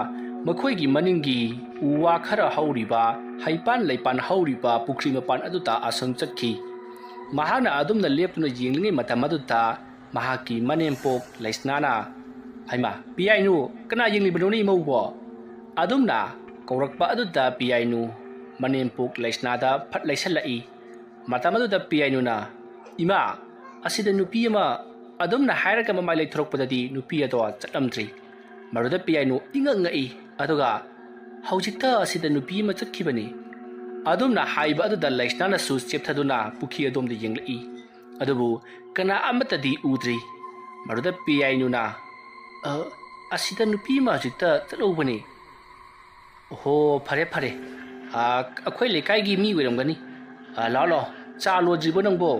ꯃꯈꯣꯏꯒꯤ ꯃꯅꯤꯡꯒꯤ ꯎ ꯋꯥ ꯈꯔ ꯍꯧꯔꯤꯕ, ꯍꯩꯄꯥꯟ ꯂꯩꯄꯥꯟ ꯍꯧꯔꯤꯕ ꯄꯨꯈ꯭ꯔꯤ ꯃꯄꯥꯟ ꯑꯗꯨꯗ ꯑꯁꯨꯝ ꯆꯠꯈꯤ꯫ ꯃꯍꯥꯛꯅ ꯑꯗꯨꯝꯅ ꯂꯦꯞꯇꯨꯅ ꯌꯦꯡꯂꯤꯉꯩ ꯃꯇꯝ ꯑꯗꯨꯗ ꯃꯍꯥꯛꯀꯤ ꯃꯅꯦꯝꯄꯣꯛ ꯂꯩꯁꯅꯥꯅ, "ꯍꯩꯃꯥ, ꯄꯤꯌꯥꯏꯅꯨ, ꯀꯅꯥ ꯌꯦꯡꯂꯤꯕꯅꯣꯅꯦ ꯏꯃꯧꯕꯣ?" ꯑꯗꯨꯝꯅ ꯀꯧꯔꯛꯄ ꯑꯗꯨꯗ ꯄꯤꯌꯥꯏꯅꯨ ꯃꯅꯦꯝꯄꯣꯛ ꯂꯩꯁꯅꯥꯗ ꯐꯠ ꯂꯩꯁꯜꯂꯛꯏ꯫ ꯃꯇꯝ ꯑꯗꯨꯗ ꯄꯤꯌꯥꯏꯅꯨꯅ, "ꯏꯃꯥ, ꯑꯁꯤꯗ ꯅꯨꯄꯤ ꯑꯃ ꯑꯗꯨꯝꯅ ꯍꯥꯏꯔꯒ ꯃꯃꯥꯏ ꯂꯩꯊꯣꯔꯛꯄꯗꯗꯤ ꯅꯨꯄꯤ ꯑꯗꯣ ꯆꯠꯂꯝꯗ꯭ꯔꯤ꯫ ꯃꯗꯨꯗ ꯄꯤꯌꯥꯏꯅꯨ ꯏꯉꯛ ꯉꯛꯏ꯫ ꯑꯗꯨꯒ "ꯍꯧꯖꯤꯛꯇ ꯑꯁꯤꯗ ꯅꯨꯄꯤ ꯑꯃ ꯆꯠꯈꯤꯕꯅꯤ"꯫ ꯑꯗꯨꯝꯅ ꯍꯥꯏꯕ ꯑꯗꯨꯗ ꯂꯩꯁꯅꯥꯅꯁꯨ ꯆꯦꯞꯊꯗꯨꯅ ꯄꯨꯈ꯭ꯔꯤ ꯑꯗꯣꯝꯗ ꯌꯦꯡꯂꯛꯏ꯫ ꯑꯗꯨꯕꯨ ꯀꯅꯥ ꯑꯃꯠꯇꯗꯤ ꯎꯗ꯭ꯔꯤ꯫ ꯃꯗꯨꯗ ꯄꯤꯌꯥꯏꯅꯨꯅ, "ꯑ, ꯑꯁꯤꯗ ꯅꯨꯄꯤ ꯑꯃ ꯍꯧꯖꯤꯛꯇ ꯆꯠꯍꯧꯕꯅꯤ"꯫ "ꯑꯣꯍꯣ, ꯐꯔꯦ ꯐꯔꯦ꯫ ꯑ, ꯑꯩꯈꯣꯏ ꯂꯩꯀꯥꯏꯒꯤ ꯃꯤ ꯑꯣꯏꯔꯝꯒꯅꯤ꯫ ꯑ, ꯂꯥꯛꯑꯣ ꯂꯥꯛꯑꯣ, ꯆꯥ ꯂꯣꯟꯗ꯭ꯔꯤꯕꯣ ꯅꯪꯕꯣ?"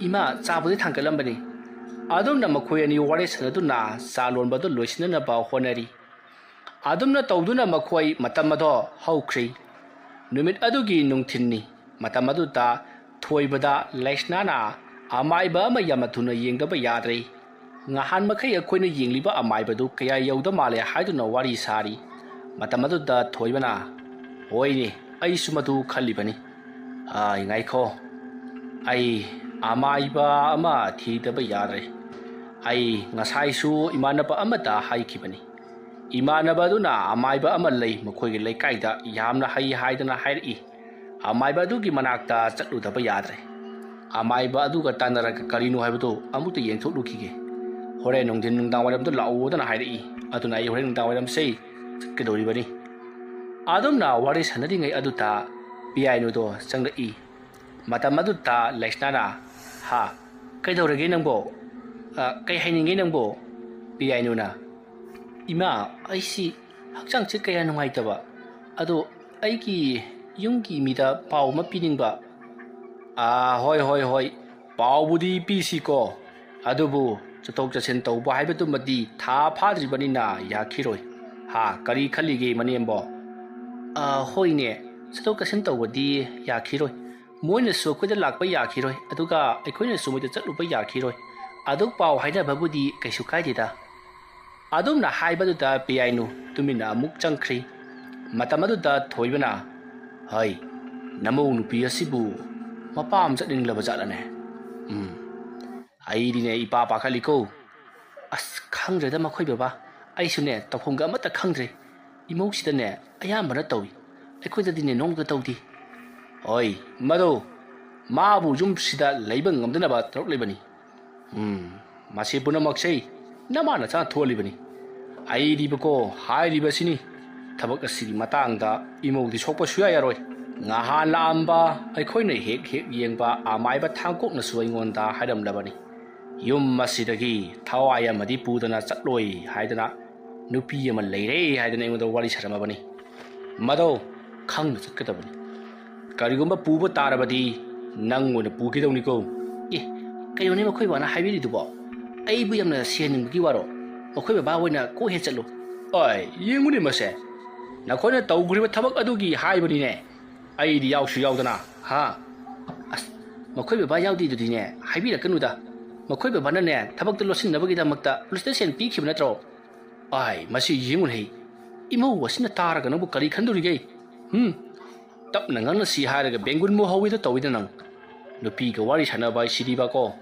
"ꯏꯃꯥ, ꯆꯥꯕꯨꯗꯤ ꯊꯥꯡꯒꯠꯂꯝꯕꯅꯤ"꯫ ꯑꯗꯨꯝꯅ ꯃꯈꯣꯏ ꯑꯅꯤ ꯋꯥꯔꯤ ꯁꯥꯟꯅꯗꯨꯅ ꯆꯥ ꯂꯣꯟꯕꯗꯨ ꯂꯣꯏꯁꯤꯟꯅꯅꯕ ꯍꯣꯠꯅꯔꯤ꯫ ꯑꯗꯨꯝꯅ ꯇꯧꯗꯨꯅ ꯃꯈꯣꯏ ꯃꯇꯝ ꯑꯗꯣ ꯍꯧꯈ꯭ꯔꯤ꯫ ꯅꯨꯃꯤꯠ ꯑꯗꯨꯒꯤ ꯅꯨꯡꯊꯤꯟꯅꯤ꯫ ꯃꯇꯝ ꯑꯗꯨꯗ ꯊꯣꯏꯕꯗ ꯂꯩꯁꯅꯥꯅ ꯑꯃꯥꯏꯕ ꯑꯃ ꯌꯥꯝꯅ ꯊꯨꯅ ꯌꯦꯡꯗꯕ ꯌꯥꯗ꯭ꯔꯦ꯫ ꯉꯍꯥꯟ ꯃꯈꯩ ꯑꯩꯈꯣꯏꯅ ꯌꯦꯡꯂꯤꯕ ꯑꯃꯥꯏꯕꯗꯨ ꯀꯌꯥ ꯌꯧꯗ ꯃꯥꯜꯂꯦ ꯍꯥꯏꯗꯨꯅ ꯋꯥꯔꯤ ꯁꯥꯔꯤ꯫ ꯃꯇꯝ ꯑꯗꯨꯗ ꯊꯣꯏꯕꯅ, "ꯍꯣꯏꯅꯦ, ꯑꯩꯁꯨ ꯃꯗꯨ ꯈꯜꯂꯤꯕꯅꯤ꯫ ꯑꯥ, ꯉꯥꯏꯈꯣ, ꯑꯩ ꯑꯃꯥꯏꯕ ꯑꯃ ꯊꯤꯗꯕ ꯌꯥꯗ꯭ꯔꯦ꯫ ꯑꯩ ꯉꯁꯥꯏꯁꯨ ꯏꯃꯥꯟꯅꯕ ꯑꯃꯗ ꯍꯥꯏꯈꯤꯕꯅꯤ꯫ ꯏꯃꯥꯟꯅꯕ ꯑꯗꯨꯅ ꯑꯃꯥꯏꯕ ꯑꯃ ꯂꯩ, ꯃꯈꯣꯏꯒꯤ ꯂꯩꯀꯥꯏꯗ ꯌꯥꯝꯅ ꯍꯩ ꯍꯥꯏꯗꯅ ꯍꯥꯏꯔꯛꯏ꯫ ꯑꯃꯥꯏꯕ ꯑꯗꯨꯒꯤ ꯃꯅꯥꯛꯇ ꯆꯠꯂꯨꯗꯕ ꯌꯥꯗ꯭ꯔꯦ꯫ ꯑꯃꯥꯏꯕ ꯑꯗꯨꯒ ꯇꯥꯟꯅꯔꯒ ꯀꯔꯤꯅꯣ ꯍꯥꯏꯕꯗꯨ ꯑꯃꯨꯛꯇ ꯌꯦꯡꯊꯣꯛꯂꯨꯈꯤꯒꯦ꯫ ꯍꯣꯔꯦꯟ ꯅꯨꯡꯊꯤꯟ ꯅꯨꯡꯗꯥꯡ ꯋꯥꯏꯔꯝꯗ ꯂꯥꯛꯑꯣꯗꯅ ꯍꯥꯏꯔꯛꯏ꯫ ꯑꯗꯨꯅ ꯑꯩ ꯍꯣꯔꯦꯟ ꯅꯨꯡꯗꯥꯡ ꯋꯥꯏꯔꯝꯁꯦ ꯆꯠꯀꯗꯧꯔꯤꯕꯅꯤ"꯫ ꯑꯗꯨꯝꯅ ꯋꯥꯔꯤ ꯁꯥꯟꯅꯔꯤꯉꯩ ꯑꯗꯨꯗ ꯄꯤꯌꯥꯏꯅꯨꯗꯣ ꯆꯪꯂꯛꯏ꯫ ꯃꯇꯝ ꯑꯗꯨꯗ ꯂꯩꯁꯅꯥꯅ, "ꯍꯥ, ꯀꯩꯗꯧꯔꯒꯦ ꯅꯪꯕꯣ? ꯑ, ꯀꯩ ꯍꯥꯏꯅꯤꯡꯉꯦ ꯅꯪꯕꯣ?" ꯄꯤꯌꯥꯏꯅꯨꯅ, "ꯏꯃꯥ, ꯑꯩꯁꯤ ꯍꯛꯆꯥꯡꯁꯦ ꯀꯌꯥ ꯅꯨꯡꯉꯥꯏꯇꯕ꯫ ꯑꯗꯣ ꯑꯩꯒꯤ ꯌꯨꯝꯒꯤ ꯃꯤꯗ ꯄꯥꯎ ꯑꯃ ꯄꯤꯅꯤꯡꯕ"꯫ "ꯑꯥ, ꯍꯣꯏ, ꯍꯣꯏ, ꯍꯣꯏ, ꯄꯥꯎꯕꯨꯗꯤ ꯄꯤꯁꯤꯀꯣ꯫ ꯑꯗꯨꯕꯨ ꯆꯠꯊꯣꯛ ꯆꯠꯁꯤꯟ ꯇꯧꯕ ꯍꯥꯏꯕꯗꯨꯃꯗꯤ ꯊꯥ ꯐꯥꯗ꯭ꯔꯤꯕꯅꯤꯅ ꯌꯥꯈꯤꯔꯣꯏ"꯫ "ꯍꯥ, ꯀꯔꯤ ꯈꯜꯂꯤꯒꯦ ꯃꯅꯦꯝꯕꯣ?" "ꯑꯥ, ꯍꯣꯏꯅꯦ, ꯆꯠꯊꯣꯛ ꯆꯠꯁꯤꯟ ꯇꯧꯕꯗꯤ ꯌꯥꯈꯤꯔꯣꯏ꯫ ꯃꯣꯏꯅꯁꯨ ꯑꯩꯈꯣꯏꯗ ꯂꯥꯛꯄ ꯌꯥꯈꯤꯔꯣꯏ, ꯑꯗꯨꯒ ꯑꯩꯈꯣꯏꯅꯁꯨ ꯃꯣꯏꯗ ꯆꯠꯂꯨꯕ ꯌꯥꯈꯤꯔꯣꯏ꯫ ꯑꯗꯨ ꯄꯥꯎ ꯍꯥꯏꯅꯕꯕꯨꯗꯤ ꯀꯩꯁꯨ ꯀꯥꯏꯗꯦꯗ"꯫ ꯑꯗꯨꯝꯅ ꯍꯥꯏꯕꯗꯨꯗ ꯄꯤꯌꯥꯏꯅꯨ ꯇꯨꯃꯤꯟꯅ ꯑꯃꯨꯛ ꯆꯪꯈ꯭ꯔꯤ꯫ ꯃꯇꯝ ꯑꯗꯨꯗ ꯊꯣꯏꯕꯅ, "ꯍꯩ, ꯅꯃꯧ ꯅꯨꯄꯤ ꯑꯁꯤꯕꯨ ꯃꯄꯥꯝ ꯆꯠꯅꯤꯡꯂꯕ ꯖꯥꯠꯂꯅꯦ? ꯎꯝ, ꯑꯩꯗꯤꯅꯦ ꯏꯄꯥ ꯄꯥꯈꯠꯂꯤꯀꯣ"꯫ "ꯑꯁ, ꯈꯪꯗ꯭ꯔꯦꯗ ꯃꯈꯣꯏ ꯕꯕꯥ, ꯑꯩꯁꯨꯅꯦ ꯇꯧꯐꯝꯒ ꯑꯃꯠꯇ ꯈꯪꯗ꯭ꯔꯦ꯫ ꯏꯃꯧꯁꯤꯗꯅꯦ ꯑꯌꯥꯝꯕꯅ ꯇꯧꯏ, ꯑꯩꯈꯣꯏꯗꯗꯤꯅꯦ ꯅꯣꯡꯃꯇ ꯇꯧꯗꯦ"꯫ "ꯍꯣꯏ, ꯃꯗꯨ ꯃꯥꯕꯨ ꯌꯨꯝꯁꯤꯗ ꯂꯩꯕ ꯉꯝꯗꯅꯕ ꯇꯧꯔꯛꯂꯤꯕꯅꯤ"꯫ "ꯎꯝ, ꯃꯁꯤ ꯄꯨꯝꯅꯃꯛꯁꯦ ꯅꯃꯥ ꯅꯆꯥ ꯊꯣꯛꯍꯜꯂꯤꯕꯅꯤ꯫ ꯑꯩꯗꯤꯕꯀꯣ ꯍꯥꯏꯔꯤꯕꯁꯤꯅꯤ, ꯊꯕꯛ ꯑꯁꯤꯒꯤ ꯃꯇꯥꯡꯗ ꯏꯃꯧꯗꯤ ꯁꯣꯛꯄ ꯁꯨꯌꯥ ꯌꯥꯔꯣꯏ꯫ ꯉꯍꯥꯟ ꯂꯥꯛꯑꯝꯕ ꯑꯩꯈꯣꯏꯅ ꯍꯦꯛ ꯍꯦꯛ ꯌꯦꯡꯕ ꯑꯃꯥꯏꯕ ꯊꯥꯡꯀꯣꯛꯅꯁꯨ ꯑꯩꯉꯣꯟꯗ ꯍꯥꯏꯔꯝꯂꯕꯅꯤ, ꯌꯨꯝ ꯑꯁꯤꯗꯒꯤ ꯊꯋꯥꯏ ꯑꯃꯗꯤ ꯄꯨꯗꯅ ꯆꯠꯂꯣꯏ ꯍꯥꯏꯗꯅ, ꯅꯨꯄꯤ ꯑꯃ ꯂꯩꯔꯦ ꯍꯥꯏꯗꯅ ꯑꯩꯉꯣꯟꯗ ꯋꯥꯔꯤ ꯁꯥꯔꯝꯃꯕꯅꯤ꯫ ꯃꯗꯣ ꯈꯪꯅ ꯆꯠꯀꯗꯕꯅꯤ꯫ ꯀꯔꯤꯒꯨꯝꯕ ꯄꯨꯕ ꯇꯥꯔꯕꯗꯤ ꯅꯪ ꯑꯣꯏꯅ ꯄꯨꯈꯤꯗꯧꯅꯤꯀꯣ꯫ ꯑꯦ, ꯀꯩꯅꯣꯅꯦ ꯃꯈꯣꯏ ꯕꯥꯅ ꯍꯥꯏꯕꯤꯔꯤꯗꯨꯕꯣ? ꯑꯩꯕꯨ ꯌꯥꯝꯅ ꯁꯤꯍꯟꯅꯤꯡꯕꯒꯤ ꯋꯥꯔꯣ? ꯃꯈꯣꯏ ꯕꯕꯥ ꯑꯣꯏꯅ ꯀꯣꯛ ꯍꯦꯛ ꯆꯠꯂꯨ꯫ ꯑꯣꯏ, ꯌꯦꯡꯉꯨꯅꯦ ꯃꯁꯦ, ꯅꯈꯣꯏꯅ ꯇꯧꯈ꯭ꯔꯤꯕ ꯊꯕꯛ ꯑꯗꯨꯒꯤ ꯍꯥꯏꯕꯅꯤꯅꯦ꯫ ꯑꯩꯗꯤ ꯌꯥꯎꯁꯨ ꯌꯥꯎꯗꯅ, ꯍꯥ? ꯑꯁ, ꯃꯈꯣꯏ ꯕꯕꯥ ꯌꯥꯎꯗꯦꯗꯨꯗꯤꯅꯦ ꯍꯥꯏꯕꯤꯔꯛꯀꯅꯨꯗ꯫ ꯃꯈꯣꯏ ꯕꯕꯥꯅꯅꯦ ꯊꯕꯛꯇꯨ ꯂꯣꯠꯁꯤꯟꯅꯕꯒꯤꯗꯃꯛꯇ ꯄꯨꯂꯤꯁꯇ ꯁꯦꯟ ꯄꯤꯈꯤꯕ ꯅꯠꯇ꯭ꯔꯣ? ꯑꯥꯏ, ꯃꯁꯤ ꯌꯦꯡꯉꯨꯅꯦ꯫ ꯏꯃꯧ ꯑꯁꯤꯅ ꯇꯥꯔꯒ ꯅꯪꯕꯨ ꯀꯔꯤ ꯈꯟꯗꯣꯔꯤꯒꯦ? ꯍꯨꯝ? ꯇꯞꯅ ꯉꯥꯡꯅꯁꯤ ꯍꯥꯏꯔꯒ ꯕꯦꯡꯒꯨꯟ ꯃꯨ ꯍꯧꯋꯤꯗ ꯇꯧꯋꯤꯗ ꯅꯪ꯫ ꯅꯨꯄꯤꯒ ꯋꯥꯔꯤ ꯁꯥꯟꯅꯕ ꯍꯥꯏꯁꯤꯗꯤꯕꯀꯣ꯫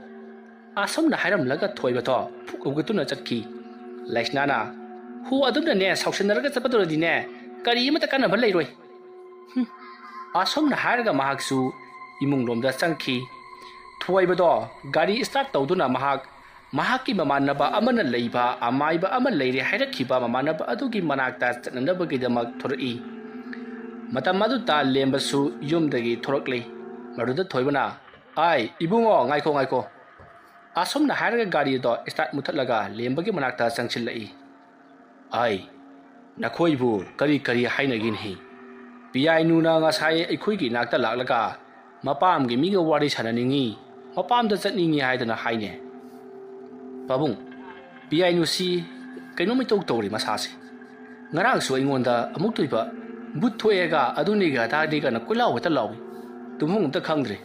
ꯑꯁꯨꯝꯅ ꯍꯥꯏꯔꯝꯂꯒ ꯊꯣꯏꯕꯗꯣ ꯐꯨꯛ ꯍꯧꯒꯠꯇꯨꯅ ꯆꯠꯈꯤ꯫ ꯂꯩꯁꯅꯥꯅ, "ꯍꯨ ꯑꯗꯨꯝꯅꯅꯦ ꯁꯥꯎꯁꯟꯅꯔꯒ ꯆꯠꯄꯗꯨꯅꯗꯤꯅꯦ ꯀꯔꯤ ꯑꯃꯠꯇ ꯀꯥꯟꯅꯕ ꯂꯩꯔꯣꯏ꯫" ꯍꯨꯝ꯫ ꯑꯁꯨꯝꯅ ꯍꯥꯏꯔꯒ ꯃꯍꯥꯛꯁꯨ ꯏꯃꯨꯡꯂꯣꯝꯗ ꯆꯪꯈꯤ꯫ ꯊꯣꯏꯕꯗꯣ ꯒꯥꯔꯤ ꯁ꯭ꯇꯥꯔꯠ ꯇꯧꯗꯨꯅ ꯃꯍꯥꯛ ꯃꯍꯥꯛꯀꯤ ꯃꯃꯥꯟꯅꯕ ꯑꯃꯅ ꯂꯩꯕ ꯑꯃꯥꯏꯕ ꯑꯃ ꯂꯩꯔꯦ ꯍꯥꯏꯔꯛꯈꯤꯕ ꯃꯃꯥꯟꯅꯕ ꯑꯗꯨꯒꯤ ꯃꯅꯥꯛꯇ ꯆꯠꯅꯅꯕꯒꯤꯗꯃꯛ ꯊꯣꯔꯛꯏ꯫ ꯃꯇꯝ ꯑꯗꯨꯗ ꯂꯦꯝꯕꯁꯨ ꯌꯨꯝꯗꯒꯤ ꯊꯣꯔꯛꯂꯤ꯫ ꯃꯗꯨꯗ ꯊꯣꯏꯕꯅ, "ꯑꯥꯏ, ꯏꯕꯨꯡꯉꯣ, ꯉꯥꯏꯈꯣ, ꯉꯥꯏꯈꯣ꯫" ꯑꯁꯨꯝꯅ ꯍꯥꯏꯔꯒ ꯒꯥꯔꯤ ꯑꯗꯣ ꯁ꯭ꯇꯥꯔꯠ ꯃꯨꯊꯠꯂꯒ ꯂꯦꯝꯕꯒꯤ ꯃꯅꯥꯛꯇ ꯆꯪꯁꯤꯜꯂꯛꯏ꯫ "ꯑꯥꯏ, ꯅꯈꯣꯏꯕꯨ ꯀꯔꯤ ꯀꯔꯤ ꯍꯥꯏꯅꯒꯦꯅꯦ? ꯄꯤꯌꯥꯏꯅꯨꯅ ꯉꯁꯥꯏ ꯑꯩꯈꯣꯏꯒꯤ ꯏꯅꯥꯛꯇ ꯂꯥꯛꯂꯒ ꯃꯄꯥꯝꯒꯤ ꯃꯤꯒ ꯋꯥꯔꯤ ꯁꯥꯟꯅꯅꯤꯡꯉꯤ, ꯃꯄꯥꯝꯗ ꯆꯠꯅꯤꯡꯉꯤ ꯍꯥꯏꯗꯅ ꯍꯥꯏꯅꯦ꯫" "ꯄꯥꯕꯨꯡ, ꯄꯤꯌꯥꯏꯅꯨꯁꯤ ꯀꯩꯅꯣꯝ ꯏꯇꯧ ꯇꯧꯔꯤ ꯃꯁꯥꯁꯦ꯫ ꯉꯔꯥꯡꯁꯨ ꯑꯩꯉꯣꯟꯗ ꯑꯃꯨꯛ ꯊꯣꯏꯕ ꯚꯨꯠ ꯊꯣꯛꯑꯦꯒ ꯑꯗꯨꯅꯤꯒ ꯑꯗꯥꯅꯤꯒꯅ ꯀꯣꯏꯂꯥꯎ ꯍꯦꯛꯇ ꯂꯥꯎꯏ꯫ ꯇꯨꯝꯐꯝ ꯑꯝꯇ ꯈꯪꯗ꯭ꯔꯦ꯫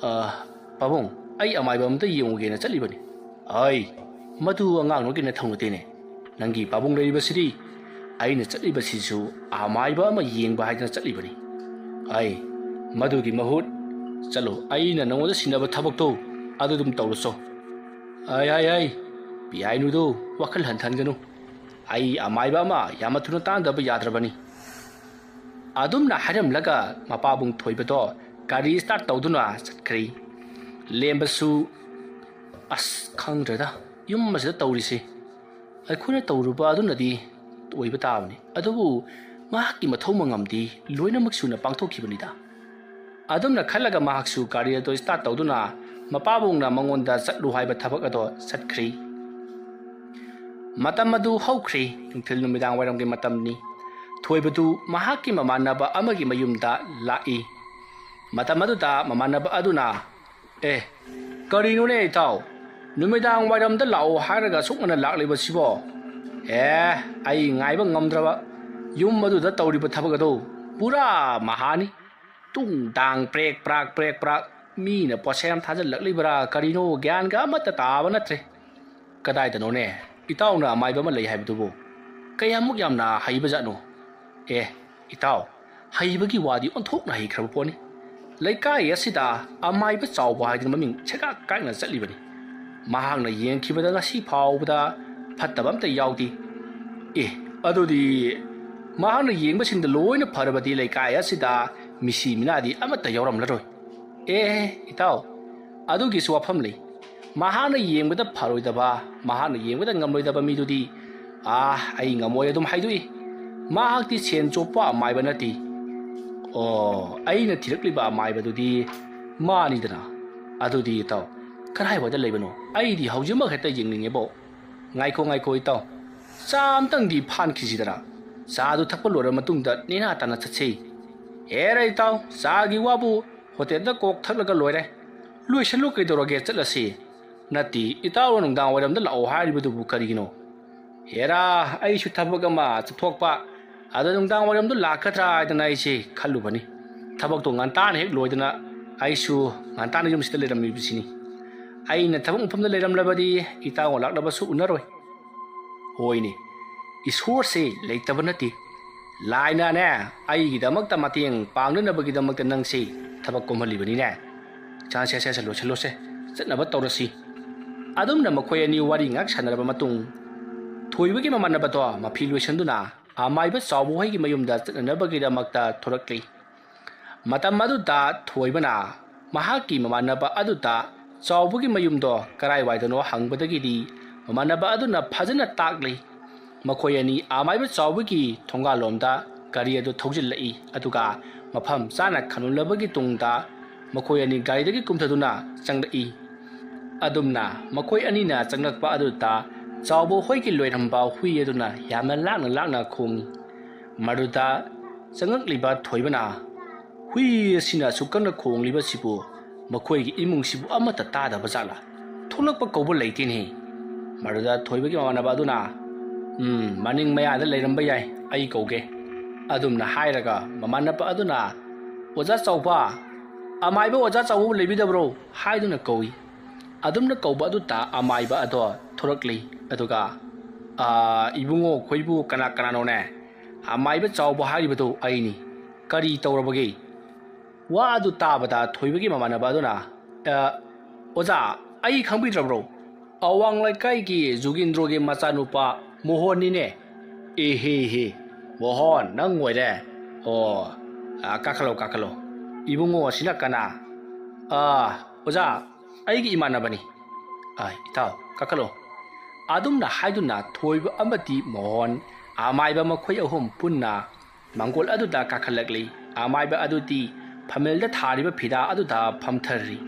ꯑ, ꯄꯥꯕꯨꯡ, ꯑꯩ ꯑꯃꯥꯏꯕ ꯑꯝꯇ ꯌꯦꯡꯉꯨꯒꯦꯅ ꯆꯠꯂꯤꯕꯅꯤ꯫" "ꯑꯩ, ꯃꯗꯨ ꯑꯉꯥꯡ ꯅꯣꯏꯒꯤ ꯅꯊꯧ ꯅꯠꯇꯦꯅꯦ꯫ ꯅꯪꯒꯤ ꯄꯥꯕꯨꯡ ꯂꯩꯔꯤꯕꯁꯤꯗꯤ ꯑꯩꯅ ꯆꯠꯂꯤꯕꯁꯤꯁꯨ ꯑꯃꯥꯏꯕ ꯑꯃ ꯌꯦꯡꯕ ꯍꯥꯏꯗꯅ ꯆꯠꯂꯤꯕꯅꯤ꯫ ꯑꯩ, ꯃꯗꯨꯒꯤ ꯃꯍꯨꯠ, ꯆꯠꯂꯣ, ꯑꯩꯅ ꯅꯉꯣꯟꯗ ꯁꯤꯟꯅꯕ ꯊꯕꯛꯇꯣ ꯑꯗꯨ ꯑꯗꯨꯝ ꯇꯧꯔꯨꯆꯣ꯫" "ꯑꯩ, ꯑꯩ, ꯑꯩ, ꯄꯤꯌꯥꯏꯅꯨꯗꯨ ꯋꯥꯈꯜ ꯍꯟꯊꯍꯟꯒꯅꯨ꯫ ꯑꯩ ꯑꯃꯥꯏꯕ ꯑꯃ ꯌꯥꯝꯅ ꯊꯨꯅ ꯇꯥꯟꯗꯕ ꯌꯥꯗ꯭ꯔꯕꯅꯤ꯫" ꯑꯗꯨꯝꯅ ꯍꯥꯏꯔꯝꯂꯒ ꯃꯄꯥꯕꯨꯡ ꯊꯣꯏꯕꯗꯣ ꯒꯥꯔꯤ ꯁ꯭ꯇꯥꯔꯠ ꯇꯧꯗꯨꯅ ꯆꯠꯈ꯭ꯔꯦ꯫ ꯂꯦꯝꯕꯁꯨ "ꯑꯁ, ꯈꯪꯗ꯭ꯔꯦꯗ, ꯌꯨꯝ ꯑꯁꯤꯗ ꯇꯧꯔꯤꯁꯤ꯫ ꯑꯩꯈꯣꯏꯅ ꯇꯧꯔꯨꯕ ꯑꯗꯨꯅꯗꯤ ꯑꯣꯏꯕ ꯇꯥꯕꯅꯤ, ꯑꯗꯨꯕꯨ ꯃꯍꯥꯛꯀꯤ ꯃꯊꯧ ꯃꯉꯝꯗꯤ ꯂꯣꯏꯅꯃꯛ ꯁꯨꯅ ꯄꯥꯡꯊꯣꯛꯈꯤꯕꯅꯤꯗ"꯫ ꯑꯗꯨꯝꯅ ꯈꯜꯂꯒ ꯃꯍꯥꯛꯁꯨ ꯒꯥꯔꯤ ꯑꯗꯨ start ꯇꯧꯗꯨꯅ ꯃꯄꯥꯕꯨꯡꯅ ꯃꯉꯣꯟꯗ ꯆꯠꯂꯨ ꯍꯥꯏꯕ ꯊꯕꯛ ꯑꯗꯣ ꯆꯠꯈ꯭ꯔꯤ꯫ ꯃꯇꯝ ꯑꯗꯨ ꯍꯧꯈ꯭ꯔꯤ꯫ ꯅꯨꯡꯊꯤꯜ ꯅꯨꯃꯤꯗꯥꯡ ꯋꯥꯏꯔꯝꯒꯤ ꯃꯇꯝꯅꯤ꯫ ꯊꯣꯏꯕꯗꯨ ꯃꯍꯥꯛꯀꯤ ꯃꯃꯥꯟꯅꯕ ꯑꯃꯒꯤ ꯃꯌꯨꯝꯗ ꯂꯥꯛꯏ꯫ ꯃꯇꯝ ꯑꯗꯨꯗ ꯃꯃꯥꯟꯅꯕ ꯑꯗꯨꯅ, "ꯑꯦ, ꯀꯔꯤꯅꯣꯅꯦ ꯏꯇꯥꯎ? ꯅꯨꯃꯤꯗꯥꯡ ꯋꯥꯏꯔꯝꯗ ꯂꯥꯛꯑꯣ ꯍꯥꯏꯔꯒ ꯑꯁꯨꯛ ꯉꯟꯅ ꯂꯥꯛꯂꯤꯕꯁꯤꯕꯣ? ꯑꯦ, ꯑꯩ ꯉꯥꯏꯕ ꯉꯝꯗ꯭ꯔꯕ꯫ ꯌꯨꯝ ꯑꯗꯨꯗ ꯇꯧꯔꯤꯕ ꯊꯕꯛ ꯑꯗꯨ ꯄꯨꯔꯥ ꯃꯍꯥꯅꯤ꯫ ꯇꯨꯡ ꯇꯥꯡ ꯄ꯭ꯔꯦꯛ ꯄ꯭ꯔꯥꯛ ꯄ꯭ꯔꯦꯛ ꯄ꯭ꯔꯥꯛ꯫ ꯃꯤꯅ ꯄꯣꯠꯁꯦꯝ ꯊꯥꯖꯤꯜꯂꯛꯂꯤꯕ꯭ꯔꯥ ꯀꯔꯤꯅꯣ ꯒ꯭ꯌꯥꯟꯒ ꯑꯃꯠꯇ ꯇꯥꯕ ꯅꯠꯇ꯭ꯔꯦ꯫ ꯀꯗꯥꯏꯗꯅꯣꯅꯦ ꯏꯇꯥꯎꯅ ꯑꯃꯥꯏꯕ ꯑꯃ ꯂꯩ ꯍꯥꯏꯕꯗꯨꯕꯨ? ꯀꯌꯥꯃꯨꯛ ꯌꯥꯝꯅ ꯍꯩꯕ ꯖꯥꯠꯅꯣ?" "ꯑꯦ, ꯏꯇꯥꯎ, ꯍꯩꯕꯒꯤ ꯋꯥꯗꯤ ꯑꯣꯟꯊꯣꯛꯅ ꯍꯩꯈ꯭ꯔꯕ ꯄꯣꯠꯅꯤ꯫ ꯂꯩꯀꯥꯏ ꯑꯁꯤꯗ ꯑꯃꯥꯏꯕ ꯆꯥꯎꯕ ꯍꯥꯏꯗꯅ ꯃꯃꯤꯡ ꯁꯦꯒꯥꯛ ꯀꯥꯏꯅ ꯆꯠꯂꯤꯕꯅꯤ꯫ ꯃꯍꯥꯛꯅ ꯌꯦꯡꯈꯤꯕꯗ ꯉꯁꯤ ꯐꯥꯎꯕꯗ ꯐꯠꯇꯕ ꯑꯝꯇ ꯌꯥꯎꯗꯦ"꯫ "ꯑꯦ, ꯑꯗꯨꯗꯤ ꯃꯍꯥꯛꯅ ꯌꯦꯡꯕꯁꯤꯡꯗ ꯂꯣꯏꯅ ꯐꯔꯕꯗꯤ ꯂꯩꯀꯥꯏ ꯑꯁꯤꯗ ꯃꯤꯁꯤ ꯃꯤꯅꯥꯗꯤ ꯑꯃꯠꯇ ꯌꯥꯎꯔꯝꯂꯔꯣꯏ"꯫ "ꯑꯦ, ꯏꯇꯥꯎ, ꯑꯗꯨꯒꯤꯁꯨ ꯋꯥꯐꯝ ꯂꯩ꯫ ꯃꯍꯥꯛꯅ ꯌꯦꯡꯕꯗ ꯐꯔꯣꯏꯗꯕ, ꯃꯍꯥꯛꯅ ꯌꯦꯡꯕꯗ ꯉꯝꯂꯣꯏꯗꯕ ꯃꯤꯗꯨꯗꯤ, ꯑꯥ, ꯑꯩ ꯉꯝꯃꯣꯏ ꯑꯗꯨꯝ ꯍꯥꯏꯗꯣꯛꯏ꯫ ꯃꯍꯥꯛꯇꯤ ꯁꯦꯟ ꯆꯣꯞꯄ ꯑꯃꯥꯏꯕ ꯅꯠꯇꯦ"꯫ "ꯑꯣ, ꯑꯩꯅ ꯊꯤꯔꯛꯂꯤꯕ ꯑꯃꯥꯏꯕꯗꯨꯗꯤ ꯃꯥꯅꯤꯗꯅ꯫ ꯑꯗꯨꯗꯤ ꯏꯇꯥꯎ, ꯀꯗꯥꯏꯋꯥꯏꯗ ꯂꯩꯕꯅꯣ? ꯑꯩꯗꯤ ꯍꯧꯖꯤꯛꯃꯛ ꯍꯦꯛꯇ ꯌꯦꯡꯅꯤꯡꯉꯦꯕꯣ"꯫ "ꯉꯥꯏꯈꯣ, ꯉꯥꯏꯈꯣ ꯏꯇꯥꯎ, ꯆꯥ ꯑꯝꯇꯪꯗꯤ ꯐꯥꯟꯈꯤꯁꯤꯗꯅ꯫ ꯆꯥꯗꯨ ꯊꯛꯄ ꯂꯣꯏꯔ ꯃꯇꯨꯡꯗ ꯅꯦꯅꯥ ꯇꯥꯅ ꯆꯠꯁꯤ"꯫ "ꯍꯦꯔꯥ ꯏꯇꯥꯎ, ꯆꯥꯒꯤ ꯋꯥꯕꯨ ꯍꯣꯇꯦꯜꯗ ꯀꯣꯛ ꯊꯛꯂꯒ ꯂꯣꯏꯔꯦ꯫ ꯂꯣꯏꯁꯤꯜꯂꯨ ꯀꯩꯗꯧꯔꯒꯦ, ꯆꯠꯂꯁꯤ"꯫ "ꯅꯠꯇꯦ, ꯏꯇꯥꯎꯅ ꯅꯨꯡꯗꯥꯡ ꯋꯥꯏꯔꯝꯗ ꯂꯥꯛꯑꯣ ꯍꯥꯏꯔꯤꯕꯗꯨꯕꯨ ꯀꯔꯤꯒꯤꯅꯣ?" "ꯍꯦꯔꯥ, ꯑꯩꯁꯨ ꯊꯕꯛ ꯑꯃ ꯆꯠꯊꯣꯛꯄ, ꯑꯗ ꯅꯨꯡꯗꯥꯡ ꯋꯥꯏꯔꯝꯗꯣ ꯂꯥꯛꯀꯗ꯭ꯔꯥ ꯍꯥꯏꯗꯅ ꯑꯩꯁꯦ ꯈꯜꯂꯨꯕꯅꯤ꯫ ꯊꯕꯛꯇꯣ ꯉꯟꯇꯥꯅ ꯍꯦꯛ ꯂꯣꯏꯗꯅ ꯑꯩꯁꯨ ꯉꯟꯇꯥꯅ ꯌꯨꯝꯁꯤꯗ ꯂꯩꯔꯝꯃꯤꯕꯁꯤꯅꯤ꯫ ꯑꯩꯅ ꯊꯕꯛ ꯃꯐꯝꯗ ꯂꯩꯔꯝꯂꯕꯗꯤ ꯏꯇꯥꯎꯒ ꯂꯥꯛꯅꯕꯁꯨ ꯎꯅꯔꯣꯏ"꯫ "ꯍꯣꯏꯅꯦ, ꯏꯁꯣꯔꯁꯦ ꯂꯩꯇꯕ ꯅꯠꯇꯦ꯫ ꯂꯥꯏꯅꯅꯦ, ꯑꯩꯒꯤꯗꯃꯛꯇ ꯃꯇꯦꯡ ꯄꯥꯡꯅꯅꯕꯒꯤꯗꯃꯛꯇ ꯅꯪꯁꯦ ꯊꯕꯛ ꯀꯣꯝꯍꯜꯂꯤꯕꯅꯤꯅꯦ꯫ ꯁꯦ, ꯁꯦ, ꯁꯦ, ꯂꯣꯏꯁꯤꯜꯂꯣꯁꯦ, ꯆꯠꯅꯕ ꯇꯧꯔꯁꯤ"꯫ ꯑꯗꯨꯝꯅ ꯃꯈꯣꯏ ꯑꯅꯤ ꯋꯥꯔꯤ ꯉꯥꯏꯍꯥꯛ ꯁꯥꯟꯅꯔꯕ ꯃꯇꯨꯡ, ꯊꯣꯏꯕꯒꯤ ꯃꯃꯥꯟꯅꯕꯗꯣ ꯃꯐꯤ ꯂꯣꯏꯁꯤꯟꯗꯨꯅ ꯑꯃꯥꯏꯕ ꯆꯥꯎꯕ ꯍꯣꯏꯒꯤ ꯃꯌꯨꯝꯗ ꯆꯠꯅꯅꯕꯒꯤꯗꯃꯛꯇ ꯊꯣꯔꯛꯂꯤ꯫ ꯃꯇꯝ ꯑꯗꯨꯗ ꯊꯣꯏꯕꯅ ꯃꯍꯥꯛꯀꯤ ꯃꯃꯥꯟꯅꯕ ꯑꯗꯨꯗ ꯆꯥꯎꯕꯒꯤ ꯃꯌꯨꯝꯗꯣ ꯀꯔꯥꯏꯋꯥꯏꯗꯅꯣ ꯍꯪꯕꯗꯒꯤꯗꯤ ꯃꯃꯥꯟꯅꯕ ꯑꯗꯨꯅ ꯐꯖꯅ ꯇꯥꯛꯂꯤ꯫ ꯃꯈꯣꯏ ꯑꯅꯤ ꯑꯃꯥꯏꯕ ꯆꯥꯎꯕꯒꯤ ꯊꯣꯡꯒꯥꯜꯂꯣꯝꯗ ꯒꯥꯔꯤ ꯑꯗꯨ ꯊꯧꯖꯤꯜꯂꯛꯏ, ꯑꯗꯨꯒ ꯃꯐꯝ ꯆꯥꯅ ꯈꯟꯅꯂꯕꯒꯤ ꯇꯨꯡꯗ ꯃꯈꯣꯏ ꯑꯅꯤ ꯒꯥꯔꯤꯗꯒꯤ ꯀꯨꯝꯊꯗꯨꯅ ꯆꯪꯂꯛꯏ꯫ ꯑꯗꯨꯝꯅ ꯃꯈꯣꯏ ꯑꯅꯤꯅ ꯆꯪꯂꯛꯄ ꯑꯗꯨꯗ ꯆꯥꯎꯕ ꯍꯣꯏꯒꯤ ꯂꯣꯏꯔꯝꯕ ꯍꯨꯏ ꯑꯗꯨꯅ ꯌꯥꯝꯅ ꯂꯥꯡꯅ ꯂꯥꯡꯅ ꯈꯣꯡꯏ꯫ ꯃꯗꯨꯗ ꯆꯪꯂꯛꯂꯤꯕ ꯊꯣꯏꯕꯅ, "ꯍꯨꯏ ꯑꯁꯤꯅ ꯑꯁꯨꯛ ꯀꯟꯅ ꯈꯣꯡꯂꯤꯕꯁꯤꯕꯨ ꯃꯈꯣꯏꯒꯤ ꯏꯃꯨꯡꯁꯤꯕꯨ ꯑꯃꯠꯇ ꯇꯥꯗꯕ ꯖꯥꯠꯂꯥ? ꯊꯣꯛꯂꯛꯄ ꯀꯧꯕ ꯂꯩꯇꯦꯅꯦ"꯫ ꯃꯗꯨꯗ ꯊꯣꯏꯕꯒꯤ ꯃꯃꯥꯟꯅꯕ ꯑꯗꯨꯅ, "ꯎꯝ, ꯃꯅꯤꯡ ꯃꯌꯥꯗ ꯂꯩꯔꯝꯕ ꯌꯥꯏ, ꯑꯩ ꯀꯧꯒꯦ"꯫ ꯑꯗꯨꯝꯅ ꯍꯥꯏꯔꯒ ꯃꯃꯥꯟꯅꯕ ꯑꯗꯨꯅ, "ꯑꯣꯖꯥ ꯆꯥꯎꯕ, ꯑꯃꯥꯏꯕ ꯑꯣꯖꯥ ꯆꯥꯎꯕꯕꯨ ꯂꯩꯕꯤꯗꯕ꯭ꯔꯣ?" ꯍꯥꯏꯗꯨꯅ ꯀꯧꯏ꯫ ꯑꯗꯨꯝꯅ ꯀꯧꯕ ꯑꯗꯨꯗ ꯑꯃꯥꯏꯕ ꯑꯗꯣ ꯊꯣꯔꯛꯂꯤ꯫ ꯑꯗꯨꯒ, "ꯑꯥ, ꯏꯕꯨꯡꯉꯣ, ꯑꯩꯈꯣꯏꯕꯨ ꯀꯅꯥ ꯀꯅꯥꯅꯣꯅꯦ? ꯑꯃꯥꯏꯕ ꯆꯥꯎꯕ ꯍꯥꯏꯔꯤꯕꯗꯨ ꯑꯩꯅꯤ꯫ ꯀꯔꯤ ꯇꯧꯔꯕꯒꯦ?" ꯋꯥ ꯑꯗꯨ ꯇꯥꯕꯗ ꯊꯣꯏꯕꯒꯤ ꯃꯃꯥꯟꯅꯕ ꯑꯗꯨꯅ, "ꯑ, ꯑꯣꯖꯥ, ꯑꯩ ꯈꯪꯕꯤꯗ꯭ꯔꯕ꯭ꯔꯣ? ꯑꯋꯥꯡ ꯂꯩꯀꯥꯏꯒꯤ ꯖꯨꯒꯤꯟꯗ꯭ꯔꯣꯒꯤ ꯃꯆꯥꯅꯨꯄꯥ ꯃꯣꯍꯣꯟꯅꯤꯅꯦ"꯫ "ꯑꯦ ꯍꯦ ꯍꯦ, ꯃꯣꯍꯣꯟ, ꯅꯪ ꯑꯣꯏꯔꯦ? ꯑꯣ, ꯑ, ꯀꯥꯈꯠꯂꯣ, ꯀꯥꯈꯠꯂꯣ꯫ ꯏꯕꯨꯡꯉꯣ ꯑꯁꯤꯅ ꯀꯅꯥ?" "ꯑ, ꯑꯣꯖꯥ, ꯑꯩꯒꯤ ꯏꯃꯥꯟꯅꯕꯅꯤ"꯫ "ꯑ, ꯏꯇꯥꯎ, ꯀꯥꯈꯠꯂꯣ"꯫ ꯑꯗꯨꯝꯅ ꯍꯥꯏꯗꯨꯅ ꯊꯣꯏꯕ ꯑꯃꯗꯤ ꯃꯣꯍꯣꯟ, ꯑꯃꯥꯏꯕ ꯃꯈꯣꯏ ꯑꯍꯨꯝ ꯄꯨꯟꯅ ꯃꯥꯡꯒꯣꯜ ꯑꯗꯨꯗ ꯀꯥꯈꯠꯂꯛꯂꯤ꯫ ꯑꯃꯥꯏꯕ ꯑꯗꯨꯗꯤ ꯐꯝꯃꯦꯜꯗ ꯊꯥꯔꯤꯕ ꯐꯤꯗꯥ ꯑꯗꯨꯗ ꯐꯝꯊꯔꯤ꯫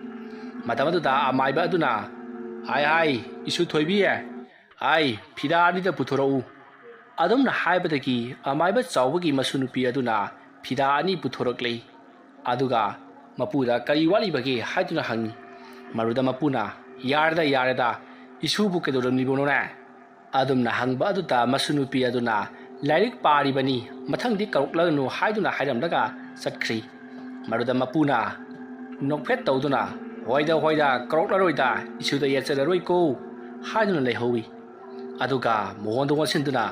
ꯃꯇꯝ ꯑꯗꯨꯗ ꯑꯃꯥꯏꯕ ꯑꯗꯨꯅ, "ꯍꯥꯏ ꯍꯥꯏ, ꯏꯁꯨ ꯊꯣꯏꯕꯤ, ꯍꯥꯏ, ꯐꯤꯗꯥ ꯑꯅꯤꯗ ꯄꯨꯊꯣꯔꯛꯎ"꯫ ꯑꯗꯨꯝꯅ ꯍꯥꯏꯕꯗꯒꯤ ꯑꯃꯥꯏꯕ ꯆꯥꯎꯕꯒꯤ ꯃꯁꯨ ꯅꯨꯄꯤ ꯑꯗꯨꯅ ꯐꯤꯗꯥ ꯑꯅꯤ ꯄꯨꯊꯣꯔꯛꯂꯤ꯫ ꯑꯗꯨꯒ ꯃꯄꯨꯗ "ꯀꯔꯤ ꯋꯥꯠꯂꯤꯕꯒꯦ?" ꯍꯥꯏꯗꯨꯅ ꯍꯪꯉꯤ꯫ ꯃꯗꯨꯗ ꯃꯄꯨꯅ, "ꯌꯥꯔꯦꯗ, ꯌꯥꯔꯦꯗ, ꯏꯁꯨꯕꯨ ꯀꯩꯗꯧꯔꯝꯂꯤꯕꯅꯣꯅꯦ?" ꯑꯗꯨꯝꯅ ꯍꯪꯕ ꯑꯗꯨꯗ ꯃꯁꯨ ꯅꯨꯄꯤ ꯑꯗꯨꯅ, "ꯂꯥꯏꯔꯤꯛ ꯄꯥꯔꯤꯕꯅꯤ, ꯃꯊꯪꯗꯤ ꯀꯧꯔꯛꯂꯒꯅꯨ" ꯍꯥꯏꯗꯨꯅ ꯍꯥꯏꯔꯝꯂꯒ ꯆꯠꯈ꯭ꯔꯤ꯫ ꯃꯗꯨꯗ ꯃꯄꯨꯅ ꯅꯣꯛꯐꯦꯠ ꯇꯧꯗꯨꯅ, "ꯍꯣꯏꯗ, ꯍꯣꯏꯗ, ꯀꯧꯔꯛꯂꯔꯣꯏꯗ, ꯏꯁꯨꯗ ꯌꯦꯠꯆꯔꯔꯣꯏꯀꯣ" ꯍꯥꯏꯗꯨꯅ ꯂꯩꯍꯧꯏ꯫ ꯑꯗꯨꯒ ꯃꯣꯍꯣꯟꯗ ꯑꯣꯟꯁꯤꯟꯗꯨꯅ,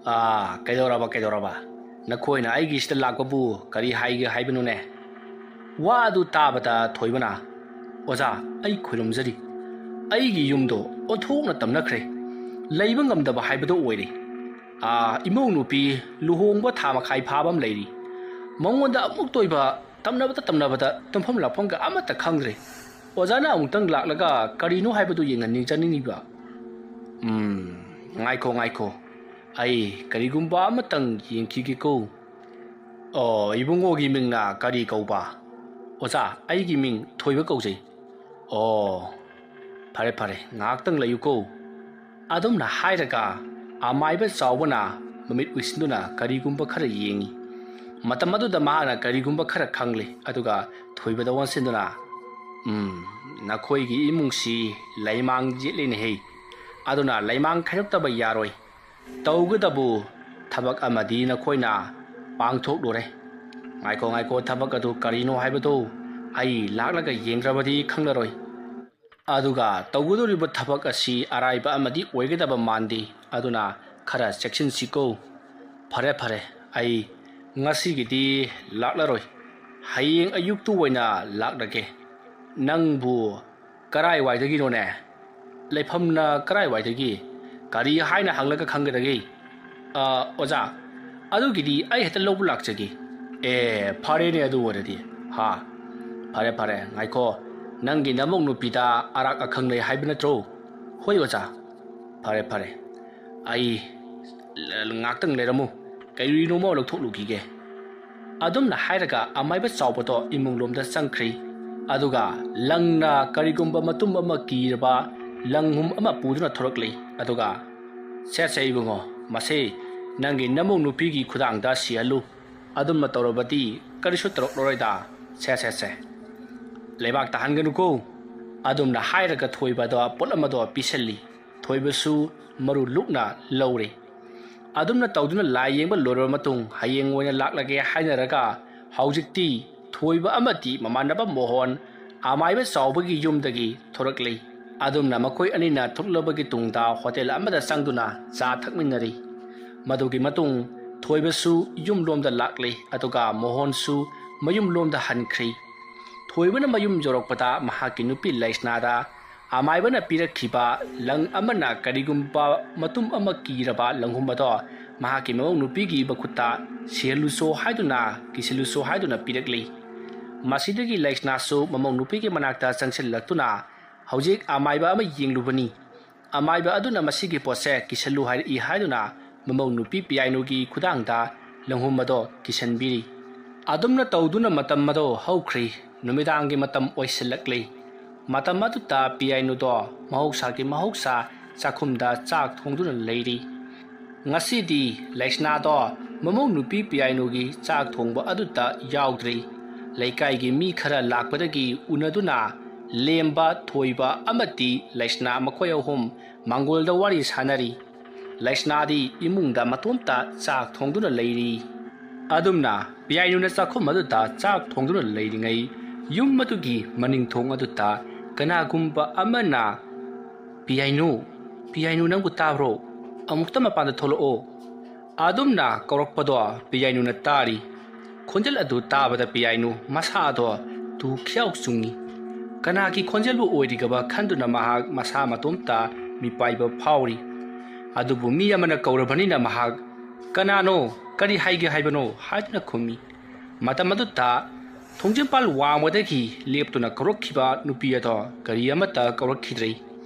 "ꯑꯥ, ꯀꯩꯗꯧꯔꯕ, ꯀꯩꯗꯧꯔꯕ? ꯅꯈꯣꯏꯅ ꯑꯩꯒꯤꯁꯤꯗ ꯂꯥꯛꯄꯕꯨ ꯀꯔꯤ ꯍꯥꯏꯒꯦ ꯍꯥꯏꯕꯅꯣꯅꯦ?" ꯋꯥ ꯑꯗꯨ ꯇꯥꯕꯗ ꯊꯣꯏꯕꯅ, "ꯑꯣꯖꯥ, ꯑꯩ ꯈꯣꯏꯔꯨꯝꯖꯔꯤ꯫ ꯑꯩꯒꯤ ꯌꯨꯝꯗꯣ ꯑꯣꯟꯊꯣꯛꯅ ꯇꯝꯅꯈ꯭ꯔꯦ꯫ ꯂꯩꯕ ꯉꯝꯗꯕ ꯍꯥꯏꯕꯗꯣ ꯑꯣꯏꯔꯦ꯫ ꯑꯥ, ꯏꯃꯧ ꯅꯨꯄꯤ ꯂꯨꯍꯣꯡꯕ ꯊꯥ ꯃꯈꯥꯏ ꯐꯥꯕ ꯑꯃ ꯂꯩꯔꯤ꯫ ꯃꯉꯣꯟꯗ ꯑꯃꯨꯛꯇ ꯑꯣꯏꯕ ꯇꯝꯅꯕꯗ ꯇꯝꯅꯕꯗ ꯇꯨꯝꯐꯝ ꯂꯥꯛꯐꯝꯒ ꯑꯃꯠꯇ ꯈꯪꯗ꯭ꯔꯦ"꯫ ꯑꯣꯖꯥꯅ ꯑꯃꯨꯛꯇꯪ ꯂꯥꯛꯂꯒ ꯀꯔꯤꯅꯣ ꯍꯥꯏꯕꯗꯨ ꯌꯦꯡꯍꯟꯅꯤꯡꯖꯅꯤꯡꯉꯤꯕ꯫ ꯎꯝ, ꯉꯥꯏꯈꯣ, ꯉꯥꯏꯈꯣ꯫ ꯑꯩ ꯀꯔꯤꯒꯨꯝꯕ ꯑꯃꯇꯪ ꯌꯦꯡꯈꯤꯒꯦꯀꯣ꯫ ꯑꯣ, ꯏꯕꯨꯡꯉꯣꯒꯤ ꯃꯤꯡꯅ ꯀꯔꯤ ꯀꯧꯕ? ꯑꯣꯖꯥ, ꯑꯩꯒꯤ ꯃꯤꯡ ꯊꯣꯏꯕ ꯀꯧꯖꯩ꯫ ꯑꯣ, ꯐꯔꯦ, ꯐꯔꯦ, ꯉꯥꯏꯍꯥꯛꯇꯪ ꯂꯩꯌꯨꯀꯣ꯫ ꯑꯗꯨꯝꯅ ꯍꯥꯏꯔꯒ ꯑꯃꯥꯏꯕ ꯆꯥꯎꯕꯅ ꯃꯃꯤꯠ ꯎꯏꯁꯤꯟꯗꯨꯅ ꯀꯔꯤꯒꯨꯝꯕ ꯈꯔ ꯌꯦꯡꯉꯤ꯫ ꯃꯇꯝ ꯑꯗꯨꯗ ꯃꯍꯥꯛꯅ ꯀꯔꯤꯒꯨꯝꯕ ꯈꯔ ꯈꯪꯂꯦ, ꯑꯗꯨꯒ ꯊꯣꯏꯕꯗ ꯑꯣꯟꯁꯤꯟꯗꯨꯅ, "ꯎꯝ, ꯅꯈꯣꯏꯒꯤ ꯏꯃꯨꯡꯁꯤ ꯂꯩꯃꯥꯡ ꯌꯦꯠꯂꯤꯅꯦꯍꯦ꯫ ꯑꯗꯨꯅ ꯂꯩꯃꯥꯡ ꯈꯥꯏꯗꯣꯛꯇꯕ ꯌꯥꯔꯣꯏ꯫ ꯇꯧꯒꯗꯕꯨ ꯊꯕꯛ ꯑꯃꯗꯤ ꯅꯈꯣꯏꯅ ꯄꯥꯡꯊꯣꯛꯂꯨꯔꯦ꯫ ꯉꯥꯏꯈꯣ, ꯉꯥꯏꯈꯣ, ꯊꯕꯛ ꯑꯗꯨ ꯀꯔꯤꯅꯣ ꯍꯥꯏꯕꯗꯨ ꯑꯩ ꯂꯥꯛꯂꯒ ꯌꯦꯡꯗ꯭ꯔꯕꯗꯤ ꯈꯪꯂꯔꯣꯏ꯫ ꯑꯗꯨꯒ ꯇꯧꯒꯗꯧꯔꯤꯕ ꯊꯕꯛ ꯑꯁꯤ ꯑꯔꯥꯏꯕ ꯑꯃꯗꯤ ꯑꯣꯏꯒꯗꯕ ꯃꯥꯟꯗꯦ, ꯑꯗꯨꯅ ꯈꯔ ꯆꯦꯛꯁꯤꯟꯁꯤꯀꯣ꯫ ꯐꯔꯦ, ꯐꯔꯦ, ꯑꯩ ꯉꯁꯤꯒꯤꯗꯤ ꯂꯥꯛꯂꯔꯣꯏ꯫ ꯍꯌꯦꯡ ꯑꯌꯨꯛꯇꯨ ꯑꯣꯏꯅ ꯂꯥꯛꯂꯒꯦ꯫ ꯅꯪꯕꯨ ꯀꯔꯥꯏꯋꯥꯏꯗꯒꯤꯅꯣꯅꯦ? ꯂꯩꯐꯝꯅ ꯀꯔꯥꯏꯋꯥꯏꯗꯒꯤ? ꯀꯔꯤ ꯍꯥꯏꯅ ꯍꯪꯂꯒ ꯈꯪꯒꯗꯒꯦ?" "ꯑ, ꯑꯣꯖꯥ, ꯑꯗꯨꯒꯤꯗꯤ ꯑꯩ ꯍꯦꯛꯇ ꯂꯧꯕ ꯂꯥꯛꯆꯒꯦ꯫" "ꯑꯦ, ꯐꯔꯦꯅꯦ ꯑꯗꯨ ꯑꯣꯏꯔꯗꯤ꯫ ꯍꯥ, ꯐꯔꯦ, ꯐꯔꯦ, ꯉꯥꯏꯈꯣ꯫ ꯅꯪꯒꯤ ꯅꯃꯧ ꯅꯨꯄꯤꯗ ꯑꯔꯥꯛ ꯑꯈꯪ ꯂꯩ ꯍꯥꯏꯕ ꯅꯠꯇ꯭ꯔꯣ?" "ꯍꯣꯏ ꯑꯣꯖꯥ꯫" "ꯐꯔꯦ, ꯐꯔꯦ꯫ ꯑꯩ ꯉꯥꯛꯇꯪ ꯂꯩꯔꯝꯃꯨ, ꯀꯔꯤꯅꯣꯃ ꯂꯧꯊꯣꯛꯂꯨꯈꯤꯒꯦ꯫" ꯑꯗꯨꯝꯅ ꯍꯥꯏꯔꯒ ꯑꯃꯥꯏꯕ ꯆꯥꯎꯕꯗꯣ ꯏꯃꯨꯡꯂꯣꯝꯗ ꯆꯪꯈ꯭ꯔꯦ꯫ ꯑꯗꯨꯒ ꯂꯪꯅ ꯀꯔꯤꯒꯨꯝꯕ ꯃꯇꯨꯝ ꯑꯃ ꯀꯤꯔꯕ ꯂꯪꯍꯨꯝ ꯑꯃ ꯄꯨꯗꯨꯅ ꯊꯣꯔꯛꯂꯦ꯫ ꯑꯗꯨꯒ, "ꯁꯦ, ꯁꯦ, ꯏꯕꯨꯡꯉꯣ, ꯃꯁꯤ ꯅꯪꯒꯤ ꯅꯃꯧ ꯅꯨꯄꯤꯒꯤ ꯈꯨꯗꯥꯡꯗ ꯁꯤꯍꯜꯂꯨ꯫ ꯑꯗꯨꯝꯅ ꯇꯧꯔꯕꯗꯤ ꯀꯔꯤꯁꯨ ꯇꯧꯔꯛꯂꯔꯣꯏꯗ꯫ ꯁꯦ, ꯁꯦ, ꯁꯦ꯫ ꯂꯩꯕꯥꯛ ꯇꯥꯍꯟꯒꯅꯨꯀꯣ꯫" ꯑꯗꯨꯝꯅ ꯍꯥꯏꯔꯒ ꯊꯣꯏꯕꯗ ꯄꯣꯠ ꯑꯃꯗꯣ ꯄꯤꯁꯜꯂꯤ꯫ ꯊꯣꯏꯕꯁꯨ ꯃꯔꯨ ꯂꯨꯛꯅ ꯂꯧꯔꯦ꯫ ꯑꯗꯨꯝꯅ ꯇꯧꯗꯨꯅ ꯂꯥꯏ ꯌꯦꯡꯕ ꯂꯣꯏꯔꯕ ꯃꯇꯨꯡ ꯍꯌꯦꯡ ꯑꯣꯏꯅ ꯂꯥꯛꯂꯒꯦ ꯍꯥꯏꯅꯔꯒ ꯍꯧꯖꯤꯛꯇꯤ ꯊꯣꯏꯕ ꯑꯃꯗꯤ ꯃꯃꯥꯟꯅꯕ ꯃꯣꯍꯣꯟ ꯑꯃꯥꯏꯕ ꯆꯥꯎꯕꯒꯤ ꯌꯨꯝꯗꯒꯤ ꯊꯣꯔꯛꯂꯤ꯫ ꯑꯗꯨꯝꯅ ꯃꯈꯣꯏ ꯑꯅꯤꯅ ꯊꯣꯛꯂꯕꯒꯤ ꯇꯨꯡꯗ ꯍꯣꯇꯦꯜ ꯑꯃꯗ ꯆꯪꯗꯨꯅ ꯆꯥ ꯊꯛꯃꯤꯟꯅꯔꯤ꯫ ꯃꯗꯨꯒꯤ ꯃꯇꯨꯡ ꯊꯣꯏꯕꯁꯨ ꯌꯨꯝꯂꯣꯝꯗ ꯂꯥꯛꯂꯤ, ꯑꯗꯨꯒ ꯃꯣꯍꯣꯟꯁꯨ ꯃꯌꯨꯝꯂꯣꯝꯗ ꯍꯟꯈ꯭ꯔꯤ꯫ ꯊꯣꯏꯕꯅ ꯃꯌꯨꯝ ꯌꯧꯔꯛꯄꯗ ꯃꯍꯥꯛꯀꯤ ꯅꯨꯄꯤ ꯂꯩꯁꯅꯥꯗ ꯑꯃꯥꯏꯕꯅ ꯄꯤꯔꯛꯈꯤꯕ ꯂꯪ ꯑꯃꯅ ꯀꯔꯤꯒꯨꯝꯕ ꯃꯇꯨꯝ ꯑꯃ ꯀꯤꯔꯕ ꯂꯪꯍꯨꯝ ꯑꯗꯣ ꯃꯍꯥꯛꯀꯤ ꯃꯃꯧ ꯅꯨꯄꯤꯒꯤ ꯃꯈꯨꯠꯇ ꯁꯤꯍꯜꯂꯨꯁꯣ ꯍꯥꯏꯗꯨꯅ, ꯀꯤꯁꯤꯜꯂꯨꯁꯣ ꯍꯥꯏꯗꯨꯅ ꯄꯤꯔꯛꯂꯤ꯫ ꯃꯁꯤꯗꯒꯤ ꯂꯩꯁꯅꯥꯁꯨ ꯃꯃꯧ ꯅꯨꯄꯤꯒꯤ ꯃꯅꯥꯛꯇ ꯆꯪꯁꯤꯜꯂꯛꯇꯨꯅ ꯍꯧꯖꯤꯛ ꯑꯃꯥꯏꯕ ꯑꯃ ꯌꯦꯡꯂꯨꯕꯅꯤ꯫ ꯑꯃꯥꯏꯕ ꯑꯗꯨꯅ ꯃꯁꯤꯒꯤ ꯄꯣꯠꯁꯦ ꯀꯤꯁꯜꯂꯨ ꯍꯥꯏꯔꯛꯏ ꯍꯥꯏꯗꯨꯅ ꯃꯃꯧ ꯅꯨꯄꯤ ꯄꯤꯌꯥꯏꯅꯨꯒꯤ ꯈꯨꯗꯥꯡꯗ ꯂꯪꯍꯨꯝ ꯑꯗꯣ ꯀꯤꯁꯟꯕꯤꯔꯤ꯫ ꯑꯗꯨꯝꯅ ꯇꯧꯗꯨꯅ ꯃꯇꯝ ꯑꯗꯣ ꯍꯧꯈ꯭ꯔꯤ꯫ ꯅꯨꯃꯤꯗꯥꯡꯒꯤ ꯃꯇꯝ ꯑꯣꯏꯁꯤꯜꯂꯛꯂꯤ꯫ ꯃꯇꯝ ꯑꯗꯨꯗ ꯄꯤꯌꯥꯏꯅꯨꯗꯣ ꯃꯍꯧꯁꯥꯒꯤ ꯃꯍꯧꯁꯥ ꯆꯥꯛꯈꯨꯝꯗ ꯆꯥꯛ ꯊꯣꯡꯗꯨꯅ ꯂꯩꯔꯤ꯫ ꯉꯁꯤꯗꯤ ꯂꯩꯁꯅꯥꯗꯣ ꯃꯃꯧ ꯅꯨꯄꯤ ꯄꯤꯌꯥꯏꯅꯨꯒꯤ ꯆꯥꯛ ꯊꯣꯡꯕ ꯑꯗꯨꯗ ꯌꯥꯎꯗ꯭ꯔꯤ꯫ ꯂꯩꯀꯥꯏꯒꯤ ꯃꯤ ꯈꯔ ꯂꯥꯛꯄꯗꯒꯤ ꯎꯅꯗꯨꯅ ꯂꯦꯝꯕ, ꯊꯣꯏꯕ ꯑꯃꯗꯤ ꯂꯩꯁꯅꯥ ꯃꯈꯣꯏ ꯑꯍꯨꯝ ꯃꯥꯡꯒꯣꯜꯗ ꯋꯥꯔꯤ ꯁꯥꯟꯅꯔꯤ꯫ ꯂꯩꯁꯅꯥꯗꯤ ꯏꯃꯨꯡꯗ ꯃꯇꯣꯝꯇ ꯆꯥꯛ ꯊꯣꯡꯗꯨꯅ ꯂꯩꯔꯤ꯫ ꯑꯗꯨꯝꯅ ꯄꯤꯌꯥꯏꯅꯨꯅ ꯆꯥꯛꯈꯨꯝ ꯑꯗꯨꯗ ꯆꯥꯛ ꯊꯣꯡꯗꯨꯅ ꯂꯩꯔꯤꯉꯩ ꯌꯨꯝ ꯑꯗꯨꯒꯤ ꯃꯅꯤꯡ ꯊꯣꯡ ꯑꯗꯨꯗ ꯀꯅꯥꯒꯨꯝꯕ ꯑꯃꯅ, "ꯄꯤꯌꯥꯏꯅꯨ, ꯄꯤꯌꯥꯏꯅꯨ, ꯅꯪꯕꯨ ꯇꯥꯕ꯭ꯔꯣ? ꯑꯃꯨꯛꯇ ꯃꯄꯥꯟꯗ ꯊꯣꯛꯂꯛꯑꯣ"꯫ ꯑꯗꯨꯝꯅ ꯀꯧꯔꯛꯄꯗꯣ ꯄꯤꯌꯥꯏꯅꯨꯅ ꯇꯥꯔꯤ꯫ ꯈꯣꯟꯖꯦꯜ ꯑꯗꯨ ꯇꯥꯕꯗ ꯄꯤꯌꯥꯏꯅꯨ ꯃꯁꯥꯗꯣ ꯇꯨ ꯈ꯭ꯌꯥꯎ ꯆꯨꯡꯉꯤ꯫ ꯀꯅꯥꯒꯤ ꯈꯣꯟꯖꯦꯜꯕꯨ ꯑꯣꯏꯔꯤꯒꯕ ꯈꯟꯗꯨꯅ ꯃꯍꯥꯛ ꯃꯁꯥ ꯃꯇꯣꯝꯇ ꯃꯤꯄꯥꯏꯕ ꯐꯥꯎꯔꯤ꯫ ꯑꯗꯨꯕꯨ ꯃꯤ ꯑꯃꯅ ꯀꯧꯔꯕꯅꯤꯅ ꯃꯍꯥꯛ, "ꯀꯅꯥꯅꯣ? ꯀꯔꯤ ꯍꯥꯏꯒꯦ ꯍꯥꯏꯕꯅꯣ?" ꯍꯥꯏꯗꯨꯅ ꯈꯨꯝꯃꯤ꯫ ꯃꯇꯝ ꯑꯗꯨꯗ ꯊꯣꯡꯖꯤꯟꯄꯥꯜ ꯋꯥꯡꯃꯗꯒꯤ ꯂꯦꯞꯇꯨꯅ ꯀꯧꯔꯛꯈꯤꯕ ꯅꯨꯄꯤ ꯑꯗꯣ ꯀꯔꯤ ꯑꯃꯠꯇ ꯀꯧꯔꯛꯈꯤꯗ꯭ꯔꯦ꯫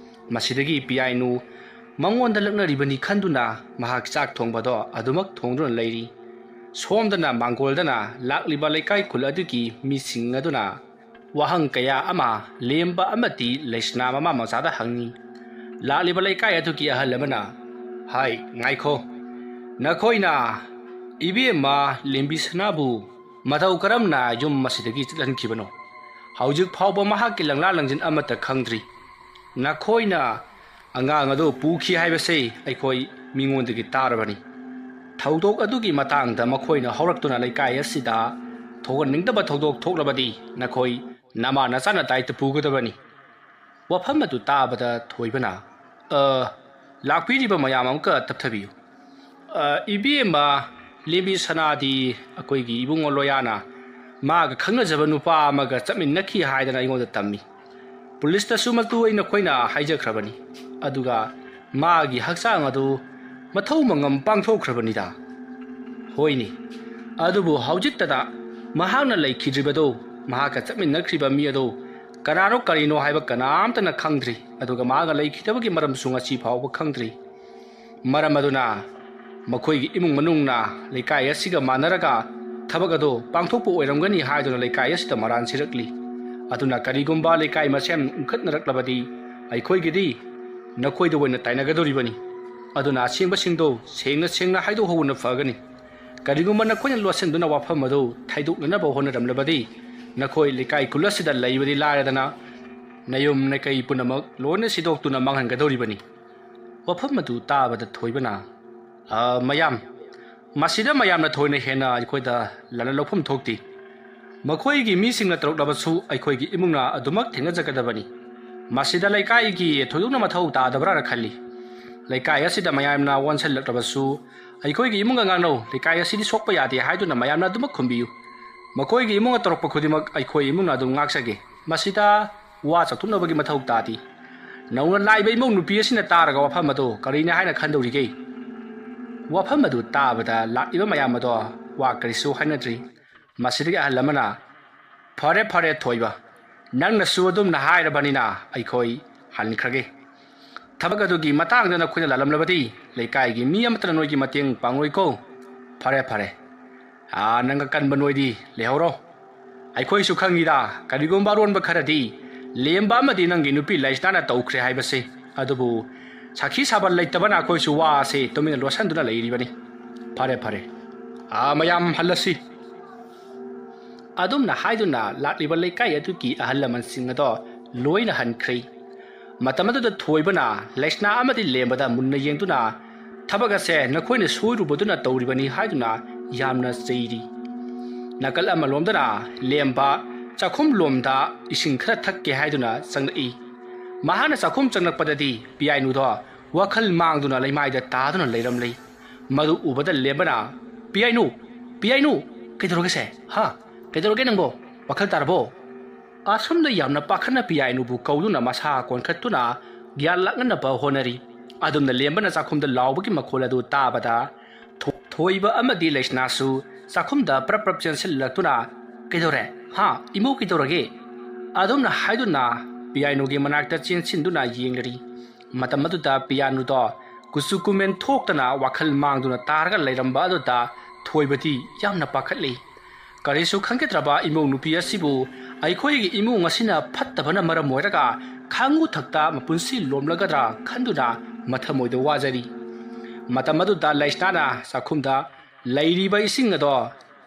ꯃꯁꯤꯗꯒꯤ ꯄꯤꯌꯥꯏꯅꯨ ꯃꯉꯣꯟꯗ ꯂꯛꯅꯔꯤꯕꯅꯤ ꯈꯟꯗꯨꯅ ꯃꯍꯥꯛ ꯆꯥꯛ ꯊꯣꯡꯕꯗꯣ ꯑꯗꯨꯃꯛ ꯊꯣꯡꯗꯨꯅ ꯂꯩꯔꯤ꯫ ꯁꯣꯝꯗꯅ ꯃꯥꯡꯒꯣꯜꯗꯅ ꯂꯥꯛꯂꯤꯕ ꯂꯩꯀꯥꯏ ꯈꯨꯜ ꯑꯗꯨꯒꯤ ꯃꯤꯁꯤꯡ ꯑꯗꯨꯅ ꯋꯥꯍꯪ ꯀꯌꯥ ꯑꯃ ꯂꯦꯝꯕ ꯑꯃꯗꯤ ꯂꯩꯁꯅꯥ ꯃꯃꯥ ꯃꯆꯥꯗ ꯍꯪꯉꯤ꯫ ꯂꯥꯛꯂꯤꯕ ꯂꯩꯀꯥꯏ ꯑꯗꯨꯒꯤ ꯑꯍꯜ ꯑꯃꯅ, "ꯍꯥꯏ, ꯉꯥꯏꯈꯣ, ꯅꯈꯣꯏꯅ ꯏꯕꯦꯝꯃ ꯂꯦꯝꯕꯤ ꯁꯅꯥꯕꯨ ꯃꯇꯧ ꯀꯔꯝꯅ ꯌꯨꯝ ꯑꯁꯤꯗꯒꯤ ꯆꯠꯍꯟꯈꯤꯕꯅꯣ? ꯍꯧꯖꯤꯛ ꯐꯥꯎꯕ ꯃꯍꯥꯛꯀꯤ ꯂꯪꯂꯥ ꯂꯪꯖꯤꯟ ꯑꯃꯠꯇ ꯈꯪꯗ꯭ꯔꯤ꯫ ꯅꯈꯣꯏꯅ ꯑꯉꯥꯡ ꯑꯗꯨ ꯄꯨꯈꯤ ꯍꯥꯏꯕꯁꯤ ꯑꯩꯈꯣꯏ ꯃꯤꯉꯣꯟꯗꯒꯤ ꯇꯥꯔꯕꯅꯤ꯫ ꯊꯧꯗꯣꯛ ꯑꯗꯨꯒꯤ ꯃꯇꯥꯡꯗ ꯃꯈꯣꯏꯅ ꯍꯧꯔꯛꯇꯨꯅ ꯂꯩꯀꯥꯏ ꯑꯁꯤꯗ ꯊꯣꯛꯍꯟꯅꯤꯡꯗꯕ ꯊꯧꯗꯣꯛ ꯊꯣꯛꯂꯕꯗꯤ ꯅꯈꯣꯏ ꯅꯃꯥ ꯅꯆꯥꯅ ꯗꯥꯏꯇ ꯄꯨꯒꯗꯕꯅꯤ"꯫ ꯋꯥꯐꯝ ꯑꯗꯨ ꯇꯥꯕꯗ ꯊꯣꯏꯕꯅ, "ꯑ, ꯂꯥꯛꯄꯤꯔꯤꯕ ꯃꯌꯥꯝ ꯑꯃꯨꯛꯀ ꯇꯞꯊꯕꯤꯌꯨ꯫ ꯑ, ꯏꯕꯦꯝꯃ ꯂꯦꯝꯕꯤ ꯁꯅꯥꯗꯤ ꯑꯩꯈꯣꯏꯒꯤ ꯏꯕꯨꯡꯉꯣ ꯂꯣꯌꯥꯅ ꯃꯥꯒ ꯈꯪꯅꯖꯕ ꯅꯨꯄꯥ ꯑꯃꯒ ꯆꯠꯃꯤꯟꯅꯈꯤ ꯍꯥꯏꯗꯅ ꯑꯩꯉꯣꯟꯗ ꯇꯝꯃꯤ꯫ ꯄꯨꯂꯤꯁꯇꯁꯨ ꯃꯗꯨ ꯑꯩ ꯅꯈꯣꯏꯅ ꯍꯥꯏꯖꯈ꯭ꯔꯕꯅꯤ꯫ ꯑꯗꯨꯒ ꯃꯥꯒꯤ ꯍꯛꯆꯥꯡ ꯑꯗꯨ ꯃꯊꯧ ꯃꯉꯝ ꯄꯥꯡꯊꯣꯛꯈ꯭ꯔꯕꯅꯤꯗ"꯫ "ꯍꯣꯏꯅꯦ, ꯑꯗꯨꯕꯨ ꯍꯧꯖꯤꯛꯇꯗ ꯃꯍꯥꯛꯅ ꯂꯩꯈꯤꯗ꯭ꯔꯤꯕꯗꯨ ꯃꯍꯥꯛꯀ ꯆꯠꯃꯤꯟꯅꯈ꯭ꯔꯤꯕ ꯃꯤ ꯑꯗꯨ ꯀꯅꯥꯅꯣ ꯀꯔꯤꯅꯣ ꯍꯥꯏꯕ ꯀꯅꯥꯝꯇꯅ ꯈꯪꯗ꯭ꯔꯤ꯫ ꯑꯗꯨꯒ ꯃꯍꯥꯛꯀ ꯂꯩꯈꯤꯗꯕꯒꯤ ꯃꯔꯝꯁꯨ ꯉꯁꯤ ꯐꯥꯎꯕ ꯈꯪꯗ꯭ꯔꯤ꯫ ꯃꯔꯝ ꯑꯗꯨꯅ ꯃꯈꯣꯏꯒꯤ ꯏꯃꯨꯡ ꯃꯅꯨꯡꯅ ꯂꯩꯀꯥꯏ ꯑꯁꯤꯒ ꯃꯥꯟꯅꯔꯒ ꯊꯕꯛ ꯑꯗꯨ ꯄꯥꯡꯊꯣꯛꯄ ꯑꯣꯏꯔꯝꯒꯅꯤ ꯍꯥꯏꯗꯨꯅ ꯂꯩꯀꯥꯏ ꯑꯁꯤꯗ ꯃꯔꯥꯟ ꯁꯤꯔꯛꯂꯤ꯫ ꯑꯗꯨꯅ ꯀꯔꯤꯒꯨꯝꯕ ꯂꯩꯀꯥꯏ ꯃꯁꯦꯟ ꯎꯪꯈꯠꯅꯔꯛꯂꯕꯗꯤ ꯑꯩꯈꯣꯏꯒꯤꯗꯤ ꯅꯈꯣꯏꯗ ꯑꯣꯏꯅ ꯇꯥꯏꯅꯒꯗꯧꯔꯤꯕꯅꯤ꯫ ꯑꯗꯨꯅ ꯑꯁꯦꯡꯕꯁꯤꯡꯗꯣ ꯁꯦꯡꯅ ꯁꯦꯡꯅ ꯍꯥꯏꯗꯣꯛꯍꯧꯕꯅ ꯐꯒꯅꯤ꯫ ꯀꯔꯤꯒꯨꯝꯕ ꯅꯈꯣꯏꯅ ꯂꯣꯠꯁꯤꯟꯗꯨꯅ ꯋꯥꯐꯝ ꯑꯗꯨ ꯊꯩꯗꯣꯛꯅꯅꯕ ꯍꯣꯠꯅꯔꯝꯂꯕꯗꯤ ꯅꯈꯣꯏ ꯂꯩꯀꯥꯏ ꯈꯨꯜ ꯑꯁꯤꯗ ꯂꯩꯕꯗꯤ ꯂꯥꯏꯔꯗꯅ ꯅꯌꯨꯝ ꯅꯀꯩ ꯄꯨꯝꯅꯃꯛ ꯂꯣꯏꯅ ꯁꯤꯗꯣꯛꯇꯨꯅ ꯃꯥꯡꯍꯟꯒꯗꯧꯔꯤꯕꯅꯤ꯫ ꯋꯥꯐꯝ ꯑꯗꯨ ꯇꯥꯕꯗ ꯊꯣꯏꯕꯅ, "ꯑ, ꯃꯌꯥꯝ, ꯃꯁꯤꯗ ꯃꯌꯥꯝꯅ ꯊꯣꯏꯅ ꯍꯦꯟꯅ ꯑꯩꯈꯣꯏꯗ ꯂꯥꯟꯅ ꯂꯧꯐꯝ ꯊꯣꯛꯇꯦ꯫ ꯃꯈꯣꯏꯒꯤ ꯃꯤꯁꯤꯡꯅ ꯇꯧꯔꯛꯂꯕꯁꯨ ꯑꯩꯈꯣꯏꯒꯤ ꯏꯃꯨꯡꯅ ꯑꯗꯨꯃꯛ ꯊꯦꯡꯅꯖꯒꯗꯕꯅꯤ꯫ ꯃꯁꯤꯗ ꯂꯩꯀꯥꯏꯒꯤ ꯊꯣꯏꯗꯣꯛꯅ ꯃꯊꯧ ꯇꯥꯗꯕ꯭ꯔꯥꯅ ꯈꯜꯂꯤ꯫ ꯂꯩꯀꯥꯏ ꯑꯁꯤꯗ ꯃꯌꯥꯝꯅ ꯑꯣꯟꯁꯤꯜꯂꯛꯂꯕꯁꯨ ꯑꯩꯈꯣꯏꯒꯤ ꯏꯃꯨꯡꯒ ꯉꯥꯡꯅꯧ, ꯂꯩꯀꯥꯏ ꯑꯁꯤꯗꯤ ꯁꯣꯛꯄ ꯌꯥꯗꯦ ꯍꯥꯏꯗꯨꯅ ꯃꯌꯥꯝꯅ ꯑꯗꯨꯃꯛ ꯈꯨꯝꯕꯤꯌꯨ꯫ ꯃꯈꯣꯏꯒꯤ ꯏꯃꯨꯡꯅ ꯇꯧꯔꯛꯄ ꯈꯨꯗꯤꯡꯃꯛ ꯑꯩꯈꯣꯏ ꯏꯃꯨꯡꯅ ꯑꯗꯨꯝ ꯉꯥꯛꯆꯒꯦ꯫ ꯃꯁꯤꯗ ꯋꯥ ꯆꯥꯎꯊꯣꯛꯅꯕꯒꯤ ꯃꯊꯧ ꯇꯥꯗꯦ꯫ ꯅꯧꯅ ꯂꯥꯛꯏꯕ ꯏꯃꯧ ꯅꯨꯄꯤ ꯑꯁꯤꯅ ꯇꯥꯔꯒ ꯋꯥꯐꯝ ꯑꯗꯨ ꯀꯔꯤꯅꯤ ꯍꯥꯏꯅ ꯈꯟꯗꯧꯔꯤꯒꯦ?" ꯋꯥꯐꯝ ꯑꯗꯨ ꯇꯥꯕꯗ ꯂꯥꯛꯂꯤꯕ ꯃꯌꯥꯝ ꯑꯗꯣ ꯋꯥ ꯀꯔꯤꯁꯨ ꯍꯥꯏꯅꯗ꯭ꯔꯤ꯫ ꯃꯁꯤꯗꯒꯤ ꯑꯍꯜ ꯑꯃꯅ, "ꯐꯔꯦ, ꯐꯔꯦ, ꯊꯣꯏꯕ, ꯅꯪꯅꯁꯨ ꯑꯗꯨꯝꯅ ꯍꯥꯏꯔꯕꯅꯤꯅ ꯑꯩꯈꯣꯏ ꯍꯟꯈ꯭ꯔꯒꯦ꯫ ꯊꯕꯛ ꯑꯗꯨꯒꯤ ꯃꯇꯥꯡꯗ ꯅꯈꯣꯏꯅ ꯂꯥꯜꯂꯝꯂꯕꯗꯤ ꯂꯩꯀꯥꯏꯒꯤ ꯃꯤ ꯑꯃꯠꯇꯅ ꯅꯣꯏꯒꯤ ꯃꯇꯦꯡ ꯄꯥꯡꯂꯣꯏꯀꯣ꯫ ꯐꯔꯦ, ꯐꯔꯦ꯫ ꯑꯥ, ꯅꯪ ꯑꯀꯟꯕ ꯅꯣꯏꯗꯤ ꯂꯩꯍꯧꯔꯣ꯫ ꯑꯩꯈꯣꯏꯁꯨ ꯈꯪꯉꯤꯗ, ꯀꯔꯤꯒꯨꯝꯕ ꯑꯔꯣꯟꯕ ꯈꯔꯗꯤ ꯂꯦꯝꯕ ꯑꯃꯗꯤ ꯅꯪꯒꯤ ꯅꯨꯄꯤ ꯂꯩꯁꯅꯥꯅ ꯇꯧꯈ꯭ꯔꯦ ꯍꯥꯏꯕꯁꯦ꯫ ꯑꯗꯨꯕꯨ ꯁꯥꯈꯤ ꯁꯥꯕ ꯂꯩꯇꯕꯅ ꯑꯩꯈꯣꯏꯁꯨ ꯋꯥꯁꯦ ꯇꯨꯃꯤꯟꯅ ꯂꯣꯠꯁꯤꯟꯗꯨꯅ ꯂꯩꯔꯤꯕꯅꯤ꯫ ꯐꯔꯦ, ꯐꯔꯦ꯫ ꯑꯥ, ꯃꯌꯥꯝ ꯍꯜꯂꯁꯤ꯫" ꯑꯗꯨꯝꯅ ꯍꯥꯏꯗꯨꯅ ꯂꯥꯛꯂꯤꯕ ꯂꯩꯀꯥꯏ ꯑꯗꯨꯒꯤ ꯑꯍꯜ ꯂꯃꯟꯁꯤꯡ ꯑꯗꯣ ꯂꯣꯏꯅ ꯍꯟꯈ꯭ꯔꯦ꯫ ꯃꯇꯝ ꯑꯗꯨꯗ ꯊꯣꯏꯕꯅ ꯂꯩꯁꯅꯥ ꯑꯃꯗꯤ ꯂꯦꯝꯕꯗ ꯃꯨꯟꯅ ꯌꯦꯡꯗꯨꯅ, "ꯊꯕꯛ ꯑꯁꯦ ꯅꯈꯣꯏꯅ ꯁꯣꯏꯔꯨꯕꯗꯨꯅ ꯇꯧꯔꯤꯕꯅꯤ" ꯍꯥꯏꯗꯨꯅ ꯌꯥꯝꯅ ꯆꯩꯔꯤ꯫ ꯅꯥꯀꯜ ꯑꯃꯂꯣꯝꯗꯅ ꯂꯦꯝꯕ ꯆꯥꯛꯈꯨꯝ ꯂꯣꯝꯗ ꯏꯁꯤꯡ ꯈꯔ ꯊꯛꯀꯦ ꯍꯥꯏꯗꯨꯅ ꯆꯪꯂꯛꯏ꯫ ꯃꯍꯥꯛꯅ ꯆꯥꯛꯈꯨꯝ ꯆꯪꯂꯛꯄꯗꯗꯤ ꯄꯤꯌꯥꯏꯅꯨꯗꯣ ꯋꯥꯈꯜ ꯃꯥꯡꯗꯨꯅ ꯂꯩꯃꯥꯏꯗ ꯇꯥꯗꯨꯅ ꯂꯩꯔꯝꯂꯦ꯫ ꯃꯗꯨ ꯎꯕꯗ ꯂꯦꯝꯕꯅ, "ꯄꯤꯌꯥꯏꯅꯨ, ꯄꯤꯌꯥꯏꯅꯨ, ꯀꯩꯗꯧꯔꯒꯦꯁꯦ? ꯍꯥ? ꯀꯩꯗꯧꯔꯒꯦ ꯅꯪꯕꯣ? ꯋꯥꯈꯜ ꯇꯥꯔꯕꯣ?" ꯑꯁꯣꯝꯗ ꯌꯥꯝꯅ ꯄꯥꯈꯠꯅ ꯄꯤꯌꯥꯏꯅꯨꯕꯨ ꯀꯧꯗꯨꯅ ꯃꯁꯥ ꯀꯣꯟꯈꯠꯇꯨꯅ ꯒ꯭ꯌꯥꯟ ꯂꯥꯛꯅꯅꯕ ꯍꯣꯠꯅꯔꯤ꯫ ꯑꯗꯨꯝꯅ ꯂꯦꯝꯕꯅ ꯆꯥꯛꯈꯨꯝꯗ ꯂꯥꯎꯕꯒꯤ ꯃꯈꯣꯜ ꯑꯗꯨ ꯇꯥꯕꯗ ꯊꯣ-, ꯊꯣꯏꯕ ꯑꯃꯗꯤ ꯂꯩꯁꯅꯥꯁꯨ ꯆꯥꯛꯈꯨꯝꯗ ꯄ꯭ꯔꯞ ꯄ꯭ꯔꯞ ꯆꯦꯟꯁꯤꯜꯂꯛꯇꯨꯅ "ꯀꯩꯗꯧꯔꯦ? ꯍꯥ? ꯏꯃꯧ ꯀꯩꯗꯧꯔꯒꯦ?" ꯑꯗꯨꯝꯅ ꯍꯥꯏꯗꯨꯅ ꯄꯤꯌꯥꯏꯅꯨꯒꯤ ꯃꯅꯥꯛꯇ ꯆꯦꯟꯁꯤꯟꯗꯨꯅ ꯌꯦꯡꯂꯔꯤ꯫ ꯃꯇꯝ ꯑꯗꯨꯗ ꯄꯤꯌꯥꯏꯅꯨꯗꯣ ꯀꯨꯆꯨ ꯀꯨꯃꯦꯟ ꯊꯣꯛꯇꯅ ꯋꯥꯈꯜ ꯃꯥꯡꯗꯨꯅ ꯇꯥꯔꯒ ꯂꯩꯔꯝꯕ ꯑꯗꯨꯗ ꯊꯣꯏꯕꯗꯤ ꯌꯥꯝꯅ ꯄꯥꯈꯠꯂꯤ꯫ ꯀꯔꯤꯁꯨ ꯈꯪꯒꯗ꯭ꯔꯕ ꯏꯃꯧ ꯅꯨꯄꯤ ꯑꯁꯤꯕꯨ ꯑꯩꯈꯣꯏꯒꯤ ꯏꯃꯨꯡ ꯑꯁꯤꯅ ꯐꯠꯇꯕꯅ ꯃꯔꯝ ꯑꯣꯏꯔꯒ ꯈꯥꯉꯨ ꯊꯛꯇ ꯃꯄꯨꯟꯁꯤ ꯂꯣꯝꯂꯒꯗ꯭ꯔꯥ ꯈꯟꯗꯨꯅ ꯃꯊꯃꯣꯏꯗ ꯋꯥꯖꯔꯤ꯫ ꯃꯇꯝ ꯑꯗꯨꯗ ꯂꯩꯁꯅꯥꯅ ꯆꯥꯛꯈꯨꯝꯗ ꯂꯩꯔꯤꯕ ꯏꯁꯤꯡ ꯑꯗꯣ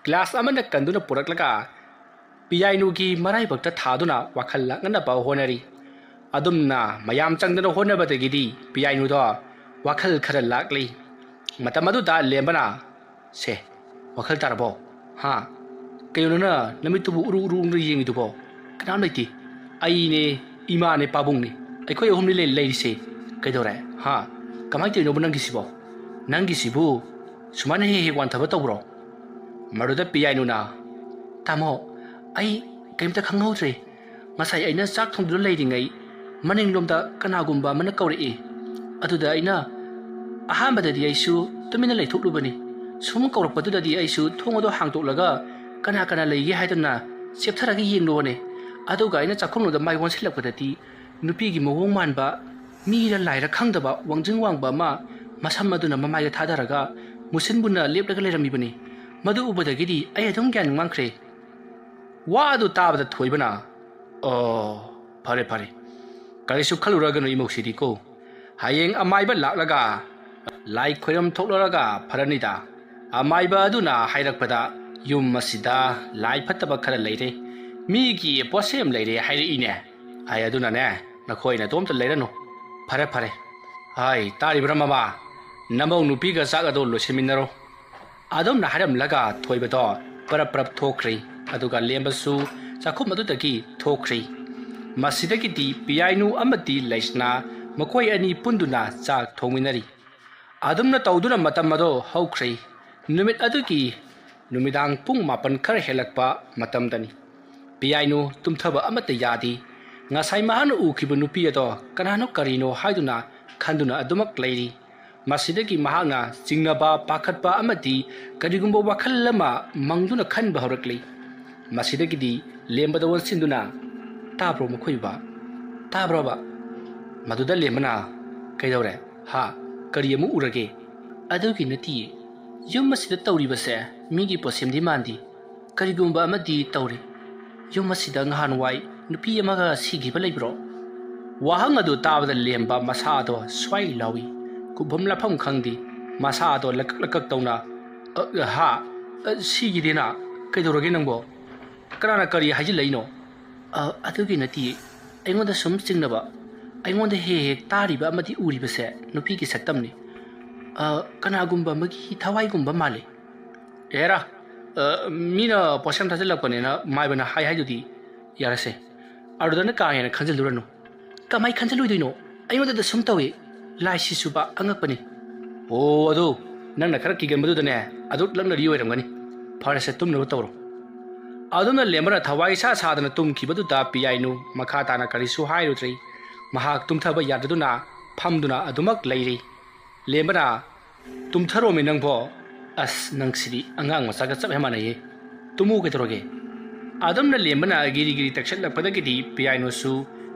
ꯒ꯭ꯂꯥꯁ ꯑꯃꯅ ꯀꯟꯗꯨꯅ ꯄꯨꯔꯛꯂꯒ ꯄꯤꯌꯥꯏꯅꯨꯒꯤ ꯃꯔꯥꯏꯕꯛꯇ ꯊꯥꯗꯨꯅ ꯋꯥꯈꯜ ꯂꯥꯛꯅꯅꯕ ꯍꯣꯠꯅꯔꯤ꯫ ꯑꯗꯨꯝꯅ ꯃꯌꯥꯝ ꯆꯪꯗꯅ ꯍꯣꯠꯅꯕꯗꯒꯤꯗꯤ ꯄꯤꯌꯥꯏꯅꯨꯗꯣ ꯋꯥꯈꯜ ꯈꯔ ꯂꯥꯛꯂꯤ꯫ ꯃꯇꯝ ꯑꯗꯨꯗ ꯂꯦꯝꯕꯅ, "ꯁꯦ, ꯋꯥꯈꯜ ꯇꯥꯔꯕꯣ? ꯍꯥ? ꯀꯩꯅꯣ ꯅꯪꯅ ꯅꯃꯤꯠꯇꯨꯕꯨ ꯎꯔꯨ ꯎꯔꯨ ꯎꯔꯨ ꯌꯦꯡꯉꯤꯗꯨꯕꯣ? ꯀꯅꯥꯝ ꯂꯩꯇꯦ꯫ ꯑꯩꯅꯦ, ꯏꯃꯥꯅꯦ, ꯄꯥꯕꯨꯡꯅꯦ꯫ ꯑꯩꯈꯣꯏ ꯑꯍꯨꯝꯅꯤ ꯂꯩ-, ꯂꯩꯔꯤꯁꯦ꯫ ꯀꯩꯗꯧꯔꯦ? ꯍꯥ? ꯀꯃꯥꯏꯅ ꯇꯧꯔꯤꯅꯣꯕ ꯅꯪꯒꯤꯁꯤꯕꯣ? ꯅꯪꯒꯤꯁꯤꯕꯨ ꯁꯨꯃꯥꯏꯅ ꯍꯦꯛ ꯍꯦꯛ ꯋꯥꯟꯊꯕ ꯇꯧꯕ꯭ꯔꯣ?" ꯃꯗꯨꯗ ꯄꯤꯌꯥꯏꯅꯨꯅ, "ꯇꯥꯃꯣ, ꯑꯩ ꯀꯔꯤꯝꯇ ꯈꯪꯍꯧꯗ꯭ꯔꯦ꯫ ꯉꯁꯥꯏ ꯑꯩꯅ ꯆꯥꯛ ꯊꯣꯡꯗꯨꯅ ꯂꯩꯔꯤꯉꯩ ꯃꯅꯤꯡꯂꯣꯝꯗ ꯀꯅꯥꯒꯨꯝꯕ ꯑꯃꯅ ꯀꯧꯔꯛꯏ꯫ ꯑꯗꯨꯗ ꯑꯩꯅ ꯑꯍꯥꯟꯕꯗꯗꯤ ꯑꯩꯁꯨ ꯇꯨꯃꯤꯟꯅ ꯂꯩꯊꯣꯛꯂꯨꯕꯅꯤ꯫ ꯁꯨꯝ ꯀꯧꯔꯛꯄꯗꯨꯗꯗꯤ ꯑꯩꯁꯨ ꯊꯣꯡ ꯑꯗꯨ ꯍꯥꯡꯗꯣꯛꯂꯒ ꯀꯅꯥ ꯀꯅꯥ ꯂꯩꯒꯦ ꯍꯥꯏꯗꯨꯅ ꯆꯦꯞꯊꯔꯒ ꯌꯦꯡꯂꯨꯕꯅꯤ꯫ ꯑꯗꯨꯒ ꯑꯩꯅ ꯆꯥꯛꯈꯨꯝꯂꯣꯝꯗ ꯃꯥꯏ ꯑꯣꯟꯁꯤꯜꯂꯛꯄꯗꯗꯤ ꯅꯨꯄꯤꯒꯤ ꯃꯑꯣꯡ ꯃꯥꯟꯕ, ꯃꯤꯔ ꯂꯥꯏꯔ ꯈꯪꯗꯕ ꯋꯥꯡꯖꯤꯡ ꯋꯥꯡꯕ ꯑꯃ ꯃꯁꯝ ꯑꯗꯨꯅ ꯃꯃꯥꯏꯗ ꯊꯥꯗꯔꯒ ꯃꯨꯁꯤꯟ ꯃꯨꯟꯅ ꯂꯦꯞꯂꯒ ꯂꯩꯔꯝꯃꯤꯕꯅꯤ꯫ ꯃꯗꯨ ꯎꯕꯗꯒꯤꯗꯤ ꯑꯩ ꯑꯗꯨꯝ ꯒ꯭ꯌꯥꯟ ꯃꯥꯡꯈ꯭ꯔꯦ꯫" ꯋꯥ ꯑꯗꯨ ꯇꯥꯕꯗ ꯊꯣꯏꯕꯅ, "ꯑꯣ, ꯐꯔꯦ, ꯐꯔꯦ꯫ ꯀꯔꯤꯁꯨ ꯈꯜꯂꯨꯔꯒꯅꯨ ꯏꯃꯧꯁꯤꯗꯤꯀꯣ꯫ ꯍꯌꯦꯡ ꯑꯃꯥꯏꯕ ꯂꯥꯛꯂꯒ ꯂꯥꯏ ꯈꯣꯏꯔꯝ ꯊꯣꯛꯂꯔꯒ ꯐꯔꯅꯤꯗ꯫ ꯑꯃꯥꯏꯕ ꯑꯗꯨꯅ ꯍꯥꯏꯔꯛꯄꯗ ꯌꯨꯝ ꯑꯁꯤꯗ ꯂꯥꯏ ꯐꯠꯇꯕ ꯈꯔ ꯂꯩꯔꯦ, ꯃꯤꯒꯤ ꯄꯣꯠꯁꯦꯝ ꯂꯩꯔꯦ ꯍꯥꯏꯔꯛꯏꯅꯦ꯫ ꯑꯩ ꯑꯗꯨꯅꯅꯦ, ꯅꯈꯣꯏ ꯅꯇꯣꯝꯇ ꯂꯩꯔꯅꯨ꯫ ꯐꯔꯦ, ꯐꯔꯦ꯫ ꯍꯥꯏ, ꯇꯥꯔꯤꯕ꯭ꯔꯥ ꯃꯃꯥ? ꯅꯃꯧ ꯅꯨꯄꯤꯒ ꯆꯥꯛ ꯑꯗꯨ ꯂꯣꯏꯁꯤꯟꯃꯤꯟꯅꯔꯣ꯫" ꯑꯗꯨꯝꯅ ꯍꯥꯏꯔꯝꯂꯒ ꯊꯣꯏꯕꯗꯣ ꯄꯔꯞ ꯄꯔꯞ ꯊꯣꯛꯈ꯭ꯔꯦ꯫ ꯑꯗꯨꯒ ꯂꯦꯝꯕꯁꯨ ꯆꯥꯛꯈꯨꯝ ꯑꯗꯨꯗꯒꯤ ꯊꯣꯛꯈ꯭ꯔꯦ꯫ ꯃꯁꯤꯗꯒꯤꯗꯤ ꯄꯤꯌꯥꯏꯅꯨ ꯑꯃꯗꯤ ꯂꯩꯁꯅꯥ ꯃꯈꯣꯏ ꯑꯅꯤ ꯄꯨꯟꯗꯨꯅ ꯆꯥꯛ ꯊꯣꯡꯃꯤꯟꯅꯔꯤ꯫ ꯑꯗꯨꯝꯅ ꯇꯧꯗꯨꯅ ꯃꯇꯝ ꯑꯗꯣ ꯍꯧꯈ꯭ꯔꯦ꯫ ꯅꯨꯃꯤꯠ ꯑꯗꯨꯒꯤ ꯅꯨꯃꯤꯗꯥꯡ ꯄꯨꯡ ꯃꯥꯄꯟ ꯈꯔ ꯍꯦꯜꯂꯛꯄ ꯃꯇꯝꯗꯅꯤ꯫ ꯄꯤꯌꯥꯏꯅꯨ ꯇꯨꯝꯊꯕ ꯑꯃꯠꯇ ꯌꯥꯗꯦ꯫ ꯉꯁꯥꯏ ꯃꯍꯥꯛꯅ ꯎꯈꯤꯕ ꯅꯨꯄꯤ ꯑꯗꯣ ꯀꯅꯥꯅꯣ ꯀꯔꯤꯅꯣ ꯍꯥꯏꯗꯨꯅ ꯈꯟꯗꯨꯅ ꯑꯗꯨꯃꯛ ꯂꯩꯔꯤ꯫ ꯃꯁꯤꯗꯒꯤ ꯃꯍꯥꯛꯅ ꯆꯤꯡꯅꯕ, ꯄꯥꯈꯠꯄ ꯑꯃꯗꯤ ꯀꯔꯤꯒꯨꯝꯕ ꯋꯥꯈꯜ ꯑꯃ ꯃꯪꯗꯨꯅ ꯈꯟꯕ ꯍꯧꯔꯛꯂꯤ꯫ ꯃꯁꯤꯗꯒꯤꯗꯤ ꯂꯦꯝꯕꯗ ꯑꯣꯟꯁꯤꯟꯗꯨꯅ, "ꯇꯥꯕ꯭ꯔꯣ ꯃꯈꯣꯏꯕ? ꯇꯥꯕ꯭ꯔꯣꯕ?" ꯃꯗꯨꯗ ꯂꯦꯝꯕꯅ, "ꯀꯩꯗꯧꯔꯦ? ꯍꯥ? ꯀꯔꯤ ꯑꯃꯨꯛ ꯎꯔꯒꯦ?" "ꯑꯗꯨꯒꯤ ꯅꯠꯇꯤꯌꯦ꯫ ꯌꯨꯝ ꯑꯁꯤꯗ ꯇꯧꯔꯤꯕꯁꯦ ꯃꯤꯒꯤ ꯄꯣꯠꯁꯦꯝꯗꯤ ꯃꯥꯟꯗꯦ꯫ ꯀꯔꯤꯒꯨꯝꯕ ꯑꯃꯗꯤ ꯇꯧꯔꯤ꯫ ꯌꯨꯝ ꯑꯁꯤꯗ ꯅꯍꯥꯟꯋꯥꯏ ꯅꯨꯄꯤ ꯑꯃꯒ ꯁꯤꯈꯤꯕ ꯂꯩꯕ꯭ꯔꯣ?" ꯋꯥꯍꯪ ꯑꯗꯨ ꯇꯥꯕꯗ ꯂꯦꯝꯕ ꯃꯁꯥꯗꯣ ꯁ꯭ꯋꯥꯏ ꯂꯥꯎꯏ꯫ ꯀꯨꯞꯐꯝ ꯂꯥꯞꯐꯝ ꯈꯪꯗꯦ꯫ ꯃꯁꯥꯗꯣ ꯂꯀꯛ ꯂꯀꯛ ꯇꯧꯅ, "ꯑ, ꯑ, ꯍꯥ? ꯑ, ꯁꯤꯈꯤꯗꯦꯅ? ꯀꯩꯗꯧꯔꯒꯦ ꯅꯪꯕꯣ? ꯀꯅꯥꯅ ꯀꯔꯤ ꯍꯥꯏꯖꯤꯜꯂꯛꯏꯅꯣ?" "ꯑ, ꯑꯗꯨꯒꯤ ꯅꯠꯇꯤꯌꯦ꯫ ꯑꯩꯉꯣꯟꯗ ꯁꯨꯝ ꯆꯤꯡꯅꯕ꯫ ꯑꯩꯉꯣꯟꯗ ꯍꯦꯛ ꯍꯦꯛ ꯇꯥꯔꯤꯕ ꯑꯃꯗꯤ ꯎꯔꯤꯕꯁꯦ ꯅꯨꯄꯤꯒꯤ ꯁꯛꯇꯝꯅꯤ꯫ ꯑ, ꯀꯅꯥꯒꯨꯝꯕ ꯑꯃꯒꯤ ꯊꯋꯥꯏꯒꯨꯝꯕ ꯃꯥꯜꯂꯤ꯫" "ꯑꯦꯔꯥ, ꯑ, ꯃꯤꯅ ꯄꯣꯠꯁꯦꯝ ꯊꯥꯖꯤꯜꯂꯛꯄꯅꯦꯅ ꯃꯥꯏꯕꯅ ꯍꯥꯏ ꯍꯥꯏꯗꯨꯗꯤ꯫ ꯌꯥꯔꯦꯁꯦ, ꯑꯗꯨꯗꯅ ꯀꯥ ꯍꯦꯟꯅ ꯈꯟꯖꯤꯜꯂꯨꯔꯅꯨ꯫" "ꯀꯃꯥꯏ ꯈꯟꯖꯤꯜꯂꯣꯏꯗꯣꯏꯅꯣ? ꯑꯩꯉꯣꯟꯗꯗ ꯁꯨꯝ ꯇꯧꯏ꯫ ꯂꯥꯏ ꯁꯤꯁꯨꯕ ꯑꯉꯛꯄꯅꯤ꯫" "ꯑꯣ, ꯑꯗꯨ ꯅꯪꯅ ꯈꯔ ꯀꯤꯒꯟꯕꯗꯨꯗꯅꯦ, ꯑꯗꯨ ꯂꯛꯅꯔꯤ ꯑꯣꯏꯔꯝꯒꯅꯤ꯫ ꯐꯔꯦꯁꯦ, ꯇꯨꯝꯅꯕ ꯇꯧꯔꯣ꯫" ꯑꯗꯨꯅ ꯂꯦꯝꯕꯅ ꯊꯋꯥꯏ ꯏꯁꯥ ꯁꯥꯗꯅ ꯇꯨꯝꯈꯤꯕꯗꯨꯗ ꯄꯤꯌꯥꯏꯅꯨ ꯃꯈꯥ ꯇꯥꯅ ꯀꯔꯤꯁꯨ ꯍꯥꯏꯔꯨꯗ꯭ꯔꯦ꯫ ꯃꯍꯥꯛ ꯇꯨꯝꯊꯕ ꯌꯥꯗꯗꯨꯅ ꯐꯝꯗꯨꯅ ꯑꯗꯨꯃꯛ ꯂꯩꯔꯤ꯫ ꯂꯦꯝꯕꯅ, "ꯇꯨꯝꯊꯔꯣꯃꯤ ꯅꯪꯕꯣ꯫ ꯑꯁ, ꯅꯪꯁꯤꯗꯤ ꯑꯉꯥꯡ ꯃꯆꯥꯒ ꯆꯞ ꯍꯦꯛ ꯃꯥꯟꯅꯩꯌꯦ꯫ ꯇꯨꯝꯃꯨ ꯀꯩꯗꯧꯔꯒꯦ?" ꯑꯗꯨꯝꯅ ꯂꯦꯝꯕꯅ ꯒꯤꯔꯤ ꯒꯤꯔꯤ ꯇꯛꯁꯠꯂꯛꯄꯗꯒꯤꯗꯤ ꯄꯤꯌꯥꯏꯅꯨꯁꯨ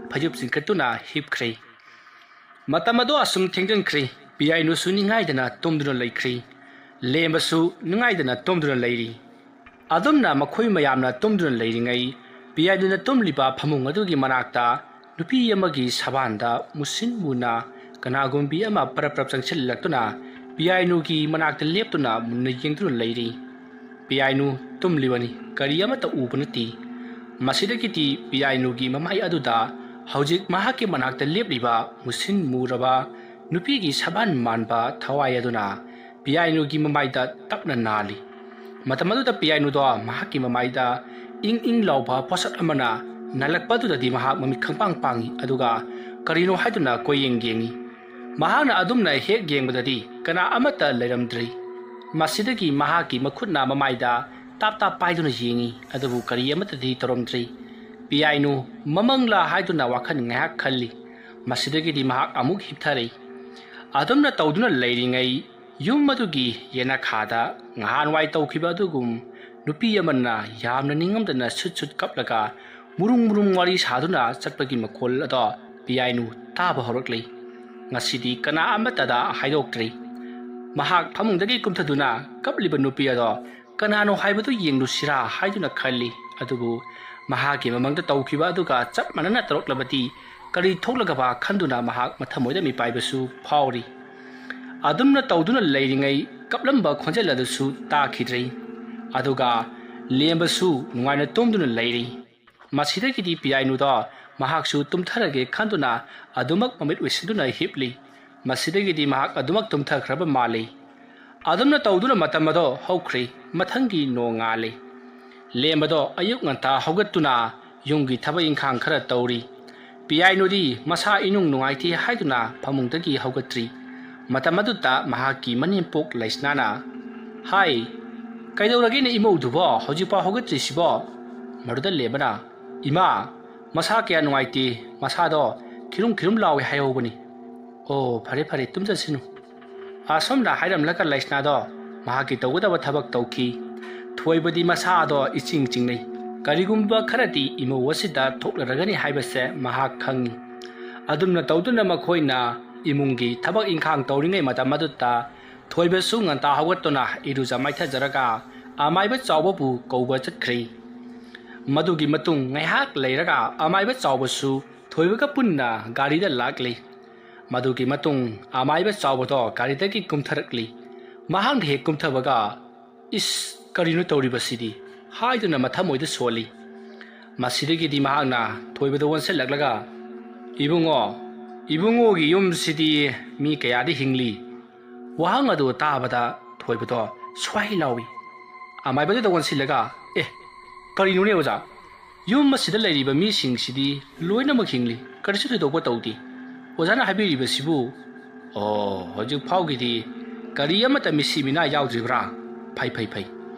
ꯐꯩꯖꯨꯞ ꯆꯤꯡꯈꯠꯇꯨꯅ ꯍꯤꯞꯈ꯭ꯔꯦ꯫ ꯃꯇꯝ ꯑꯗꯨ ꯑꯁꯨꯝ ꯊꯦꯡꯖꯤꯟꯈ꯭ꯔꯦ꯫ ꯄꯤꯌꯥꯏꯅꯨꯁꯨ ꯅꯤꯡꯉꯥꯏꯗꯅ ꯇꯨꯝꯗꯨꯅ ꯂꯩꯈ꯭ꯔꯦ꯫ ꯂꯦꯝꯕꯁꯨ ꯅꯤꯡꯉꯥꯏꯗꯅ ꯇꯨꯝꯗꯨꯅ ꯂꯩꯔꯤ꯫ ꯑꯗꯨꯝꯅ ꯃꯈꯣꯏ ꯃꯌꯥꯝꯅ ꯇꯨꯝꯗꯨꯅ ꯂꯩꯔꯤꯉꯩ, ꯄꯤꯌꯥꯏꯅꯨꯅ ꯇꯨꯝꯂꯤꯕ ꯐꯃꯨꯡ ꯑꯗꯨꯒꯤ ꯃꯅꯥꯛꯇ ꯅꯨꯄꯤ ꯑꯃꯒꯤ ꯁꯕꯥꯟꯗ ꯃꯨꯁꯤꯟ ꯃꯨꯅ ꯀꯅꯥꯒꯨꯝꯕꯤ ꯑꯃ ꯄꯔꯞ ꯄꯔꯞ ꯆꯪꯁꯤꯜꯂꯛꯇꯨꯅ ꯄꯤꯌꯥꯏꯅꯨꯒꯤ ꯃꯅꯥꯛꯇ ꯂꯦꯞꯇꯨꯅ ꯃꯨꯟꯅ ꯌꯦꯡꯗꯨꯅ ꯂꯩꯔꯤ꯫ ꯄꯤꯌꯥꯏꯅꯨ ꯇꯨꯝꯂꯤꯕꯅꯤ, ꯀꯔꯤ ꯑꯃꯠꯇ ꯎꯕ ꯅꯠꯇꯦ꯫ ꯃꯁꯤꯗꯒꯤꯗꯤ ꯄꯤꯌꯥꯏꯅꯨꯒꯤ ꯃꯃꯥꯏ ꯑꯗꯨꯗ ꯍꯧꯖꯤꯛ ꯃꯍꯥꯛꯀꯤ ꯃꯅꯥꯛꯇ ꯂꯦꯞꯂꯤꯕ ꯃꯨꯁꯤꯟ ꯃꯨꯔꯕ ꯅꯨꯄꯤꯒꯤ ꯁꯕꯥꯟ ꯃꯥꯟꯕ ꯊꯋꯥꯏ ꯑꯗꯨꯅ ꯄꯤꯌꯥꯏꯅꯨꯒꯤ ꯃꯃꯥꯏꯗ ꯇꯞꯅ ꯅꯥꯜꯂꯤ꯫ ꯃꯇꯝ ꯑꯗꯨꯗ ꯄꯤꯌꯥꯏꯅꯨꯗꯣ ꯃꯍꯥꯛꯀꯤ ꯃꯃꯥꯏꯗ ꯏꯪ ꯏꯪ ꯂꯥꯎꯕ ꯄꯣꯠꯁꯛ ꯑꯃꯅ ꯅꯥꯜꯂꯛꯄ ꯑꯗꯨꯗꯗꯤ ꯃꯍꯥꯛ ꯃꯃꯤꯠ ꯈꯪꯄꯥꯡ ꯄꯥꯡꯉꯤ, ꯑꯗꯨꯒ ꯀꯔꯤꯅꯣ ꯍꯥꯏꯗꯨꯅ ꯀꯣꯏꯌꯦꯡ ꯌꯦꯡꯉꯤ꯫ ꯃꯍꯥꯛꯅ ꯑꯗꯨꯝꯅ ꯍꯦꯛ ꯌꯦꯡꯕꯗꯗꯤ ꯀꯅꯥ ꯑꯃꯠꯇ ꯂꯩꯔꯝꯗ꯭ꯔꯦ꯫ ꯃꯁꯤꯗꯒꯤ ꯃꯍꯥꯛꯀꯤ ꯃꯈꯨꯠꯅ ꯃꯃꯥꯏꯗ ꯇꯥꯞ ꯇꯥꯞ ꯄꯥꯏꯗꯨꯅ ꯌꯦꯡꯉꯤ, ꯑꯗꯨꯕꯨ ꯀꯔꯤ ꯑꯃꯠꯇꯗꯤ ꯇꯧꯔꯝꯗ꯭ꯔꯦ꯫ ꯄꯤꯌꯥꯏꯅꯨ ꯃꯃꯪꯂꯥ ꯍꯥꯏꯗꯨꯅ ꯋꯥꯈꯜ ꯉꯥꯏꯍꯥꯛ ꯈꯜꯂꯤ꯫ ꯃꯁꯤꯗꯒꯤꯗꯤ ꯃꯍꯥꯛ ꯑꯃꯨꯛ ꯍꯤꯞꯊꯔꯛꯏ꯫ ꯑꯗꯨꯝꯅ ꯇꯧꯗꯨꯅ ꯂꯩꯔꯤꯉꯩ, ꯌꯨꯝ ꯑꯗꯨꯒꯤ ꯌꯦꯅꯈꯥꯗ ꯉꯍꯥꯟꯋꯥꯏ ꯇꯧꯈꯤꯕ ꯑꯗꯨꯒꯨꯝ ꯅꯨꯄꯤ ꯑꯃꯅ ꯌꯥꯝꯅ ꯅꯤꯡꯉꯝꯗꯅ ꯁꯨꯠ ꯁꯨꯠ ꯀꯞꯂꯒ ꯃꯨꯔꯨꯝ ꯃꯨꯔꯨꯝ ꯋꯥꯔꯤ ꯁꯥꯗꯨꯅ ꯆꯠꯄꯒꯤ ꯃꯈꯣꯜ ꯑꯗꯣ ꯄꯤꯌꯥꯏꯅꯨ ꯇꯥꯕ ꯍꯧꯔꯛꯂꯤ꯫ ꯉꯁꯤꯗꯤ ꯀꯅꯥ ꯑꯃꯠꯇꯗ ꯍꯥꯏꯗꯣꯛꯇ꯭ꯔꯤ꯫ ꯃꯍꯥꯛ ꯐꯃꯨꯡꯗꯒꯤ ꯀꯨꯝꯊꯗꯨꯅ ꯀꯞꯂꯤꯕ ꯅꯨꯄꯤ ꯑꯗꯣ ꯀꯅꯥꯅꯣ ꯍꯥꯏꯕꯗꯨ ꯌꯦꯡꯂꯨꯁꯤꯔꯥ ꯍꯥꯏꯗꯨꯅ ꯈꯜꯂꯤ꯫ ꯑꯗꯨꯕꯨ ꯃꯍꯥꯛꯀꯤ ꯃꯃꯥꯡꯗ ꯇꯧꯈꯤꯕ ꯑꯗꯨꯒ ꯆꯞ ꯃꯥꯟꯅꯅ ꯇꯧꯔꯛꯂꯕꯗꯤ ꯀꯔꯤ ꯊꯣꯛꯂꯒꯕ ꯈꯟꯗꯨꯅ ꯃꯍꯥꯛ ꯃꯊꯃꯣꯏꯗ ꯃꯤꯄꯥꯏꯕꯁꯨ ꯐꯥꯎꯔꯤ꯫ ꯑꯗꯨꯝꯅ ꯇꯧꯗꯨꯅ ꯂꯩꯔꯤꯉꯩ ꯀꯞꯂꯝꯕ ꯈꯣꯟꯖꯦꯜ ꯑꯗꯨꯁꯨ ꯇꯥꯈꯤꯗ꯭ꯔꯦ꯫ ꯑꯗꯨꯒ ꯂꯦꯝꯕꯁꯨ ꯅꯨꯡꯉꯥꯏꯅ ꯇꯨꯝꯗꯨꯅ ꯂꯩꯔꯤ꯫ ꯃꯁꯤꯗꯒꯤꯗꯤ ꯄꯤꯌꯥꯏꯅꯨꯗꯣ ꯃꯍꯥꯛꯁꯨ ꯇꯨꯝꯊꯔꯒꯦ ꯈꯟꯗꯨꯅ ꯑꯗꯨꯃꯛ ꯃꯃꯤꯠ ꯎꯏꯁꯤꯟꯗꯨꯅ ꯍꯤꯞꯂꯤ꯫ ꯃꯁꯤꯗꯒꯤꯗꯤ ꯃꯍꯥꯛ ꯑꯗꯨꯃꯛ ꯇꯨꯝꯊꯈ꯭ꯔꯕ ꯃꯥꯜꯂꯤ꯫ ꯑꯗꯨꯝꯅ ꯇꯧꯗꯨꯅ ꯃꯇꯝ ꯑꯗꯣ ꯍꯧꯈ꯭ꯔꯦ꯫ ꯃꯊꯪꯒꯤ ꯅꯣꯡꯉꯥꯜꯂꯦ꯫ ꯂꯦꯝꯕꯗꯣ ꯑꯌꯨꯛ ꯉꯟꯇꯥ ꯍꯧꯒꯠꯇꯨꯅ ꯌꯨꯝꯒꯤ ꯊꯕꯛ ꯏꯪꯈꯥꯡ ꯈꯔ ꯇꯧꯔꯤ꯫ ꯄꯤꯌꯥꯏꯅꯨꯗꯤ ꯃꯁꯥ ꯏꯅꯨꯡ ꯅꯨꯡꯉꯥꯏꯇꯦ ꯍꯥꯏꯗꯨꯅ ꯐꯃꯨꯡꯗꯒꯤ ꯍꯧꯒꯠꯇ꯭ꯔꯤ꯫ ꯃꯇꯝ ꯑꯗꯨꯗ ꯃꯍꯥꯛꯀꯤ ꯃꯅꯦꯝꯄꯣꯛ ꯂꯩꯁꯅꯥꯅ, "ꯍꯥꯏ, ꯀꯩꯗꯧꯔꯒꯦꯅꯦ ꯏꯃꯧꯗꯨꯕꯣ, ꯍꯧꯖꯤꯛꯐꯥꯎ ꯍꯧꯒꯠꯇ꯭ꯔꯤꯁꯤꯕꯣ?" ꯃꯗꯨꯗ ꯂꯦꯝꯕꯅ, "ꯏꯃꯥ, ꯃꯁꯥ ꯀꯌꯥ ꯅꯨꯡꯉꯥꯏꯇꯦ, ꯃꯁꯥꯗꯣ ꯈꯤꯔꯨꯝ ꯈꯤꯔꯨꯝ ꯂꯥꯎꯏ ꯍꯥꯏꯍꯧꯕꯅꯤ"꯫ "ꯑꯣ, ꯐꯔꯦ ꯐꯔꯦ, ꯇꯨꯝꯖꯁꯅꯨ"꯫ ꯑꯁꯨꯝꯅ ꯍꯥꯏꯔꯝꯂꯒ ꯂꯩꯁꯅꯥꯗꯣ ꯃꯍꯥꯛꯀꯤ ꯇꯧꯒꯗꯕ ꯊꯕꯛ ꯇꯧꯈꯤ꯫ ꯊꯣꯏꯕꯗꯤ ꯃꯁꯥꯗꯣ ꯏꯆꯤꯡ ꯆꯤꯡꯅꯩ꯫ ꯀꯔꯤꯒꯨꯝꯕ ꯈꯔꯗꯤ ꯏꯃꯧ ꯑꯁꯤꯗ ꯊꯣꯛꯂꯔꯒꯅꯤ ꯍꯥꯏꯕꯁꯦ ꯃꯍꯥꯛ ꯈꯪꯏ꯫ ꯑꯗꯨꯝꯅ ꯇꯧꯗꯨꯅ ꯃꯈꯣꯏꯅ ꯏꯃꯨꯡꯒꯤ ꯊꯕꯛ ꯏꯪꯈꯥꯡ ꯇꯧꯔꯤꯉꯩ ꯃꯇꯝ ꯑꯗꯨꯗ ꯊꯣꯏꯕꯁꯨ ꯉꯟꯇꯥ ꯍꯧꯒꯠꯇꯨꯅ ꯏꯔꯨꯖ ꯃꯥꯏꯊꯖꯔꯒ ꯑꯃꯥꯏꯕ ꯆꯥꯎꯕꯕꯨ ꯀꯧꯕ ꯆꯠꯈ꯭ꯔꯦ꯫ ꯃꯗꯨꯒꯤ ꯃꯇꯨꯡ ꯉꯥꯏꯍꯥꯛ ꯂꯩꯔꯒ ꯑꯃꯥꯏꯕ ꯆꯥꯎꯕꯁꯨ ꯊꯣꯏꯕꯒ ꯄꯨꯟꯅ ꯒꯥꯔꯤꯗ ꯂꯥꯛꯂꯤ꯫ ꯃꯗꯨꯒꯤ ꯃꯇꯨꯡ ꯑꯃꯥꯏꯕ ꯆꯥꯎꯕꯗꯣ ꯒꯥꯔꯤꯗꯒꯤ ꯀꯨꯝꯊꯔꯛꯂꯤ꯫ ꯃꯍꯥꯛꯅ ꯍꯦꯛ ꯀꯨꯝꯊꯕꯒ, "ꯏꯁ, ꯀꯔꯤꯅꯣ ꯇꯧꯔꯤꯕꯁꯤꯗꯤ?" ꯍꯥꯏꯗꯨꯅ ꯃꯊꯃꯣꯏꯗ ꯁꯣꯜꯂꯤ꯫ ꯃꯁꯤꯗꯒꯤꯗꯤ ꯃꯍꯥꯛꯅ ꯊꯣꯏꯕꯗ ꯑꯣꯟꯁꯤꯜꯂꯛꯂꯒ, "ꯏꯕꯨꯡꯉꯣ, ꯏꯕꯨꯡꯉꯣꯒꯤ ꯌꯨꯝꯁꯤꯗꯤ ꯃꯤ ꯀꯌꯥꯗꯤ ꯍꯤꯡꯂꯤ?" ꯋꯥꯍꯪ ꯑꯗꯨ ꯇꯥꯕꯗ ꯊꯣꯏꯕꯗꯣ ꯁ꯭ꯋꯥꯏ ꯂꯥꯎꯏ꯫ ꯑꯃꯥꯏꯕꯗꯨꯗ ꯑꯣꯟꯁꯤꯜꯂꯒ, "ꯑꯦ, ꯀꯔꯤꯅꯣꯅꯦ ꯑꯣꯖꯥ? ꯌꯨꯝ ꯑꯁꯤꯗ ꯂꯩꯔꯤꯕ ꯃꯤꯁꯤꯡꯁꯤꯗꯤ ꯂꯣꯏꯅꯃꯛ ꯍꯤꯡꯂꯤ, ꯀꯔꯤꯁꯨ ꯊꯣꯏꯗꯣꯛꯄ ꯇꯧꯗꯦ꯫ ꯑꯣꯖꯥꯅ ꯍꯥꯏꯕꯤꯔꯤꯕꯁꯤꯕꯨ?" "ꯑꯣ, ꯍꯧꯖꯤꯛ ꯐꯥꯎꯒꯤꯗꯤ ꯀꯔꯤ ꯑꯃꯠꯇ ꯃꯤꯁꯤ ꯃꯤꯅꯥ ꯌꯥꯎꯗ꯭ꯔꯤꯕ꯭ꯔꯥ? ꯐꯩ, ꯐꯩ, ꯐꯩ꯫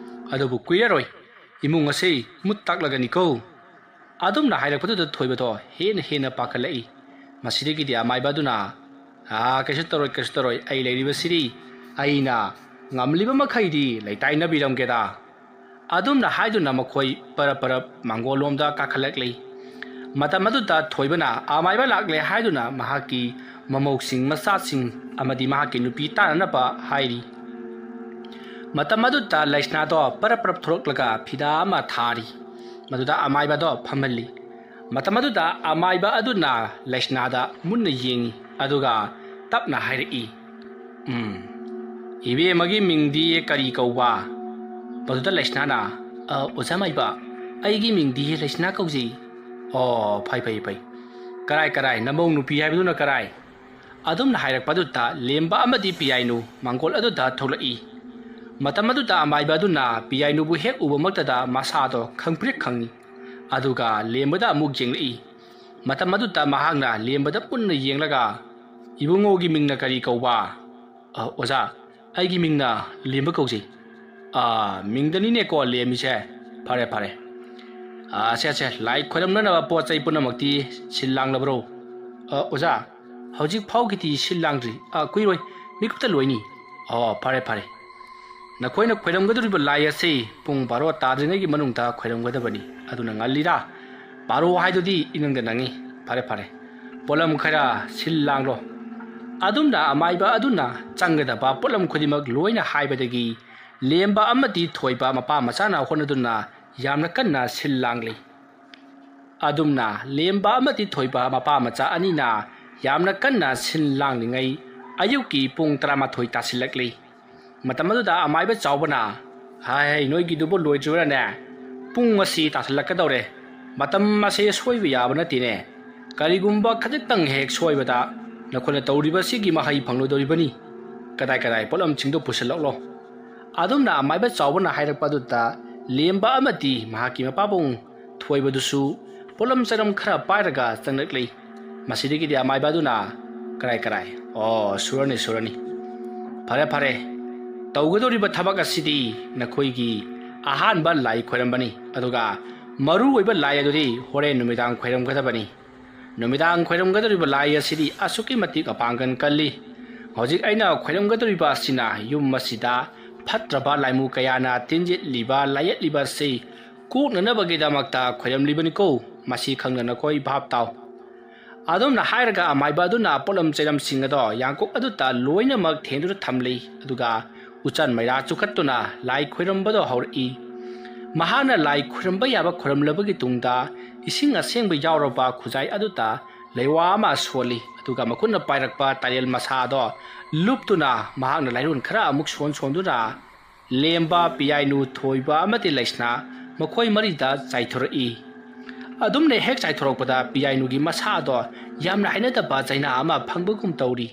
ꯑꯗꯨꯕꯨ ꯀꯨꯏꯔꯔꯣꯏ, ꯏꯃꯨꯡ ꯑꯁꯤ ꯃꯨꯠ ꯇꯥꯛꯂꯒꯅꯤꯀꯣ"꯫ ꯑꯗꯨꯝꯅ ꯍꯥꯏꯔꯛꯄꯗꯨꯗ ꯊꯣꯏꯕꯗꯣ ꯍꯦꯟꯅ ꯍꯦꯟꯅ ꯄꯥꯈꯠꯂꯛꯏ꯫ ꯃꯁꯤꯗꯒꯤꯗꯤ ꯑꯃꯥꯏꯕ ꯑꯗꯨꯅ, "ꯑꯥ, ꯀꯩꯁꯨ ꯇꯧꯔꯣꯏ, ꯀꯩꯁꯨ ꯇꯧꯔꯣꯏ, ꯑꯩ ꯂꯩꯔꯤꯕꯁꯤꯗꯤ꯫ ꯑꯩꯅ ꯉꯝꯂꯤꯕ ꯃꯈꯩꯗꯤ ꯂꯩꯇꯥꯏꯅꯕꯤꯔꯝꯒꯦꯗ"꯫ ꯑꯗꯨꯝꯅ ꯍꯥꯏꯗꯨꯅ ꯃꯈꯣꯏ ꯄꯔꯞ ꯄꯔꯞ ꯃꯥꯡꯒꯣꯜ ꯂꯣꯝꯗ ꯀꯥꯈꯠꯂꯛꯂꯤ꯫ ꯃꯇꯝ ꯑꯗꯨꯗ ꯊꯣꯏꯕꯅ ꯑꯃꯥꯏꯕ ꯂꯥꯛꯂꯦ ꯍꯥꯏꯗꯨꯅ ꯃꯍꯥꯛꯀꯤ ꯃꯃꯧꯁꯤꯡ, ꯃꯆꯥꯁꯤꯡ ꯑꯃꯗꯤ ꯃꯍꯥꯛꯀꯤ ꯅꯨꯄꯤ ꯇꯥꯟꯅꯅꯕ ꯍꯥꯏꯔꯤ꯫ ꯃꯇꯝ ꯑꯗꯨꯗ ꯂꯩꯁꯅꯥꯗꯣ ꯄꯔꯞ ꯄꯔꯞ ꯊꯣꯛꯂꯛꯂꯒ ꯐꯤꯗꯥ ꯑꯃ ꯊꯥꯔꯤ꯫ ꯃꯗꯨꯗ ꯑꯃꯥꯏꯕꯗꯣ ꯐꯝꯍꯜꯂꯤ꯫ ꯃꯇꯝ ꯑꯗꯨꯗ ꯑꯃꯥꯏꯕ ꯑꯗꯨꯅ ꯂꯩꯁꯅꯥꯗ ꯃꯨꯟꯅ ꯌꯦꯡꯉꯤ, ꯑꯗꯨꯒ ꯇꯞꯅ ꯍꯥꯏꯔꯛꯏ, "ꯎꯝ, ꯏꯕꯦꯝꯃꯒꯤ ꯃꯤꯡꯗꯤ ꯀꯔꯤ ꯀꯧꯕ?" ꯃꯗꯨꯗ ꯂꯩꯁꯅꯥꯅ, "ꯑ, ꯑꯣꯖꯥ ꯃꯥꯏꯕ, ꯑꯩꯒꯤ ꯃꯤꯡꯗꯤ ꯂꯩꯁꯅꯥ ꯀꯧꯖꯩ꯫" "ꯑꯣ, ꯐꯩ, ꯐꯩ, ꯐꯩ꯫ ꯀꯔꯥꯏ, ꯀꯔꯥꯏ, ꯅꯃꯧ ꯅꯨꯄꯤ ꯍꯥꯏꯕꯗꯨꯅ ꯀꯔꯥꯏ?" ꯑꯗꯨꯝꯅ ꯍꯥꯏꯔꯛꯄ ꯑꯗꯨꯗ ꯂꯦꯝꯕ ꯑꯃꯗꯤ ꯄꯤꯌꯥꯏꯅꯨ ꯃꯥꯡꯒꯣꯜ ꯑꯗꯨꯗ ꯊꯣꯛꯂꯛꯏ꯫ ꯃꯇꯝ ꯑꯗꯨꯗ ꯑꯃꯥꯏꯕ ꯑꯗꯨꯅ ꯄꯤꯌꯥꯏꯅꯨꯕꯨ ꯍꯦꯛ ꯎꯕꯃꯛꯇꯗ ꯃꯁꯥꯗꯣ ꯈꯪꯄ꯭ꯔꯦꯛ ꯈꯪꯏ, ꯑꯗꯨꯒ ꯂꯦꯝꯕꯗ ꯑꯃꯨꯛ ꯌꯦꯡꯂꯛꯏ꯫ ꯃꯇꯝ ꯑꯗꯨꯗ ꯃꯍꯥꯛꯅ ꯂꯦꯝꯕꯗ ꯃꯨꯟꯅ ꯌꯦꯡꯂꯒ, "ꯏꯕꯨꯡꯉꯣꯒꯤ ꯃꯤꯡꯅ ꯀꯔꯤ ꯀꯧꯕ?" "ꯑ, ꯑꯣꯖꯥ, ꯑꯩꯒꯤ ꯃꯤꯡꯅ ꯂꯦꯝꯕ ꯀꯧꯖꯩ꯫" "ꯑ, ꯃꯤꯡꯗꯅꯤꯅꯦꯀꯣ ꯂꯦꯝꯃꯤꯁꯦ꯫ ꯐꯔꯦ, ꯐꯔꯦ꯫ ꯑ, ꯁꯦ, ꯁꯦ, ꯂꯥꯏ ꯈꯣꯏꯔꯝꯅꯅꯕ ꯄꯣꯠ ꯆꯩ ꯄꯨꯝꯅꯃꯛꯇꯤ ꯁꯤꯜ ꯂꯥꯡꯂꯕ꯭ꯔꯣ?" "ꯑ, ꯑꯣꯖꯥ, ꯍꯧꯖꯤꯛ ꯐꯥꯎꯒꯤꯗꯤ ꯁꯤꯜ ꯂꯥꯡꯗ꯭ꯔꯤ꯫ ꯑ, ꯀꯨꯏꯔꯣꯏ, ꯃꯤꯀꯨꯞꯇ ꯂꯣꯏꯅꯤ꯫" "ꯑꯣ, ꯐꯔꯦ, ꯐꯔꯦ꯫ ꯅꯈꯣꯏꯅ ꯈꯣꯏꯔꯝꯒꯗꯧꯔꯤꯕ ꯂꯥꯏ ꯑꯁꯤ ꯄꯨꯡ ꯕꯥꯔꯣ ꯇꯥꯗ꯭ꯔꯤꯉꯩꯒꯤ ꯃꯅꯨꯡꯗ ꯈꯣꯏꯔꯝꯒꯗꯕꯅꯤ꯫ ꯑꯗꯨꯅ ꯉꯜꯂꯤꯔꯥ? ꯕꯥꯔꯣ ꯍꯥꯏꯗꯨꯗꯤ ꯏꯅꯪꯗ ꯅꯪꯉꯤ꯫ ꯐꯔꯦ, ꯐꯔꯦ꯫ ꯄꯣꯠꯂꯝ ꯈꯔ ꯁꯤꯜ ꯂꯥꯡꯂꯣ꯫" ꯑꯗꯨꯝꯅ ꯑꯃꯥꯏꯕ ꯑꯗꯨꯅ ꯆꯪꯒꯗꯕ ꯄꯣꯠꯂꯝ ꯈꯨꯗꯤꯡꯃꯛ ꯂꯣꯏꯅ ꯍꯥꯏꯕꯗꯒꯤ ꯂꯦꯝꯕ ꯑꯃꯗꯤ ꯊꯣꯏꯕ ꯃꯄꯥ ꯃꯆꯥꯅ ꯍꯣꯠꯅꯗꯨꯅ ꯌꯥꯝꯅ ꯀꯟꯅ ꯁꯤꯜ ꯂꯥꯡꯂꯤ꯫ ꯑꯗꯨꯝꯅ ꯂꯦꯝꯕ ꯑꯃꯗꯤ ꯊꯣꯏꯕ ꯃꯄꯥ ꯃꯆꯥ ꯑꯅꯤꯅ ꯌꯥꯝꯅ ꯀꯟꯅ ꯁꯤꯜ ꯂꯥꯡꯂꯤꯉꯩ ꯑꯌꯨꯛꯀꯤ ꯄꯨꯡ ꯇꯔꯥꯃꯥꯊꯣꯏ ꯇꯥꯁꯤꯜꯂꯛꯂꯤ꯫ ꯃꯇꯝ ꯑꯗꯨꯗ ꯑꯃꯥꯏꯕ ꯆꯥꯎꯕꯅ, "ꯍꯥꯏ, ꯅꯣꯏꯒꯤꯗꯨꯕꯨ ꯂꯣꯏꯗ꯭ꯔꯤꯕ꯭ꯔꯥꯅꯦ? ꯄꯨꯡ ꯑꯁꯤ ꯇꯥꯁꯤꯜꯂꯛꯀꯗꯧꯔꯦ꯫ ꯃꯇꯝ ꯑꯁꯦ ꯁꯣꯏꯕ ꯌꯥꯕ ꯅꯠꯇꯦꯅꯦ꯫ ꯀꯔꯤꯒꯨꯝꯕ ꯈꯖꯤꯛꯇꯪ ꯍꯦꯛ ꯁꯣꯏꯕꯗ ꯅꯈꯣꯏꯅ ꯇꯧꯔꯤꯕ ꯑꯁꯤꯒꯤ ꯃꯍꯩ ꯐꯪꯂꯣꯏꯗꯧꯔꯤꯕꯅꯤ꯫ ꯀꯗꯥꯏ ꯀꯗꯥꯏ ꯄꯣꯠꯂꯝꯁꯤꯡꯗꯨ ꯄꯨꯁꯤꯜꯂꯛꯂꯣ꯫" ꯑꯗꯨꯝꯅ ꯑꯃꯥꯏꯕ ꯆꯥꯎꯕꯅ ꯍꯥꯏꯔꯛꯄ ꯑꯗꯨꯗ ꯂꯦꯝꯕ ꯑꯃꯗꯤ ꯃꯍꯥꯛꯀꯤ ꯃꯄꯥꯕꯨꯡ ꯊꯣꯏꯕꯗꯨꯁꯨ ꯄꯣꯠꯂꯝ ꯆꯩꯔꯝ ꯈꯔ ꯄꯥꯏꯔꯒ ꯆꯪꯂꯛꯂꯤ꯫ ꯃꯁꯤꯗꯒꯤꯗꯤ ꯑꯃꯥꯏꯕ ꯑꯗꯨꯅ, "ꯀꯔꯥꯏ, ꯀꯔꯥꯏ? ꯑꯣ, ꯁꯨꯔꯅꯤ, ꯁꯨꯔꯅꯤ꯫ ꯐꯔꯦ, ꯐꯔꯦ꯫ ꯇꯧꯒꯗꯧꯔꯤꯕ ꯊꯕꯛ ꯑꯁꯤꯗꯤ ꯅꯈꯣꯏꯒꯤ ꯑꯍꯥꯟꯕ ꯂꯥꯏ ꯈꯣꯏꯔꯝꯕꯅꯤ, ꯑꯗꯨꯒ ꯃꯔꯨ ꯑꯣꯏꯕ ꯂꯥꯏ ꯑꯗꯨꯗꯤ ꯍꯣꯔꯦꯟ ꯅꯨꯃꯤꯗꯥꯡ ꯈꯣꯏꯔꯝꯒꯗꯕꯅꯤ꯫ ꯅꯨꯃꯤꯗꯥꯡ ꯈꯣꯏꯔꯝꯒꯗꯧꯔꯤꯕ ꯂꯥꯏ ꯑꯁꯤꯗꯤ ꯑꯁꯨꯛꯀꯤ ꯃꯇꯤꯛ ꯃꯄꯥꯡꯒꯜ ꯀꯜꯂꯤ꯫ ꯍꯧꯖꯤꯛ ꯑꯩꯅ ꯈꯣꯏꯔꯝꯒꯗꯧꯔꯤꯕ ꯑꯁꯤꯅ ꯌꯨꯝ ꯑꯁꯤꯗ ꯐꯠꯇ꯭ꯔꯕ ꯂꯥꯏꯃꯨ ꯀꯌꯥꯅ ꯇꯤꯟꯖꯤꯠꯂꯤꯕ ꯂꯥꯏꯌꯦꯠꯂꯤꯕ ꯑꯁꯤ ꯀꯣꯛꯅꯅꯕꯒꯤꯗꯃꯛꯇ ꯈꯣꯏꯔꯝꯂꯤꯕꯅꯤꯀꯣ꯫ ꯃꯁꯤ ꯈꯪꯗꯅ ꯑꯩꯈꯣꯏ ꯚꯥꯞ ꯇꯥꯎ꯫ ꯑꯗꯨꯝꯅ ꯍꯥꯏꯔꯒ ꯑꯃꯥꯏꯕ ꯑꯗꯨꯅ ꯄꯣꯠꯂꯝ ꯆꯩꯂꯝꯁꯤꯡ ꯑꯗꯣ ꯌꯥꯡꯀꯣꯛ ꯑꯗꯨꯗ ꯂꯣꯏꯅꯃꯛ ꯊꯦꯡꯗꯨꯅ ꯊꯝꯂꯤ꯫ ꯑꯗꯨꯒ ꯎꯆꯥꯟ ꯃꯩꯔꯥ ꯆꯨꯈꯠꯇꯨꯅ ꯂꯥꯏ ꯈꯣꯏꯔꯝꯕꯗꯣ ꯍꯧꯔꯛꯏ꯫ ꯃꯍꯥꯛꯅ ꯂꯥꯏ ꯈꯣꯏꯔꯝꯕ ꯌꯥꯕ ꯈꯣꯏꯔꯝꯂꯕꯒꯤ ꯇꯨꯡꯗ ꯏꯁꯤꯡ ꯑꯁꯦꯡꯕ ꯌꯥꯎꯔꯕ ꯈꯨꯖꯥꯏ ꯑꯗꯨꯗ ꯂꯩꯋꯥ ꯑꯃ ꯁꯣꯜꯂꯤ꯫ ꯑꯗꯨꯒ ꯃꯈꯨꯠꯅ ꯄꯥꯏꯔꯛꯄ ꯇꯥꯔꯦꯜ ꯃꯁꯥꯗꯣ ꯂꯨꯞꯇꯨꯅ ꯃꯍꯥꯛꯅ ꯂꯥꯏꯔꯣꯟ ꯈꯔ ꯑꯃꯨꯛ ꯁꯣꯟ ꯁꯣꯟꯗꯨꯅ ꯂꯦꯝꯕ, ꯄꯤꯌꯥꯏꯅꯨ, ꯊꯣꯏꯕ ꯑꯃꯗꯤ ꯂꯩꯁꯅꯥ ꯃꯈꯣꯏ ꯃꯔꯤꯗ ꯆꯥꯏꯊꯣꯔꯛꯏ꯫ ꯑꯗꯨꯝꯅ ꯍꯦꯛ ꯆꯥꯏꯊꯣꯔꯛꯄꯗ ꯄꯤꯌꯥꯏꯅꯨꯒꯤ ꯃꯁꯥꯗꯣ ꯌꯥꯝꯅ ꯍꯩꯅꯗꯕ ꯆꯩꯅꯥ ꯑꯃ ꯐꯪꯕꯒꯨꯝ ꯇꯧꯔꯤ꯫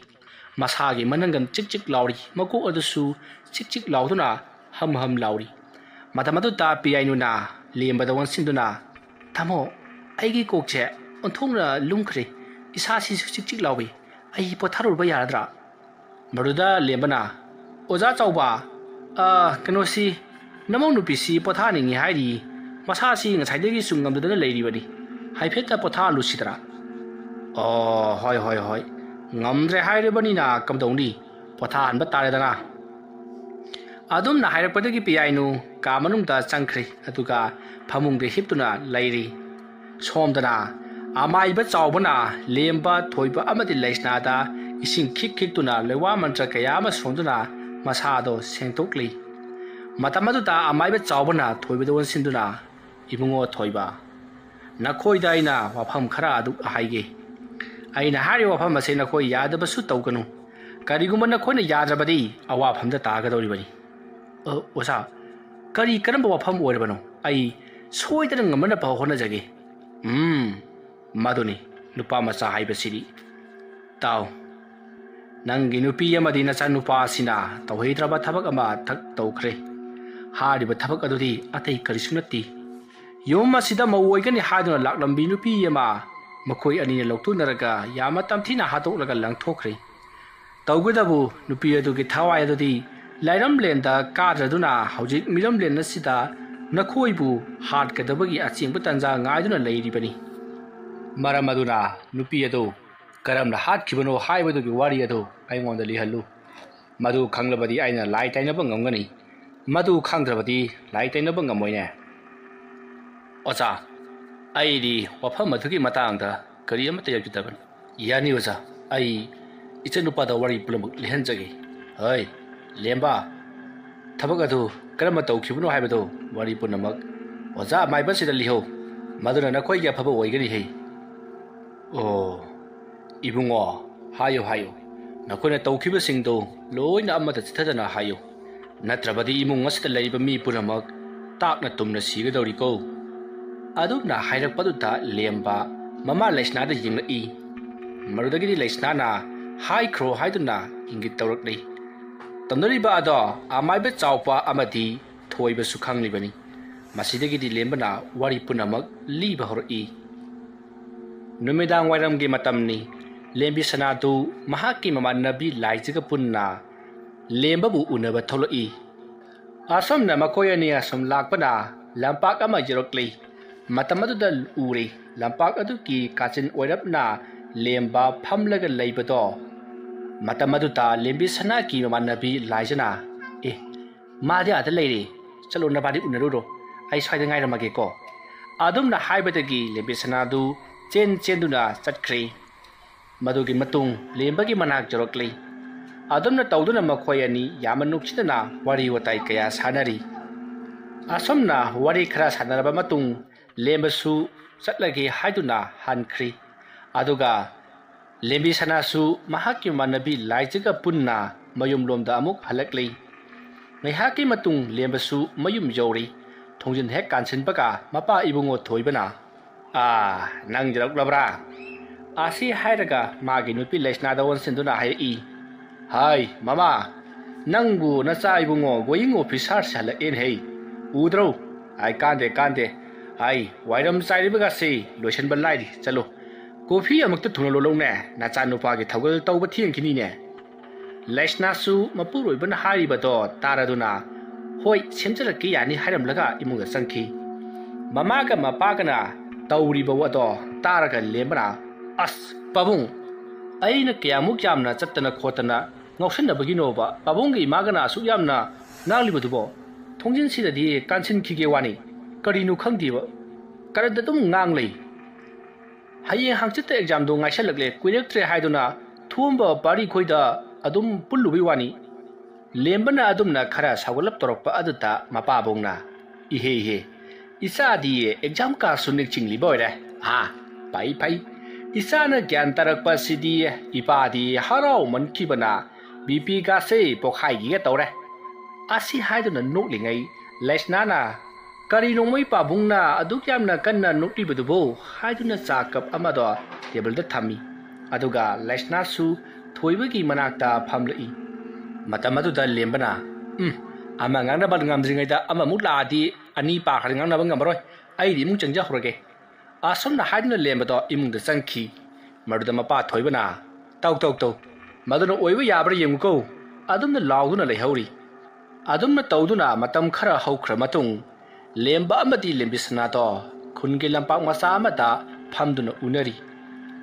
ꯃꯁꯥꯒꯤ ꯃꯅꯪꯒꯟ ꯆꯤꯛ ꯆꯤꯛ ꯂꯥꯎꯔꯤ, ꯃꯀꯣꯛ ꯑꯗꯨꯁꯨ ꯆꯤꯛ ꯆꯤꯛ ꯂꯥꯎꯗꯨꯅ ꯍꯝ ꯍꯝ ꯂꯥꯎꯔꯤ꯫ ꯃꯇꯝ ꯑꯗꯨꯗ ꯄꯤꯌꯥꯏꯅꯨꯅ ꯂꯦꯝꯕꯗ ꯑꯣꯟꯁꯤꯟꯗꯨꯅ, "ꯇꯥꯃꯣ, ꯑꯩꯒꯤ ꯀꯣꯛꯁꯦ ꯑꯣꯟꯊꯣꯛꯅ ꯂꯨꯝꯈ꯭ꯔꯦ, ꯏꯁꯥꯁꯤꯁꯨ ꯆꯤꯛ ꯆꯤꯛ ꯂꯥꯎꯏ, ꯑꯩ ꯄꯣꯊꯥꯔꯨꯕ ꯌꯥꯔꯗ꯭ꯔꯥ?" ꯃꯗꯨꯗ ꯂꯦꯝꯕꯅ, "ꯑꯣꯖꯥ ꯆꯥꯎꯕ, ꯑ, ꯀꯩꯅꯣꯁꯤ, ꯅꯃꯧ ꯅꯨꯄꯤꯁꯤ ꯄꯣꯊꯥꯅꯤꯡꯉꯤ ꯍꯥꯏꯔꯤ, ꯃꯁꯥꯁꯤ ꯉꯁꯥꯏꯗꯒꯤꯁꯨ ꯉꯝꯗꯗꯅ ꯂꯩꯔꯤꯕꯅꯤ, ꯍꯥꯏꯐꯦꯠꯇ ꯄꯣꯊꯥꯍꯜꯂꯨꯁꯤꯗꯅ?" "ꯑꯣ, ꯍꯣꯏ, ꯍꯣꯏ, ꯍꯣꯏ, ꯉꯝꯗ꯭ꯔꯦ ꯍꯥꯏꯔꯕꯅꯤꯅ ꯀꯝꯗꯧꯅꯤ, ꯄꯣꯊꯥꯍꯟꯕ ꯇꯥꯔꯦꯗꯅ꯫" ꯑꯗꯨꯝꯅ ꯍꯥꯏꯔꯛꯄꯗꯒꯤ ꯄꯤꯌꯥꯏꯅꯨ ꯀꯥ ꯃꯅꯨꯡꯗ ꯆꯪꯈ꯭ꯔꯦ, ꯑꯗꯨꯒ ꯐꯃꯨꯡꯗ ꯍꯤꯞꯇꯨꯅ ꯂꯩꯔꯤ꯫ ꯁꯣꯝꯗꯅ ꯑꯃꯥꯏꯕ ꯆꯥꯎꯕꯅ ꯂꯦꯝꯕ, ꯊꯣꯏꯕ ꯑꯃꯗꯤ ꯂꯩꯁꯅꯥꯗ ꯏꯁꯤꯡ ꯈꯤꯛ ꯈꯤꯛꯇꯨꯅ ꯂꯩꯋꯥ ꯃꯟꯇ꯭ꯔ ꯀꯌꯥ ꯑꯃ ꯁꯣꯟꯗꯨꯅ ꯃꯁꯥꯗꯣ ꯁꯦꯡꯗꯣꯛꯂꯤ꯫ ꯃꯇꯝ ꯑꯗꯨꯗ ꯑꯃꯥꯏꯕ ꯆꯥꯎꯕꯅ ꯊꯣꯏꯕꯗ ꯑꯣꯟꯁꯤꯟꯗꯨꯅ, "ꯏꯕꯨꯡꯉꯣ ꯊꯣꯏꯕ, ꯅꯈꯣꯏꯗ ꯑꯩꯅ ꯋꯥꯐꯝ ꯈꯔ ꯑꯗꯨ ꯍꯥꯏꯒꯦ꯫ ꯑꯩꯅ ꯍꯥꯏꯔꯤꯕ ꯋꯥꯐꯝ ꯑꯁꯦ ꯅꯈꯣꯏ ꯌꯥꯗꯕꯁꯨ ꯇꯧꯒꯅꯨ꯫ ꯀꯔꯤꯒꯨꯝꯕ ꯅꯈꯣꯏꯅ ꯌꯥꯗ꯭ꯔꯕꯗꯤ ꯑꯋꯥꯐꯝꯗ ꯇꯥꯒꯗꯧꯔꯤꯕꯅꯤ꯫" "ꯑ, ꯑꯣꯖꯥ, ꯀꯔꯤ ꯀꯔꯝꯕ ꯋꯥꯐꯝ ꯑꯣꯏꯔꯕꯅꯣ? ꯑꯩ ꯁꯣꯏꯗꯅ ꯉꯝꯅꯅꯕ ꯍꯣꯠꯅꯖꯒꯦ꯫" "ꯎꯝ, ꯃꯗꯨꯅꯤ ꯅꯨꯄꯥ ꯃꯆꯥ ꯍꯥꯏꯕꯁꯤꯗꯤ꯫ ꯇꯥꯎ, ꯅꯪꯒꯤ ꯅꯨꯄꯤ ꯑꯃꯗꯤ ꯅꯆꯥꯅꯨꯄꯥ ꯑꯁꯤꯅ ꯇꯧꯍꯩꯗ꯭ꯔꯕ ꯊꯕꯛ ꯑꯃ ꯊꯛ ꯇꯧꯈ꯭ꯔꯦ꯫ ꯍꯥꯏꯔꯤꯕ ꯊꯕꯛ ꯑꯗꯨꯗꯤ ꯑꯇꯩ ꯀꯔꯤꯁꯨ ꯅꯠꯇꯦ꯫ ꯌꯨꯝ ꯑꯁꯤꯗ ꯃꯧ ꯑꯣꯏꯒꯅꯤ ꯍꯥꯏꯗꯨꯅ ꯂꯥꯛꯂꯝꯕꯤ ꯅꯨꯄꯤ ꯑꯃ ꯃꯈꯣꯏ ꯑꯅꯤꯅ ꯂꯧꯊꯣꯛꯅꯔꯒ ꯌꯥꯝꯅ ꯇꯝꯊꯤꯅ ꯍꯥꯠꯇꯣꯛꯂꯒ ꯂꯪꯊꯣꯛꯈ꯭ꯔꯦ꯫ ꯇꯧꯒꯗꯕꯨ ꯅꯨꯄꯤ ꯑꯗꯨꯒꯤ ꯊꯋꯥꯏ ꯑꯗꯨꯗꯤ ꯂꯥꯏꯔꯝꯂꯦꯟꯗ ꯀꯥꯗ꯭ꯔꯗꯨꯅ ꯍꯧꯖꯤꯛ ꯃꯤꯔꯝꯂꯦꯟ ꯑꯁꯤꯗ ꯅꯈꯣꯏꯕꯨ ꯍꯥꯠꯀꯗꯕꯒꯤ ꯑꯆꯦꯡꯕ ꯇꯥꯟꯖꯥ ꯉꯥꯏꯗꯨꯅ ꯂꯩꯔꯤꯕꯅꯤ꯫ ꯃꯔꯝ ꯑꯗꯨꯅ ꯅꯨꯄꯤ ꯑꯗꯨ ꯀꯔꯝꯅ ꯍꯥꯠꯈꯤꯕꯅꯣ ꯍꯥꯏꯕꯗꯨꯒꯤ ꯋꯥꯔꯤ ꯑꯗꯨ ꯑꯩꯉꯣꯟꯗ ꯂꯤꯍꯜꯂꯨ꯫" ꯃꯗꯨ ꯈꯪꯂꯕꯗꯤ ꯑꯩꯅ ꯂꯥꯏ ꯇꯩꯅꯕ ꯉꯝꯒꯅꯤ, ꯃꯗꯨ ꯈꯪꯗ꯭ꯔꯕꯗꯤ ꯂꯥꯏ ꯇꯩꯅꯕ ꯉꯝꯃꯣꯏꯅꯦ꯫ ꯑꯣꯖꯥ, ꯑꯩꯗꯤ ꯋꯥꯐꯝ ꯑꯗꯨꯒꯤ ꯃꯇꯥꯡꯗ ꯀꯔꯤ ꯑꯃꯠꯇ ꯌꯥꯎꯖꯗꯕꯅꯤ꯫ ꯌꯥꯅꯤ ꯑꯣꯖꯥ, ꯑꯩ ꯏꯆꯟꯅꯨꯄꯥꯗ ꯋꯥꯔꯤ ꯄꯨꯝꯅꯃꯛ ꯂꯤꯍꯟꯖꯒꯦ꯫ ꯍꯣꯏ, ꯂꯦꯝꯕ, ꯊꯕꯛ ꯑꯗꯨ ꯀꯔꯝꯅ ꯇꯧꯈꯤꯕꯅꯣ ꯍꯥꯏꯕꯗꯨ ꯋꯥꯔꯤ ꯄꯨꯝꯅꯃꯛ ꯑꯣꯖꯥ ꯑꯃꯥꯏꯕꯁꯤꯗ ꯂꯤꯍꯧ, ꯃꯗꯨꯅ ꯅꯈꯣꯏꯒꯤ ꯑꯐꯕ ꯑꯣꯏꯒꯅꯤ ꯍꯦ꯫ ꯑꯣ, ꯏꯕꯨꯡꯉꯣ, ꯍꯥꯏꯌꯨ ꯍꯥꯏꯌꯨ, ꯅꯈꯣꯏꯅ ꯇꯧꯈꯤꯕꯁꯤꯡꯗꯨ ꯂꯣꯏꯅ ꯑꯃꯠꯇ ꯆꯤꯊꯗꯅ ꯍꯥꯏꯌꯨ, ꯅꯠꯇ꯭ꯔꯕꯗꯤ ꯏꯃꯨꯡ ꯑꯁꯤꯗ ꯂꯩꯔꯤꯕ ꯃꯤ ꯄꯨꯝꯅꯃꯛ ꯇꯥꯛꯅ ꯇꯨꯝꯅ ꯁꯤꯒꯗꯧꯔꯤꯀꯣ꯫ ꯑꯗꯨꯝꯅ ꯍꯥꯏꯔꯛꯄꯗꯨꯗ ꯂꯦꯝꯕ ꯃꯃꯥ ꯂꯩꯁꯅꯥꯗ ꯌꯦꯡꯂꯛꯏ꯫ ꯃꯗꯨꯗꯒꯤꯗꯤ ꯂꯩꯁꯅꯥꯅ ꯍꯥꯏꯈ꯭ꯔꯣ ꯍꯥꯏꯗꯨꯅ ꯏꯪꯒꯤꯠ ꯇꯧꯔꯛꯂꯤ꯫ ꯇꯧꯅꯔꯤꯕ ꯑꯗꯣ ꯑꯃꯥꯏꯕ ꯆꯥꯎꯕ ꯑꯃꯗꯤ ꯊꯣꯏꯕꯁꯨ ꯈꯪꯂꯤꯕꯅꯤ꯫ ꯃꯁꯤꯗꯒꯤꯗꯤ ꯂꯦꯝꯕꯅ ꯋꯥꯔꯤ ꯄꯨꯝꯅꯃꯛ ꯂꯤꯕ ꯍꯧꯔꯛꯏ꯫ ꯅꯨꯃꯤꯗꯥꯡ ꯋꯥꯏꯔꯝꯒꯤ ꯃꯇꯝꯅꯤ꯫ ꯂꯦꯝꯕꯤ ꯁꯅꯥꯗꯨ ꯃꯍꯥꯛꯀꯤ ꯃꯃꯥꯟꯅꯕꯤ ꯂꯥꯏꯖꯒ ꯄꯨꯟꯅ ꯂꯦꯝꯕꯕꯨ ꯎꯅꯕ ꯊꯣꯛꯂꯛꯏ꯫ ꯑꯁꯨꯝꯅ ꯃꯈꯣꯏ ꯑꯅꯤ ꯑꯁꯨꯝ ꯂꯥꯛꯄꯅ ꯂꯝꯄꯥꯛ ꯑꯃ ꯌꯧꯔꯛꯂꯤ꯫ ꯃꯇꯝ ꯑꯗꯨꯗ ꯎꯔꯦ, ꯂꯝꯄꯥꯛ ꯑꯗꯨꯒꯤ ꯀꯥꯆꯤꯟ ꯑꯣꯏꯔꯞꯅ ꯂꯦꯝꯕ ꯐꯝꯂꯒ ꯂꯩꯕꯗꯣ꯫ ꯃꯇꯝ ꯑꯗꯨꯗ ꯂꯦꯝꯕꯤ ꯁꯅꯥꯒꯤ ꯃꯃꯥꯟꯅꯕꯤ ꯂꯥꯏꯖꯅ, "ꯑꯦ, ꯃꯥꯗꯤ ꯑꯥꯗ ꯂꯩꯔꯦ, ꯆꯠꯂꯣ, ꯅꯕꯥꯅꯤ ꯎꯅꯔꯨꯔꯣ, ꯑꯩ ꯁ꯭ꯋꯥꯏꯗ ꯉꯥꯏꯔꯝꯃꯒꯦꯀꯣ"꯫ ꯑꯗꯨꯝꯅ ꯍꯥꯏꯕꯗꯒꯤ ꯂꯦꯝꯕꯤ ꯁꯅꯥꯗꯨ ꯆꯦꯟ ꯆꯦꯟꯗꯨꯅ ꯆꯠꯈ꯭ꯔꯦ꯫ ꯃꯗꯨꯒꯤ ꯃꯇꯨꯡ ꯂꯦꯝꯕꯒꯤ ꯃꯅꯥꯛ ꯌꯧꯔꯛꯂꯤ꯫ ꯑꯗꯨꯝꯅ ꯇꯧꯗꯨꯅ ꯃꯈꯣꯏ ꯑꯅꯤ ꯌꯥꯝꯅ ꯅꯨꯡꯁꯤꯅꯅ ꯋꯥꯔꯤ ꯋꯥꯇꯥꯏ ꯀꯌꯥ ꯁꯥꯟꯅꯔꯤ꯫ ꯑꯁꯨꯝꯅ ꯋꯥꯔꯤ ꯈꯔ ꯁꯥꯟꯅꯔꯕ ꯃꯇꯨꯡ ꯂꯦꯝꯕꯁꯨ ꯆꯠꯂꯒꯦ ꯍꯥꯏꯗꯨꯅ ꯍꯟꯈ꯭ꯔꯤ꯫ ꯑꯗꯨꯒ ꯂꯦꯝꯕꯤ ꯁꯅꯥꯁꯨ ꯃꯍꯥꯛꯀꯤ ꯃꯃꯥꯟꯅꯕꯤ ꯂꯥꯏꯖꯒ ꯄꯨꯟꯅ ꯃꯌꯨꯝꯂꯣꯝꯗ ꯑꯃꯨꯛ ꯍꯜꯂꯛꯂꯤ꯫ ꯉꯥꯏꯍꯥꯛꯀꯤ ꯃꯇꯨꯡ ꯂꯦꯝꯕꯁꯨ ꯃꯌꯨꯝ ꯌꯧꯔꯤ꯫ ꯊꯣꯡꯖꯤꯟ ꯍꯦꯛ ꯀꯥꯟꯁꯤꯟꯕꯒ ꯃꯄꯥ ꯏꯕꯨꯡꯉꯣ ꯊꯣꯏꯕꯅ, "ꯑꯥ, ꯅꯪ ꯌꯧꯔꯛꯂꯕ꯭ꯔꯥ?" ꯑꯁꯤ ꯍꯥꯏꯔꯒ ꯃꯥꯒꯤ ꯅꯨꯄꯤ ꯂꯩꯁꯅꯥꯗ ꯑꯣꯟꯁꯤꯟꯗꯨꯅ ꯍꯥꯏꯔꯛꯏ, "ꯍꯥꯏ, ꯃꯃꯥ, ꯅꯪꯕꯨ ꯅꯆꯥ ꯏꯕꯨꯡꯉꯣ going officerꯁꯦ ꯍꯜꯂꯛꯑꯦꯅꯦ ꯍꯩ, ꯎꯗ꯭ꯔꯣ? ꯑꯥꯏ, ꯀꯥꯟꯗꯦ, ꯀꯥꯟꯗꯦ꯫ ꯑꯥꯏ, ꯋꯥꯏꯔꯝ ꯆꯥꯏꯔꯤꯕꯒꯁꯤ ꯂꯣꯏꯁꯤꯟꯕ ꯂꯥꯏꯔꯤ꯫ ꯆꯠꯂꯣ, ꯀꯣꯐꯤ ꯑꯃꯨꯛꯇ ꯊꯨꯅ ꯂꯣꯜꯂꯛꯎꯅꯦ, ꯅꯆꯥꯅꯨꯄꯥꯒꯤ ꯊꯧꯒꯜ ꯇꯧꯕ ꯊꯦꯡꯈꯤꯅꯤꯅꯦ"꯫ ꯂꯩꯁꯅꯥꯁꯨ ꯃꯄꯨꯔꯣꯏꯕꯅ ꯍꯥꯏꯔꯤꯕꯗꯣ ꯇꯥꯔꯗꯨꯅ, "ꯍꯣꯏ, ꯁꯦꯝꯖꯔꯛꯀꯦ, ꯌꯥꯅꯤ" ꯍꯥꯏꯔꯝꯂꯒ ꯏꯃꯨꯡꯗ ꯆꯪꯈꯤ꯫ ꯃꯃꯥꯒ ꯃꯄꯥꯒꯅ ꯇꯧꯔꯤꯕ ꯑꯗꯣ ꯇꯥꯔꯒ ꯂꯦꯝꯕꯅ, "ꯑꯁ, ꯄꯥꯕꯨꯡ, ꯑꯩꯅ ꯀꯌꯥꯃꯨꯛ ꯌꯥꯝꯅ ꯆꯠꯇꯅ ꯈꯣꯠꯇꯅ ꯉꯥꯎꯁꯟꯅꯕꯒꯤꯅꯣꯕ ꯄꯥꯕꯨꯡꯒ ꯏꯃꯥꯒꯅ ꯑꯁꯨꯛ ꯌꯥꯝꯅ ꯉꯥꯡꯂꯤꯕꯗꯨꯕꯣ? ꯊꯣꯡꯖꯤꯟꯁꯤꯗꯗꯤ ꯀꯥꯟꯁꯤꯟꯈꯤꯒꯦ ꯋꯥꯅꯤ꯫ ꯀꯔꯤꯅꯣ ꯈꯪꯗꯦꯕ, ꯀꯔꯟꯗ ꯑꯗꯨꯝ ꯉꯥꯡ ꯂꯩ꯫ ꯍꯌꯦꯡ ꯍꯪꯆꯤꯠꯇ ꯑꯦꯛꯖꯥꯝꯗꯣ ꯉꯥꯏꯁꯜꯂꯛꯂꯦ, ꯀꯨꯏꯔꯛꯇ꯭ꯔꯦ ꯍꯥꯏꯗꯨꯅ ꯊꯣꯝꯕ ꯄꯥꯔꯤꯈꯣꯏꯗ ꯑꯗꯨꯝ ꯄꯨꯜꯂꯨꯕꯩ ꯋꯥꯅꯤ꯫ ꯂꯦꯝꯕꯅ ꯑꯗꯨꯝꯅ ꯈꯔ ꯁꯥꯎꯒꯠꯂꯞ ꯇꯧꯔꯛꯄ ꯑꯗꯨꯗ ꯃꯄꯥꯕꯨꯡꯅ, "ꯏꯍꯦ ꯏꯍꯦ, ꯏꯆꯥꯗꯤ ꯑꯦꯛꯖꯥꯝ ꯀꯥꯁꯨ ꯅꯤꯡꯁꯤꯡꯂꯤꯕ ꯑꯣꯏꯔꯦ꯫ ꯍꯥ, ꯐꯩ ꯐꯩ꯫ ꯏꯆꯥꯅ ꯒ꯭ꯌꯥꯟ ꯇꯥꯔꯛꯄꯁꯤꯗꯤ ꯏꯄꯥꯗꯤ ꯍꯔꯥꯎꯃꯟꯈꯤꯕꯅ ꯕꯤ ꯄꯤ ꯒꯥꯁꯦ ꯄꯣꯈꯥꯏꯈꯤꯒꯦ ꯇꯧꯔꯦ"꯫ ꯑꯁꯤ ꯍꯥꯏꯗꯨꯅ ꯅꯣꯛꯂꯤꯉꯩ ꯂꯩꯁꯅꯥꯅ, "ꯀꯔꯤꯅꯣ ꯃꯣꯏ ꯄꯥꯕꯨꯡꯅ ꯑꯗꯨꯛ ꯌꯥꯝꯅ ꯀꯟꯅ ꯅꯣꯛꯂꯤꯕꯗꯨꯕꯨ?" ꯍꯥꯏꯗꯨꯅ ꯆꯥ ꯀꯞ ꯑꯃꯗꯣ ꯇꯦꯕꯜꯗ ꯊꯝꯃꯤ꯫ ꯑꯗꯨꯒ ꯂꯩꯁꯅꯥꯁꯨ ꯊꯣꯏꯕꯒꯤ ꯃꯅꯥꯛꯇ ꯐꯝꯂꯛꯏ꯫ ꯃꯇꯝ ꯑꯗꯨꯗ ꯂꯦꯝꯕꯅ, "ꯎꯝ, ꯑꯃ ꯉꯥꯡꯅꯕ ꯉꯝꯗ꯭ꯔꯤꯉꯩꯗ ꯑꯃꯃꯨꯛ ꯂꯥꯛꯑꯗꯤ ꯑꯅꯤ ꯄꯥꯈ꯭ꯔꯗꯤ ꯉꯥꯡꯅꯕ ꯉꯝꯃꯔꯣꯏ꯫ ꯑꯩꯗꯤ ꯏꯃꯨꯡ ꯆꯪꯖꯍꯧꯔꯒꯦ"꯫ ꯑꯁꯨꯝꯅ ꯍꯥꯏꯗꯨꯅ ꯂꯦꯝꯕꯗꯣ ꯏꯃꯨꯡꯗ ꯆꯪꯈꯤ꯫ ꯃꯗꯨꯗ ꯃꯄꯥ ꯊꯣꯏꯕꯅ, "ꯇꯧ, ꯇꯧ, ꯇꯧ, ꯃꯗꯨꯅ ꯑꯣꯏꯕ ꯌꯥꯕ꯭ꯔꯥ ꯌꯦꯡꯉꯨꯀꯣ" ꯑꯗꯨꯝꯅ ꯂꯥꯎꯗꯨꯅ ꯂꯩꯍꯧꯔꯤ꯫ ꯑꯗꯨꯝꯅ ꯇꯧꯗꯨꯅ ꯃꯇꯝ ꯈꯔ ꯍꯧꯈ꯭ꯔ ꯃꯇꯨꯡ, ꯂꯦꯝꯕ ꯑꯃꯗꯤ ꯂꯦꯝꯕꯤꯁꯅꯥꯗꯣ ꯈꯨꯟꯒꯤ ꯂꯝꯄꯥꯛ ꯃꯆꯥ ꯑꯃꯗ ꯐꯝꯗꯨꯅ ꯎꯅꯔꯤ꯫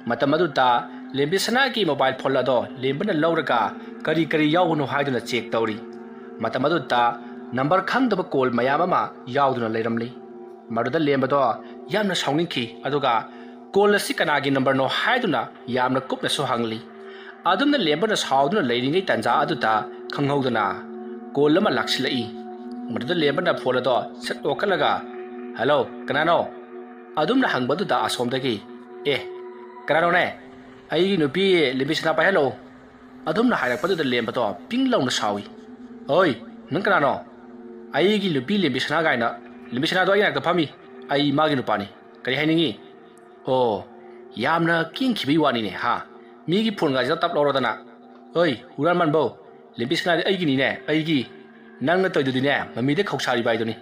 ꯃꯇꯝ ꯑꯗꯨꯗ ꯂꯦꯝꯕꯤꯁꯅꯥꯒꯤ ꯃꯣꯕꯥꯏꯜ ꯐꯣꯟ ꯑꯗꯣ ꯂꯦꯝꯕꯅ ꯂꯧꯔꯒ ꯀꯔꯤ ꯀꯔꯤ ꯌꯥꯎꯕꯅꯣ ꯍꯥꯏꯗꯨꯅ ꯆꯦꯛ ꯇꯧꯔꯤ꯫ ꯃꯇꯝ ꯑꯗꯨꯗ ꯅꯝꯕꯔ ꯈꯪꯗꯕ ꯀꯣꯜ ꯃꯌꯥꯝ ꯑꯃ ꯌꯥꯎꯗꯨꯅ ꯂꯩꯔꯝꯂꯤ꯫ ꯃꯗꯨꯗ ꯂꯦꯝꯕꯗꯣ ꯌꯥꯝꯅ ꯁꯥꯎꯅꯤꯡꯈꯤ, ꯑꯗꯨꯒ "ꯀꯣꯜ ꯑꯁꯤ ꯀꯅꯥꯒꯤ ꯅꯝꯕꯔꯅꯣ?" ꯍꯥꯏꯗꯨꯅ ꯌꯥꯝꯅ ꯀꯨꯞꯅꯁꯨ ꯍꯪꯂꯤ꯫ ꯑꯗꯨꯝꯅ ꯂꯦꯝꯕꯅ ꯁꯥꯎꯗꯨꯅ ꯂꯩꯔꯤꯉꯩ ꯇꯥꯟꯖꯥ ꯑꯗꯨꯗ ꯈꯪꯍꯧꯗꯅ ꯀꯣꯜ ꯑꯃ ꯂꯥꯛꯁꯤꯜꯂꯛꯏ꯫ ꯃꯗꯨꯗ ꯂꯦꯝꯕꯅ ꯐꯣꯟ ꯑꯗꯣ ꯁꯠ ꯑꯣꯛꯈꯠꯂꯒ, "ꯍꯜꯂꯣ, ꯀꯅꯥꯅꯣ?" ꯑꯗꯨꯝꯅ ꯍꯪꯕꯗꯨꯗ ꯑꯁꯣꯝꯗꯒꯤ, "ꯑꯦ, ꯀꯅꯥꯅꯣꯅꯦ? ꯑꯩꯒꯤ ꯅꯨꯄꯤ ꯂꯦꯝꯕꯤꯁꯅꯥ ꯄꯥꯏꯍꯜꯂꯛꯑꯣ" ꯑꯗꯨꯝꯅ ꯍꯥꯏꯔꯛꯄꯗꯨꯗ ꯂꯦꯝꯕꯗꯣ ꯄꯤꯡ ꯂꯥꯎꯅ ꯁꯥꯎꯏ꯫ "ꯑꯣꯏ, ꯅꯪ ꯀꯅꯥꯅꯣ? ꯑꯩꯒꯤ ꯅꯨꯄꯤ ꯂꯦꯝꯕꯤꯁꯅꯥ ꯀꯥꯏꯅ꯫ ꯂꯦꯝꯕꯤꯁꯅꯥꯗꯣ ꯑꯩ ꯅꯥꯛꯇ ꯐꯝꯃꯤ꯫ ꯑꯩ ꯃꯥꯒꯤ ꯅꯨꯄꯥꯅꯤ꯫ ꯀꯔꯤ ꯍꯥꯏꯅꯤꯡꯉꯤ?" "ꯑꯣ, ꯌꯥꯝꯅ ꯀꯦꯡꯈꯤꯕꯩ ꯋꯥꯅꯤꯅꯦ, ꯍꯥ? ꯃꯤꯒꯤ ꯐꯣꯟꯒꯁꯤꯗ ꯇꯞ ꯂꯧꯔꯗꯅ꯫ ꯑꯣꯏ, ꯍꯨꯔꯥꯟ ꯃꯥꯟꯕꯧ, ꯂꯦꯝꯕꯤꯁꯅꯥꯗꯤ ꯑꯩꯒꯤꯅꯤꯅꯦ, ꯑꯩꯒꯤ꯫ ꯅꯪꯅ ꯇꯧꯔꯤꯗꯨꯗꯤꯅꯦ, ꯃꯃꯤꯗ ꯈꯧꯁꯥꯔꯤꯕ ꯍꯥꯏꯗꯨꯅꯤ꯫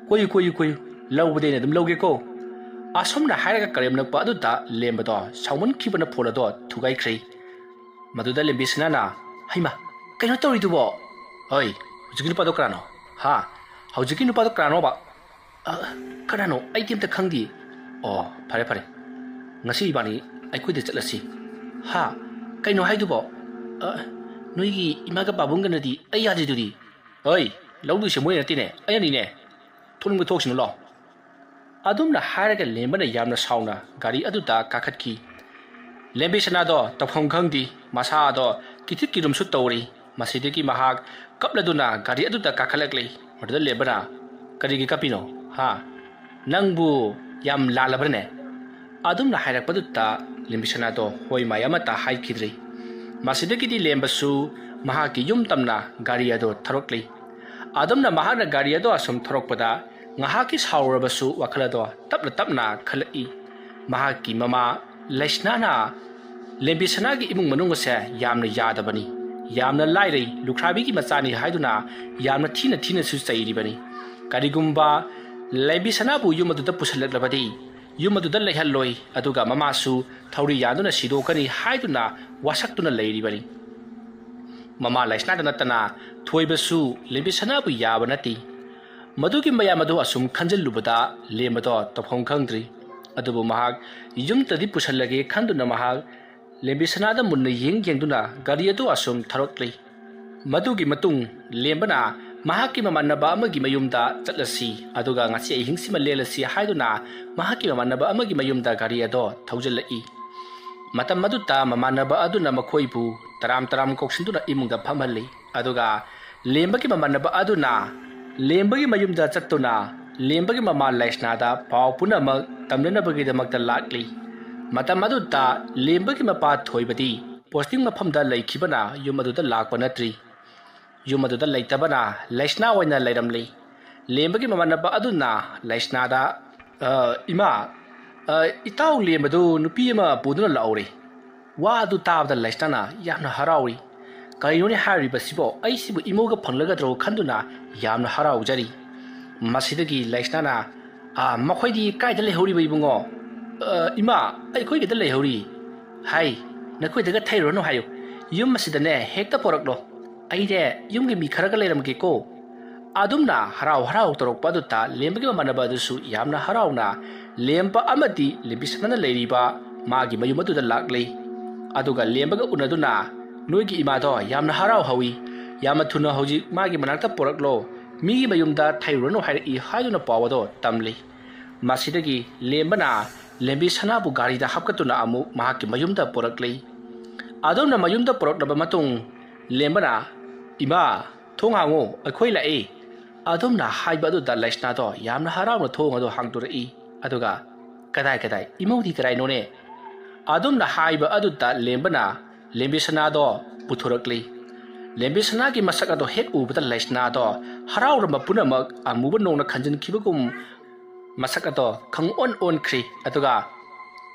ꯀꯣꯏꯌꯨ, ꯀꯣꯏꯌꯨ, ꯀꯣꯏꯌꯨ, ꯂꯧꯕꯗꯤ ꯑꯩꯅ ꯑꯗꯨꯝ ꯂꯧꯒꯦꯀꯣ"꯫ ꯑꯁꯨꯝꯅ ꯍꯥꯏꯔꯒ ꯀꯔꯦꯝꯅꯔꯛꯄ ꯑꯗꯨꯗ ꯂꯦꯝꯕꯗꯣ ꯁꯥꯎꯃꯟꯈꯤꯕꯅ ꯐꯣꯟ ꯑꯗꯣ ꯊꯨꯒꯥꯏꯈ꯭ꯔꯦ꯫ ꯃꯗꯨꯗ ꯂꯦꯝꯕꯤꯁꯅꯥꯅ, "ꯍꯩꯃꯥ, ꯀꯩꯅꯣ ꯇꯧꯔꯤꯗꯨꯕꯣ? ꯍꯣꯏ, ꯍꯧꯖꯤꯛꯀꯤ ꯅꯨꯄꯥꯗꯣ ꯀꯅꯥꯅꯣ? ꯍꯥ? ꯍꯧꯖꯤꯛꯀꯤ ꯅꯨꯄꯥꯗꯣ ꯀꯅꯥꯅꯣꯕ?" "ꯑ, ꯀꯅꯥꯅꯣ? ꯑꯩꯗꯤ ꯑꯝꯇ ꯈꯪꯗꯦ"꯫ "ꯑꯣ, ꯐꯔꯦ, ꯐꯔꯦ꯫ ꯉꯁꯤ ꯏꯕꯥꯅꯤ ꯑꯩꯈꯣꯏꯗ ꯆꯠꯂꯁꯤ"꯫ "ꯍꯥ? ꯀꯩꯅꯣ ꯍꯥꯏꯗꯨꯕꯣ?" "ꯑ, ꯅꯣꯏꯒꯤ ꯏꯃꯥꯒ ꯄꯥꯕꯨꯡꯒꯅꯗꯤ ꯑꯩ ꯌꯥꯗ꯭ꯔꯤꯗꯨꯗꯤ꯫ "ꯍꯣꯏ, ꯂꯧꯗꯣꯏꯁꯦ ꯃꯣꯏꯅ ꯅꯠꯇꯦꯅꯦ, ꯑꯩꯅꯅꯤꯅꯦ꯫ ꯊꯣꯛꯅꯤꯡꯕ ꯊꯣꯛꯁꯤꯅꯨ ꯂꯥꯎ"꯫ ꯑꯗꯨꯝꯅ ꯍꯥꯏꯔꯒ ꯂꯦꯝꯕꯅ ꯌꯥꯝꯅ ꯁꯥꯎꯅ ꯒꯥꯔꯤ ꯑꯗꯨꯗ ꯀꯥꯈꯠꯈꯤ꯫ ꯂꯦꯝꯕꯤ ꯁꯅꯥꯗꯣ ꯇꯧꯐꯝ ꯈꯪꯗꯦ, ꯃꯁꯥꯗꯣ ꯀꯤꯊꯤꯛ ꯀꯤꯔꯨꯝꯁꯨ ꯇꯧꯔꯤ꯫ ꯃꯁꯤꯗꯒꯤ ꯃꯍꯥꯛ ꯀꯞꯂꯗꯨꯅ ꯒꯥꯔꯤ ꯑꯗꯨꯗ ꯀꯥꯈꯠꯂꯛꯂꯤ꯫ ꯃꯗꯨꯗ ꯂꯦꯝꯕꯅ, "ꯀꯔꯤꯒꯤ ꯀꯞꯄꯤꯅꯣ? ꯍꯥ? ꯅꯪꯕꯨ ꯌꯥꯝ ꯂꯥꯜꯂꯕ꯭ꯔꯅꯦ?" ꯑꯗꯨꯝꯅ ꯍꯥꯏꯔꯛꯄꯗꯨꯗ ꯂꯦꯝꯕꯤ ꯁꯅꯥꯗꯣ ꯍꯣꯏ ꯃꯥꯏ ꯑꯃꯠꯇ ꯍꯥꯏꯈꯤꯗ꯭ꯔꯤ꯫ ꯃꯁꯤꯗꯒꯤꯗꯤ ꯂꯦꯝꯕꯁꯨ ꯃꯍꯥꯛꯀꯤ ꯌꯨꯝ ꯇꯝꯅ ꯒꯥꯔꯤ ꯑꯗꯨ ꯊꯧꯔꯛꯂꯤ꯫ ꯑꯗꯨꯝꯅ ꯃꯍꯥꯛꯅ ꯒꯥꯔꯤ ꯑꯗꯨ ꯑꯁꯨꯝ ꯊꯧꯔꯛꯄꯗ ꯉꯥꯏꯍꯥꯛꯀꯤ ꯁꯥꯎꯔꯕꯁꯨ ꯋꯥꯈꯜ ꯑꯗꯣ ꯇꯞꯅ ꯇꯞꯅ ꯈꯜꯂꯛꯏ꯫ ꯃꯍꯥꯛꯀꯤ ꯃꯃꯥ ꯂꯩꯁꯅꯥꯅ ꯂꯦꯝꯕꯤ ꯁꯅꯥꯒꯤ ꯏꯃꯨꯡ ꯃꯅꯨꯡ ꯑꯁꯦ ꯌꯥꯝꯅ ꯌꯥꯗꯕꯅꯤ, ꯌꯥꯝꯅ ꯂꯥꯏꯔꯩ, ꯂꯨꯈ꯭ꯔꯥꯕꯤꯒꯤ ꯃꯆꯥꯅꯤ ꯍꯥꯏꯗꯨꯅ ꯌꯥꯝꯅ ꯊꯤꯅ ꯊꯤꯅꯁꯨ ꯆꯩꯔꯤꯕꯅꯤ꯫ ꯀꯔꯤꯒꯨꯝꯕ ꯂꯦꯝꯕꯤ ꯁꯅꯥꯕꯨ ꯌꯨꯝ ꯑꯗꯨꯗ ꯄꯨꯁꯤꯜꯂꯛꯂꯕꯗꯤ ꯌꯨꯝ ꯑꯗꯨꯗ ꯂꯩꯍꯜꯂꯣꯏ, ꯑꯗꯨꯒ ꯃꯃꯥꯁꯨ ꯊꯧꯔꯤ ꯌꯥꯟꯗꯨꯅ ꯁꯤꯗꯣꯛꯀꯅꯤ ꯍꯥꯏꯗꯨꯅ ꯋꯥꯁꯛꯇꯨꯅ ꯂꯩꯔꯤꯕꯅꯤ꯫ ꯃꯃꯥ ꯂꯩꯁꯅꯥꯗ ꯅꯠꯇꯅ ꯊꯣꯏꯕꯁꯨ ꯂꯦꯝꯕꯤ ꯁꯅꯥꯕꯨ ꯌꯥꯕ ꯅꯠꯇꯦ꯫ ꯃꯗꯨꯒꯤ ꯃꯌꯥꯝ ꯑꯗꯨ ꯑꯁꯨꯝ ꯈꯟꯖꯤꯜꯂꯨꯕꯗ ꯂꯦꯝꯕꯗꯣ ꯇꯧꯐꯝ ꯈꯪꯗ꯭ꯔꯤ꯫ ꯑꯗꯨꯕꯨ ꯃꯍꯥꯛ ꯌꯨꯝꯗꯗꯤ ꯄꯨꯁꯜꯂꯒꯦ ꯈꯟꯗꯨꯅ ꯃꯍꯥꯛ ꯂꯦꯝꯕꯤ ꯁꯅꯥꯗ ꯃꯨꯟꯅ ꯌꯦꯡ ꯌꯦꯡꯗꯨꯅ ꯒꯥꯔꯤ ꯑꯗꯨ ꯑꯁꯨꯝ ꯊꯧꯔꯛꯂꯤ꯫ ꯃꯗꯨꯒꯤ ꯃꯇꯨꯡ ꯂꯦꯝꯕꯅ ꯃꯍꯥꯛꯀꯤ ꯃꯃꯥꯟꯅꯕ ꯑꯃꯒꯤ ꯃꯌꯨꯝꯗ ꯆꯠꯂꯁꯤ, ꯑꯗꯨꯒ ꯉꯁꯤ ꯑꯍꯤꯡꯁꯤꯃ ꯂꯦꯜꯂꯁꯤ ꯍꯥꯏꯗꯨꯅ ꯃꯍꯥꯛꯀꯤ ꯃꯃꯥꯟꯅꯕ ꯑꯃꯒꯤ ꯃꯌꯨꯝꯗ ꯒꯥꯔꯤ ꯑꯗꯣ ꯊꯧꯖꯤꯜꯂꯛꯏ꯫ ꯃꯇꯝ ꯑꯗꯨꯗ ꯃꯃꯥꯟꯅꯕ ꯑꯗꯨꯅ ꯃꯈꯣꯏꯕꯨ ꯇꯔꯥꯝ ꯇꯔꯥꯝ ꯀꯧꯁꯤꯟꯗꯨꯅ ꯏꯃꯨꯡꯗ ꯐꯝꯍꯜꯂꯤ꯫ ꯑꯗꯨꯒ ꯂꯦꯝꯕꯒꯤ ꯃꯃꯥꯟꯅꯕ ꯑꯗꯨꯅ ꯂꯦꯝꯕꯒꯤ ꯃꯌꯨꯝꯗ ꯆꯠꯇꯨꯅ ꯂꯦꯝꯕꯒꯤ ꯃꯃꯥ ꯂꯩꯁꯅꯥꯗ ꯄꯥꯎ ꯄꯨꯝꯅꯃꯛ ꯇꯝꯅꯅꯕꯒꯤꯗꯃꯛꯇ ꯂꯥꯛꯂꯤ꯫ ꯃꯇꯝ ꯑꯗꯨꯗ ꯂꯦꯝꯕꯒꯤ ꯃꯄꯥ ꯊꯣꯏꯕꯗꯤ ꯄꯣꯁꯇꯤꯡ ꯃꯐꯝꯗ ꯂꯩꯈꯤꯕꯅ ꯌꯨꯝ ꯑꯗꯨꯗ ꯂꯥꯛꯄ ꯅꯠꯇ꯭ꯔꯤ꯫ ꯌꯨꯝ ꯑꯗꯨꯗ ꯂꯩꯇꯕꯅ ꯂꯩꯁꯅꯥ ꯑꯣꯏꯅ ꯂꯩꯔꯝꯂꯤ꯫ ꯂꯦꯝꯕꯒꯤ ꯃꯃꯥꯟꯅꯕ ꯑꯗꯨꯅ ꯂꯩꯁꯅꯥꯗ, "ꯑ, ꯏꯃꯥ, ꯑ, ꯏꯇꯥꯎ ꯂꯦꯝꯕꯗꯨ ꯅꯨꯄꯤ ꯑꯃ ꯄꯨꯗꯨꯅ ꯂꯥꯛꯍꯧꯔꯦ"꯫ ꯋꯥ ꯑꯗꯨ ꯇꯥꯕꯗ ꯂꯩꯁꯅꯥꯅ ꯌꯥꯝꯅ ꯍꯔꯥꯎꯏ꯫ "ꯀꯔꯤꯅꯣꯅꯦ ꯍꯥꯏꯔꯤꯕꯁꯤꯕꯣ? ꯑꯩꯁꯤꯕꯨ ꯏꯃꯧꯒ ꯐꯪꯂꯒꯗ꯭ꯔꯣ?" ꯈꯟꯗꯨꯅ ꯌꯥꯝꯅ ꯍꯔꯥꯎꯖꯔꯤ꯫ ꯃꯁꯤꯗꯒꯤ ꯂꯩꯁꯅꯥꯅ, "ꯑ, ꯃꯈꯣꯏꯗꯤ ꯀꯥꯏꯗ ꯂꯩꯍꯧꯔꯤꯕ ꯏꯕꯨꯡꯉꯣ?" "ꯑ, ꯏꯃꯥ, ꯑꯩꯈꯣꯏꯒꯤꯗ ꯂꯩꯍꯧꯔꯤ"꯫ "ꯍꯥꯏ, ꯅꯈꯣꯏꯗꯒ ꯊꯩꯔꯨꯔꯅꯨ ꯍꯥꯏꯌꯨ꯫ ꯌꯨꯝ ꯑꯁꯤꯗꯅꯦ ꯍꯦꯛꯇ ꯄꯣꯔꯛꯂꯣ꯫ ꯑꯩꯅꯦ ꯌꯨꯝꯒꯤ ꯃꯤ ꯈꯔꯒ ꯂꯩꯔꯝꯒꯦꯀꯣ"꯫ ꯑꯗꯨꯝꯅ ꯍꯔꯥꯎ ꯍꯔꯥꯎ ꯇꯧꯔꯛꯄ ꯑꯗꯨꯗ ꯂꯦꯝꯕꯒꯤ ꯃꯃꯥꯟꯅꯕ ꯑꯗꯨꯁꯨ ꯌꯥꯝꯅ ꯍꯔꯥꯎꯅ ꯂꯦꯝꯕ ꯑꯃꯗꯤ ꯂꯦꯝꯕꯤꯁꯅꯥꯅ ꯂꯩꯔꯤꯕ ꯃꯥꯒꯤ ꯃꯌꯨꯝ ꯑꯗꯨꯗ ꯂꯥꯛꯂꯤ꯫ ꯑꯗꯨꯒ ꯂꯦꯝꯕꯒ ꯎꯅꯗꯨꯅ "ꯅꯣꯏꯒꯤ ꯏꯃꯥꯗꯣ ꯌꯥꯝꯅ ꯍꯔꯥꯎꯍꯧꯏ, ꯌꯥꯝꯅ ꯊꯨꯅ ꯍꯧꯖꯤꯛ ꯃꯥꯒꯤ ꯃꯅꯥꯛꯇ ꯄꯨꯔꯛꯂꯣ, ꯃꯤꯒꯤ ꯃꯌꯨꯝꯗ ꯊꯩꯔꯨꯔꯅꯨ ꯍꯥꯏꯔꯛꯏ" ꯍꯥꯏꯗꯨꯅ ꯄꯥꯎ ꯑꯗꯣ ꯇꯝꯂꯤ꯫ ꯃꯁꯤꯗꯒꯤ ꯂꯦꯝꯕꯅ ꯂꯦꯝꯕꯤ ꯁꯅꯥꯕꯨ ꯒꯥꯔꯤꯗ ꯍꯥꯞꯀꯠꯇꯨꯅ ꯑꯃꯨꯛ ꯃꯍꯥꯛꯀꯤ ꯃꯌꯨꯝꯗ ꯄꯨꯔꯛꯂꯤ꯫ ꯑꯗꯣꯝꯅ ꯃꯌꯨꯝꯗ ꯄꯨꯔꯛꯂꯕ ꯃꯇꯨꯡ ꯂꯦꯝꯕꯅ, "ꯏꯃꯥ, ꯊꯣꯡ ꯍꯥꯡꯉꯨ, ꯑꯩꯈꯣꯏ ꯂꯥꯛꯏ"꯫ ꯑꯗꯣꯝꯅ ꯍꯥꯏꯕ ꯑꯗꯨꯗ ꯂꯩꯁꯅꯥꯗꯣ ꯌꯥꯝꯅ ꯍꯔꯥꯎꯅ ꯊꯣꯡ ꯑꯗꯨ ꯍꯥꯡꯗꯣꯔꯛꯏ꯫ ꯑꯗꯨꯒ, "ꯀꯗꯥꯏ ꯀꯗꯥꯏ, ꯏꯃꯧꯗꯤ ꯀꯗꯥꯏꯅꯣꯅꯦ?" ꯑꯗꯣꯝꯅ ꯍꯥꯏꯕ ꯑꯗꯨꯗ ꯂꯦꯝꯕꯅ ꯂꯦꯝꯕꯤ ꯁꯅꯥꯗꯣ ꯄꯨꯊꯣꯔꯛꯂꯤ꯫ ꯂꯦꯝꯕꯤ ꯁꯅꯥꯒꯤ ꯃꯁꯛ ꯑꯗꯣ ꯍꯦꯛ ꯎꯕꯗ ꯂꯩꯁꯅꯥꯗꯣ ꯍꯔꯥꯎꯔꯝꯕ ꯄꯨꯝꯅꯃꯛ ꯑꯃꯨꯕ ꯅꯣꯡꯅ ꯈꯟꯖꯤꯟꯈꯤꯕꯒꯨꯝ ꯃꯁꯛ ꯑꯗꯣ ꯈꯪꯑꯣꯟ ꯑꯣꯟꯈ꯭ꯔꯤ꯫ ꯑꯗꯨꯒ,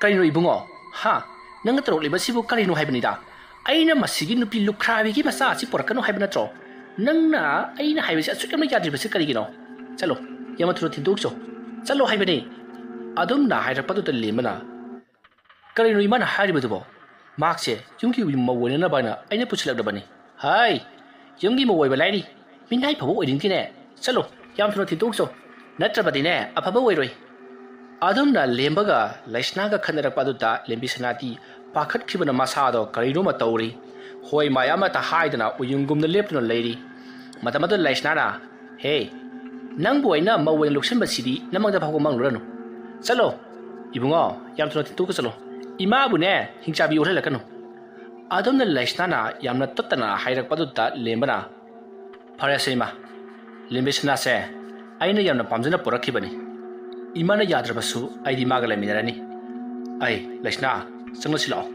"ꯀꯔꯤꯅꯣ ꯏꯕꯨꯡꯉꯣ? ꯍꯥ? ꯅꯪꯅ ꯇꯧꯔꯛꯂꯤꯕꯁꯤꯕꯨ ꯀꯔꯤꯅꯣ ꯍꯥꯏꯕꯅꯤꯗ? ꯑꯩꯅ ꯃꯁꯤꯒꯤ ꯅꯨꯄꯤ ꯂꯨꯈ꯭ꯔꯥꯕꯤꯒꯤ ꯃꯆꯥ ꯑꯁꯤ ꯄꯨꯔꯛꯀꯅꯨ ꯍꯥꯏꯕ ꯅꯠꯇ꯭ꯔꯣ? ꯅꯪꯅ ꯑꯩꯅ ꯍꯥꯏꯕꯁꯤ ꯑꯁꯨꯛ ꯌꯥꯝꯅ ꯌꯥꯗ꯭ꯔꯤꯕꯁꯤ ꯀꯔꯤꯒꯤꯅꯣ? ꯆꯠꯂꯣ, ꯌꯥꯝꯅ ꯊꯨꯅ ꯊꯤꯟꯗꯣꯛꯆꯧ꯫ ꯆꯠꯂꯣ ꯍꯥꯏꯕꯅꯤ"꯫ ꯑꯗꯨꯝꯅ ꯍꯥꯏꯔꯛꯄꯗꯨꯗ ꯂꯦꯝꯕꯅ, "ꯀꯔꯤꯅꯣ ꯏꯃꯥꯅ ꯍꯥꯏꯔꯤꯕꯗꯨꯕꯣ? ꯃꯍꯥꯛꯁꯦ ꯌꯨꯝꯒꯤ ꯃꯧ ꯑꯣꯏꯅꯅꯕ ꯍꯥꯏꯅ ꯑꯩꯅ ꯄꯨꯁꯤꯜꯂꯛꯂꯕꯅꯤ"꯫ "ꯍꯥꯏ, ꯌꯨꯝꯒꯤ ꯃꯧ ꯑꯣꯏꯕ ꯂꯥꯏꯔꯤ, ꯃꯤꯅꯥꯏ ꯐꯥꯎꯕ ꯑꯣꯏꯅꯤꯡꯗꯦꯅꯦ꯫ ꯆꯠꯂꯣ, ꯌꯥꯝ ꯊꯨꯅ ꯊꯤꯟꯗꯣꯛꯆꯧ, ꯅꯠꯇ꯭ꯔꯕꯗꯤꯅꯦ ꯑꯐꯕ ꯑꯣꯏꯔꯣꯏ"꯫ ꯑꯗꯨꯝꯅ ꯂꯦꯝꯕꯒ ꯂꯩꯁꯅꯥꯒ ꯈꯠꯅꯔꯛꯄ ꯑꯗꯨꯗ ꯂꯦꯝꯕꯤ ꯁꯅꯥꯗꯤ ꯄꯥꯈꯠꯈꯤꯕꯅ ꯃꯁꯥꯗꯣ ꯀꯔꯤꯅꯣꯃ ꯇꯧꯔꯤ꯫ ꯍꯣꯏ ꯃꯥꯏ ꯑꯃꯠꯇ ꯍꯥꯏꯗꯅ ꯎꯌꯨꯡꯒꯨꯝꯅ ꯂꯦꯞꯇꯨꯅ ꯂꯩꯔꯤ꯫ ꯃꯇꯝ ꯑꯗꯨꯗ ꯂꯩꯁꯅꯥꯅ, "ꯍꯦ, ꯅꯪꯕꯨ ꯑꯩꯅ ꯃꯧ ꯑꯣꯏꯅ ꯂꯧꯁꯤꯟꯕꯁꯤꯗꯤ ꯅꯃꯪꯗ ꯐꯥꯎꯕ ꯃꯪꯂꯨꯔꯅꯨ꯫ ꯆꯠꯂꯣ, ꯏꯕꯨꯡꯉꯣ, ꯌꯥꯝ ꯊꯨꯅ ꯊꯤꯟꯗꯣꯛꯀ ꯆꯠꯂꯣ꯫ ꯏꯃꯥꯕꯨꯅꯦ ꯍꯤꯡꯆꯥꯕꯤ ꯑꯣꯜꯍꯜꯂꯛꯀꯅꯨ"꯫ ꯑꯗꯣꯝꯅ ꯂꯩꯁꯅꯥꯅ ꯌꯥꯝꯅ ꯇꯠꯇꯅ ꯍꯥꯏꯔꯛꯄ ꯑꯗꯨꯗ ꯂꯦꯝꯕꯅ, "ꯐꯔꯦꯁꯦ ꯏꯃꯥ, ꯂꯦꯝꯕꯤ ꯁꯅꯥꯁꯦ ꯑꯩꯅ ꯌꯥꯝꯅ ꯄꯥꯝꯖꯅ ꯄꯨꯔꯛꯈꯤꯕꯅꯤ꯫ ꯏꯃꯥꯅ ꯌꯥꯗ꯭ꯔꯕꯁꯨ ꯑꯩꯗꯤ ꯃꯥꯒ ꯂꯩꯃꯤꯟꯅꯔꯅꯤ꯫ ꯑꯩ, ꯂꯩꯁꯅꯥ, ꯆꯪꯂꯁꯤ ꯂꯥꯛꯑꯣ"꯫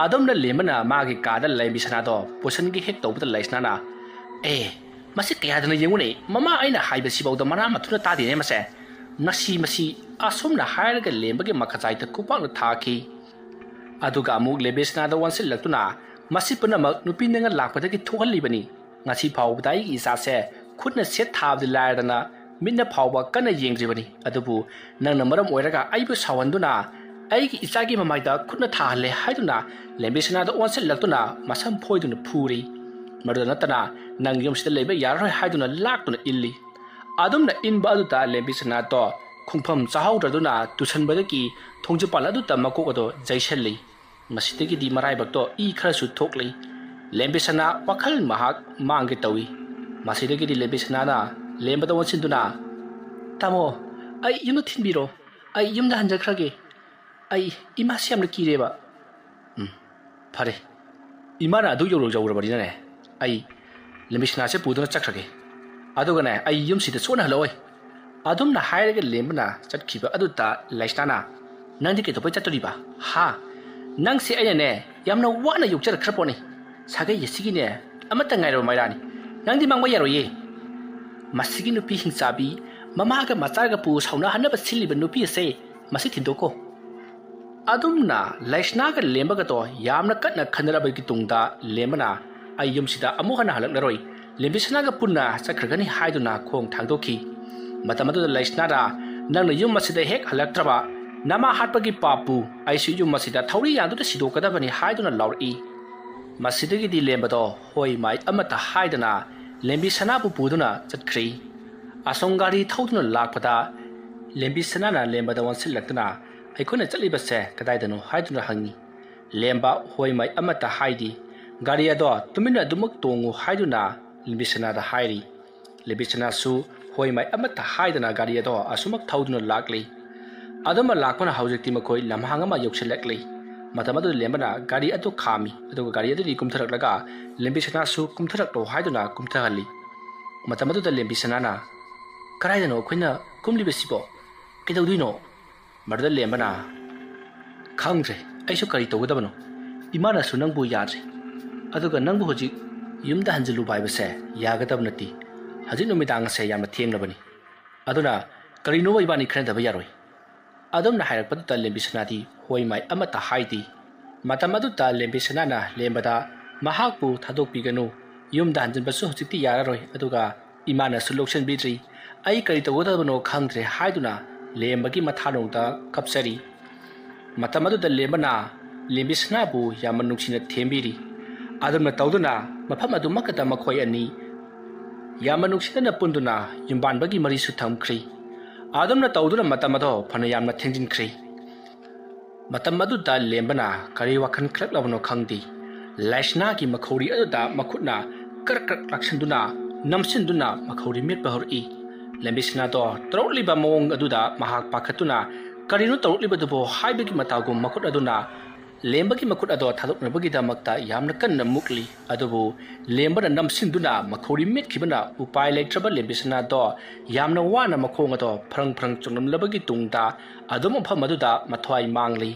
ꯑꯗꯣꯝꯅ ꯂꯦꯝꯕꯅ ꯃꯥꯒꯤ ꯀꯥꯗ ꯂꯦꯝꯕꯤ ꯁꯅꯥꯗꯣ ꯄꯨꯁꯟꯒꯦ ꯍꯦꯛ ꯇꯧꯕꯗ ꯂꯩꯁꯅꯥꯅ, "ꯑꯦ, ꯃꯁꯤ ꯀꯌꯥꯗꯅ ꯌꯦꯡꯉꯨꯅꯦ, ꯃꯃꯥ ꯑꯩꯅ ꯍꯥꯏꯕꯁꯤꯐꯥꯎꯗ ꯃꯅꯥ ꯃꯊꯨꯅ ꯇꯥꯗꯦꯅꯦ ꯃꯁꯦ꯫ ꯃꯁꯤ, ꯃꯁꯤ"꯫ ꯑꯁꯨꯝꯅ ꯍꯥꯏꯔꯒ ꯂꯦꯝꯕꯒꯤ ꯃꯈꯖꯥꯏꯗ ꯈꯨꯄꯥꯛꯅ ꯊꯥꯈꯤ꯫ ꯑꯗꯨꯒ ꯑꯃꯨꯛ ꯂꯦꯝꯕꯤ ꯁꯅꯥꯗ ꯑꯣꯟꯁꯤꯜꯂꯛꯇꯨꯅ, "ꯃꯁꯤ ꯄꯨꯝꯅꯃꯛ ꯅꯨꯄꯤ ꯅꯪꯅ ꯂꯥꯛꯄꯗꯒꯤ ꯊꯣꯛꯍꯜꯂꯤꯕꯅꯤ꯫ ꯉꯁꯤ ꯐꯥꯎꯕꯗ ꯑꯩꯒꯤ ꯏꯆꯥꯁꯦ ꯈꯨꯠꯅ ꯁꯦꯠ ꯊꯥꯕꯗꯤ ꯂꯥꯏꯔꯗꯅ ꯃꯤꯠꯅ ꯐꯥꯎꯕ ꯀꯟꯅ ꯌꯦꯡꯗ꯭ꯔꯤꯕꯅꯤ꯫ ꯑꯗꯨꯕꯨ ꯅꯪꯅ ꯃꯔꯝ ꯑꯣꯏꯔꯒ ꯑꯩꯕꯨ ꯁꯥꯎꯍꯟꯗꯨꯅ ꯑꯩꯒꯤ ꯏꯆꯥꯒꯤ ꯃꯃꯥꯏꯗ ꯈꯨꯠꯅ ꯊꯥꯍꯜꯂꯦ" ꯍꯥꯏꯗꯨꯅ ꯂꯦꯝꯕꯤ ꯁꯅꯥꯗ ꯑꯣꯟꯁꯤꯜꯂꯛꯇꯨꯅ ꯃꯁꯝ ꯐꯣꯏꯗꯨꯅ ꯐꯨꯔꯤ꯫ ꯃꯗꯨꯗ ꯅꯠꯇꯅ "ꯅꯪ ꯌꯨꯝꯁꯤꯗ ꯂꯩꯕ ꯌꯥꯔꯔꯣꯏ" ꯍꯥꯏꯗꯨꯅ ꯂꯥꯛꯇꯨꯅ ꯏꯜꯂꯤ꯫ ꯑꯗꯨꯝꯅ ꯏꯟꯕ ꯑꯗꯨꯗ ꯂꯦꯝꯕꯤ ꯁꯅꯥꯗꯣ ꯈꯣꯡꯐꯝ ꯆꯥꯍꯧꯗ꯭ꯔꯗꯨꯅ ꯇꯨꯁꯟꯕꯗꯒꯤ ꯊꯣꯡꯖꯤꯄꯥꯜ ꯑꯗꯨꯗ ꯃꯀꯣꯛ ꯑꯗꯣ ꯌꯩꯁꯜꯂꯤ꯫ ꯃꯁꯤꯗꯒꯤꯗꯤ ꯃꯔꯥꯏꯕꯛꯇꯣ ꯏ ꯈꯔꯁꯨ ꯊꯣꯛꯂꯤ꯫ ꯂꯦꯝꯕꯤꯁꯅꯥ ꯋꯥꯈꯜ ꯃꯍꯥꯛ ꯃꯥꯡꯒꯦ ꯇꯧꯏ꯫ ꯃꯁꯤꯗꯒꯤꯗꯤ ꯂꯦꯝꯕꯤꯁꯅꯥꯅ ꯂꯦꯝꯕꯗ ꯑꯣꯟꯁꯤꯟꯗꯨꯅ, "ꯇꯥꯃꯣ, ꯑꯩ ꯌꯨꯝꯗ ꯊꯤꯟꯕꯤꯔꯣ꯫ ꯑꯩ ꯌꯨꯝꯗ ꯍꯟꯖꯈ꯭ꯔꯒꯦ꯫ ꯑꯩ ꯏꯃꯥꯁꯤ ꯌꯥꯝꯅ ꯀꯤꯔꯦꯕ꯫" "ꯎꯝ, ꯐꯔꯦ꯫ ꯏꯃꯥꯅ ꯑꯗꯨ ꯌꯧꯔ-, ꯌꯧꯔꯕꯅꯤꯅꯅꯦ, ꯑꯩ ꯂꯦꯝꯕꯤꯁꯅꯥꯁꯦ ꯄꯨꯗꯨꯅ ꯆꯠꯈ꯭ꯔꯒꯦ꯫ ꯑꯗꯨꯒꯅꯦ, ꯑꯩ ꯌꯨꯝꯁꯤꯗ ꯁꯣꯟꯅ ꯍꯜꯂꯛꯑꯣꯏ꯫" ꯑꯗꯨꯝꯅ ꯍꯥꯏꯔꯒ ꯂꯦꯝꯕꯅ ꯆꯠꯈꯤꯕ ꯑꯗꯨꯗ ꯂꯩꯁꯅꯥꯅ, "ꯅꯪꯗꯤ ꯀꯩꯗꯧꯕꯩ ꯆꯠꯇꯣꯔꯤꯕ? ꯍꯥ? ꯅꯪꯁꯦ ꯑꯩꯅꯅꯦ, ꯌꯥꯝꯅ ꯋꯥꯅ ꯌꯣꯛꯆꯔꯛꯈ꯭ꯔ ꯄꯣꯠꯅꯤ꯫ ꯁꯥꯒꯩ ꯑꯁꯤꯒꯤꯅꯦ, ꯑꯃꯠꯇ ꯉꯥꯏꯔꯕ ꯃꯩꯔꯥꯅꯤ꯫ ꯅꯪꯗꯤ ꯃꯥꯡꯕ ꯌꯥꯔꯣꯏꯌꯦ꯫ ꯃꯁꯤꯒꯤ ꯅꯨꯄꯤ ꯍꯤꯡꯆꯥꯕꯤ, ꯃꯃꯥꯒ ꯃꯆꯥꯒ ꯄꯨ ꯁꯥꯎꯅꯍꯟꯅꯕ ꯁꯤꯜꯂꯤꯕ ꯅꯨꯄꯤ ꯑꯁꯦ, ꯃꯁꯤ ꯊꯤꯟꯗꯣꯛꯀꯣ꯫" ꯑꯗꯨꯝꯅ ꯂꯩꯁꯅꯥꯒ ꯂꯦꯝꯕꯒꯗꯣ ꯌꯥꯝꯅ ꯀꯟꯅ ꯈꯟꯅꯔꯕꯒꯤ ꯇꯨꯡꯗ ꯂꯦꯝꯕꯅ, "ꯑꯩ ꯌꯨꯝꯁꯤꯗ ꯑꯃꯨꯛ ꯍꯟꯅ ꯍꯜꯂꯛꯂꯔꯣꯏ, ꯂꯦꯝꯕꯤꯁꯅꯥꯒ ꯄꯨꯟꯅ ꯆꯠꯈ꯭ꯔꯒꯅꯤ" ꯍꯥꯏꯗꯨꯅ ꯈꯣꯡ ꯊꯥꯡꯗꯣꯛꯈꯤ꯫ ꯃꯇꯝ ꯑꯗꯨꯗ ꯂꯩꯁꯅꯥꯅ, "ꯅꯪꯅ ꯌꯨꯝ ꯑꯁꯤꯗ ꯍꯦꯛ ꯍꯜꯂꯛꯇ꯭ꯔꯕ, ꯅꯃꯥ ꯍꯥꯠꯄꯒꯤ ꯄꯥꯞꯄꯨ ꯑꯩꯁꯨ ꯌꯨꯝ ꯑꯁꯤꯗ ꯊꯧꯔꯤ ꯌꯥꯟꯗꯨꯅ ꯁꯤꯗꯣꯛꯀꯗꯕꯅꯤ" ꯍꯥꯏꯗꯨꯅ ꯂꯥꯎꯔꯛꯏ꯫ ꯃꯁꯤꯗꯒꯤꯗꯤ ꯂꯦꯝꯕꯗꯣ ꯍꯣꯏ ꯃꯥꯏ ꯑꯃꯠꯇ ꯍꯥꯏꯗꯅ ꯂꯦꯝꯕꯤꯁꯅꯥꯕꯨ ꯄꯨꯗꯨꯅ ꯆꯠꯈ꯭ꯔꯤ꯫ ꯑꯁꯣꯝ ꯒꯥꯔꯤ ꯊꯧꯗꯨꯅ ꯂꯥꯛꯄꯗ ꯂꯦꯝꯕꯤꯁꯅꯥꯅ ꯂꯦꯝꯕꯗ ꯑꯣꯟꯁꯤꯜꯂꯛꯇꯨꯅ, "ꯑꯩꯈꯣꯏꯅ ꯆꯠꯂꯤꯕꯁꯦ ꯀꯗꯥꯏꯗꯅꯣ?" ꯍꯥꯏꯗꯨꯅ ꯍꯪꯉꯤ꯫ ꯂꯦꯝꯕ ꯍꯣꯏ ꯃꯥꯏ ꯑꯃꯠꯇ ꯍꯥꯏꯗꯦ꯫ ꯒꯥꯔꯤ ꯑꯗꯣ ꯇꯨꯃꯤꯟꯅ ꯑꯗꯨꯃꯛ ꯇꯣꯡꯉꯨ ꯍꯥꯏꯗꯨꯅ ꯂꯦꯝꯕꯤꯁꯅꯥꯗ ꯍꯥꯏꯔꯤ꯫ ꯂꯦꯝꯕꯤꯁꯅꯥꯁꯨ ꯍꯣꯏ ꯃꯥꯏ ꯑꯃꯠꯇ ꯍꯥꯏꯗꯅ ꯒꯥꯔꯤ ꯑꯗꯣ ꯑꯁꯨꯃꯛ ꯊꯧꯗꯨꯅ ꯂꯥꯛꯂꯤ꯫ ꯑꯗꯨꯝꯅ ꯂꯥꯛꯄꯅ ꯍꯧꯖꯤꯛꯇꯤ ꯃꯈꯣꯏ ꯂꯝꯍꯥꯡ ꯑꯃ ꯌꯧꯁꯤꯜꯂꯛꯂꯤ꯫ ꯃꯇꯝ ꯑꯗꯨꯗ ꯂꯦꯝꯕꯅ ꯒꯥꯔꯤ ꯑꯗꯨ ꯈꯥꯝꯃꯤ, ꯑꯗꯨꯒ ꯒꯥꯔꯤ ꯑꯗꯨꯗꯒꯤ ꯀꯨꯝꯊꯔꯛꯂꯒ ꯂꯦꯝꯕꯤꯁꯅꯥꯁꯨ ꯀꯨꯝꯊꯔꯛꯂꯣ ꯍꯥꯏꯗꯨꯅ ꯀꯨꯝꯊꯍꯜꯂꯤ꯫ ꯃꯇꯝ ꯑꯗꯨꯗ ꯂꯦꯝꯕꯤꯁꯅꯥꯅ, "ꯀꯗꯥꯏꯗꯅꯣ ꯑꯩꯈꯣꯏꯅ ꯀꯨꯝꯂꯤꯕꯁꯤꯕꯣ? ꯀꯩꯗꯧꯗꯣꯏꯅꯣ?" ꯃꯗꯨꯗ ꯂꯦꯝꯕꯅ, "ꯈꯪꯗ꯭ꯔꯦ, ꯑꯩꯁꯨ ꯀꯔꯤ ꯇꯧꯒꯗꯕꯅꯣ꯫ ꯏꯃꯥꯅꯁꯨ ꯅꯪꯕꯨ ꯌꯥꯗ꯭ꯔꯦ꯫ ꯑꯗꯨꯒ ꯅꯪꯕꯨ ꯍꯧꯖꯤꯛ ꯌꯨꯝꯗ ꯍꯟꯖꯤꯜꯂꯨꯕ ꯍꯥꯏꯕꯁꯦ ꯌꯥꯒꯗꯕ ꯅꯠꯇꯦ꯫ ꯍꯧꯖꯤꯛ ꯅꯨꯃꯤꯗꯥꯡ ꯑꯁꯦ ꯌꯥꯝꯅ ꯊꯦꯡꯂꯕꯅꯤ꯫ ꯑꯗꯨꯅ ꯀꯔꯤꯅꯣ ꯏꯕꯥꯅꯤ ꯈꯟꯅꯗꯕ ꯌꯥꯔꯣꯏ꯫" ꯑꯗꯨꯝꯅ ꯍꯥꯏꯔꯛꯄꯗꯨꯗ ꯂꯦꯝꯕꯤꯁꯅꯥꯗꯤ ꯍꯣꯏ ꯃꯥꯏ ꯑꯃꯠꯇ ꯍꯥꯏꯗꯦ꯫ ꯃꯇꯝ ꯑꯗꯨꯗ ꯂꯦꯝꯕꯤꯁꯅꯥꯅ ꯂꯦꯝꯕꯗ ꯃꯍꯥꯛꯄꯨ ꯊꯥꯗꯣꯛꯄꯤꯒꯅꯨ, ꯌꯨꯝꯗ ꯍꯟꯖꯤꯟꯕꯁꯨ ꯍꯧꯖꯤꯛꯇꯤ ꯌꯥꯔꯔꯣꯏ, ꯑꯗꯨꯒ ꯏꯃꯥꯅꯁꯨ ꯂꯧꯁꯤꯟꯕꯤꯗ꯭ꯔꯤ, ꯑꯩ ꯀꯔꯤ ꯇꯧꯒꯗꯕꯅꯣ ꯈꯪꯗ꯭ꯔꯦ ꯍꯥꯏꯗꯨꯅ ꯂꯦꯝꯕꯒꯤ ꯃꯊꯥꯅꯣꯡꯗ ꯀꯞꯆꯔꯤ꯫ ꯃꯇꯝ ꯑꯗꯨꯗ ꯂꯦꯝꯕꯅ ꯂꯦꯝꯕꯤꯁꯅꯥꯕꯨ ꯌꯥꯝꯅ ꯅꯨꯡꯁꯤꯅ ꯊꯦꯝꯕꯤꯔꯤ꯫ ꯑꯗꯨꯝꯅ ꯇꯧꯗꯨꯅ ꯃꯐꯝ ꯑꯗꯨꯃꯛꯇꯗ ꯃꯈꯣꯏ ꯑꯅꯤ ꯌꯥꯝꯅ ꯅꯨꯡꯁꯤꯅꯅ ꯄꯨꯟꯗꯨꯅ ꯌꯨꯝꯕꯥꯟꯕꯒꯤ ꯃꯔꯤꯁꯨ ꯊꯝꯈ꯭ꯔꯤ꯫ ꯑꯗꯨꯝꯅ ꯇꯧꯗꯨꯅ ꯃꯇꯝ ꯑꯗꯣ ꯐꯅ ꯌꯥꯝꯅ ꯊꯦꯡꯖꯤꯟꯈ꯭ꯔꯤ꯫ ꯃꯇꯝ ꯑꯗꯨꯗ ꯂꯦꯝꯕꯅ ꯀꯔꯤ ꯋꯥꯈꯜ ꯈꯜꯂꯛꯂꯕꯅꯣ ꯈꯪꯗꯦ꯫ ꯂꯥꯏꯁꯅꯥꯒꯤ ꯃꯈꯧꯔꯤ ꯑꯗꯨꯗ ꯃꯈꯨꯠꯅ ꯀ꯭ꯔꯛ ꯀ꯭ꯔꯛ ꯂꯥꯛꯁꯤꯟꯗꯨꯅ, ꯅꯝꯁꯤꯟꯗꯨꯅ ꯃꯈꯧꯔꯤ ꯃꯦꯠꯄ ꯍꯧꯔꯛꯏ꯫ ꯂꯦꯝꯕꯤꯁꯅꯥꯗꯣ ꯇꯧꯔꯛꯂꯤꯕ ꯃꯑꯣꯡ ꯑꯗꯨꯗ ꯃꯍꯥꯛ ꯄꯥꯈꯠꯇꯨꯅ, "ꯀꯔꯤꯅꯣ ꯇꯧꯔꯛꯂꯤꯕꯗꯨꯕꯣ?" ꯍꯥꯏꯕꯒꯤ ꯃꯇꯥꯒꯨꯝ ꯃꯈꯨꯠ ꯑꯗꯨꯅ ꯂꯦꯝꯕꯒꯤ ꯃꯈꯨꯠ ꯑꯗꯣ ꯊꯥꯗꯣꯛꯅꯕꯒꯤꯗꯃꯛꯇ ꯌꯥꯝꯅ ꯀꯟꯅ ꯃꯨꯛꯂꯤ꯫ ꯑꯗꯨꯕꯨ ꯂꯦꯝꯕꯅ ꯅꯝꯁꯤꯟꯗꯨꯅ ꯃꯈꯧꯔꯤ ꯃꯦꯠꯈꯤꯕꯅ ꯎꯄꯥꯏ ꯂꯩꯇ꯭ꯔꯕ ꯂꯦꯝꯕꯤꯁꯅꯥꯗꯣ ꯌꯥꯝꯅ ꯋꯥꯅ ꯃꯈꯣꯡ ꯑꯗꯣ ꯐꯔꯪ ꯐꯔꯪ ꯆꯣꯡꯂꯝꯂꯕꯒꯤ ꯇꯨꯡꯗ ꯑꯗꯨꯝ ꯃꯐꯝ ꯑꯗꯨꯗ ꯃꯊ꯭ꯋꯥꯏ ꯃꯥꯡꯂꯤ꯫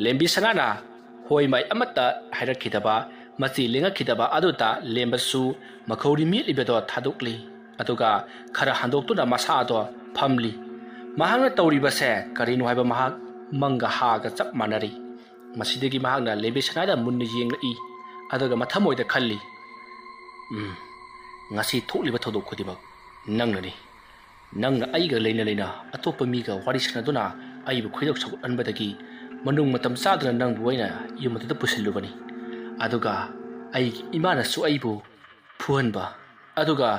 ꯂꯦꯝꯕꯤꯁꯅꯥꯅ ꯍꯣꯏ ꯃꯥꯏ ꯑꯃꯠꯇ ꯍꯥꯏꯔꯛꯈꯤꯗꯕ, ꯃꯆꯤ ꯂꯦꯡꯉꯛꯈꯤꯗꯕ ꯑꯗꯨꯗ ꯂꯦꯝꯕꯁꯨ ꯃꯈꯧꯔꯤ ꯃꯦꯠꯂꯤꯕꯗꯣ ꯊꯥꯗꯣꯛꯂꯤ꯫ ꯑꯗꯨꯒ ꯈꯔ ꯍꯟꯗꯣꯛꯇꯨꯅ ꯃꯁꯥꯗꯣ ꯐꯝꯂꯤ꯫ ꯃꯍꯥꯛꯅ ꯇꯧꯔꯤꯕꯁꯦ ꯀꯔꯤꯅꯣ ꯍꯥꯏꯕ ꯃꯍꯥꯛ ꯃꯪꯒ ꯍꯥꯒ ꯆꯞ ꯃꯥꯟꯅꯔꯤ꯫ ꯃꯁꯤꯗꯒꯤ ꯃꯍꯥꯛꯅ ꯂꯦꯝꯕꯤꯁꯅꯥꯗ ꯃꯨꯟꯅ ꯌꯦꯡꯂꯛꯏ꯫ ꯑꯗꯨꯒ ꯃꯊꯃꯣꯏꯗ ꯈꯜꯂꯤ, "ꯎꯝ, ꯉꯁꯤ ꯊꯣꯛꯂꯤꯕ ꯊꯧꯗꯣꯛ ꯈꯨꯗꯤꯡꯃꯛ ꯅꯪꯅꯅꯤ꯫ ꯅꯪꯅ ꯑꯩꯒ ꯂꯩꯅ ꯂꯩꯅ ꯑꯇꯣꯞꯄ ꯃꯤꯒ ꯋꯥꯔꯤ ꯁꯥꯟꯅꯗꯨꯅ ꯑꯩꯕꯨ ꯈꯣꯏꯗꯧ ꯁꯧꯒꯠꯍꯟꯕꯗꯒꯤ ꯃꯅꯨꯡ ꯃꯇꯝ ꯆꯥꯗꯅ ꯅꯪꯕꯨ ꯑꯩꯅ ꯌꯨꯝ ꯑꯗꯨꯗ ꯄꯨꯁꯤꯜꯂꯨꯕꯅꯤ꯫ ꯑꯗꯨꯒ ꯑꯩꯒꯤ ꯏꯃꯥꯅꯁꯨ ꯑꯩꯕꯨ ꯐꯨꯍꯟꯕ, ꯑꯗꯨꯒ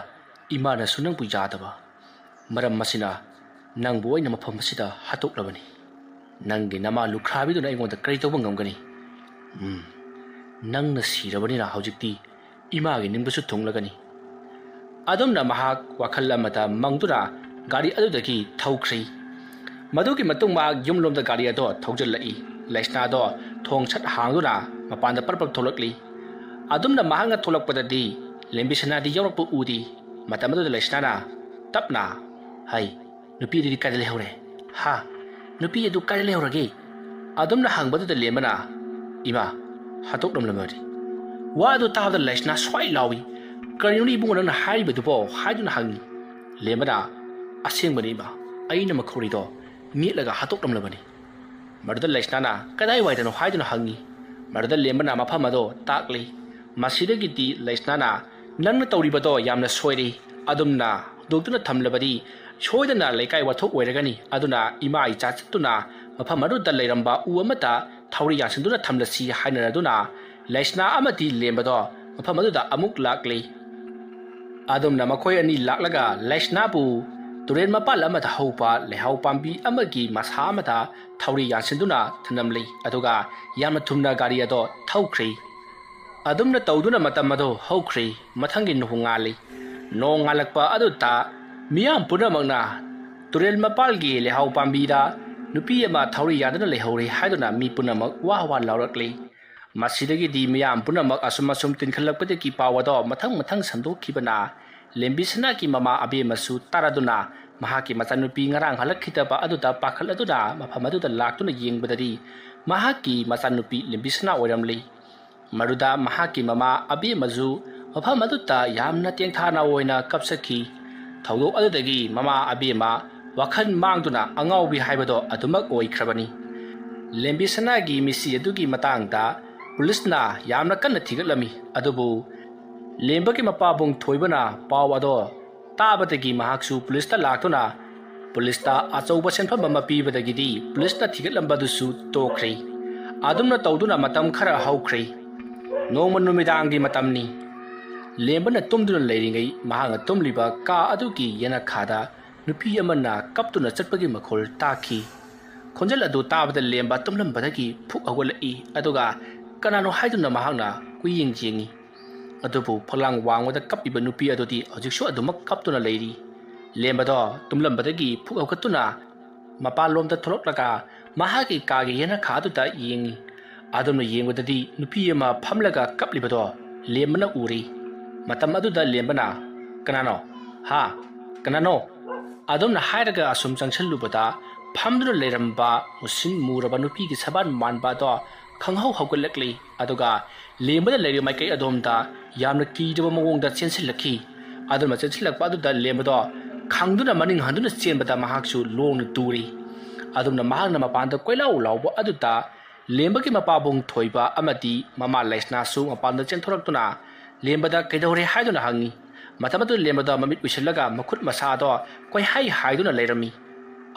ꯏꯃꯥꯅꯁꯨ ꯅꯪꯕꯨ ꯌꯥꯗꯕ꯫ ꯃꯔꯝ ꯑꯁꯤꯅ ꯅꯪꯕꯨ ꯑꯩꯅ ꯃꯐꯝ ꯑꯁꯤꯗ ꯍꯥꯠꯇꯣꯛꯂꯕꯅꯤ꯫ ꯅꯪꯒꯤ ꯅꯃꯥ ꯂꯨꯈ꯭ꯔꯥꯕꯤꯗꯨꯅ ꯑꯩꯉꯣꯟꯗ ꯀꯔꯤ ꯇꯧꯕ ꯉꯝꯒꯅꯤ? ꯎꯝ, ꯅꯪꯅ ꯁꯤꯔꯕꯅꯤꯅ ꯍꯧꯖꯤꯛꯇꯤ ꯏꯃꯥꯒꯤ ꯅꯤꯡꯕꯁꯨ ꯊꯨꯡꯂꯒꯅꯤ꯫" ꯑꯗꯨꯝꯅ ꯃꯍꯥꯛ ꯋꯥꯈꯜ ꯑꯃꯗ ꯃꯪꯗꯨꯅ ꯒꯥꯔꯤ ꯑꯗꯨꯗꯒꯤ ꯊꯧꯈ꯭ꯔꯤ꯫ ꯃꯗꯨꯒꯤ ꯃꯇꯨꯡ ꯃꯍꯥꯛ ꯌꯨꯝꯂꯣꯝꯗ ꯒꯥꯔꯤ ꯑꯗꯣ ꯊꯧꯖꯤꯜꯂꯛꯏ꯫ ꯂꯩꯁꯅꯥꯗꯣ ꯊꯣꯡ ꯁꯠ ꯍꯥꯡꯗꯨꯅ ꯃꯄꯥꯟꯗ ꯄꯔꯞ ꯄꯔꯞ ꯊꯣꯛꯂꯛꯂꯤ꯫ ꯑꯗꯨꯝꯅ ꯃꯍꯥꯛꯅ ꯊꯣꯛꯂꯛꯄꯗꯗꯤ ꯂꯦꯝꯕꯤꯁꯅꯥꯗꯤ ꯌꯥꯎꯔꯛꯄ ꯎꯗꯦ꯫ ꯃꯇꯝ ꯑꯗꯨꯗ ꯂꯩꯁꯅꯥꯅ ꯇꯞꯅ, "ꯍꯩ, ꯅꯨꯄꯤ ꯑꯗꯨꯗꯤ ꯀꯥꯏꯗ ꯂꯩꯍꯧꯔꯦ? ꯍꯥ? ꯅꯨꯄꯤ ꯑꯗꯨ ꯀꯥꯏꯗ ꯂꯩꯍꯧꯔꯒꯦ?" ꯑꯗꯨꯝꯅ ꯍꯪꯕꯗꯨꯗ ꯂꯦꯝꯕꯅ, "ꯏꯃꯥ, ꯍꯥꯠꯇꯣꯛꯂꯝꯂꯕꯅꯤ꯫" ꯋꯥ ꯑꯗꯨ ꯇꯥꯕꯗ ꯂꯩꯁꯅꯥ ꯁ꯭ꯋꯥꯏ ꯂꯥꯎꯏ, "ꯀꯔꯤꯅꯣꯅꯦ ꯏꯕꯨꯡꯉꯣ ꯅꯪꯅ ꯍꯥꯏꯔꯤꯕꯗꯨꯕꯣ?" ꯍꯥꯏꯗꯨꯅ ꯍꯪꯉꯤ꯫ ꯂꯦꯝꯕꯅ, "ꯑꯁꯦꯡꯕꯅꯤ ꯏꯃꯥ, ꯑꯩꯅ ꯃꯈꯧꯔꯤꯗꯣ ꯃꯦꯠꯂꯒ ꯍꯥꯠꯇꯣꯛꯂꯝꯂꯕꯅꯤ꯫" ꯃꯗꯨꯗ ꯂꯩꯁꯅꯥꯅ, "ꯀꯗꯥꯏꯋꯥꯏꯗꯅꯣ?" ꯍꯥꯏꯗꯨꯅ ꯍꯪꯉꯤ꯫ ꯃꯗꯨꯗ ꯂꯦꯝꯕꯅ ꯃꯐꯝ ꯑꯗꯣ ꯇꯥꯛꯂꯤ꯫ ꯃꯁꯤꯗꯒꯤꯗꯤ ꯂꯩꯁꯅꯥꯅ, "ꯅꯪꯅ ꯇꯧꯔꯤꯕꯗꯣ ꯌꯥꯝꯅ ꯁꯣꯏꯔꯦ꯫ ꯑꯗꯨꯝꯅ ꯍꯨꯟꯗꯣꯛꯇꯨꯅ ꯊꯝꯂꯕꯗꯤ ꯁꯣꯏꯗꯅ ꯂꯩꯀꯥꯏ ꯋꯥꯊꯣꯛ ꯑꯣꯏꯔꯒꯅꯤ꯫ ꯑꯗꯨꯅ ꯏꯃꯥ ꯏꯆꯥ ꯆꯠꯇꯨꯅ ꯃꯐꯝ ꯑꯗꯨꯗ ꯂꯩꯔꯝꯕ ꯎ ꯑꯃꯗ ꯊꯧꯔꯤ ꯌꯥꯟꯁꯤꯟꯗꯨꯅ ꯊꯝꯂꯁꯤ" ꯍꯥꯏꯅꯔꯗꯨꯅ ꯂꯩꯁꯅꯥ ꯑꯃꯗꯤ ꯂꯦꯝꯕꯗꯣ ꯃꯐꯝ ꯑꯗꯨꯗ ꯑꯃꯨꯛ ꯂꯥꯛꯂꯤ꯫ ꯑꯗꯨꯝꯅ ꯃꯈꯣꯏ ꯑꯅꯤ ꯂꯥꯛꯂꯒ ꯂꯩꯁꯅꯥꯕꯨ ꯇꯨꯔꯦꯜ ꯃꯄꯥꯜ ꯑꯃꯗ ꯍꯧꯕ ꯂꯩꯍꯥꯎ ꯄꯥꯝꯕꯤ ꯑꯃꯒꯤ ꯃꯁꯥ ꯑꯃꯗ ꯊꯧꯔꯤ ꯌꯥꯟꯁꯤꯟꯗꯨꯅ ꯊꯝꯂꯝꯂꯤ꯫ ꯑꯗꯨꯒ ꯌꯥꯝꯅ ꯊꯨꯝꯅ ꯒꯥꯔꯤ ꯑꯗꯣ ꯊꯧꯈ꯭ꯔꯦ꯫ ꯑꯗꯨꯝꯅ ꯇꯧꯗꯨꯅ ꯃꯇꯝ ꯑꯗꯨ ꯍꯧꯈ꯭ꯔꯦ꯫ ꯃꯊꯪꯒꯤ ꯅꯣꯡꯉꯥꯜꯂꯤ꯫ ꯅꯣꯡꯉꯥꯜꯂꯛꯄ ꯑꯗꯨꯗ ꯃꯤꯌꯥꯝ ꯄꯨꯝꯅꯃꯛꯅ ꯇꯨꯔꯦꯜ ꯃꯄꯥꯜꯒꯤ ꯂꯩꯍꯥꯎ ꯄꯥꯝꯕꯤꯗ ꯅꯨꯄꯤ ꯑꯃ ꯊꯧꯔꯤ ꯌꯥꯗꯨꯅ ꯂꯩꯍꯧꯔꯦ ꯍꯥꯏꯗꯨꯅ ꯃꯤ ꯄꯨꯝꯅꯃꯛ ꯋꯥ ꯋꯥ ꯂꯥꯎꯔꯛꯂꯤ꯫ ꯃꯁꯤꯗꯒꯤꯗꯤ ꯃꯤꯌꯥꯝ ꯄꯨꯝꯅꯃꯛ ꯑꯁꯨꯝ ꯑꯁꯨꯝ ꯇꯤꯟꯈꯠꯂꯛꯄꯗꯒꯤ ꯄꯥꯎ ꯑꯗꯣ ꯃꯊꯪ ꯃꯊꯪ ꯁꯟꯗꯣꯛꯈꯤꯕꯅ ꯂꯦꯝꯕꯤꯁꯅꯥꯒꯤ ꯃꯃꯥ ꯑꯕꯦꯝꯃꯁꯨ ꯇꯥꯔꯗꯨꯅ ꯃꯍꯥꯛꯀꯤ ꯃꯆꯥꯅꯨꯄꯤ ꯉꯔꯥꯡ ꯍꯜꯂꯛꯈꯤꯗꯕ ꯑꯗꯨꯗ ꯄꯥꯈꯠꯂꯗꯨꯅ ꯃꯐꯝ ꯑꯗꯨꯗ ꯂꯥꯛꯇꯨꯅ ꯌꯦꯡꯕꯗꯗꯤ ꯃꯍꯥꯛꯀꯤ ꯃꯆꯥꯅꯨꯄꯤ ꯂꯦꯝꯕꯤꯁꯅꯥ ꯑꯣꯏꯔꯝꯂꯤ꯫ ꯃꯗꯨꯗ ꯃꯍꯥꯛꯀꯤ ꯃꯃꯥ ꯑꯕꯦꯝꯃꯁꯨ ꯃꯐꯝ ꯑꯗꯨꯗ ꯌꯥꯝꯅ ꯇꯦꯡꯊꯥꯅ ꯑꯣꯏꯅ ꯀꯞꯆꯈꯤ꯫ ꯊꯧꯗꯣꯛ ꯑꯗꯨꯗꯒꯤ ꯃꯃꯥ ꯑꯕꯦꯝꯃ ꯋꯥꯈꯜ ꯃꯥꯡꯗꯨꯅ ꯑꯉꯥꯎꯕꯤ ꯍꯥꯏꯕꯗꯣ ꯑꯗꯨꯃꯛ ꯑꯣꯏꯈ꯭ꯔꯕꯅꯤ꯫ ꯂꯦꯝꯕꯤꯁꯅꯥꯒꯤ ꯃꯤꯁꯤ ꯑꯗꯨꯒꯤ ꯃꯇꯥꯡꯗ ꯄꯨꯂꯤꯁꯅ ꯌꯥꯝꯅ ꯀꯟꯅ ꯊꯤꯒꯠꯂꯝꯃꯤ꯫ ꯑꯗꯨꯕꯨ ꯂꯦꯝꯕꯒꯤ ꯃꯄꯥꯕꯨꯡ ꯊꯣꯏꯕꯅ ꯄꯥꯎ ꯑꯗꯣ ꯇꯥꯕꯗꯒꯤ ꯃꯍꯥꯛꯁꯨ ꯄꯨꯂꯤꯁꯇ ꯂꯥꯛꯇꯨꯅ ꯄꯨꯂꯤꯁꯇ ꯑꯆꯧꯕ ꯁꯦꯟꯐꯝ ꯑꯃ ꯄꯤꯕꯗꯒꯤꯗꯤ ꯄꯨꯂꯤꯁꯅ ꯊꯤꯒꯠꯂꯝꯕꯗꯨꯁꯨ ꯇꯣꯛꯈ꯭ꯔꯦ꯫ ꯑꯗꯨꯝꯅ ꯇꯧꯗꯨꯅ ꯃꯇꯝ ꯈꯔ ꯍꯧꯈ꯭ꯔꯦ꯫ ꯅꯣꯡꯃ ꯅꯨꯃꯤꯗꯥꯡꯒꯤ ꯃꯇꯝꯅꯤ꯫ ꯂꯦꯝꯕꯅ ꯇꯨꯝꯗꯨꯅ ꯂꯩꯔꯤꯉꯩ ꯃꯍꯥꯛꯅ ꯇꯨꯝꯂꯤꯕ ꯀꯥ ꯑꯗꯨꯒꯤ ꯌꯦꯅꯈꯥꯗ ꯅꯨꯄꯤ ꯑꯃꯅ ꯀꯞꯇꯨꯅ ꯆꯠꯄꯒꯤ ꯃꯈꯣꯜ ꯇꯥꯈꯤ꯫ ꯈꯣꯟꯖꯦꯜ ꯑꯗꯨ ꯇꯥꯕꯗ ꯂꯦꯝꯕ ꯇꯨꯝꯂꯝꯕꯗꯒꯤ ꯐꯨꯛ ꯍꯧꯒꯠꯂꯛꯏ, ꯑꯗꯨꯒ ꯀꯅꯥꯅꯣ ꯍꯥꯏꯗꯨꯅ ꯃꯍꯥꯛꯅ ꯀꯨꯌꯦꯡ ꯌꯦꯡꯉꯤ꯫ ꯑꯗꯨꯕꯨ ꯐꯛꯂꯥꯡ ꯋꯥꯡꯃꯗ ꯀꯞꯄꯤꯕ ꯅꯨꯄꯤ ꯑꯗꯨꯗꯤ ꯍꯧꯖꯤꯛꯁꯨ ꯑꯗꯨꯃꯛ ꯀꯞꯇꯨꯅ ꯂꯩꯔꯤ꯫ ꯂꯦꯝꯕꯗꯣ ꯇꯨꯝꯂꯝꯕꯗꯒꯤ ꯐꯨꯛ ꯍꯧꯒꯠꯇꯨꯅ ꯃꯄꯥꯟꯂꯣꯝꯗ ꯊꯣꯛꯂꯛꯂꯒ ꯃꯍꯥꯛꯀꯤ ꯀꯥꯒꯤ ꯌꯦꯅꯈꯥ ꯑꯗꯨꯗ ꯌꯦꯡꯉꯤ꯫ ꯑꯗꯨꯝꯅ ꯌꯦꯡꯕꯗꯗꯤ ꯅꯨꯄꯤ ꯑꯃ ꯐꯝꯂꯒ ꯀꯞꯂꯤꯕꯗꯣ ꯂꯦꯝꯕꯅ ꯎꯔꯤ꯫ ꯃꯇꯝ ꯑꯗꯨꯗ ꯂꯦꯝꯕꯅ, "ꯀꯅꯥꯅꯣ? ꯍꯥ? ꯀꯅꯥꯅꯣ?" ꯑꯗꯨꯝꯅ ꯍꯥꯏꯔꯒ ꯑꯁꯨꯝ ꯆꯪꯁꯤꯜꯂꯨꯕꯗ ꯐꯝꯗꯨꯅ ꯂꯩꯔꯝꯕ ꯃꯨꯁꯤꯟ ꯃꯨꯔꯕ ꯅꯨꯄꯤꯒꯤ ꯁꯕꯥꯟ ꯃꯥꯟꯕ ꯑꯗꯣ ꯈꯪꯍꯧ ꯍꯧꯒꯠꯂꯛꯂꯤ꯫ ꯑꯗꯨꯒ ꯂꯦꯝꯕꯗ ꯂꯩꯔꯤꯕ ꯃꯥꯏꯀꯩ ꯑꯗꯣꯝꯗ ꯌꯥꯝꯅ ꯀꯤꯗꯕ ꯃꯑꯣꯡꯗ ꯆꯦꯟꯁꯤꯜꯂꯛꯈꯤ꯫ ꯑꯗꯨꯅ ꯆꯦꯟꯁꯤꯜꯂꯛꯄ ꯑꯗꯨꯗ ꯂꯦꯝꯕꯗꯣ ꯈꯪꯗꯨꯅ ꯃꯅꯤꯡ ꯍꯟꯗꯨꯅ ꯆꯦꯟꯕꯗ ꯃꯍꯥꯛꯁꯨ ꯂꯣꯡꯅ ꯇꯨꯔꯤ꯫ ꯑꯗꯨꯝꯅ ꯃꯍꯥꯛꯅ ꯃꯄꯥꯟꯗ ꯀꯣꯏꯂꯥꯎ ꯂꯥꯎꯕ ꯑꯗꯨꯗ ꯂꯦꯝꯕꯒꯤ ꯃꯄꯥꯕꯨꯡ ꯊꯣꯏꯕ ꯑꯃꯗꯤ ꯃꯃꯥ ꯂꯩꯁꯅꯥꯁꯨ ꯃꯄꯥꯟꯗ ꯆꯦꯟꯊꯣꯔꯛꯇꯨꯅ ꯂꯦꯝꯕꯗ ꯀꯩꯗꯧꯔꯦ ꯍꯥꯏꯗꯨꯅ ꯍꯪꯉꯤ꯫ ꯃꯇꯝ ꯑꯗꯨꯗ ꯂꯦꯝꯕꯗꯣ ꯃꯃꯤꯠ ꯎꯏꯁꯤꯜꯂꯒ ꯃꯈꯨꯠ ꯃꯁꯥꯗꯣ ꯀꯣꯏꯍꯥꯏ ꯍꯥꯏꯗꯨꯅ ꯂꯩꯔꯝꯃꯤ꯫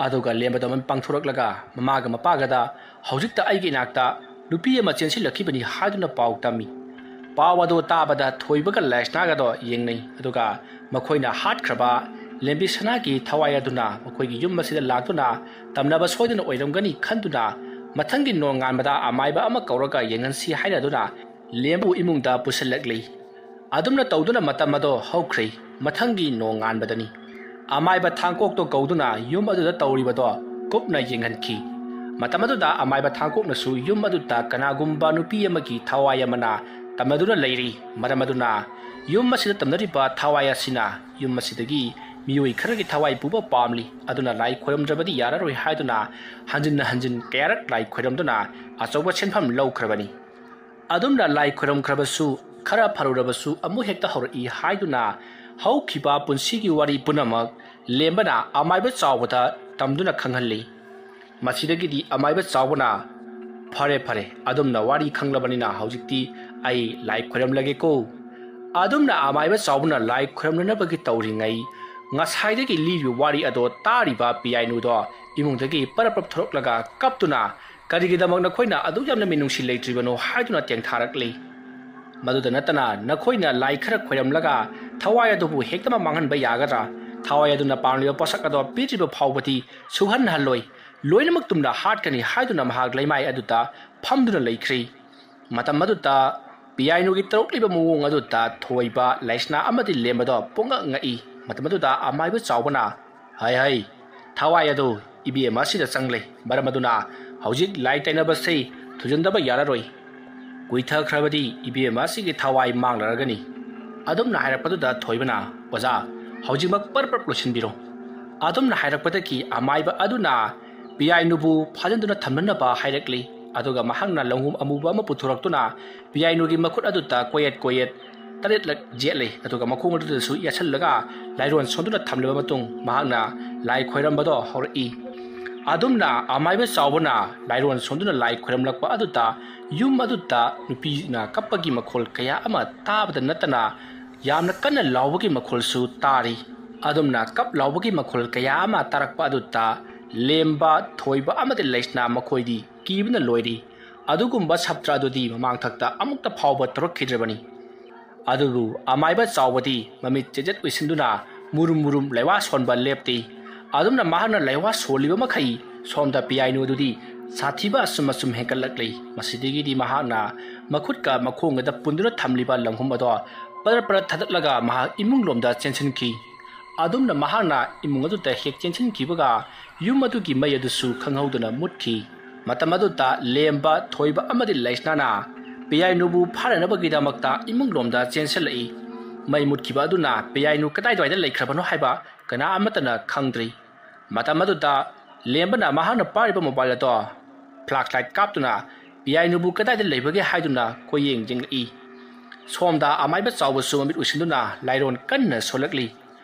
ꯑꯗꯨꯒ ꯂꯦꯝꯕꯗꯣ ꯃꯃꯤꯠ ꯄꯥꯡꯊꯣꯔꯛꯂꯒ ꯃꯃꯥꯒ ꯃꯄꯥꯒꯗ, "ꯍꯧꯖꯤꯛꯇ ꯑꯩꯒꯤ ꯏꯅꯥꯛꯇ ꯅꯨꯄꯤ ꯑꯃ ꯆꯦꯟꯁꯤꯜꯂꯛꯈꯤꯕꯅꯤ" ꯍꯥꯏꯗꯨꯅ ꯄꯥꯎ ꯇꯝꯃꯤ꯫ ꯄꯥꯎ ꯑꯗꯨ ꯇꯥꯕꯗ ꯊꯣꯏꯕꯒ ꯂꯩꯁꯅꯥꯒꯗꯣ ꯌꯦꯡꯅꯩ, ꯑꯗꯨꯒ ꯃꯈꯣꯏꯅ ꯍꯥꯠꯈ꯭ꯔꯕ ꯂꯦꯝꯕꯤ ꯁꯅꯥꯒꯤ ꯊꯋꯥꯏ ꯑꯗꯨꯅ ꯃꯈꯣꯏꯒꯤ ꯌꯨꯝ ꯑꯁꯤꯗ ꯂꯥꯛꯇꯨꯅ ꯇꯝꯅꯕ ꯁꯣꯏꯗꯅ ꯑꯣꯏꯔꯝꯒꯅꯤ ꯈꯟꯗꯨꯅ ꯃꯊꯪꯒꯤ ꯅꯣꯡꯉꯥꯟꯕꯗ ꯑꯃꯥꯏꯕ ꯑꯃ ꯀꯧꯔꯒ ꯌꯦꯡꯍꯟꯁꯤ ꯍꯥꯏꯅꯗꯨꯅ ꯂꯦꯝꯕꯨ ꯏꯃꯨꯡꯗ ꯄꯨꯁꯤꯜꯂꯛꯂꯤ꯫ ꯑꯗꯨꯝꯅ ꯇꯧꯗꯨꯅ ꯃꯇꯝ ꯑꯗꯣ ꯍꯧꯈ꯭ꯔꯦ꯫ ꯃꯊꯪꯒꯤ ꯅꯣꯡꯉꯥꯟꯕꯗꯅꯤ꯫ ꯑꯃꯥꯏꯕ ꯊꯥꯡꯀꯣꯛꯇꯣ ꯀꯧꯗꯨꯅ ꯌꯨꯝ ꯑꯗꯨꯗ ꯇꯧꯔꯤꯕꯗꯣ ꯀꯨꯞꯅ ꯌꯦꯡꯍꯟꯈꯤ꯫ ꯃꯇꯝ ꯑꯗꯨꯗ ꯑꯃꯥꯏꯕ ꯊꯥꯡꯀꯣꯛꯅꯁꯨ ꯌꯨꯝ ꯑꯗꯨꯗ ꯀꯅꯥꯒꯨꯝꯕ ꯅꯨꯄꯤ ꯑꯃꯒꯤ ꯊꯋꯥꯏ ꯑꯃꯅ ꯇꯝꯅꯗꯨꯅ ꯂꯩꯔꯤ꯫ ꯃꯔꯝ ꯑꯗꯨꯅ ꯌꯨꯝ ꯑꯁꯤꯗ ꯇꯝꯅꯔꯤꯕ ꯊꯋꯥꯏ ꯑꯁꯤꯅ ꯌꯨꯝ ꯑꯁꯤꯗꯒꯤ ꯃꯤꯑꯣꯏ ꯈꯔꯒꯤ ꯊꯋꯥꯏ ꯄꯨꯕ ꯄꯥꯝꯂꯤ꯫ ꯑꯗꯨꯅ ꯂꯥꯏ ꯈꯣꯏꯔꯝꯗ꯭ꯔꯕꯗꯤ ꯌꯥꯔꯔꯣꯏ ꯍꯥꯏꯗꯨꯅ ꯍꯟꯖꯤꯟ ꯍꯟꯖꯤꯟ ꯀꯌꯥꯔꯛ ꯂꯥꯏ ꯈꯣꯏꯔꯝꯗꯨꯅ ꯑꯆꯧꯕ ꯁꯦꯟꯐꯝ ꯂꯧꯈ꯭ꯔꯕꯅꯤ꯫ ꯑꯗꯨꯝꯅ ꯂꯥꯏ ꯈꯣꯏꯔꯝꯈ꯭ꯔꯕꯁꯨ, ꯈꯔ ꯐꯔꯨꯔꯕꯁꯨ ꯑꯃꯨꯛ ꯍꯦꯛꯇ ꯍꯧꯔꯛꯏ ꯍꯥꯏꯗꯨꯅ ꯍꯧꯈꯤꯕ ꯄꯨꯟꯁꯤꯒꯤ ꯋꯥꯔꯤ ꯄꯨꯝꯅꯃꯛ ꯂꯦꯝꯕꯅ ꯑꯃꯥꯏꯕ ꯆꯥꯎꯕꯗ ꯇꯝꯗꯨꯅ ꯈꯪꯍꯜꯂꯤ꯫ ꯃꯁꯤꯗꯒꯤꯗꯤ ꯑꯃꯥꯏꯕ ꯆꯥꯎꯕꯅ, "ꯐꯔꯦ, ꯐꯔꯦ, ꯑꯗꯨꯝꯅ ꯋꯥꯔꯤ ꯈꯪꯂꯕꯅꯤꯅ ꯍꯧꯖꯤꯛꯇꯤ ꯑꯩ ꯂꯥꯏ ꯈꯣꯏꯔꯝꯂꯒꯦꯀꯣ꯫" ꯑꯗꯨꯝꯅ ꯑꯃꯥꯏꯕ ꯆꯥꯎꯕꯅ ꯂꯥꯏ ꯈꯣꯏꯔꯝꯅꯅꯕꯒꯤ ꯇꯧꯔꯤꯉꯩ, ꯉꯁꯥꯏꯗꯒꯤ ꯂꯤꯔꯤꯕ ꯋꯥꯔꯤ ꯑꯗꯣ ꯇꯥꯔꯤꯕ ꯄꯤꯌꯥꯏꯅꯨꯗꯣ ꯏꯃꯨꯡꯗꯒꯤ ꯄꯔꯞ ꯄꯔꯞ ꯊꯣꯔꯛꯂꯒ ꯀꯞꯇꯨꯅ, "ꯀꯔꯤꯒꯤꯗꯃꯛ ꯅꯈꯣꯏꯅ ꯑꯗꯨꯛ ꯌꯥꯝꯅ ꯃꯤꯅꯨꯡꯁꯤ ꯂꯩꯇ꯭ꯔꯤꯕꯅꯣ?" ꯍꯥꯏꯗꯨꯅ ꯇꯦꯡꯊꯥꯔꯛꯂꯤ꯫ ꯃꯗꯨꯗ ꯅꯠꯇꯅ, "ꯅꯈꯣꯏꯅ ꯂꯥꯏ ꯈꯔ ꯈꯣꯏꯔꯝꯂꯒ ꯊꯋꯥꯏ ꯑꯗꯨꯕꯨ ꯍꯦꯛꯇꯃꯛ ꯃꯥꯡꯍꯟꯕ ꯌꯥꯒꯗ꯭ꯔꯥ? ꯊꯋꯥꯏ ꯑꯗꯨꯅ ꯄꯥꯝꯂꯤꯕ ꯄꯣꯠꯁꯛ ꯑꯗꯣ ꯄꯤꯗ꯭ꯔꯤꯕ ꯐꯥꯎꯕꯗꯤ ꯁꯨꯍꯟꯍꯜꯂꯣꯏ꯫ ꯂꯣꯏꯅꯃꯛ ꯇꯨꯝꯅ ꯍꯥꯠꯀꯅꯤ" ꯍꯥꯏꯗꯨꯅ ꯃꯍꯥꯛ ꯂꯩꯃꯥꯏ ꯑꯗꯨꯗ ꯐꯝꯗꯨꯅ ꯂꯩꯈ꯭ꯔꯤ꯫ ꯃꯇꯝ ꯑꯗꯨꯗ ꯄꯤꯌꯥꯏꯅꯨꯒꯤ ꯇꯧꯔꯛꯂꯤꯕ ꯃꯑꯣꯡ ꯑꯗꯨꯗ ꯊꯣꯏꯕ, ꯂꯩꯁꯅꯥ ꯑꯃꯗꯤ ꯂꯦꯝꯕꯗꯣ ꯄꯨꯡꯉꯛ ꯉꯛꯏ꯫ ꯃꯇꯝ ꯑꯗꯨꯗ ꯑꯃꯥꯏꯕ ꯆꯥꯎꯕꯅ, "ꯍꯩ ꯍꯩ, ꯊꯋꯥꯏ ꯑꯗꯨ ꯏꯕꯦꯝ ꯑꯁꯤꯗ ꯆꯪꯂꯦ꯫ ꯃꯔꯝ ꯑꯗꯨꯅ ꯍꯧꯖꯤꯛ ꯂꯥꯏ ꯇꯩꯅꯕꯁꯤ ꯊꯨꯖꯤꯟꯗꯕ ꯌꯥꯔꯔꯣꯏ꯫ ꯀꯨꯏꯊꯈ꯭ꯔꯕꯗꯤ ꯏꯕꯦꯝ ꯑꯁꯤꯒꯤ ꯊꯋꯥꯏ ꯃꯥꯡꯂꯔꯒꯅꯤ꯫" ꯑꯗꯨꯝꯅ ꯍꯥꯏꯔꯛꯄꯗꯨꯗ ꯊꯣꯏꯕꯅ, "ꯑꯣꯖꯥ, ꯍꯧꯖꯤꯛꯃꯛ ꯄꯔꯞ ꯄꯔꯞ ꯂꯣꯏꯁꯤꯟꯕꯤꯔꯣ꯫" ꯑꯗꯨꯝꯅ ꯍꯥꯏꯔꯛꯄꯗꯒꯤ ꯑꯃꯥꯏꯕ ꯑꯗꯨꯅ ꯄꯤꯌꯥꯏꯅꯨꯕꯨ ꯐꯥꯖꯤꯟꯗꯨꯅ ꯊꯝꯅꯅꯕ ꯍꯥꯏꯔꯛꯂꯤ꯫ ꯑꯗꯨꯒ ꯃꯍꯥꯛꯅ ꯂꯪꯍꯨꯝ ꯑꯃꯨꯕ ꯑꯃ ꯄꯨꯊꯣꯔꯛꯇꯨꯅ ꯄꯤꯌꯥꯏꯅꯨꯒꯤ ꯃꯈꯨꯠ ꯑꯗꯨꯗ ꯀꯣꯌꯦꯠ ꯀꯣꯌꯦꯠ ꯇꯔꯦꯠꯂꯛ ꯌꯦꯠꯂꯦ꯫ ꯑꯗꯨꯒ ꯃꯈꯣꯡ ꯑꯗꯨꯗꯁꯨ ꯌꯦꯠꯁꯜꯂꯒ ꯂꯥꯏꯔꯣꯟ ꯁꯣꯟꯗꯨꯅ ꯊꯝꯂꯕ ꯃꯇꯨꯡ ꯃꯍꯥꯛꯅ ꯂꯥꯏ ꯈꯣꯏꯔꯝꯕꯗꯣ ꯍꯧꯔꯛꯏ꯫ ꯑꯗꯨꯝꯅ ꯑꯃꯥꯏꯕ ꯆꯥꯎꯕꯅ ꯂꯥꯏꯔꯣꯟ ꯁꯣꯟꯗꯨꯅ ꯂꯥꯏ ꯈꯣꯏꯔꯝꯂꯛꯄ ꯑꯗꯨꯗ ꯌꯨꯝ ꯑꯗꯨꯗ ꯅꯨꯄꯤꯅ ꯀꯞꯄꯒꯤ ꯃꯈꯣꯜ ꯀꯌꯥ ꯑꯃ ꯇꯥꯕꯗ ꯅꯠꯇꯅ ꯌꯥꯝꯅ ꯀꯟꯅ ꯂꯥꯎꯕꯒꯤ ꯃꯈꯣꯜꯁꯨ ꯇꯥꯔꯤ꯫ ꯑꯗꯨꯝꯅ ꯀꯞ ꯂꯥꯎꯕꯒꯤ ꯃꯈꯣꯜ ꯀꯌꯥ ꯑꯃ ꯇꯥꯔꯛꯄ ꯑꯗꯨꯗ ꯂꯦꯝꯕ, ꯊꯣꯏꯕ ꯑꯃꯗꯤ ꯂꯩꯁꯅꯥ ꯃꯈꯣꯏꯗꯤ ꯀꯤꯕꯅ ꯂꯣꯏꯔꯤ꯫ ꯑꯗꯨꯒꯨꯝꯕ ꯁꯞꯇ꯭ꯔ ꯑꯗꯨꯗꯤ ꯃꯃꯥꯡꯊꯛꯇ ꯑꯃꯨꯛꯇ ꯐꯥꯎꯕ ꯇꯧꯔꯛꯈꯤꯗ꯭ꯔꯕꯅꯤ꯫ ꯑꯗꯨꯕꯨ ꯑꯃꯥꯏꯕ ꯆꯥꯎꯕꯗꯤ ꯃꯃꯤꯠ ꯆꯦꯖꯦꯠ ꯑꯣꯏꯁꯤꯟꯗꯨꯅ ꯃꯨꯔꯨꯝ ꯃꯨꯔꯨꯝ ꯂꯩꯋꯥ ꯁꯣꯟꯕ ꯂꯦꯞꯇꯦ꯫ ꯑꯗꯨꯝꯅ ꯃꯍꯥꯛꯅ ꯂꯩꯋꯥ ꯁꯣꯜꯂꯤꯕ ꯃꯈꯩ ꯁꯣꯝꯗ ꯄꯤꯌꯥꯏꯅꯨ ꯑꯗꯨꯗꯤ ꯁꯥꯊꯤꯕ ꯑꯁꯨꯝ ꯑꯁꯨꯝ ꯍꯦꯟꯒꯠꯂꯛꯂꯤ꯫ ꯃꯁꯤꯗꯒꯤꯗꯤ ꯃꯍꯥꯛꯅ ꯃꯈꯨꯠꯀ ꯃꯈꯣꯡꯒꯗ ꯄꯨꯟꯗꯨꯅ ꯊꯝꯂꯤꯕ ꯂꯪꯍꯨꯝ ꯑꯗꯣ ꯄꯔꯠ ꯄꯔꯠ ꯊꯥꯗꯠꯂꯒ ꯃꯍꯥꯛ ꯏꯃꯨꯡ ꯂꯣꯝꯗ ꯆꯦꯟꯁꯤꯟꯈꯤ꯫ ꯑꯗꯨꯝꯅ ꯃꯍꯥꯛꯅ ꯏꯃꯨꯡ ꯑꯗꯨꯗ ꯍꯦꯛ ꯆꯦꯟꯁꯤꯟꯈꯤꯕꯒ ꯌꯨꯝ ꯑꯗꯨꯒꯤ ꯃꯩ ꯑꯗꯨꯁꯨ ꯈꯪꯍꯧꯗꯅ ꯃꯨꯠꯈꯤ꯫ ꯃꯇꯝ ꯑꯗꯨꯗ ꯂꯦꯝꯕ, ꯊꯣꯏꯕ ꯑꯃꯗꯤ ꯂꯩꯁꯅꯥꯅ ꯄꯤꯌꯥꯏꯅꯨꯕꯨ ꯐꯥꯅꯅꯕꯒꯤꯗꯃꯛꯇ ꯏꯃꯨꯡ ꯂꯣꯝꯗ ꯆꯦꯟꯁꯤꯜꯂꯛꯏ꯫ ꯃꯩ ꯃꯨꯠꯈꯤꯕ ꯑꯗꯨꯅ ꯄꯤꯌꯥꯏꯅꯨ ꯀꯗꯥꯏꯗꯋꯥꯏꯗ ꯂꯩꯈ꯭ꯔꯕꯅꯣ ꯍꯥꯏꯕ ꯀꯅꯥ ꯑꯃꯠꯇꯅ ꯈꯪꯗ꯭ꯔꯤ꯫ ꯃꯇꯝ ꯑꯗꯨꯗ ꯂꯦꯝꯕꯅ ꯃꯍꯥꯛꯅ ꯄꯥꯏꯔꯤꯕ ꯃꯣꯕꯥꯏꯜ ꯑꯗꯣ ꯐ꯭ꯂꯥꯁ ꯂꯥꯏꯠ ꯀꯥꯞꯇꯨꯅ ꯄꯤꯌꯥꯏꯅꯨꯕꯨ ꯀꯗꯥꯏꯗ ꯂꯩꯕꯒꯦ ꯍꯥꯏꯗꯨꯅ ꯀꯣꯏꯌꯦꯡ ꯌꯦꯡꯂꯛꯏ꯫ ꯁꯣꯝꯗ ꯑꯃꯥꯏꯕ ꯆꯥꯎꯕꯁꯨ ꯃꯃꯤꯠ ꯎꯏꯁꯤꯟꯗꯨꯅ ꯂꯥꯏꯔꯣꯟ ꯀꯟꯅ ꯁꯣꯜꯂꯛꯂꯤ꯫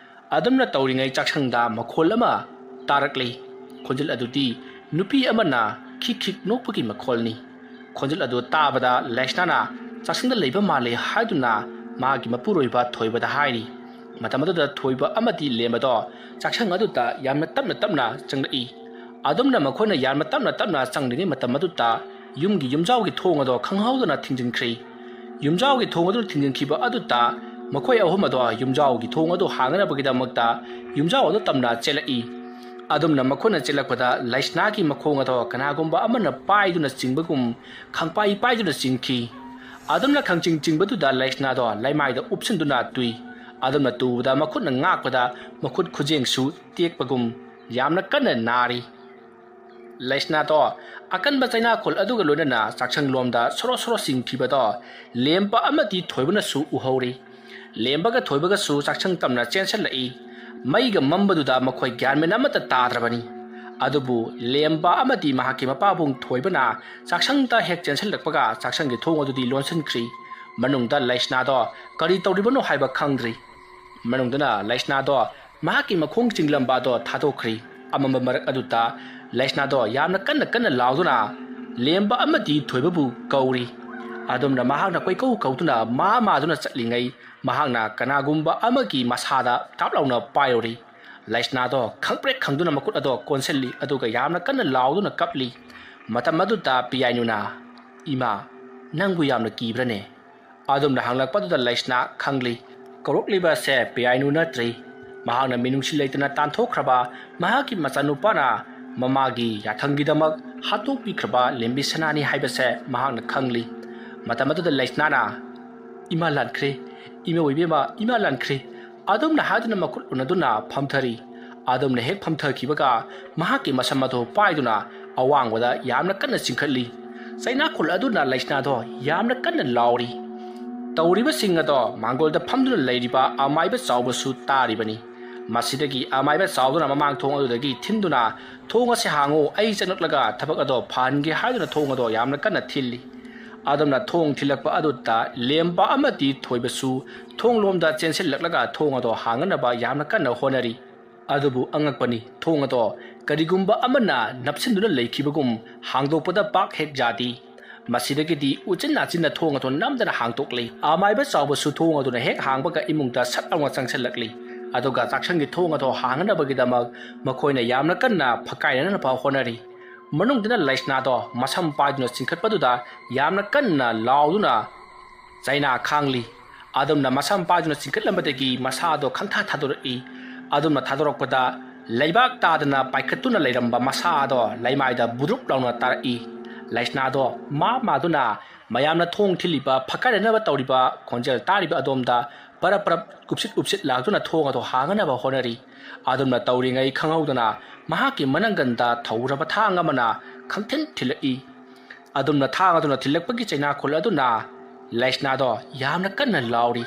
ꯑꯗꯨꯝꯅ ꯇꯧꯔꯤꯉꯩ ꯆꯥꯛꯁꯪꯗ ꯃꯈꯣꯜ ꯑꯃ ꯇꯥꯔꯛꯂꯤ꯫ ꯈꯣꯟꯖꯦꯜ ꯑꯗꯨꯗꯤ ꯅꯨꯄꯤ ꯑꯃꯅ ꯈꯤꯛ ꯈꯤꯛ ꯅꯣꯛꯄꯒꯤ ꯃꯈꯣꯜꯅꯤ꯫ ꯈꯣꯟꯖꯦꯜ ꯑꯗꯨ ꯇꯥꯕꯗ ꯂꯩꯁꯅꯥꯅ ꯆꯥꯛꯁꯪꯗ ꯂꯩꯕ ꯃꯥꯜꯂꯤ ꯍꯥꯏꯗꯨꯅ ꯃꯍꯥꯛꯀꯤ ꯃꯄꯨꯔꯣꯏꯕ ꯊꯣꯏꯕꯗ ꯍꯥꯏꯔꯤ꯫ ꯃꯇꯝ ꯑꯗꯨꯗ ꯊꯣꯏꯕ ꯑꯃꯗꯤ ꯂꯦꯝꯕꯗꯣ ꯆꯥꯛꯁꯪ ꯑꯗꯨꯗ ꯌꯥꯝꯅ ꯇꯞꯅ ꯇꯞꯅ ꯆꯪꯂꯛꯏ꯫ ꯑꯗꯨꯝꯅ ꯃꯈꯣꯏꯅ ꯌꯥꯝꯅ ꯇꯞꯅ ꯇꯞꯅ ꯆꯪꯂꯤꯉꯩ ꯃꯇꯝ ꯑꯗꯨꯗ ꯌꯨꯝꯒꯤ ꯌꯨꯝꯖꯥꯎꯒꯤ ꯊꯣꯡ ꯑꯗꯣ ꯈꯪꯍꯧꯗꯅ ꯊꯤꯡꯖꯤꯟꯈ꯭ꯔꯤ꯫ ꯌꯨꯝꯖꯥꯎꯒꯤ ꯊꯣꯡ ꯑꯗꯨ ꯊꯤꯡꯖꯤꯟꯈꯤꯕ ꯑꯗꯨꯗ ꯃꯈꯣꯏ ꯑꯍꯨꯝ ꯑꯗꯣ ꯌꯨꯝꯖꯥꯎꯒꯤ ꯊꯣꯡ ꯑꯗꯨ ꯍꯥꯡꯅꯅꯕꯒꯤꯗꯃꯛꯇ ꯌꯨꯝꯖꯥꯎ ꯑꯗꯨ ꯇꯝꯅ ꯆꯦꯜꯂꯛꯏ꯫ ꯑꯗꯨꯝꯅ ꯃꯈꯣꯏꯅ ꯆꯦꯜꯂꯛꯄꯗ ꯂꯩꯁꯅꯥꯒꯤ ꯃꯈꯣꯡ ꯑꯗꯣ ꯀꯅꯥꯒꯨꯝꯕ ꯑꯃꯅ ꯄꯥꯏꯗꯨꯅ ꯆꯤꯡꯕꯒꯨꯝ ꯈꯪꯄꯥꯏ ꯄꯥꯏꯗꯨꯅ ꯆꯤꯡꯈꯤ꯫ ꯑꯗꯨꯝꯅ ꯈꯪꯆꯤꯡ ꯆꯤꯡꯕꯗꯨꯗ ꯂꯩꯁꯅꯥꯗꯣ ꯂꯩꯃꯥꯏꯗ ꯎꯞꯁꯤꯟꯗꯨꯅ ꯇꯨꯏ꯫ ꯑꯗꯨꯝꯅ ꯇꯨꯕꯗ ꯃꯈꯨꯠꯅ ꯉꯥꯛꯄꯗ ꯃꯈꯨꯠ ꯈꯨꯖꯦꯡꯁꯨ ꯇꯦꯛꯄꯒꯨꯝ ꯌꯥꯝꯅ ꯀꯟꯅ ꯅꯥꯔꯤ꯫ ꯂꯩꯁꯅꯥꯗꯣ ꯑꯀꯟꯕ ꯆꯩꯅꯥꯈꯣꯜ ꯑꯗꯨꯒ ꯂꯣꯏꯅꯅ ꯆꯥꯛꯁꯪꯂꯣꯝꯗ ꯁꯣꯔꯣ ꯁꯣꯔꯣ ꯆꯤꯡꯈꯤꯕꯗꯣ ꯂꯦꯝꯕ ꯑꯃꯗꯤ ꯊꯣꯏꯕꯅꯁꯨ ꯎꯍꯧꯔꯤ꯫ ꯂꯦꯝꯕꯒ ꯊꯣꯏꯕꯒꯁꯨ ꯆꯥꯛꯁꯪ ꯇꯝꯅ ꯆꯦꯟꯁꯤꯜꯂꯛꯏ꯫ ꯃꯩꯒ ꯃꯝꯕꯗꯨꯗ ꯃꯈꯣꯏ ꯒ꯭ꯌꯥꯟ ꯃꯦꯟ ꯑꯃꯠꯇ ꯇꯥꯗ꯭ꯔꯕꯅꯤ꯫ ꯑꯗꯨꯕꯨ ꯂꯦꯝꯕ ꯑꯃꯗꯤ ꯃꯍꯥꯛꯀꯤ ꯃꯄꯥꯕꯨꯡ ꯊꯣꯏꯕꯅ ꯆꯥꯛꯁꯪꯗ ꯍꯦꯛ ꯆꯦꯟꯁꯤꯜꯂꯛꯄꯒ ꯆꯥꯛꯁꯪꯒꯤ ꯊꯣꯡ ꯑꯗꯨꯗꯤ ꯂꯣꯟꯁꯤꯟꯈ꯭ꯔꯤ꯫ ꯃꯅꯨꯡꯗ ꯂꯩꯁꯅꯥꯗꯣ ꯀꯔꯤ ꯇꯧꯔꯤꯕꯅꯣ ꯍꯥꯏꯕ ꯈꯪꯗ꯭ꯔꯤ꯫ ꯃꯅꯨꯡꯗꯅ ꯂꯩꯁꯅꯥꯗꯣ ꯃꯍꯥꯛꯀꯤ ꯃꯈꯣꯡ ꯆꯤꯡꯂꯝꯕ ꯑꯗꯣ ꯊꯥꯗꯣꯛꯈ꯭ꯔꯤ꯫ ꯑꯃꯝꯕ ꯃꯔꯛ ꯑꯗꯨꯗ ꯂꯩꯁꯅꯥꯗꯣ ꯌꯥꯝꯅ ꯀꯟꯅ ꯀꯟꯅ ꯂꯥꯎꯗꯨꯅ ꯂꯦꯝꯕ ꯑꯃꯗꯤ ꯊꯣꯏꯕꯕꯨ ꯀꯧꯔꯤ꯫ ꯑꯗꯨꯝꯅ ꯃꯍꯥꯛꯅ ꯀꯣꯏꯀꯧ ꯀꯧꯗꯨꯅ ꯃꯥ ꯃꯥꯗꯨꯅ ꯆꯠꯂꯤꯉꯩ ꯃꯍꯥꯛꯅ ꯀꯅꯥꯒꯨꯝꯕ ꯑꯃꯒꯤ ꯃꯁꯥꯗ ꯇꯥꯞ ꯂꯥꯎꯅ ꯄꯥꯏꯔꯨꯔꯤ꯫ ꯂꯩꯁꯅꯥꯗꯣ ꯈꯪꯄ꯭ꯔꯦꯛ ꯈꯪꯗꯨꯅ ꯃꯈꯨꯠ ꯑꯗꯣ ꯀꯣꯟꯁꯤꯜꯂꯤ, ꯑꯗꯨꯒ ꯌꯥꯝꯅ ꯀꯟꯅ ꯂꯥꯎꯗꯨꯅ ꯀꯞꯂꯤ꯫ ꯃꯇꯝ ꯑꯗꯨꯗ ꯄꯤꯌꯥꯏꯅꯨꯅ, "ꯏꯃꯥ, ꯅꯪꯕꯨ ꯌꯥꯝꯅ ꯀꯤꯕ꯭ꯔꯅꯦ?" ꯑꯗꯨꯝꯅ ꯍꯪꯂꯛꯄꯗꯨꯗ ꯂꯩꯁꯅꯥ ꯈꯪꯂꯤ꯫ ꯀꯧꯔꯛꯂꯤꯕ ꯑꯁꯦ ꯄꯤꯌꯥꯏꯅꯨ ꯅꯠꯇ꯭ꯔꯤ꯫ ꯃꯍꯥꯛꯅ ꯃꯤꯅꯨꯡꯁꯤ ꯂꯩꯇꯅ ꯇꯥꯟꯊꯣꯛꯈ꯭ꯔꯕ ꯃꯍꯥꯛꯀꯤ ꯃꯆꯥꯅꯨꯄꯥꯅ ꯃꯃꯥꯒꯤ ꯌꯥꯊꯪꯒꯤꯗꯃꯛ ꯍꯥꯠꯇꯣꯛꯄꯤꯈ꯭ꯔꯕ ꯂꯦꯝꯕꯤ ꯁꯅꯥꯅꯤ ꯍꯥꯏꯕꯁꯦ ꯃꯍꯥꯛꯅ ꯈꯪꯂꯤ꯫ ꯃꯇꯝ ꯑꯗꯨꯗ ꯂꯩꯁꯅꯥꯅ, "ꯏꯃꯥ ꯂꯥꯟꯈ꯭ꯔꯦ, ꯏꯃꯥ ꯑꯣꯏꯕꯤ ꯑꯃ, ꯏꯃꯥ ꯂꯥꯟꯈ꯭ꯔꯦ" ꯑꯗꯨꯝꯅ ꯍꯥꯏꯗꯨꯅ ꯃꯈꯨꯠ ꯎꯅꯗꯨꯅ ꯐꯝꯊꯔꯤ꯫ ꯑꯗꯨꯝꯅ ꯍꯦꯛ ꯐꯝꯊꯈꯤꯕꯒ ꯃꯍꯥꯛꯀꯤ ꯃꯁꯝ ꯑꯗꯨ ꯄꯥꯏꯗꯨꯅ ꯑꯋꯥꯡꯕꯗ ꯌꯥꯝꯅ ꯀꯟꯅ ꯆꯤꯡꯈꯠꯂꯤ꯫ ꯆꯩꯅꯥꯈꯣꯜ ꯑꯗꯨꯅ ꯂꯩꯁꯅꯥꯗꯣ ꯌꯥꯝꯅ ꯀꯟꯅ ꯂꯥꯎꯔꯤ꯫ ꯇꯧꯔꯤꯕꯁꯤꯡ ꯑꯗꯣ ꯃꯥꯡꯒꯣꯜꯗ ꯐꯝꯗꯨꯅ ꯂꯩꯔꯤꯕ ꯑꯃꯥꯏꯕ ꯆꯥꯎꯕꯁꯨ ꯇꯥꯔꯤꯕꯅꯤ꯫ ꯃꯁꯤꯗꯒꯤ ꯑꯃꯥꯏꯕ ꯆꯥꯎꯗꯨꯅ ꯃꯃꯥꯡ ꯊꯣꯡ ꯑꯗꯨꯗꯒꯤ ꯊꯤꯟꯗꯨꯅ "ꯊꯣꯡ ꯑꯁꯤ ꯍꯥꯡꯉꯨ, ꯑꯩ ꯆꯪꯂꯛꯂꯒ ꯊꯕꯛ ꯑꯗꯣ ꯐꯍꯟꯒꯦ" ꯍꯥꯏꯗꯨꯅ ꯊꯣꯡ ꯑꯗꯣ ꯌꯥꯝꯅ ꯀꯟꯅ ꯊꯤꯜꯂꯤ꯫ ꯑꯗꯨꯝꯅ ꯊꯣꯡ ꯊꯤꯜꯂꯛꯄ ꯑꯗꯨꯗ ꯂꯦꯝꯕ ꯑꯃꯗꯤ ꯊꯣꯏꯕꯁꯨ ꯊꯣꯡ ꯂꯣꯝꯗ ꯆꯦꯟꯁꯤꯜꯂꯛꯂꯒ ꯊꯣꯡ ꯑꯗꯣ ꯍꯥꯡꯅꯅꯕ ꯌꯥꯝꯅ ꯀꯟꯅ ꯍꯣꯠꯅꯔꯤ꯫ ꯑꯗꯨꯕꯨ ꯑꯉꯛꯄꯅꯤ, ꯊꯣꯡ ꯑꯗꯣ ꯀꯔꯤꯒꯨꯝꯕ ꯑꯃꯅ ꯅꯞꯁꯤꯟꯗꯨꯅ ꯂꯩꯈꯤꯕꯒꯨꯝ ꯍꯥꯡꯗꯣꯛꯄꯗ ꯄꯥꯛ ꯍꯦꯛ ꯌꯥꯗꯦ꯫ ꯃꯁꯤꯗꯒꯤꯗꯤ ꯎꯆꯤꯟ ꯅꯥꯆꯤꯟꯅ ꯊꯣꯡ ꯑꯗꯨ ꯅꯝꯗꯅ ꯍꯥꯡꯗꯣꯛꯂꯤ꯫ ꯑꯃꯥꯏꯕ ꯆꯥꯎꯕꯁꯨ ꯊꯣꯡ ꯑꯗꯨꯅ ꯍꯦꯛ ꯍꯥꯡꯕꯒ ꯏꯃꯨꯡꯗ ꯁꯠ ꯂꯥꯎꯅ ꯆꯪꯁꯤꯜꯂꯛꯂꯤ꯫ ꯑꯗꯨꯒ ꯆꯥꯛꯁꯪꯒꯤ ꯊꯣꯡ ꯑꯗꯨ ꯍꯥꯡꯅꯅꯕꯒꯤꯗꯃꯛ ꯃꯈꯣꯏꯅ ꯌꯥꯝꯅ ꯀꯟꯅ ꯐꯀꯥꯏꯅꯅꯕ ꯍꯣꯠꯅꯔꯤ꯫ ꯃꯅꯨꯡꯗꯅ ꯂꯩꯁꯅꯥꯗꯣ ꯃꯁꯝ ꯄꯥꯏꯗꯨꯅ ꯆꯤꯡꯈꯠꯄꯗꯨꯗ ꯌꯥꯝꯅ ꯀꯟꯅ ꯂꯥꯎꯗꯨꯅ ꯆꯩꯅꯥ ꯈꯥꯡꯂꯤ꯫ ꯑꯗꯨꯝꯅ ꯃꯁꯝ ꯄꯥꯏꯗꯨꯅ ꯆꯤꯡꯈꯠꯂꯝꯕꯗꯒꯤ ꯃꯁꯥꯗꯣ ꯈꯪꯊꯥ ꯊꯥꯗꯣꯔꯛꯏ꯫ ꯑꯗꯨꯝꯅ ꯊꯥꯗꯣꯔꯛꯄꯗ ꯂꯩꯕꯥꯛ ꯇꯥꯗꯅ ꯄꯥꯏꯈꯠꯇꯨꯅ ꯂꯩꯔꯝꯕ ꯃꯁꯥ ꯑꯗꯣ ꯂꯩꯃꯥꯏꯗ ꯕꯨꯗ꯭ꯔꯨꯞ ꯂꯥꯎꯅ ꯇꯥꯔꯛꯏ꯫ ꯂꯩꯁꯅꯥꯗꯣ ꯃꯥ ꯃꯥꯗꯨꯅ ꯃꯌꯥꯝꯅ ꯊꯣꯡ ꯊꯤꯜꯂꯤꯕ, ꯐꯀꯥꯏꯅꯅꯕ ꯇꯧꯔꯤꯕ ꯈꯣꯟꯖꯦꯜ ꯇꯥꯔꯤꯕ ꯑꯗꯣꯝꯗ ꯄꯔꯞ ꯄꯔꯞ ꯀꯨꯞꯁꯤꯠ ꯎꯞꯁꯤꯠ ꯂꯥꯛꯇꯨꯅ ꯊꯣꯡ ꯑꯗꯣ ꯍꯥꯡꯅꯅꯕ ꯍꯣꯠꯅꯔꯤ꯫ ꯑꯗꯨꯝꯅ ꯇꯧꯔꯤꯉꯩ ꯈꯪꯍꯧꯗꯅ ꯃꯍꯥꯛꯀꯤ ꯃꯅꯪꯒꯟꯗ ꯊꯧꯔꯕ ꯊꯥꯡ ꯑꯃꯅ ꯈꯪꯊꯤꯟ ꯊꯤꯜꯂꯛꯏ꯫ ꯑꯗꯨꯝꯅ ꯊꯥꯡ ꯑꯗꯨꯅ ꯊꯤꯜꯂꯛꯄꯒꯤ ꯆꯩꯅꯥꯈꯣꯜ ꯑꯗꯨꯅ ꯂꯩꯁꯅꯥꯗꯣ ꯌꯥꯝꯅ ꯀꯟꯅ ꯂꯥꯎꯔꯤ꯫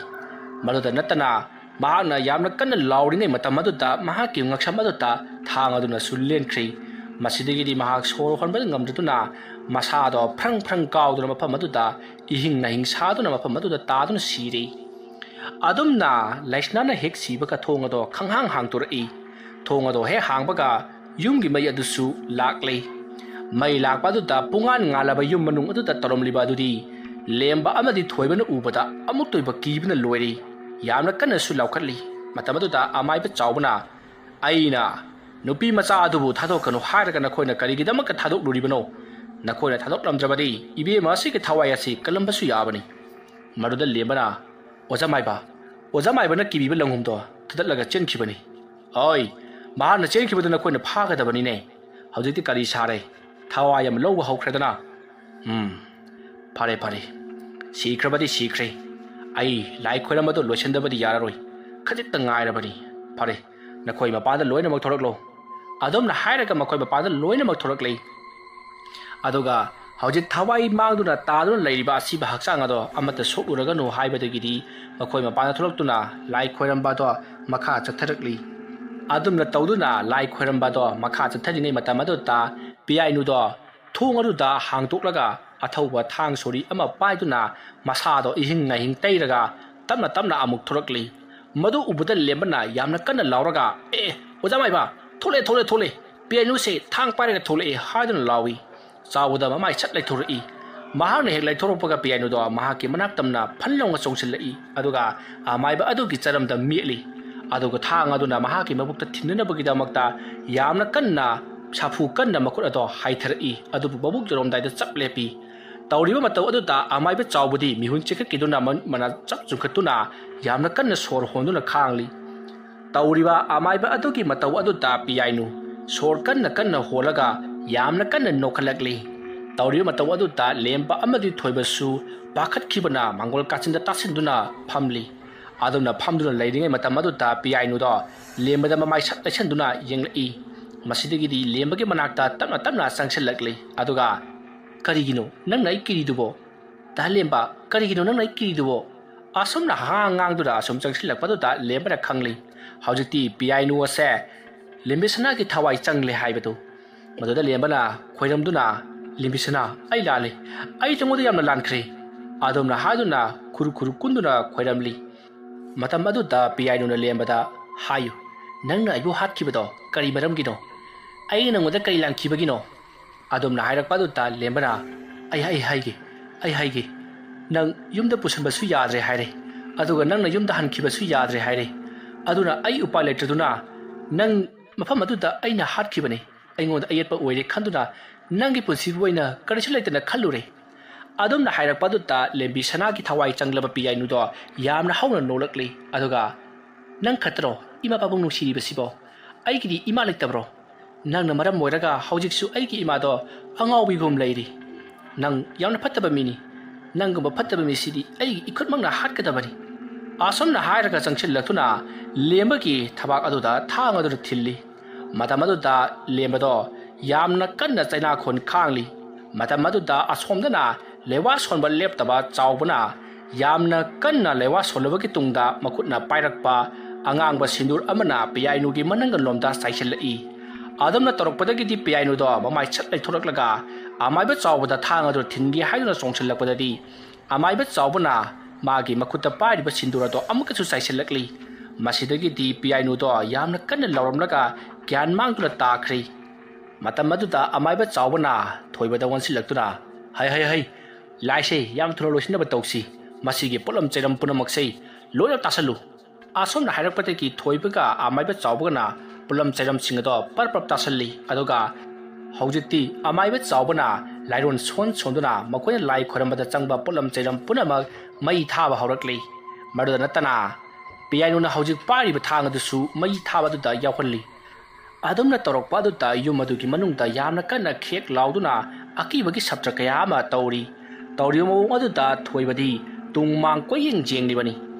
ꯃꯗꯨꯗ ꯅꯠꯇꯅ ꯃꯍꯥꯛꯅ ꯌꯥꯝꯅ ꯀꯟꯅ ꯂꯥꯎꯔꯤꯉꯩ ꯃꯇꯝ ꯑꯗꯨꯗ ꯃꯍꯥꯛꯀꯤ ꯉꯛꯁꯝ ꯑꯗꯨꯗ ꯊꯥꯡ ꯑꯗꯨꯅꯁꯨ ꯂꯦꯟꯈ꯭ꯔꯤ꯫ ꯃꯁꯤꯗꯒꯤꯗꯤ ꯃꯍꯥꯛ ꯁꯣꯔ ꯍꯣꯟꯕ ꯉꯝꯗꯗꯨꯅ ꯃꯁꯥꯗꯣ ꯐ꯭ꯔꯪ ꯐ꯭ꯔꯪ ꯀꯥꯎꯗꯨꯅ ꯃꯐꯝ ꯑꯗꯨꯗ ꯏꯍꯤꯡ ꯅꯥꯍꯤꯡ ꯁꯥꯗꯨꯅ ꯃꯐꯝ ꯑꯗꯨꯗ ꯇꯥꯗꯨꯅ ꯁꯤꯔꯤ꯫ ꯑꯗꯨꯝꯅ ꯂꯩꯁꯅꯥꯅ ꯍꯦꯛ ꯁꯤꯕꯒ ꯊꯣꯡ ꯑꯗꯣ ꯈꯪꯍꯥꯡ ꯍꯥꯡꯗꯣꯔꯛꯏ꯫ ꯊꯣꯡ ꯑꯗꯣ ꯍꯦꯛ ꯍꯥꯡꯕꯒ ꯌꯨꯝꯒꯤ ꯃꯩ ꯑꯗꯨꯁꯨ ꯂꯥꯛꯂꯦ꯫ ꯃꯩ ꯂꯥꯛꯄ ꯑꯗꯨꯗ ꯄꯨꯡꯉꯥꯟ ꯉꯥꯜꯂꯕ ꯌꯨꯝ ꯃꯅꯨꯡ ꯑꯗꯨꯗ ꯇꯧꯔꯝꯂꯤꯕ ꯑꯗꯨꯗꯤ ꯂꯦꯝꯕ ꯑꯃꯗꯤ ꯊꯣꯏꯕꯅ ꯎꯕꯗ ꯑꯃꯨꯛꯇꯣꯏꯕ ꯀꯤꯕꯅ ꯂꯣꯏꯔꯦ꯫ ꯌꯥꯝꯅ ꯀꯟꯅꯁꯨ ꯂꯥꯎꯈꯠꯂꯤ꯫ ꯃꯇꯝ ꯑꯗꯨꯗ ꯑꯃꯥꯏꯕ ꯆꯥꯎꯕꯅ, "ꯑꯩꯅ ꯅꯨꯄꯤ ꯃꯆꯥ ꯑꯗꯨꯕꯨ ꯊꯥꯗꯣꯛꯀꯅꯨ ꯍꯥꯏꯔꯒ ꯅꯈꯣꯏꯅ ꯀꯔꯤꯒꯤꯗꯃꯛꯇ ꯊꯥꯗꯣꯛꯂꯨꯔꯤꯕꯅꯣ? ꯅꯈꯣꯏꯅ ꯊꯥꯗꯣꯛꯂꯝꯗ꯭ꯔꯕꯗꯤ ꯏꯕꯦꯝꯃ ꯑꯁꯤꯒꯤ ꯊꯋꯥꯏ ꯑꯁꯤ ꯀꯜꯂꯝꯕꯁꯨ ꯌꯥꯕꯅꯤ"꯫ ꯃꯗꯨꯗ ꯂꯦꯝꯕꯅ, "ꯑꯣꯖꯥ ꯃꯥꯏꯕ, ꯑꯣꯖꯥ ꯃꯥꯏꯕꯅ ꯀꯤꯕꯤꯕ ꯂꯪꯍꯨꯝꯗꯣ ꯊꯨꯗꯠꯂꯒ ꯆꯦꯟꯈꯤꯕꯅꯤ"꯫ "ꯑꯣꯏ, ꯃꯍꯥꯛꯅ ꯆꯦꯟꯈꯤꯕꯗꯨ ꯅꯈꯣꯏꯅ ꯐꯥꯒꯗꯕꯅꯤꯅꯦ"꯫ ꯍꯧꯖꯤꯛꯇꯤ ꯀꯔꯤ ꯁꯥꯔꯦ? ꯊꯋꯥꯏ ꯑꯃ ꯂꯧꯕ ꯍꯧꯈ꯭ꯔꯦꯗꯅ꯫ ꯎꯝ, ꯐꯔꯦ, ꯐꯔꯦ꯫ ꯁꯤꯈ꯭ꯔꯕꯗꯤ ꯁꯤꯈ꯭ꯔꯦ꯫ ꯑꯩ ꯂꯥꯏ ꯈꯣꯏꯔꯝꯕꯗꯨ ꯂꯣꯏꯁꯤꯟꯗꯕꯗꯤ ꯌꯥꯔꯔꯣꯏ꯫ ꯈꯖꯤꯛꯇ ꯉꯥꯏꯔꯕꯅꯤ꯫ ꯐꯔꯦ, ꯅꯈꯣꯏ ꯃꯄꯥꯟꯗ ꯂꯣꯏꯅꯃꯛ ꯊꯣꯛꯂꯛꯂꯣ꯫ ꯑꯗꯨꯝꯅ ꯍꯥꯏꯔꯒ ꯃꯈꯣꯏ ꯃꯄꯥꯟꯗ ꯂꯣꯏꯅꯃꯛ ꯊꯣꯛꯂꯛꯂꯦ꯫ ꯑꯗꯨꯒ ꯍꯧꯖꯤꯛ ꯊꯋꯥꯏ ꯃꯥꯡꯗꯨꯅ ꯇꯥꯗꯨꯅ ꯂꯩꯔꯤꯕ ꯑꯁꯤꯕ ꯍꯛꯆꯥꯡ ꯑꯗꯣ ꯑꯃꯠꯇ ꯁꯣꯛꯂꯨꯔꯒꯅꯨ ꯍꯥꯏꯕꯗꯒꯤꯗꯤ ꯃꯈꯣꯏ ꯃꯄꯥꯟꯗ ꯊꯣꯛꯂꯛꯇꯨꯅ ꯂꯥꯏ ꯈꯣꯏꯔꯝꯕ ꯑꯗꯣ ꯃꯈꯥ ꯆꯠꯊꯔꯛꯂꯤ꯫ ꯑꯗꯨꯝꯅ ꯇꯧꯗꯨꯅ ꯂꯥꯏ ꯈꯣꯏꯔꯝꯕ ꯑꯗꯣ ꯃꯈꯥ ꯆꯠꯊꯔꯤꯉꯩ ꯃꯇꯝ ꯑꯗꯨꯗ ꯄꯤꯌꯥꯏꯅꯨꯗꯣ ꯊꯣꯡ ꯑꯗꯨꯗ ꯍꯥꯡꯗꯣꯛꯂꯒ ꯑꯊꯧꯕ ꯊꯥꯡ ꯁꯣꯔꯤ ꯑꯃ ꯄꯥꯏꯗꯨꯅ ꯃꯁꯥꯗꯣ ꯏꯍꯤꯡ ꯅꯥꯍꯤꯡ ꯇꯩꯔꯒ ꯇꯞꯅ ꯇꯞꯅ ꯑꯃꯨꯛ ꯊꯣꯔꯛꯂꯤ꯫ ꯃꯗꯨ ꯎꯕꯗ ꯂꯦꯝꯕꯅ ꯌꯥꯝꯅ ꯀꯟꯅ ꯂꯥꯎꯔꯒ, "ꯑꯦ, ꯑꯣꯖꯥ ꯃꯥꯏꯕ, ꯊꯣꯛꯂꯛꯑꯦ, ꯊꯣꯛꯂꯛꯑꯦ, ꯊꯣꯛꯂꯛꯑꯦ! ꯄꯤꯌꯥꯏꯅꯨꯁꯦ ꯊꯥꯡ ꯄꯥꯏꯔꯒ ꯊꯣꯛꯂꯛꯑꯦ!" ꯍꯥꯏꯗꯨꯅ ꯂꯥꯎꯏ꯫ ꯆꯥꯎꯕꯗ ꯃꯃꯥꯏ ꯁꯠ ꯂꯩꯊꯣꯔꯛꯏ꯫ ꯃꯍꯥꯛꯅ ꯍꯦꯛ ꯂꯩꯊꯣꯔꯛꯄꯒ ꯄꯤꯌꯥꯏꯅꯨꯗꯣ ꯃꯍꯥꯛꯀꯤ ꯃꯅꯥꯛ ꯇꯝꯅ ꯐꯟ ꯂꯥꯎꯅ ꯆꯣꯡꯁꯤꯜꯂꯛꯏ, ꯑꯗꯨꯒ ꯑꯃꯥꯏꯕ ꯑꯗꯨꯒꯤ ꯆꯔꯝꯗ ꯃꯦꯠꯂꯤ꯫ ꯑꯗꯨꯒ ꯊꯥꯡ ꯑꯗꯨꯅ ꯃꯍꯥꯛꯀꯤ ꯃꯕꯨꯛꯇ ꯊꯤꯟꯅꯅꯕꯒꯤꯗꯃꯛꯇ ꯌꯥꯝꯅ ꯀꯟꯅ, ꯁꯥꯐꯨ ꯀꯟꯅ ꯃꯈꯨꯠ ꯑꯗꯣ ꯍꯥꯏꯊꯔꯛꯏ, ꯑꯗꯨꯕꯨ ꯃꯕꯨꯛ ꯌꯧꯔꯝꯗꯥꯏꯗ ꯆꯞ ꯂꯦꯞꯄꯤ꯫ ꯇꯧꯔꯤꯕ ꯃꯇꯧ ꯑꯗꯨꯗ ꯑꯃꯥꯏꯕ ꯆꯥꯎꯕꯗꯤ ꯃꯤꯍꯨꯟ ꯆꯤꯛꯈꯠꯈꯤꯗꯨꯅ ꯃ-, ꯃꯅꯥ ꯆꯞ ꯆꯨꯡꯈꯠꯇꯨꯅ ꯌꯥꯝꯅ ꯀꯟꯅ ꯁꯣꯔ ꯍꯣꯟꯗꯨꯅ ꯈꯥꯡꯂꯤ꯫ ꯇꯧꯔꯤꯕ ꯑꯃꯥꯏꯕ ꯑꯗꯨꯒꯤ ꯃꯇꯧ ꯑꯗꯨꯗ ꯄꯤꯌꯥꯏꯅꯨ ꯁꯣꯔ ꯀꯟꯅ ꯀꯟꯅ ꯍꯣꯜꯂꯒ ꯌꯥꯝꯅ ꯀꯟꯅ ꯅꯣꯛꯈꯠꯂꯛꯂꯤ꯫ ꯇꯧꯔꯤꯕ ꯃꯇꯧ ꯑꯗꯨꯗ ꯂꯦꯝꯕ ꯑꯃꯗꯤ ꯊꯣꯏꯕꯁꯨ ꯄꯥꯈꯠꯈꯤꯕꯅ ꯃꯥꯡꯒꯣꯜ ꯀꯥꯆꯤꯟꯗ ꯇꯥꯁꯤꯟꯗꯨꯅ ꯐꯝꯂꯤ꯫ ꯑꯗꯨꯝꯅ ꯐꯝꯗꯨꯅ ꯂꯩꯔꯤꯉꯩ ꯃꯇꯝ ꯑꯗꯨꯗ ꯄꯤꯌꯥꯏꯅꯨꯗꯣ ꯂꯦꯝꯕꯗ ꯃꯃꯥꯏ ꯁꯠ ꯂꯩꯁꯟꯗꯨꯅ ꯌꯦꯡꯂꯛꯏ꯫ ꯃꯁꯤꯗꯒꯤꯗꯤ ꯂꯦꯝꯕꯒꯤ ꯃꯅꯥꯛꯇ ꯇꯞꯅ ꯇꯞꯅ ꯆꯪꯁꯤꯜꯂꯛꯂꯤ꯫ ꯑꯗꯨꯒ, "ꯀꯔꯤꯒꯤꯅꯣ ꯅꯪꯅ ꯑꯩ ꯀꯤꯔꯤꯗꯨꯕꯣ? ꯇꯥ ꯂꯦꯝꯕ, ꯀꯔꯤꯒꯤꯅꯣ ꯅꯪꯅ ꯑꯩ ꯀꯤꯔꯤꯗꯨꯕꯣ?" ꯑꯁꯨꯝꯅ ꯍꯥ ꯉꯥꯡꯗꯨꯅ ꯑꯁꯨꯝ ꯆꯪꯁꯤꯜꯂꯛꯄꯗꯨꯗ ꯂꯦꯝꯕꯅ ꯈꯪꯂꯤ꯫ ꯍꯧꯖꯤꯛꯇꯤ ꯄꯤꯌꯥꯏꯅꯨ ꯑꯁꯦ ꯂꯦꯝꯕꯤꯁꯅꯥꯒꯤ ꯊꯋꯥꯏ ꯆꯪꯂꯦ ꯍꯥꯏꯕꯗꯨ꯫ ꯃꯗꯨꯗ ꯂꯦꯝꯕꯅ ꯈꯣꯏꯔꯝꯗꯨꯅ, "ꯂꯦꯝꯕꯤꯁꯅꯥ, ꯑꯩ ꯂꯥꯜꯂꯦ꯫ ꯑꯩ ꯅꯉꯣꯟꯗ ꯌꯥꯝꯅ ꯂꯥꯟꯈ꯭ꯔꯦ"꯫ ꯑꯗꯨꯝꯅ ꯍꯥꯏꯗꯨꯅ ꯈꯨꯔꯨ ꯈꯨꯔꯨ ꯀꯨꯟꯗꯨꯅ ꯈꯣꯏꯔꯝꯂꯤ꯫ ꯃꯇꯝ ꯑꯗꯨꯗ ꯄꯤꯌꯥꯏꯅꯨꯅ ꯂꯦꯝꯕꯗ, "ꯍꯥꯏꯌꯨ, ꯅꯪꯅ ꯑꯩꯕꯨ ꯍꯥꯠꯈꯤꯕꯗꯣ ꯀꯔꯤ ꯃꯔꯝꯒꯤꯅꯣ? ꯑꯩꯅ ꯅꯉꯣꯟꯗ ꯀꯔꯤ ꯂꯥꯟꯈꯤꯕꯒꯤꯅꯣ?" ꯑꯗꯨꯝꯅ ꯍꯥꯏꯔꯛꯄ ꯑꯗꯨꯗ ꯂꯦꯝꯕꯅ, "ꯑꯩ, ꯑꯩ ꯍꯥꯏꯒꯦ, ꯑꯩ ꯍꯥꯏꯒꯦ꯫ ꯅꯪ ꯌꯨꯝꯗ ꯄꯨꯁꯤꯟꯕꯁꯨ ꯌꯥꯗ꯭ꯔꯦ ꯍꯥꯏꯔꯦ, ꯑꯗꯨꯒ ꯅꯪꯅ ꯌꯨꯝꯗ ꯍꯟꯈꯤꯕꯁꯨ ꯌꯥꯗ꯭ꯔꯦ ꯍꯥꯏꯔꯦ꯫ ꯑꯗꯨꯅ ꯑꯩ ꯎꯄꯥꯏ ꯂꯩꯇ꯭ꯔꯗꯨꯅ ꯅꯪ ꯃꯐꯝ ꯑꯗꯨꯗ ꯑꯩꯅ ꯍꯥꯠꯈꯤꯕꯅꯤ꯫ ꯑꯩꯉꯣꯟꯗ ꯑꯌꯦꯠꯄ ꯑꯣꯏꯔꯦ ꯈꯟꯗꯨꯅ ꯅꯪꯒꯤ ꯄꯨꯟꯁꯤꯕꯨ ꯑꯩꯅ ꯀꯔꯤꯁꯨ ꯂꯩꯇꯅ ꯈꯜꯂꯨꯔꯦ"꯫ ꯑꯗꯨꯝꯅ ꯍꯥꯏꯔꯛꯄ ꯑꯗꯨꯗ ꯂꯦꯝꯕꯤ ꯁꯅꯥꯒꯤ ꯊꯋꯥꯏ ꯆꯪꯂꯕ ꯄꯤꯌꯥꯏꯅꯨꯗꯣ ꯌꯥꯝꯅ ꯍꯧꯅ ꯅꯣꯛꯂꯛꯂꯤ꯫ ꯑꯗꯨꯒ, "ꯅꯪ ꯈꯛꯇꯔꯣ ꯏꯃꯥ ꯄꯥꯕꯨꯡ ꯅꯨꯡꯁꯤꯔꯤꯕꯁꯤꯕꯣ? ꯑꯩꯒꯤꯗꯤ ꯏꯃꯥ ꯂꯩꯇꯕ꯭ꯔꯣ?" "ꯅꯪꯅ ꯃꯔꯝ ꯑꯣꯏꯔꯒ ꯍꯧꯖꯤꯛꯁꯨ ꯑꯩꯒꯤ ꯏꯃꯥꯗꯣ ꯑꯉꯥꯎꯕꯤꯒꯨꯝ ꯂꯩꯔꯤ꯫ ꯅꯪ ꯌꯥꯝꯅ ꯐꯠꯇꯕ ꯃꯤꯅꯤ꯫ ꯅꯪꯒꯨꯝꯕ ꯐꯠꯇꯕ ꯃꯤꯁꯤꯗꯤ ꯑꯩꯒꯤ ꯏꯈꯨꯠꯃꯛꯅ ꯍꯥꯠꯀꯗꯕꯅꯤ꯫" ꯑꯁꯨꯝꯅ ꯍꯥꯏꯔꯒ ꯆꯪꯁꯤꯜꯂꯛꯇꯨꯅ ꯂꯦꯝꯕꯒꯤ ꯊꯕꯥꯛ ꯑꯗꯨꯗ ꯊꯥꯡ ꯑꯗꯨꯅ ꯊꯤꯜꯂꯤ꯫ ꯃꯇꯝ ꯑꯗꯨꯗ ꯂꯦꯝꯕꯗꯣ ꯌꯥꯝꯅ ꯀꯟꯅ ꯆꯩꯅꯥꯈꯣꯟ ꯈꯥꯡꯂꯤ꯫ ꯃꯇꯝ ꯑꯗꯨꯗ ꯑꯁꯣꯝꯗꯅ ꯂꯩꯋꯥ ꯁꯣꯟꯕ ꯂꯦꯞꯇꯕ ꯆꯥꯎꯕꯅ ꯌꯥꯝꯅ ꯀꯟꯅ ꯂꯩꯋꯥ ꯁꯣꯜꯂꯕꯒꯤ ꯇꯨꯡꯗ ꯃꯈꯨꯠꯅ ꯄꯥꯏꯔꯛꯄ ꯑꯉꯥꯡꯕ ꯁꯤꯟꯗꯨꯔ ꯑꯃꯅ ꯄꯤꯌꯥꯏꯅꯨꯒꯤ ꯃꯅꯪꯒꯟꯂꯣꯝꯗ ꯆꯥꯏꯁꯤꯜꯂꯛꯏ꯫ ꯑꯗꯨꯝꯅ ꯇꯧꯔꯛꯄꯗꯒꯤꯗꯤ ꯄꯤꯌꯥꯏꯅꯨꯗꯣ ꯃꯃꯥꯏ ꯁꯠ ꯂꯩꯊꯣꯔꯛꯂꯒ ꯑꯃꯥꯏꯕ ꯆꯥꯎꯕꯗ ꯊꯥꯡ ꯑꯗꯨ ꯊꯤꯟꯒꯦ ꯍꯥꯏꯗꯨꯅ ꯆꯣꯡꯁꯤꯜꯂꯛꯄꯗꯗꯤ ꯑꯃꯥꯏꯕ ꯆꯥꯎꯕꯅ ꯃꯥꯒꯤ ꯃꯈꯨꯠꯇ ꯄꯥꯏꯔꯤꯕ ꯁꯤꯟꯗꯨꯔ ꯑꯗꯣ ꯑꯃꯨꯛꯀꯁꯨ ꯆꯥꯏꯁꯤꯜꯂꯛꯂꯤ꯫ ꯃꯁꯤꯗꯒꯤꯗꯤ ꯄꯤꯌꯥꯏꯅꯨꯗꯣ ꯌꯥꯝꯅ ꯀꯟꯅ ꯂꯥꯎꯔꯝꯂꯒ ꯒ꯭ꯌꯥꯟ ꯃꯥꯡꯗꯨꯅ ꯇꯥꯈ꯭ꯔꯦ꯫ ꯃꯇꯝ ꯑꯗꯨꯗ ꯑꯃꯥꯏꯕ ꯆꯥꯎꯕꯅ ꯊꯣꯏꯕꯗ ꯑꯣꯟꯁꯤꯜꯂꯛꯇꯨꯅ, "ꯍꯩ, ꯍꯩ, ꯍꯩ, ꯂꯥꯏꯁꯦ ꯌꯥꯝ ꯊꯨꯅ ꯂꯣꯏꯁꯤꯟꯅꯕ ꯇꯧꯁꯤ꯫ ꯃꯁꯤꯒꯤ ꯄꯣꯠꯂꯝ ꯆꯩꯔꯝ ꯄꯨꯝꯅꯃꯛꯁꯦ ꯂꯣꯏꯅ ꯇꯥꯁꯜꯂꯨ꯫" ꯑꯁꯣꯝꯅ ꯍꯥꯏꯔꯛꯄꯗꯒꯤ ꯊꯣꯏꯕꯒ ꯑꯃꯥꯏꯕ ꯆꯥꯎꯕꯒꯅ ꯄꯣꯠꯂꯝ ꯆꯩꯔꯝꯁꯤꯡ ꯑꯗꯣ ꯄꯔꯞ ꯄꯔꯞ ꯇꯥꯁꯜꯂꯤ꯫ ꯑꯗꯨꯒ ꯍꯧꯖꯤꯛꯇꯤ ꯑꯃꯥꯏꯕ ꯆꯥꯎꯕꯅ ꯂꯥꯏꯔꯣꯟ ꯁꯣꯟ ꯁꯣꯟꯗꯨꯅ ꯃꯈꯣꯏꯅ ꯂꯥꯏ ꯈꯣꯏꯔꯝꯕꯗ ꯆꯪꯕ ꯄꯣꯠꯂꯝ ꯆꯩꯔꯝ ꯄꯨꯝꯅꯃꯛ ꯃꯩ ꯊꯥꯕ ꯍꯧꯔꯛꯂꯤ꯫ ꯃꯗꯨꯗ ꯅꯠꯇꯅ ꯄꯤꯌꯥꯏꯅꯨꯅ ꯍꯧꯖꯤꯛ ꯄꯥꯏꯔꯤꯕ ꯊꯥꯡ ꯑꯗꯨꯁꯨ ꯃꯩ ꯊꯥꯕ ꯑꯗꯨꯗ ꯌꯥꯎꯍꯜꯂꯤ꯫ ꯑꯗꯨꯝꯅ ꯇꯧꯔꯛꯄ ꯑꯗꯨꯗ ꯌꯨꯝ ꯑꯗꯨꯒꯤ ꯃꯅꯨꯡꯗ ꯌꯥꯝꯅ ꯀꯟꯅ ꯈꯦꯛ ꯂꯥꯎꯗꯨꯅ ꯑꯀꯤꯕꯒꯤ ꯁꯞꯇ꯭ꯔ ꯀꯌꯥ ꯑꯃ ꯇꯧꯔꯤ꯫ ꯇꯧꯔꯤꯕ ꯃꯑꯣꯡ ꯑꯗꯨꯗ ꯊꯣꯏꯕꯗꯤ ꯇꯨꯡ ꯃꯥꯡ ꯀꯣꯏꯌꯦꯡ ꯌꯦꯡꯂꯤꯕꯅꯤ꯫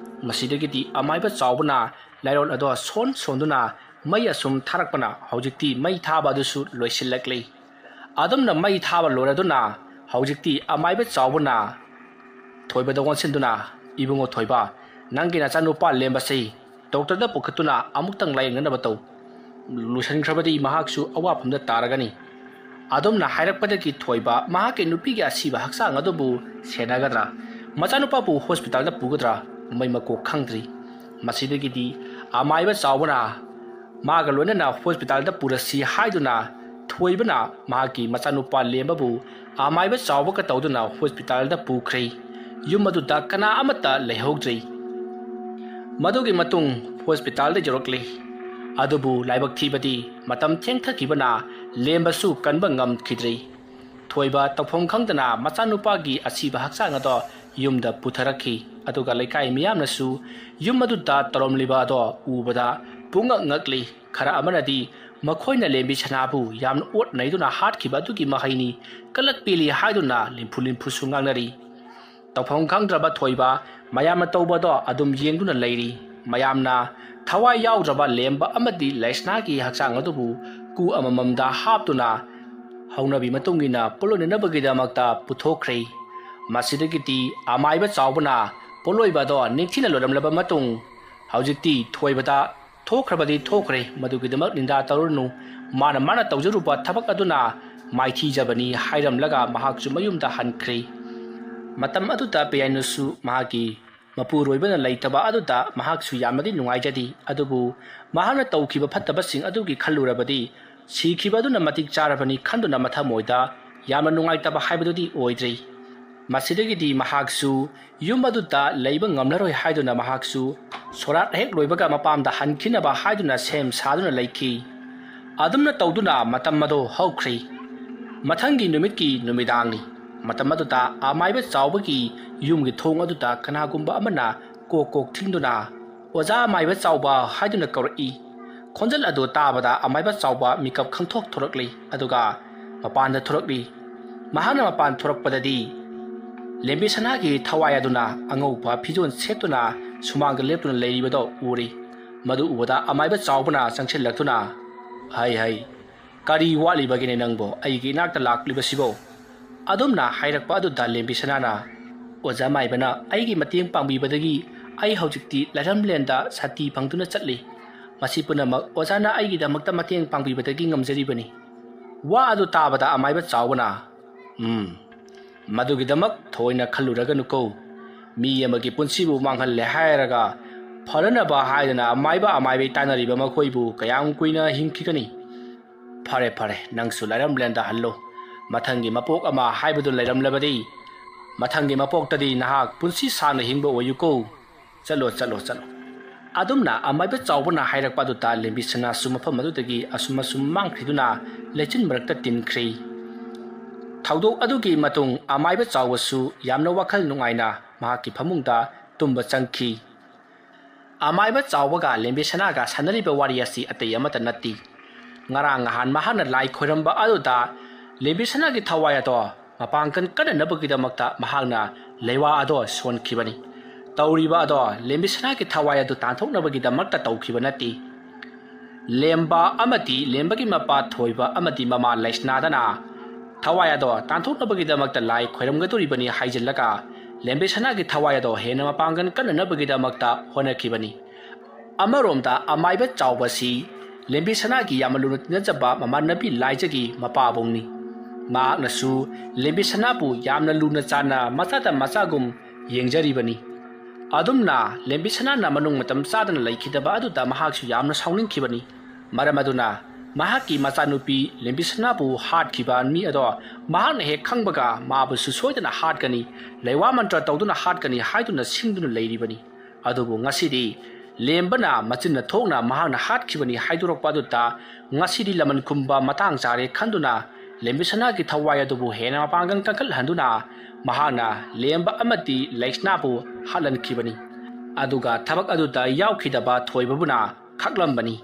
ꯃꯁꯤꯗꯒꯤꯗꯤ ꯑꯃꯥꯏꯕ ꯆꯥꯎꯕꯅ ꯂꯥꯏꯔꯣꯟ ꯑꯗꯣ ꯁꯣꯟ ꯁꯣꯟꯗꯨꯅ ꯃꯩ ꯑꯁꯨꯝ ꯊꯥꯔꯛꯄꯅ ꯍꯧꯖꯤꯛꯇꯤ ꯃꯩ ꯊꯥꯕ ꯑꯗꯨꯁꯨ ꯂꯣꯏꯁꯤꯜꯂꯛꯂꯤ꯫ ꯑꯗꯨꯝꯅ ꯃꯩ ꯊꯥꯕ ꯂꯣꯏꯔꯗꯨꯅ ꯍꯧꯖꯤꯛꯇꯤ ꯑꯃꯥꯏꯕ ꯆꯥꯎꯕꯅ ꯊꯣꯏꯕꯗ ꯑꯣꯟꯁꯤꯟꯗꯨꯅ, "ꯏꯕꯨꯡꯉꯣ ꯊꯣꯏꯕ, ꯅꯪꯒꯤ ꯅꯆꯥꯅꯨꯄꯥ ꯂꯦꯝꯕꯁꯤ ꯗꯣꯛꯇꯔꯗ ꯄꯨꯈꯠꯇꯨꯅ ꯑꯃꯨꯛꯇꯪ ꯂꯥꯌꯦꯡꯅꯅꯕ ꯇꯧ꯫ ꯂꯨꯁꯟꯈ꯭ꯔꯕꯗꯤ ꯃꯍꯥꯛꯁꯨ ꯑꯋꯥꯐꯝꯗ ꯇꯥꯔꯒꯅꯤ꯫" ꯑꯗꯨꯝꯅ ꯍꯥꯏꯔꯛꯄꯗꯒꯤ ꯊꯣꯏꯕ ꯃꯍꯥꯛꯀꯤ ꯅꯨꯄꯤꯒꯤ ꯑꯁꯤꯕ ꯍꯛꯆꯥꯡ ꯑꯗꯨꯕꯨ ꯁꯦꯟꯅꯒꯗ꯭ꯔꯥ, ꯃꯆꯥꯅꯨꯄꯥꯕꯨ ꯍꯣꯁꯄꯤꯇꯥꯜꯗ ꯄꯨꯒꯗ꯭ꯔꯥ, ꯃꯩ ꯃꯀꯣꯛ ꯈꯪꯗ꯭ꯔꯤ꯫ ꯃꯁꯤꯗꯒꯤꯗꯤ ꯑꯃꯥꯏꯕ ꯆꯥꯎꯕꯅ ꯃꯥꯒ ꯂꯣꯏꯅꯅ ꯍꯣꯁꯄꯤꯇꯥꯜꯗ ꯄꯨꯔꯁꯤ ꯍꯥꯏꯗꯨꯅ ꯊꯣꯏꯕꯅ ꯃꯍꯥꯛꯀꯤ ꯃꯆꯥꯅꯨꯄꯥ ꯂꯦꯝꯕꯕꯨ ꯑꯃꯥꯏꯕ ꯆꯥꯎꯕꯒ ꯇꯧꯗꯨꯅ ꯍꯣꯁꯄꯤꯇꯥꯜꯗ ꯄꯨꯈ꯭ꯔꯦ꯫ ꯌꯨꯝ ꯑꯗꯨꯗ ꯀꯅꯥ ꯑꯃꯠꯇ ꯂꯩꯍꯧꯗ꯭ꯔꯦ꯫ ꯃꯗꯨꯒꯤ ꯃꯇꯨꯡ ꯍꯣꯁꯄꯤꯇꯥꯜꯗ ꯌꯧꯔꯛꯂꯦ꯫ ꯑꯗꯨꯕꯨ ꯂꯥꯏꯕꯛ ꯊꯤꯕꯗꯤ ꯃꯇꯝ ꯊꯦꯡꯊꯈꯤꯕꯅ ꯂꯦꯝꯕꯁꯨ ꯀꯟꯕ ꯉꯝꯈꯤꯗ꯭ꯔꯦ꯫ ꯊꯣꯏꯕ ꯇꯧꯐꯝ ꯈꯪꯗꯅ ꯃꯆꯥꯅꯨꯄꯥꯒꯤ ꯑꯁꯤꯕ ꯍꯛꯆꯥꯡ ꯑꯗꯣ ꯌꯨꯝꯗ ꯄꯨꯊꯔꯛꯈꯤ꯫ ꯑꯗꯨꯒ ꯂꯩꯀꯥꯏ ꯃꯤꯌꯥꯝꯅꯁꯨ ꯌꯨꯝ ꯑꯗꯨꯗ ꯇꯧꯔꯝꯂꯤꯕ ꯑꯗꯣ ꯎꯕꯗ ꯄꯨꯡꯉꯛ ꯉꯛꯂꯤ꯫ ꯈꯔ ꯑꯃꯅꯗꯤ ꯃꯈꯣꯏꯅ ꯂꯦꯝꯕꯤ ꯁꯅꯥꯕꯨ ꯌꯥꯝꯅ ꯑꯣꯠ ꯅꯩꯗꯨꯅ ꯍꯥꯠꯈꯤꯕ ꯑꯗꯨꯒꯤ ꯃꯍꯩꯅꯤ, ꯀꯂꯛ ꯄꯦꯜꯂꯤ ꯍꯥꯏꯗꯨꯅ ꯂꯤꯝꯐꯨ ꯂꯤꯝꯐꯨꯁꯨ ꯉꯥꯡꯅꯔꯤ꯫ ꯇꯧꯐꯝ ꯈꯪꯗ꯭ꯔꯕ ꯊꯣꯏꯕ ꯃꯌꯥꯝꯅ ꯇꯧꯕꯗꯣ ꯑꯗꯨꯝ ꯌꯦꯡꯗꯨꯅ ꯂꯩꯔꯤ꯫ ꯃꯌꯥꯝꯅ ꯊꯋꯥꯏ ꯌꯥꯎꯗ꯭ꯔꯕ ꯂꯦꯝꯕ ꯑꯃꯗꯤ ꯂꯩꯁꯅꯥꯒꯤ ꯍꯛꯆꯥꯡ ꯑꯗꯨꯕꯨ ꯀꯨ ꯑꯃꯃꯝꯗ ꯍꯥꯞꯇꯨꯅ ꯍꯧꯅꯕꯤ ꯃꯇꯨꯡ ꯏꯟꯅ ꯄꯣꯠꯂꯣꯏꯅꯅꯕꯒꯤꯗꯃꯛꯇ ꯄꯨꯊꯣꯛꯈ꯭ꯔꯦ꯫ ꯃꯁꯤꯗꯒꯤꯗꯤ ꯑꯃꯥꯏꯕ ꯆꯥꯎꯕꯅ ꯄꯣꯠꯂꯣꯏꯕ ꯑꯗꯣ ꯅꯤꯡꯊꯤꯅ ꯂꯣꯏꯔꯝꯂꯕ ꯃꯇꯨꯡ, ꯍꯧꯖꯤꯛꯇꯤ ꯊꯣꯏꯕꯗ ꯊꯣꯛꯈ꯭ꯔꯕꯗꯤ ꯊꯣꯛꯈ꯭ꯔꯦ, ꯃꯗꯨꯒꯤꯗꯃꯛ ꯅꯤꯟꯗꯥ ꯇꯧꯔꯨꯅꯨ, ꯃꯥꯅ ꯃꯥꯅ ꯇꯧꯖꯔꯨꯕ ꯊꯕꯛ ꯑꯗꯨꯅ ꯃꯥꯏꯊꯤꯖꯕꯅꯤ ꯍꯥꯏꯔꯝꯂꯒ ꯃꯍꯥꯛꯁꯨ ꯃꯌꯨꯝꯗ ꯍꯟꯈ꯭ꯔꯦ꯫ ꯃꯇꯝ ꯑꯗꯨꯗ ꯄꯤꯌꯥꯏꯅꯨꯁꯨ ꯃꯍꯥꯛꯀꯤ ꯃꯄꯨꯔꯣꯏꯕꯅ ꯂꯩꯇꯕ ꯑꯗꯨꯗ ꯃꯍꯥꯛꯁꯨ ꯌꯥꯝꯅꯗꯤ ꯅꯨꯡꯉꯥꯏꯖꯗꯦ꯫ ꯑꯗꯨꯕꯨ ꯃꯍꯥꯛꯅ ꯇꯧꯈꯤꯕ ꯐꯠꯇꯕꯁꯤꯡ ꯑꯗꯨꯒꯤ ꯈꯜꯂꯨꯔꯕꯗꯤ ꯁꯤꯈꯤꯕ ꯑꯗꯨꯅ ꯃꯇꯤꯛ ꯆꯥꯔꯕꯅꯤ ꯈꯟꯗꯨꯅ ꯃꯊꯃꯣꯏꯗ ꯌꯥꯝꯅ ꯅꯨꯡꯉꯥꯏꯇꯕ ꯍꯥꯏꯕꯗꯨꯗꯤ ꯑꯣꯏꯗ꯭ꯔꯤ꯫ ꯃꯁꯤꯗꯒꯤꯗꯤ ꯃꯍꯥꯛꯁꯨ ꯌꯨꯝ ꯑꯗꯨꯗ ꯂꯩꯕ ꯉꯝꯂꯔꯣꯏ ꯍꯥꯏꯗꯨꯅ ꯃꯍꯥꯛꯁꯨ ꯁꯣꯔꯥꯠ ꯍꯦꯛ ꯂꯣꯏꯕꯒ ꯃꯄꯥꯝꯗ ꯍꯟꯈꯤꯅꯕ ꯍꯥꯏꯗꯨꯅ ꯁꯦꯝ ꯁꯥꯗꯨꯅ ꯂꯩꯈꯤ꯫ ꯑꯗꯨꯝꯅ ꯇꯧꯗꯨꯅ ꯃꯇꯝ ꯑꯗꯨ ꯍꯧꯈ꯭ꯔꯦ꯫ ꯃꯊꯪꯒꯤ ꯅꯨꯃꯤꯠꯀꯤ ꯅꯨꯃꯤꯗꯥꯡꯅꯤ꯫ ꯃꯇꯝ ꯑꯗꯨꯗ ꯑꯃꯥꯏꯕ ꯆꯥꯎꯕꯒꯤ ꯌꯨꯝꯒꯤ ꯊꯣꯡ ꯑꯗꯨꯗ ꯀꯅꯥꯒꯨꯝꯕ ꯑꯃꯅ ꯀꯣꯛ ꯀꯣꯛ ꯊꯤꯡꯗꯨꯅ "ꯑꯣꯖꯥ ꯑꯃꯥꯏꯕ ꯆꯥꯎꯕ" ꯍꯥꯏꯗꯨꯅ ꯀꯧꯔꯛꯏ꯫ ꯈꯣꯟꯖꯦꯜ ꯑꯗꯨ ꯇꯥꯕꯗ ꯑꯃꯥꯏꯕ ꯆꯥꯎꯕ ꯃꯤꯀꯞ ꯈꯪꯊꯣꯛ ꯊꯣꯔꯛꯂꯤ, ꯑꯗꯨꯒ ꯃꯄꯥꯟꯗ ꯊꯣꯔꯛꯂꯤ꯫ ꯃꯍꯥꯛꯅ ꯃꯄꯥꯟ ꯊꯣꯔꯛꯄꯗꯗꯤ ꯂꯦꯝꯕꯤ ꯁꯅꯥꯒꯤ ꯊꯋꯥꯏ ꯑꯗꯨꯅ ꯑꯉꯧꯕ ꯐꯤꯖꯣꯜ ꯁꯦꯠꯇꯨꯅ ꯁꯨꯃꯥꯡꯗ ꯂꯦꯞꯇꯨꯅ ꯂꯩꯔꯤꯕꯗꯨ ꯎꯔꯤ꯫ ꯃꯗꯨ ꯎꯕꯗ ꯑꯃꯥꯏꯕ ꯆꯥꯎꯕꯅ ꯆꯪꯁꯤꯜꯂꯛꯇꯨꯅ, "ꯍꯩ ꯍꯩ, ꯀꯔꯤ ꯋꯥꯠꯂꯤꯕꯒꯤꯅꯦ ꯅꯪꯕꯣ ꯑꯩꯒꯤ ꯏꯅꯥꯛꯇ ꯂꯥꯛꯂꯤꯕꯁꯤꯕꯣ?" ꯑꯗꯨꯝꯅ ꯍꯥꯏꯔꯛꯄ ꯑꯗꯨꯗ ꯂꯦꯝꯕꯤ ꯁꯅꯥꯅ, "ꯑꯣꯖꯥ ꯃꯥꯏꯕꯅ ꯑꯩꯒꯤ ꯃꯇꯦꯡ ꯄꯥꯡꯕꯤꯕꯗꯒꯤ ꯑꯩ ꯍꯧꯖꯤꯛꯇꯤ ꯂꯥꯏꯔꯝꯂꯦꯟꯗ ꯁꯥꯟꯇꯤ ꯐꯪꯗꯨꯅ ꯆꯠꯂꯤ꯫ ꯃꯁꯤ ꯄꯨꯝꯅꯃꯛ ꯑꯣꯖꯥꯅ ꯑꯩꯒꯤꯗꯃꯛꯇ ꯃꯇꯦꯡ ꯄꯥꯡꯕꯤꯕꯗꯒꯤ ꯉꯝꯖꯔꯤꯕꯅꯤ꯫" ꯋꯥ ꯑꯗꯨ ꯇꯥꯕꯗ ꯑꯃꯥꯏꯕ ꯆꯥꯎꯕꯅ, "ꯎꯝ, ꯃꯗꯨꯒꯤꯗꯃꯛ ꯊꯣꯏꯅ ꯈꯜꯂꯨꯔꯒꯅꯨꯀꯣ꯫ ꯃꯤ ꯑꯃꯒꯤ ꯄꯨꯟꯁꯤꯕꯨ ꯃꯥꯡꯍꯜꯂꯦ ꯍꯥꯏꯔꯒ ꯐꯅꯅꯕ ꯍꯥꯏꯗꯅ ꯑꯃꯥꯏꯕ ꯑꯃꯥꯏꯕꯤ ꯇꯥꯟꯅꯔꯤꯕ ꯃꯈꯣꯏꯕꯨ ꯀꯌꯥꯝ ꯀꯨꯏꯅ ꯍꯤꯡꯈꯤꯒꯅꯤ? ꯐꯔꯦ, ꯐꯔꯦ, ꯅꯪꯁꯨ ꯂꯥꯏꯔꯝꯂꯦꯟꯗ ꯍꯜꯂꯣ꯫ ꯃꯊꯪꯒꯤ ꯃꯄꯣꯛ ꯑꯃ ꯍꯥꯏꯕꯗꯨ ꯂꯩꯔꯝꯂꯕꯗꯤ, ꯃꯊꯪꯒꯤ ꯃꯄꯣꯛꯇꯗꯤ ꯅꯍꯥꯛ ꯄꯨꯟꯁꯤ ꯁꯥꯡꯅ ꯍꯤꯡꯕ ꯑꯣꯏꯌꯨꯀꯣ꯫ ꯆꯠꯂꯣ, ꯆꯠꯂꯣ, ꯆꯠꯂꯣ꯫" ꯑꯗꯨꯝꯅ ꯑꯃꯥꯏꯕ ꯆꯥꯎꯕꯅ ꯍꯥꯏꯔꯛꯄ ꯑꯗꯨꯗ ꯂꯦꯝꯕꯤ ꯁꯅꯥꯁꯨ ꯃꯐꯝ ꯑꯗꯨꯗꯒꯤ ꯑꯁꯨꯝ ꯑꯁꯨꯝ ꯃꯥꯡꯈ꯭ꯔꯤꯗꯨꯅ ꯂꯩꯆꯤꯟ ꯃꯔꯛꯇ ꯇꯤꯟꯈ꯭ꯔꯤ꯫ ꯊꯧꯗꯣꯛ ꯑꯗꯨꯒꯤ ꯃꯇꯨꯡ ꯑꯃꯥꯏꯕ ꯆꯥꯎꯕꯁꯨ ꯌꯥꯝꯅ ꯋꯥꯈꯜ ꯅꯨꯡꯉꯥꯏꯅ ꯃꯍꯥꯛꯀꯤ ꯐꯃꯨꯡꯗ ꯇꯨꯝꯕ ꯆꯪꯈꯤ꯫ ꯑꯃꯥꯏꯕ ꯆꯥꯎꯕꯒ ꯂꯦꯝꯕꯤꯁꯅꯥꯒ ꯁꯥꯟꯅꯔꯤꯕ ꯋꯥꯔꯤ ꯑꯁꯤ ꯑꯇꯩ ꯑꯃꯠꯇ ꯅꯠꯇꯦ꯫ ꯉꯔꯥꯡ ꯅꯍꯥꯟ ꯃꯍꯥꯛꯅ ꯂꯥꯏ ꯈꯣꯏꯔꯝꯕ ꯑꯗꯨꯗ ꯂꯦꯝꯕꯤꯁꯅꯥꯒꯤ ꯊꯋꯥꯏ ꯑꯗꯣ ꯃꯄꯥꯡꯒꯜ ꯀꯟꯅꯅꯕꯒꯤꯗꯃꯛꯇ ꯃꯍꯥꯛꯅ ꯂꯩꯋꯥ ꯑꯗꯣ ꯁꯣꯟꯈꯤꯕꯅꯤ꯫ ꯇꯧꯔꯤꯕ ꯑꯗꯣ ꯂꯦꯝꯕꯤꯁꯅꯥꯒꯤ ꯊꯋꯥꯏ ꯑꯗꯨ ꯇꯥꯟꯊꯣꯛꯅꯕꯒꯤꯗꯃꯛꯇ ꯇꯧꯈꯤꯕ ꯅꯠꯇꯦ꯫ ꯂꯦꯝꯕ ꯑꯃꯗꯤ ꯂꯦꯝꯕꯒꯤ ꯃꯄꯥ ꯊꯣꯏꯕ ꯑꯃꯗꯤ ꯃꯃꯥ ꯂꯩꯁꯅꯥꯗꯅ ꯊꯋꯥꯏ ꯑꯗꯣ ꯇꯥꯟꯊꯣꯛꯅꯕꯒꯤꯗꯃꯛꯇ ꯂꯥꯏ ꯈꯣꯏꯔꯝꯒꯗꯧꯔꯤꯕꯅꯤ ꯍꯥꯏꯖꯤꯜꯂꯒ ꯂꯦꯝꯕꯤꯁꯅꯥꯒꯤ ꯊꯋꯥꯏ ꯑꯗꯣ ꯍꯦꯟꯅ ꯃꯄꯥꯡꯒꯜ ꯀꯟꯅꯅꯕꯒꯤꯗꯃꯛꯇ ꯍꯣꯠꯅꯈꯤꯕꯅꯤ꯫ ꯑꯃꯔꯣꯝꯗ ꯑꯃꯥꯏꯕ ꯆꯥꯎꯕꯁꯤ ꯂꯦꯝꯕꯤꯁꯅꯥꯒꯤ ꯌꯥꯝꯅ ꯂꯨꯅ ꯇꯤꯟꯅꯖꯕ ꯃꯃꯥꯟꯅꯕꯤ ꯂꯥꯏꯖꯒꯤ ꯃꯄꯥꯕꯨꯡꯅꯤ꯫ ꯃꯍꯥꯛꯅꯁꯨ ꯂꯦꯝꯕꯤꯁꯅꯥꯕꯨ ꯌꯥꯝꯅ ꯂꯨꯅ ꯆꯥꯟꯅ ꯃꯆꯥꯗ ꯃꯆꯥꯒꯨꯝ ꯌꯦꯡꯖꯔꯤꯕꯅꯤ꯫ ꯑꯗꯨꯝꯅ ꯂꯦꯝꯕꯤꯁꯅꯥꯅ ꯃꯅꯨꯡ ꯃꯇꯝ ꯆꯥꯗꯅ ꯂꯩꯈꯤꯗꯕ ꯑꯗꯨꯗ ꯃꯍꯥꯛꯁꯨ ꯌꯥꯝꯅ ꯁꯥꯎꯅꯤꯡꯈꯤꯕꯅꯤ꯫ ꯃꯔꯝ ꯑꯗꯨꯅ ꯃꯍꯥꯛꯀꯤ ꯃꯆꯥꯅꯨꯄꯤ ꯂꯦꯝꯕꯤꯁꯅꯥꯕꯨ ꯍꯥꯠꯈꯤꯕ ꯃꯤ ꯑꯗꯣ ꯃꯍꯥꯛꯅ ꯍꯦꯛ ꯈꯪꯕꯒ ꯃꯥꯕꯨꯁꯨ ꯁꯣꯏꯗꯅ ꯍꯥꯠꯀꯅꯤ, ꯂꯩꯋꯥ ꯃꯟꯇ꯭ꯔ ꯇꯧꯗꯨꯅ ꯍꯥꯠꯀꯅꯤ ꯍꯥꯏꯗꯨꯅ ꯁꯤꯡꯗꯨꯅ ꯂꯩꯔꯤꯕꯅꯤ꯫ ꯑꯗꯨꯕꯨ ꯉꯁꯤꯗꯤ ꯂꯦꯝꯕꯅ ꯃꯆꯤꯟꯅ ꯊꯣꯛꯅ ꯃꯍꯥꯛꯅ ꯍꯥꯠꯈꯤꯕꯅꯤ ꯍꯥꯏꯗꯣꯔꯛꯄ ꯑꯗꯨꯗ ꯉꯁꯤꯗꯤ ꯂꯃꯟ ꯈꯨꯝꯕ ꯃꯇꯥꯡ ꯆꯥꯔꯦ ꯈꯟꯗꯨꯅ ꯂꯦꯝꯕꯤꯁꯅꯥꯒꯤ ꯊꯋꯥꯏ ꯑꯗꯨꯕꯨ ꯍꯦꯟꯅ ꯃꯄꯥꯡꯒꯜ ꯀꯟꯈꯠꯍꯟꯗꯨꯅ ꯃꯍꯥꯛꯅ ꯂꯦꯝꯕ ꯑꯃꯗꯤ ꯂꯩꯁꯅꯥꯕꯨ ꯍꯥꯠꯍꯟꯈꯤꯕꯅꯤ꯫ ꯑꯗꯨꯒ ꯊꯕꯛ ꯑꯗꯨꯗ ꯌꯥꯎꯈꯤꯗꯕ ꯊꯣꯏꯕꯕꯨꯅ ꯈꯛꯂꯝꯕꯅꯤ꯫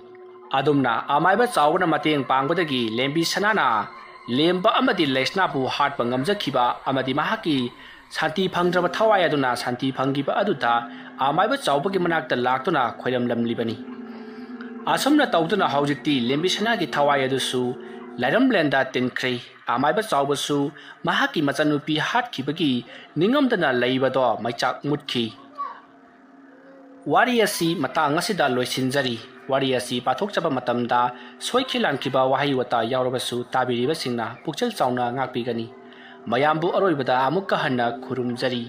ꯑꯗꯨꯝꯅ ꯑꯃꯥꯏꯕ ꯆꯥꯎꯕꯅ ꯃꯇꯦꯡ ꯄꯥꯡꯕꯗꯒꯤ ꯂꯦꯝꯕꯤꯁꯅꯥꯅ ꯂꯦꯝꯕ ꯑꯃꯗꯤ ꯂꯩꯁꯅꯥꯕꯨ ꯍꯥꯠꯄ ꯉꯝꯖꯈꯤꯕ ꯑꯃꯗꯤ ꯃꯍꯥꯛꯀꯤ ꯁꯥꯟꯇꯤ ꯐꯪꯗ꯭ꯔꯕ ꯊꯋꯥꯏ ꯑꯗꯨꯅ ꯁꯥꯟꯇꯤ ꯐꯪꯈꯤꯕ ꯑꯗꯨꯗ ꯑꯃꯥꯏꯕ ꯆꯥꯎꯕꯒꯤ ꯃꯅꯥꯛꯇ ꯂꯥꯛꯇꯨꯅ ꯈꯣꯏꯔꯝꯂꯝꯂꯤꯕꯅꯤ꯫ ꯑꯁꯨꯝꯅ ꯇꯧꯗꯨꯅ ꯍꯧꯖꯤꯛꯇꯤ ꯂꯦꯝꯕꯤꯁꯅꯥꯒꯤ ꯊꯋꯥꯏ ꯑꯗꯨꯁꯨ ꯂꯥꯏꯔꯝꯂꯦꯟꯗ ꯇꯤꯟꯈ꯭ꯔꯦ꯫ ꯑꯃꯥꯏꯕ ꯆꯥꯎꯕꯁꯨ ꯃꯍꯥꯛꯀꯤ ꯃꯆꯟꯅꯨꯄꯤ ꯍꯥꯠꯈꯤꯕꯒꯤ ꯅꯤꯡꯉꯝꯗꯅ ꯂꯩꯕꯗꯣ ꯃꯩꯆꯥꯛ ꯃꯨꯠꯈꯤ꯫ ꯋꯥꯔꯤ ꯑꯁꯤ ꯃꯇꯥꯡ ꯑꯁꯤꯗ ꯂꯣꯏꯁꯤꯟꯖꯔꯤ꯫ ꯋꯥꯔꯤ ꯑꯁꯤ ꯄꯥꯊꯣꯛꯆꯕ ꯃꯇꯝꯗ ꯁꯣꯏꯈꯤ ꯂꯥꯟꯈꯤꯕ ꯋꯥꯍꯩ ꯋꯥꯇꯥ ꯌꯥꯎꯔꯕꯁꯨ ꯇꯥꯕꯤꯔꯤꯕꯁꯤꯡꯅ ꯄꯨꯛꯆꯦꯜ ꯆꯥꯎꯅ ꯉꯥꯛꯄꯤꯒꯅꯤ꯫ ꯃꯌꯥꯝꯕꯨ ꯑꯔꯣꯏꯕꯗ ꯑꯃꯨꯛꯀ ꯍꯟꯅ ꯈꯨꯔꯨꯝꯖꯔꯤ꯫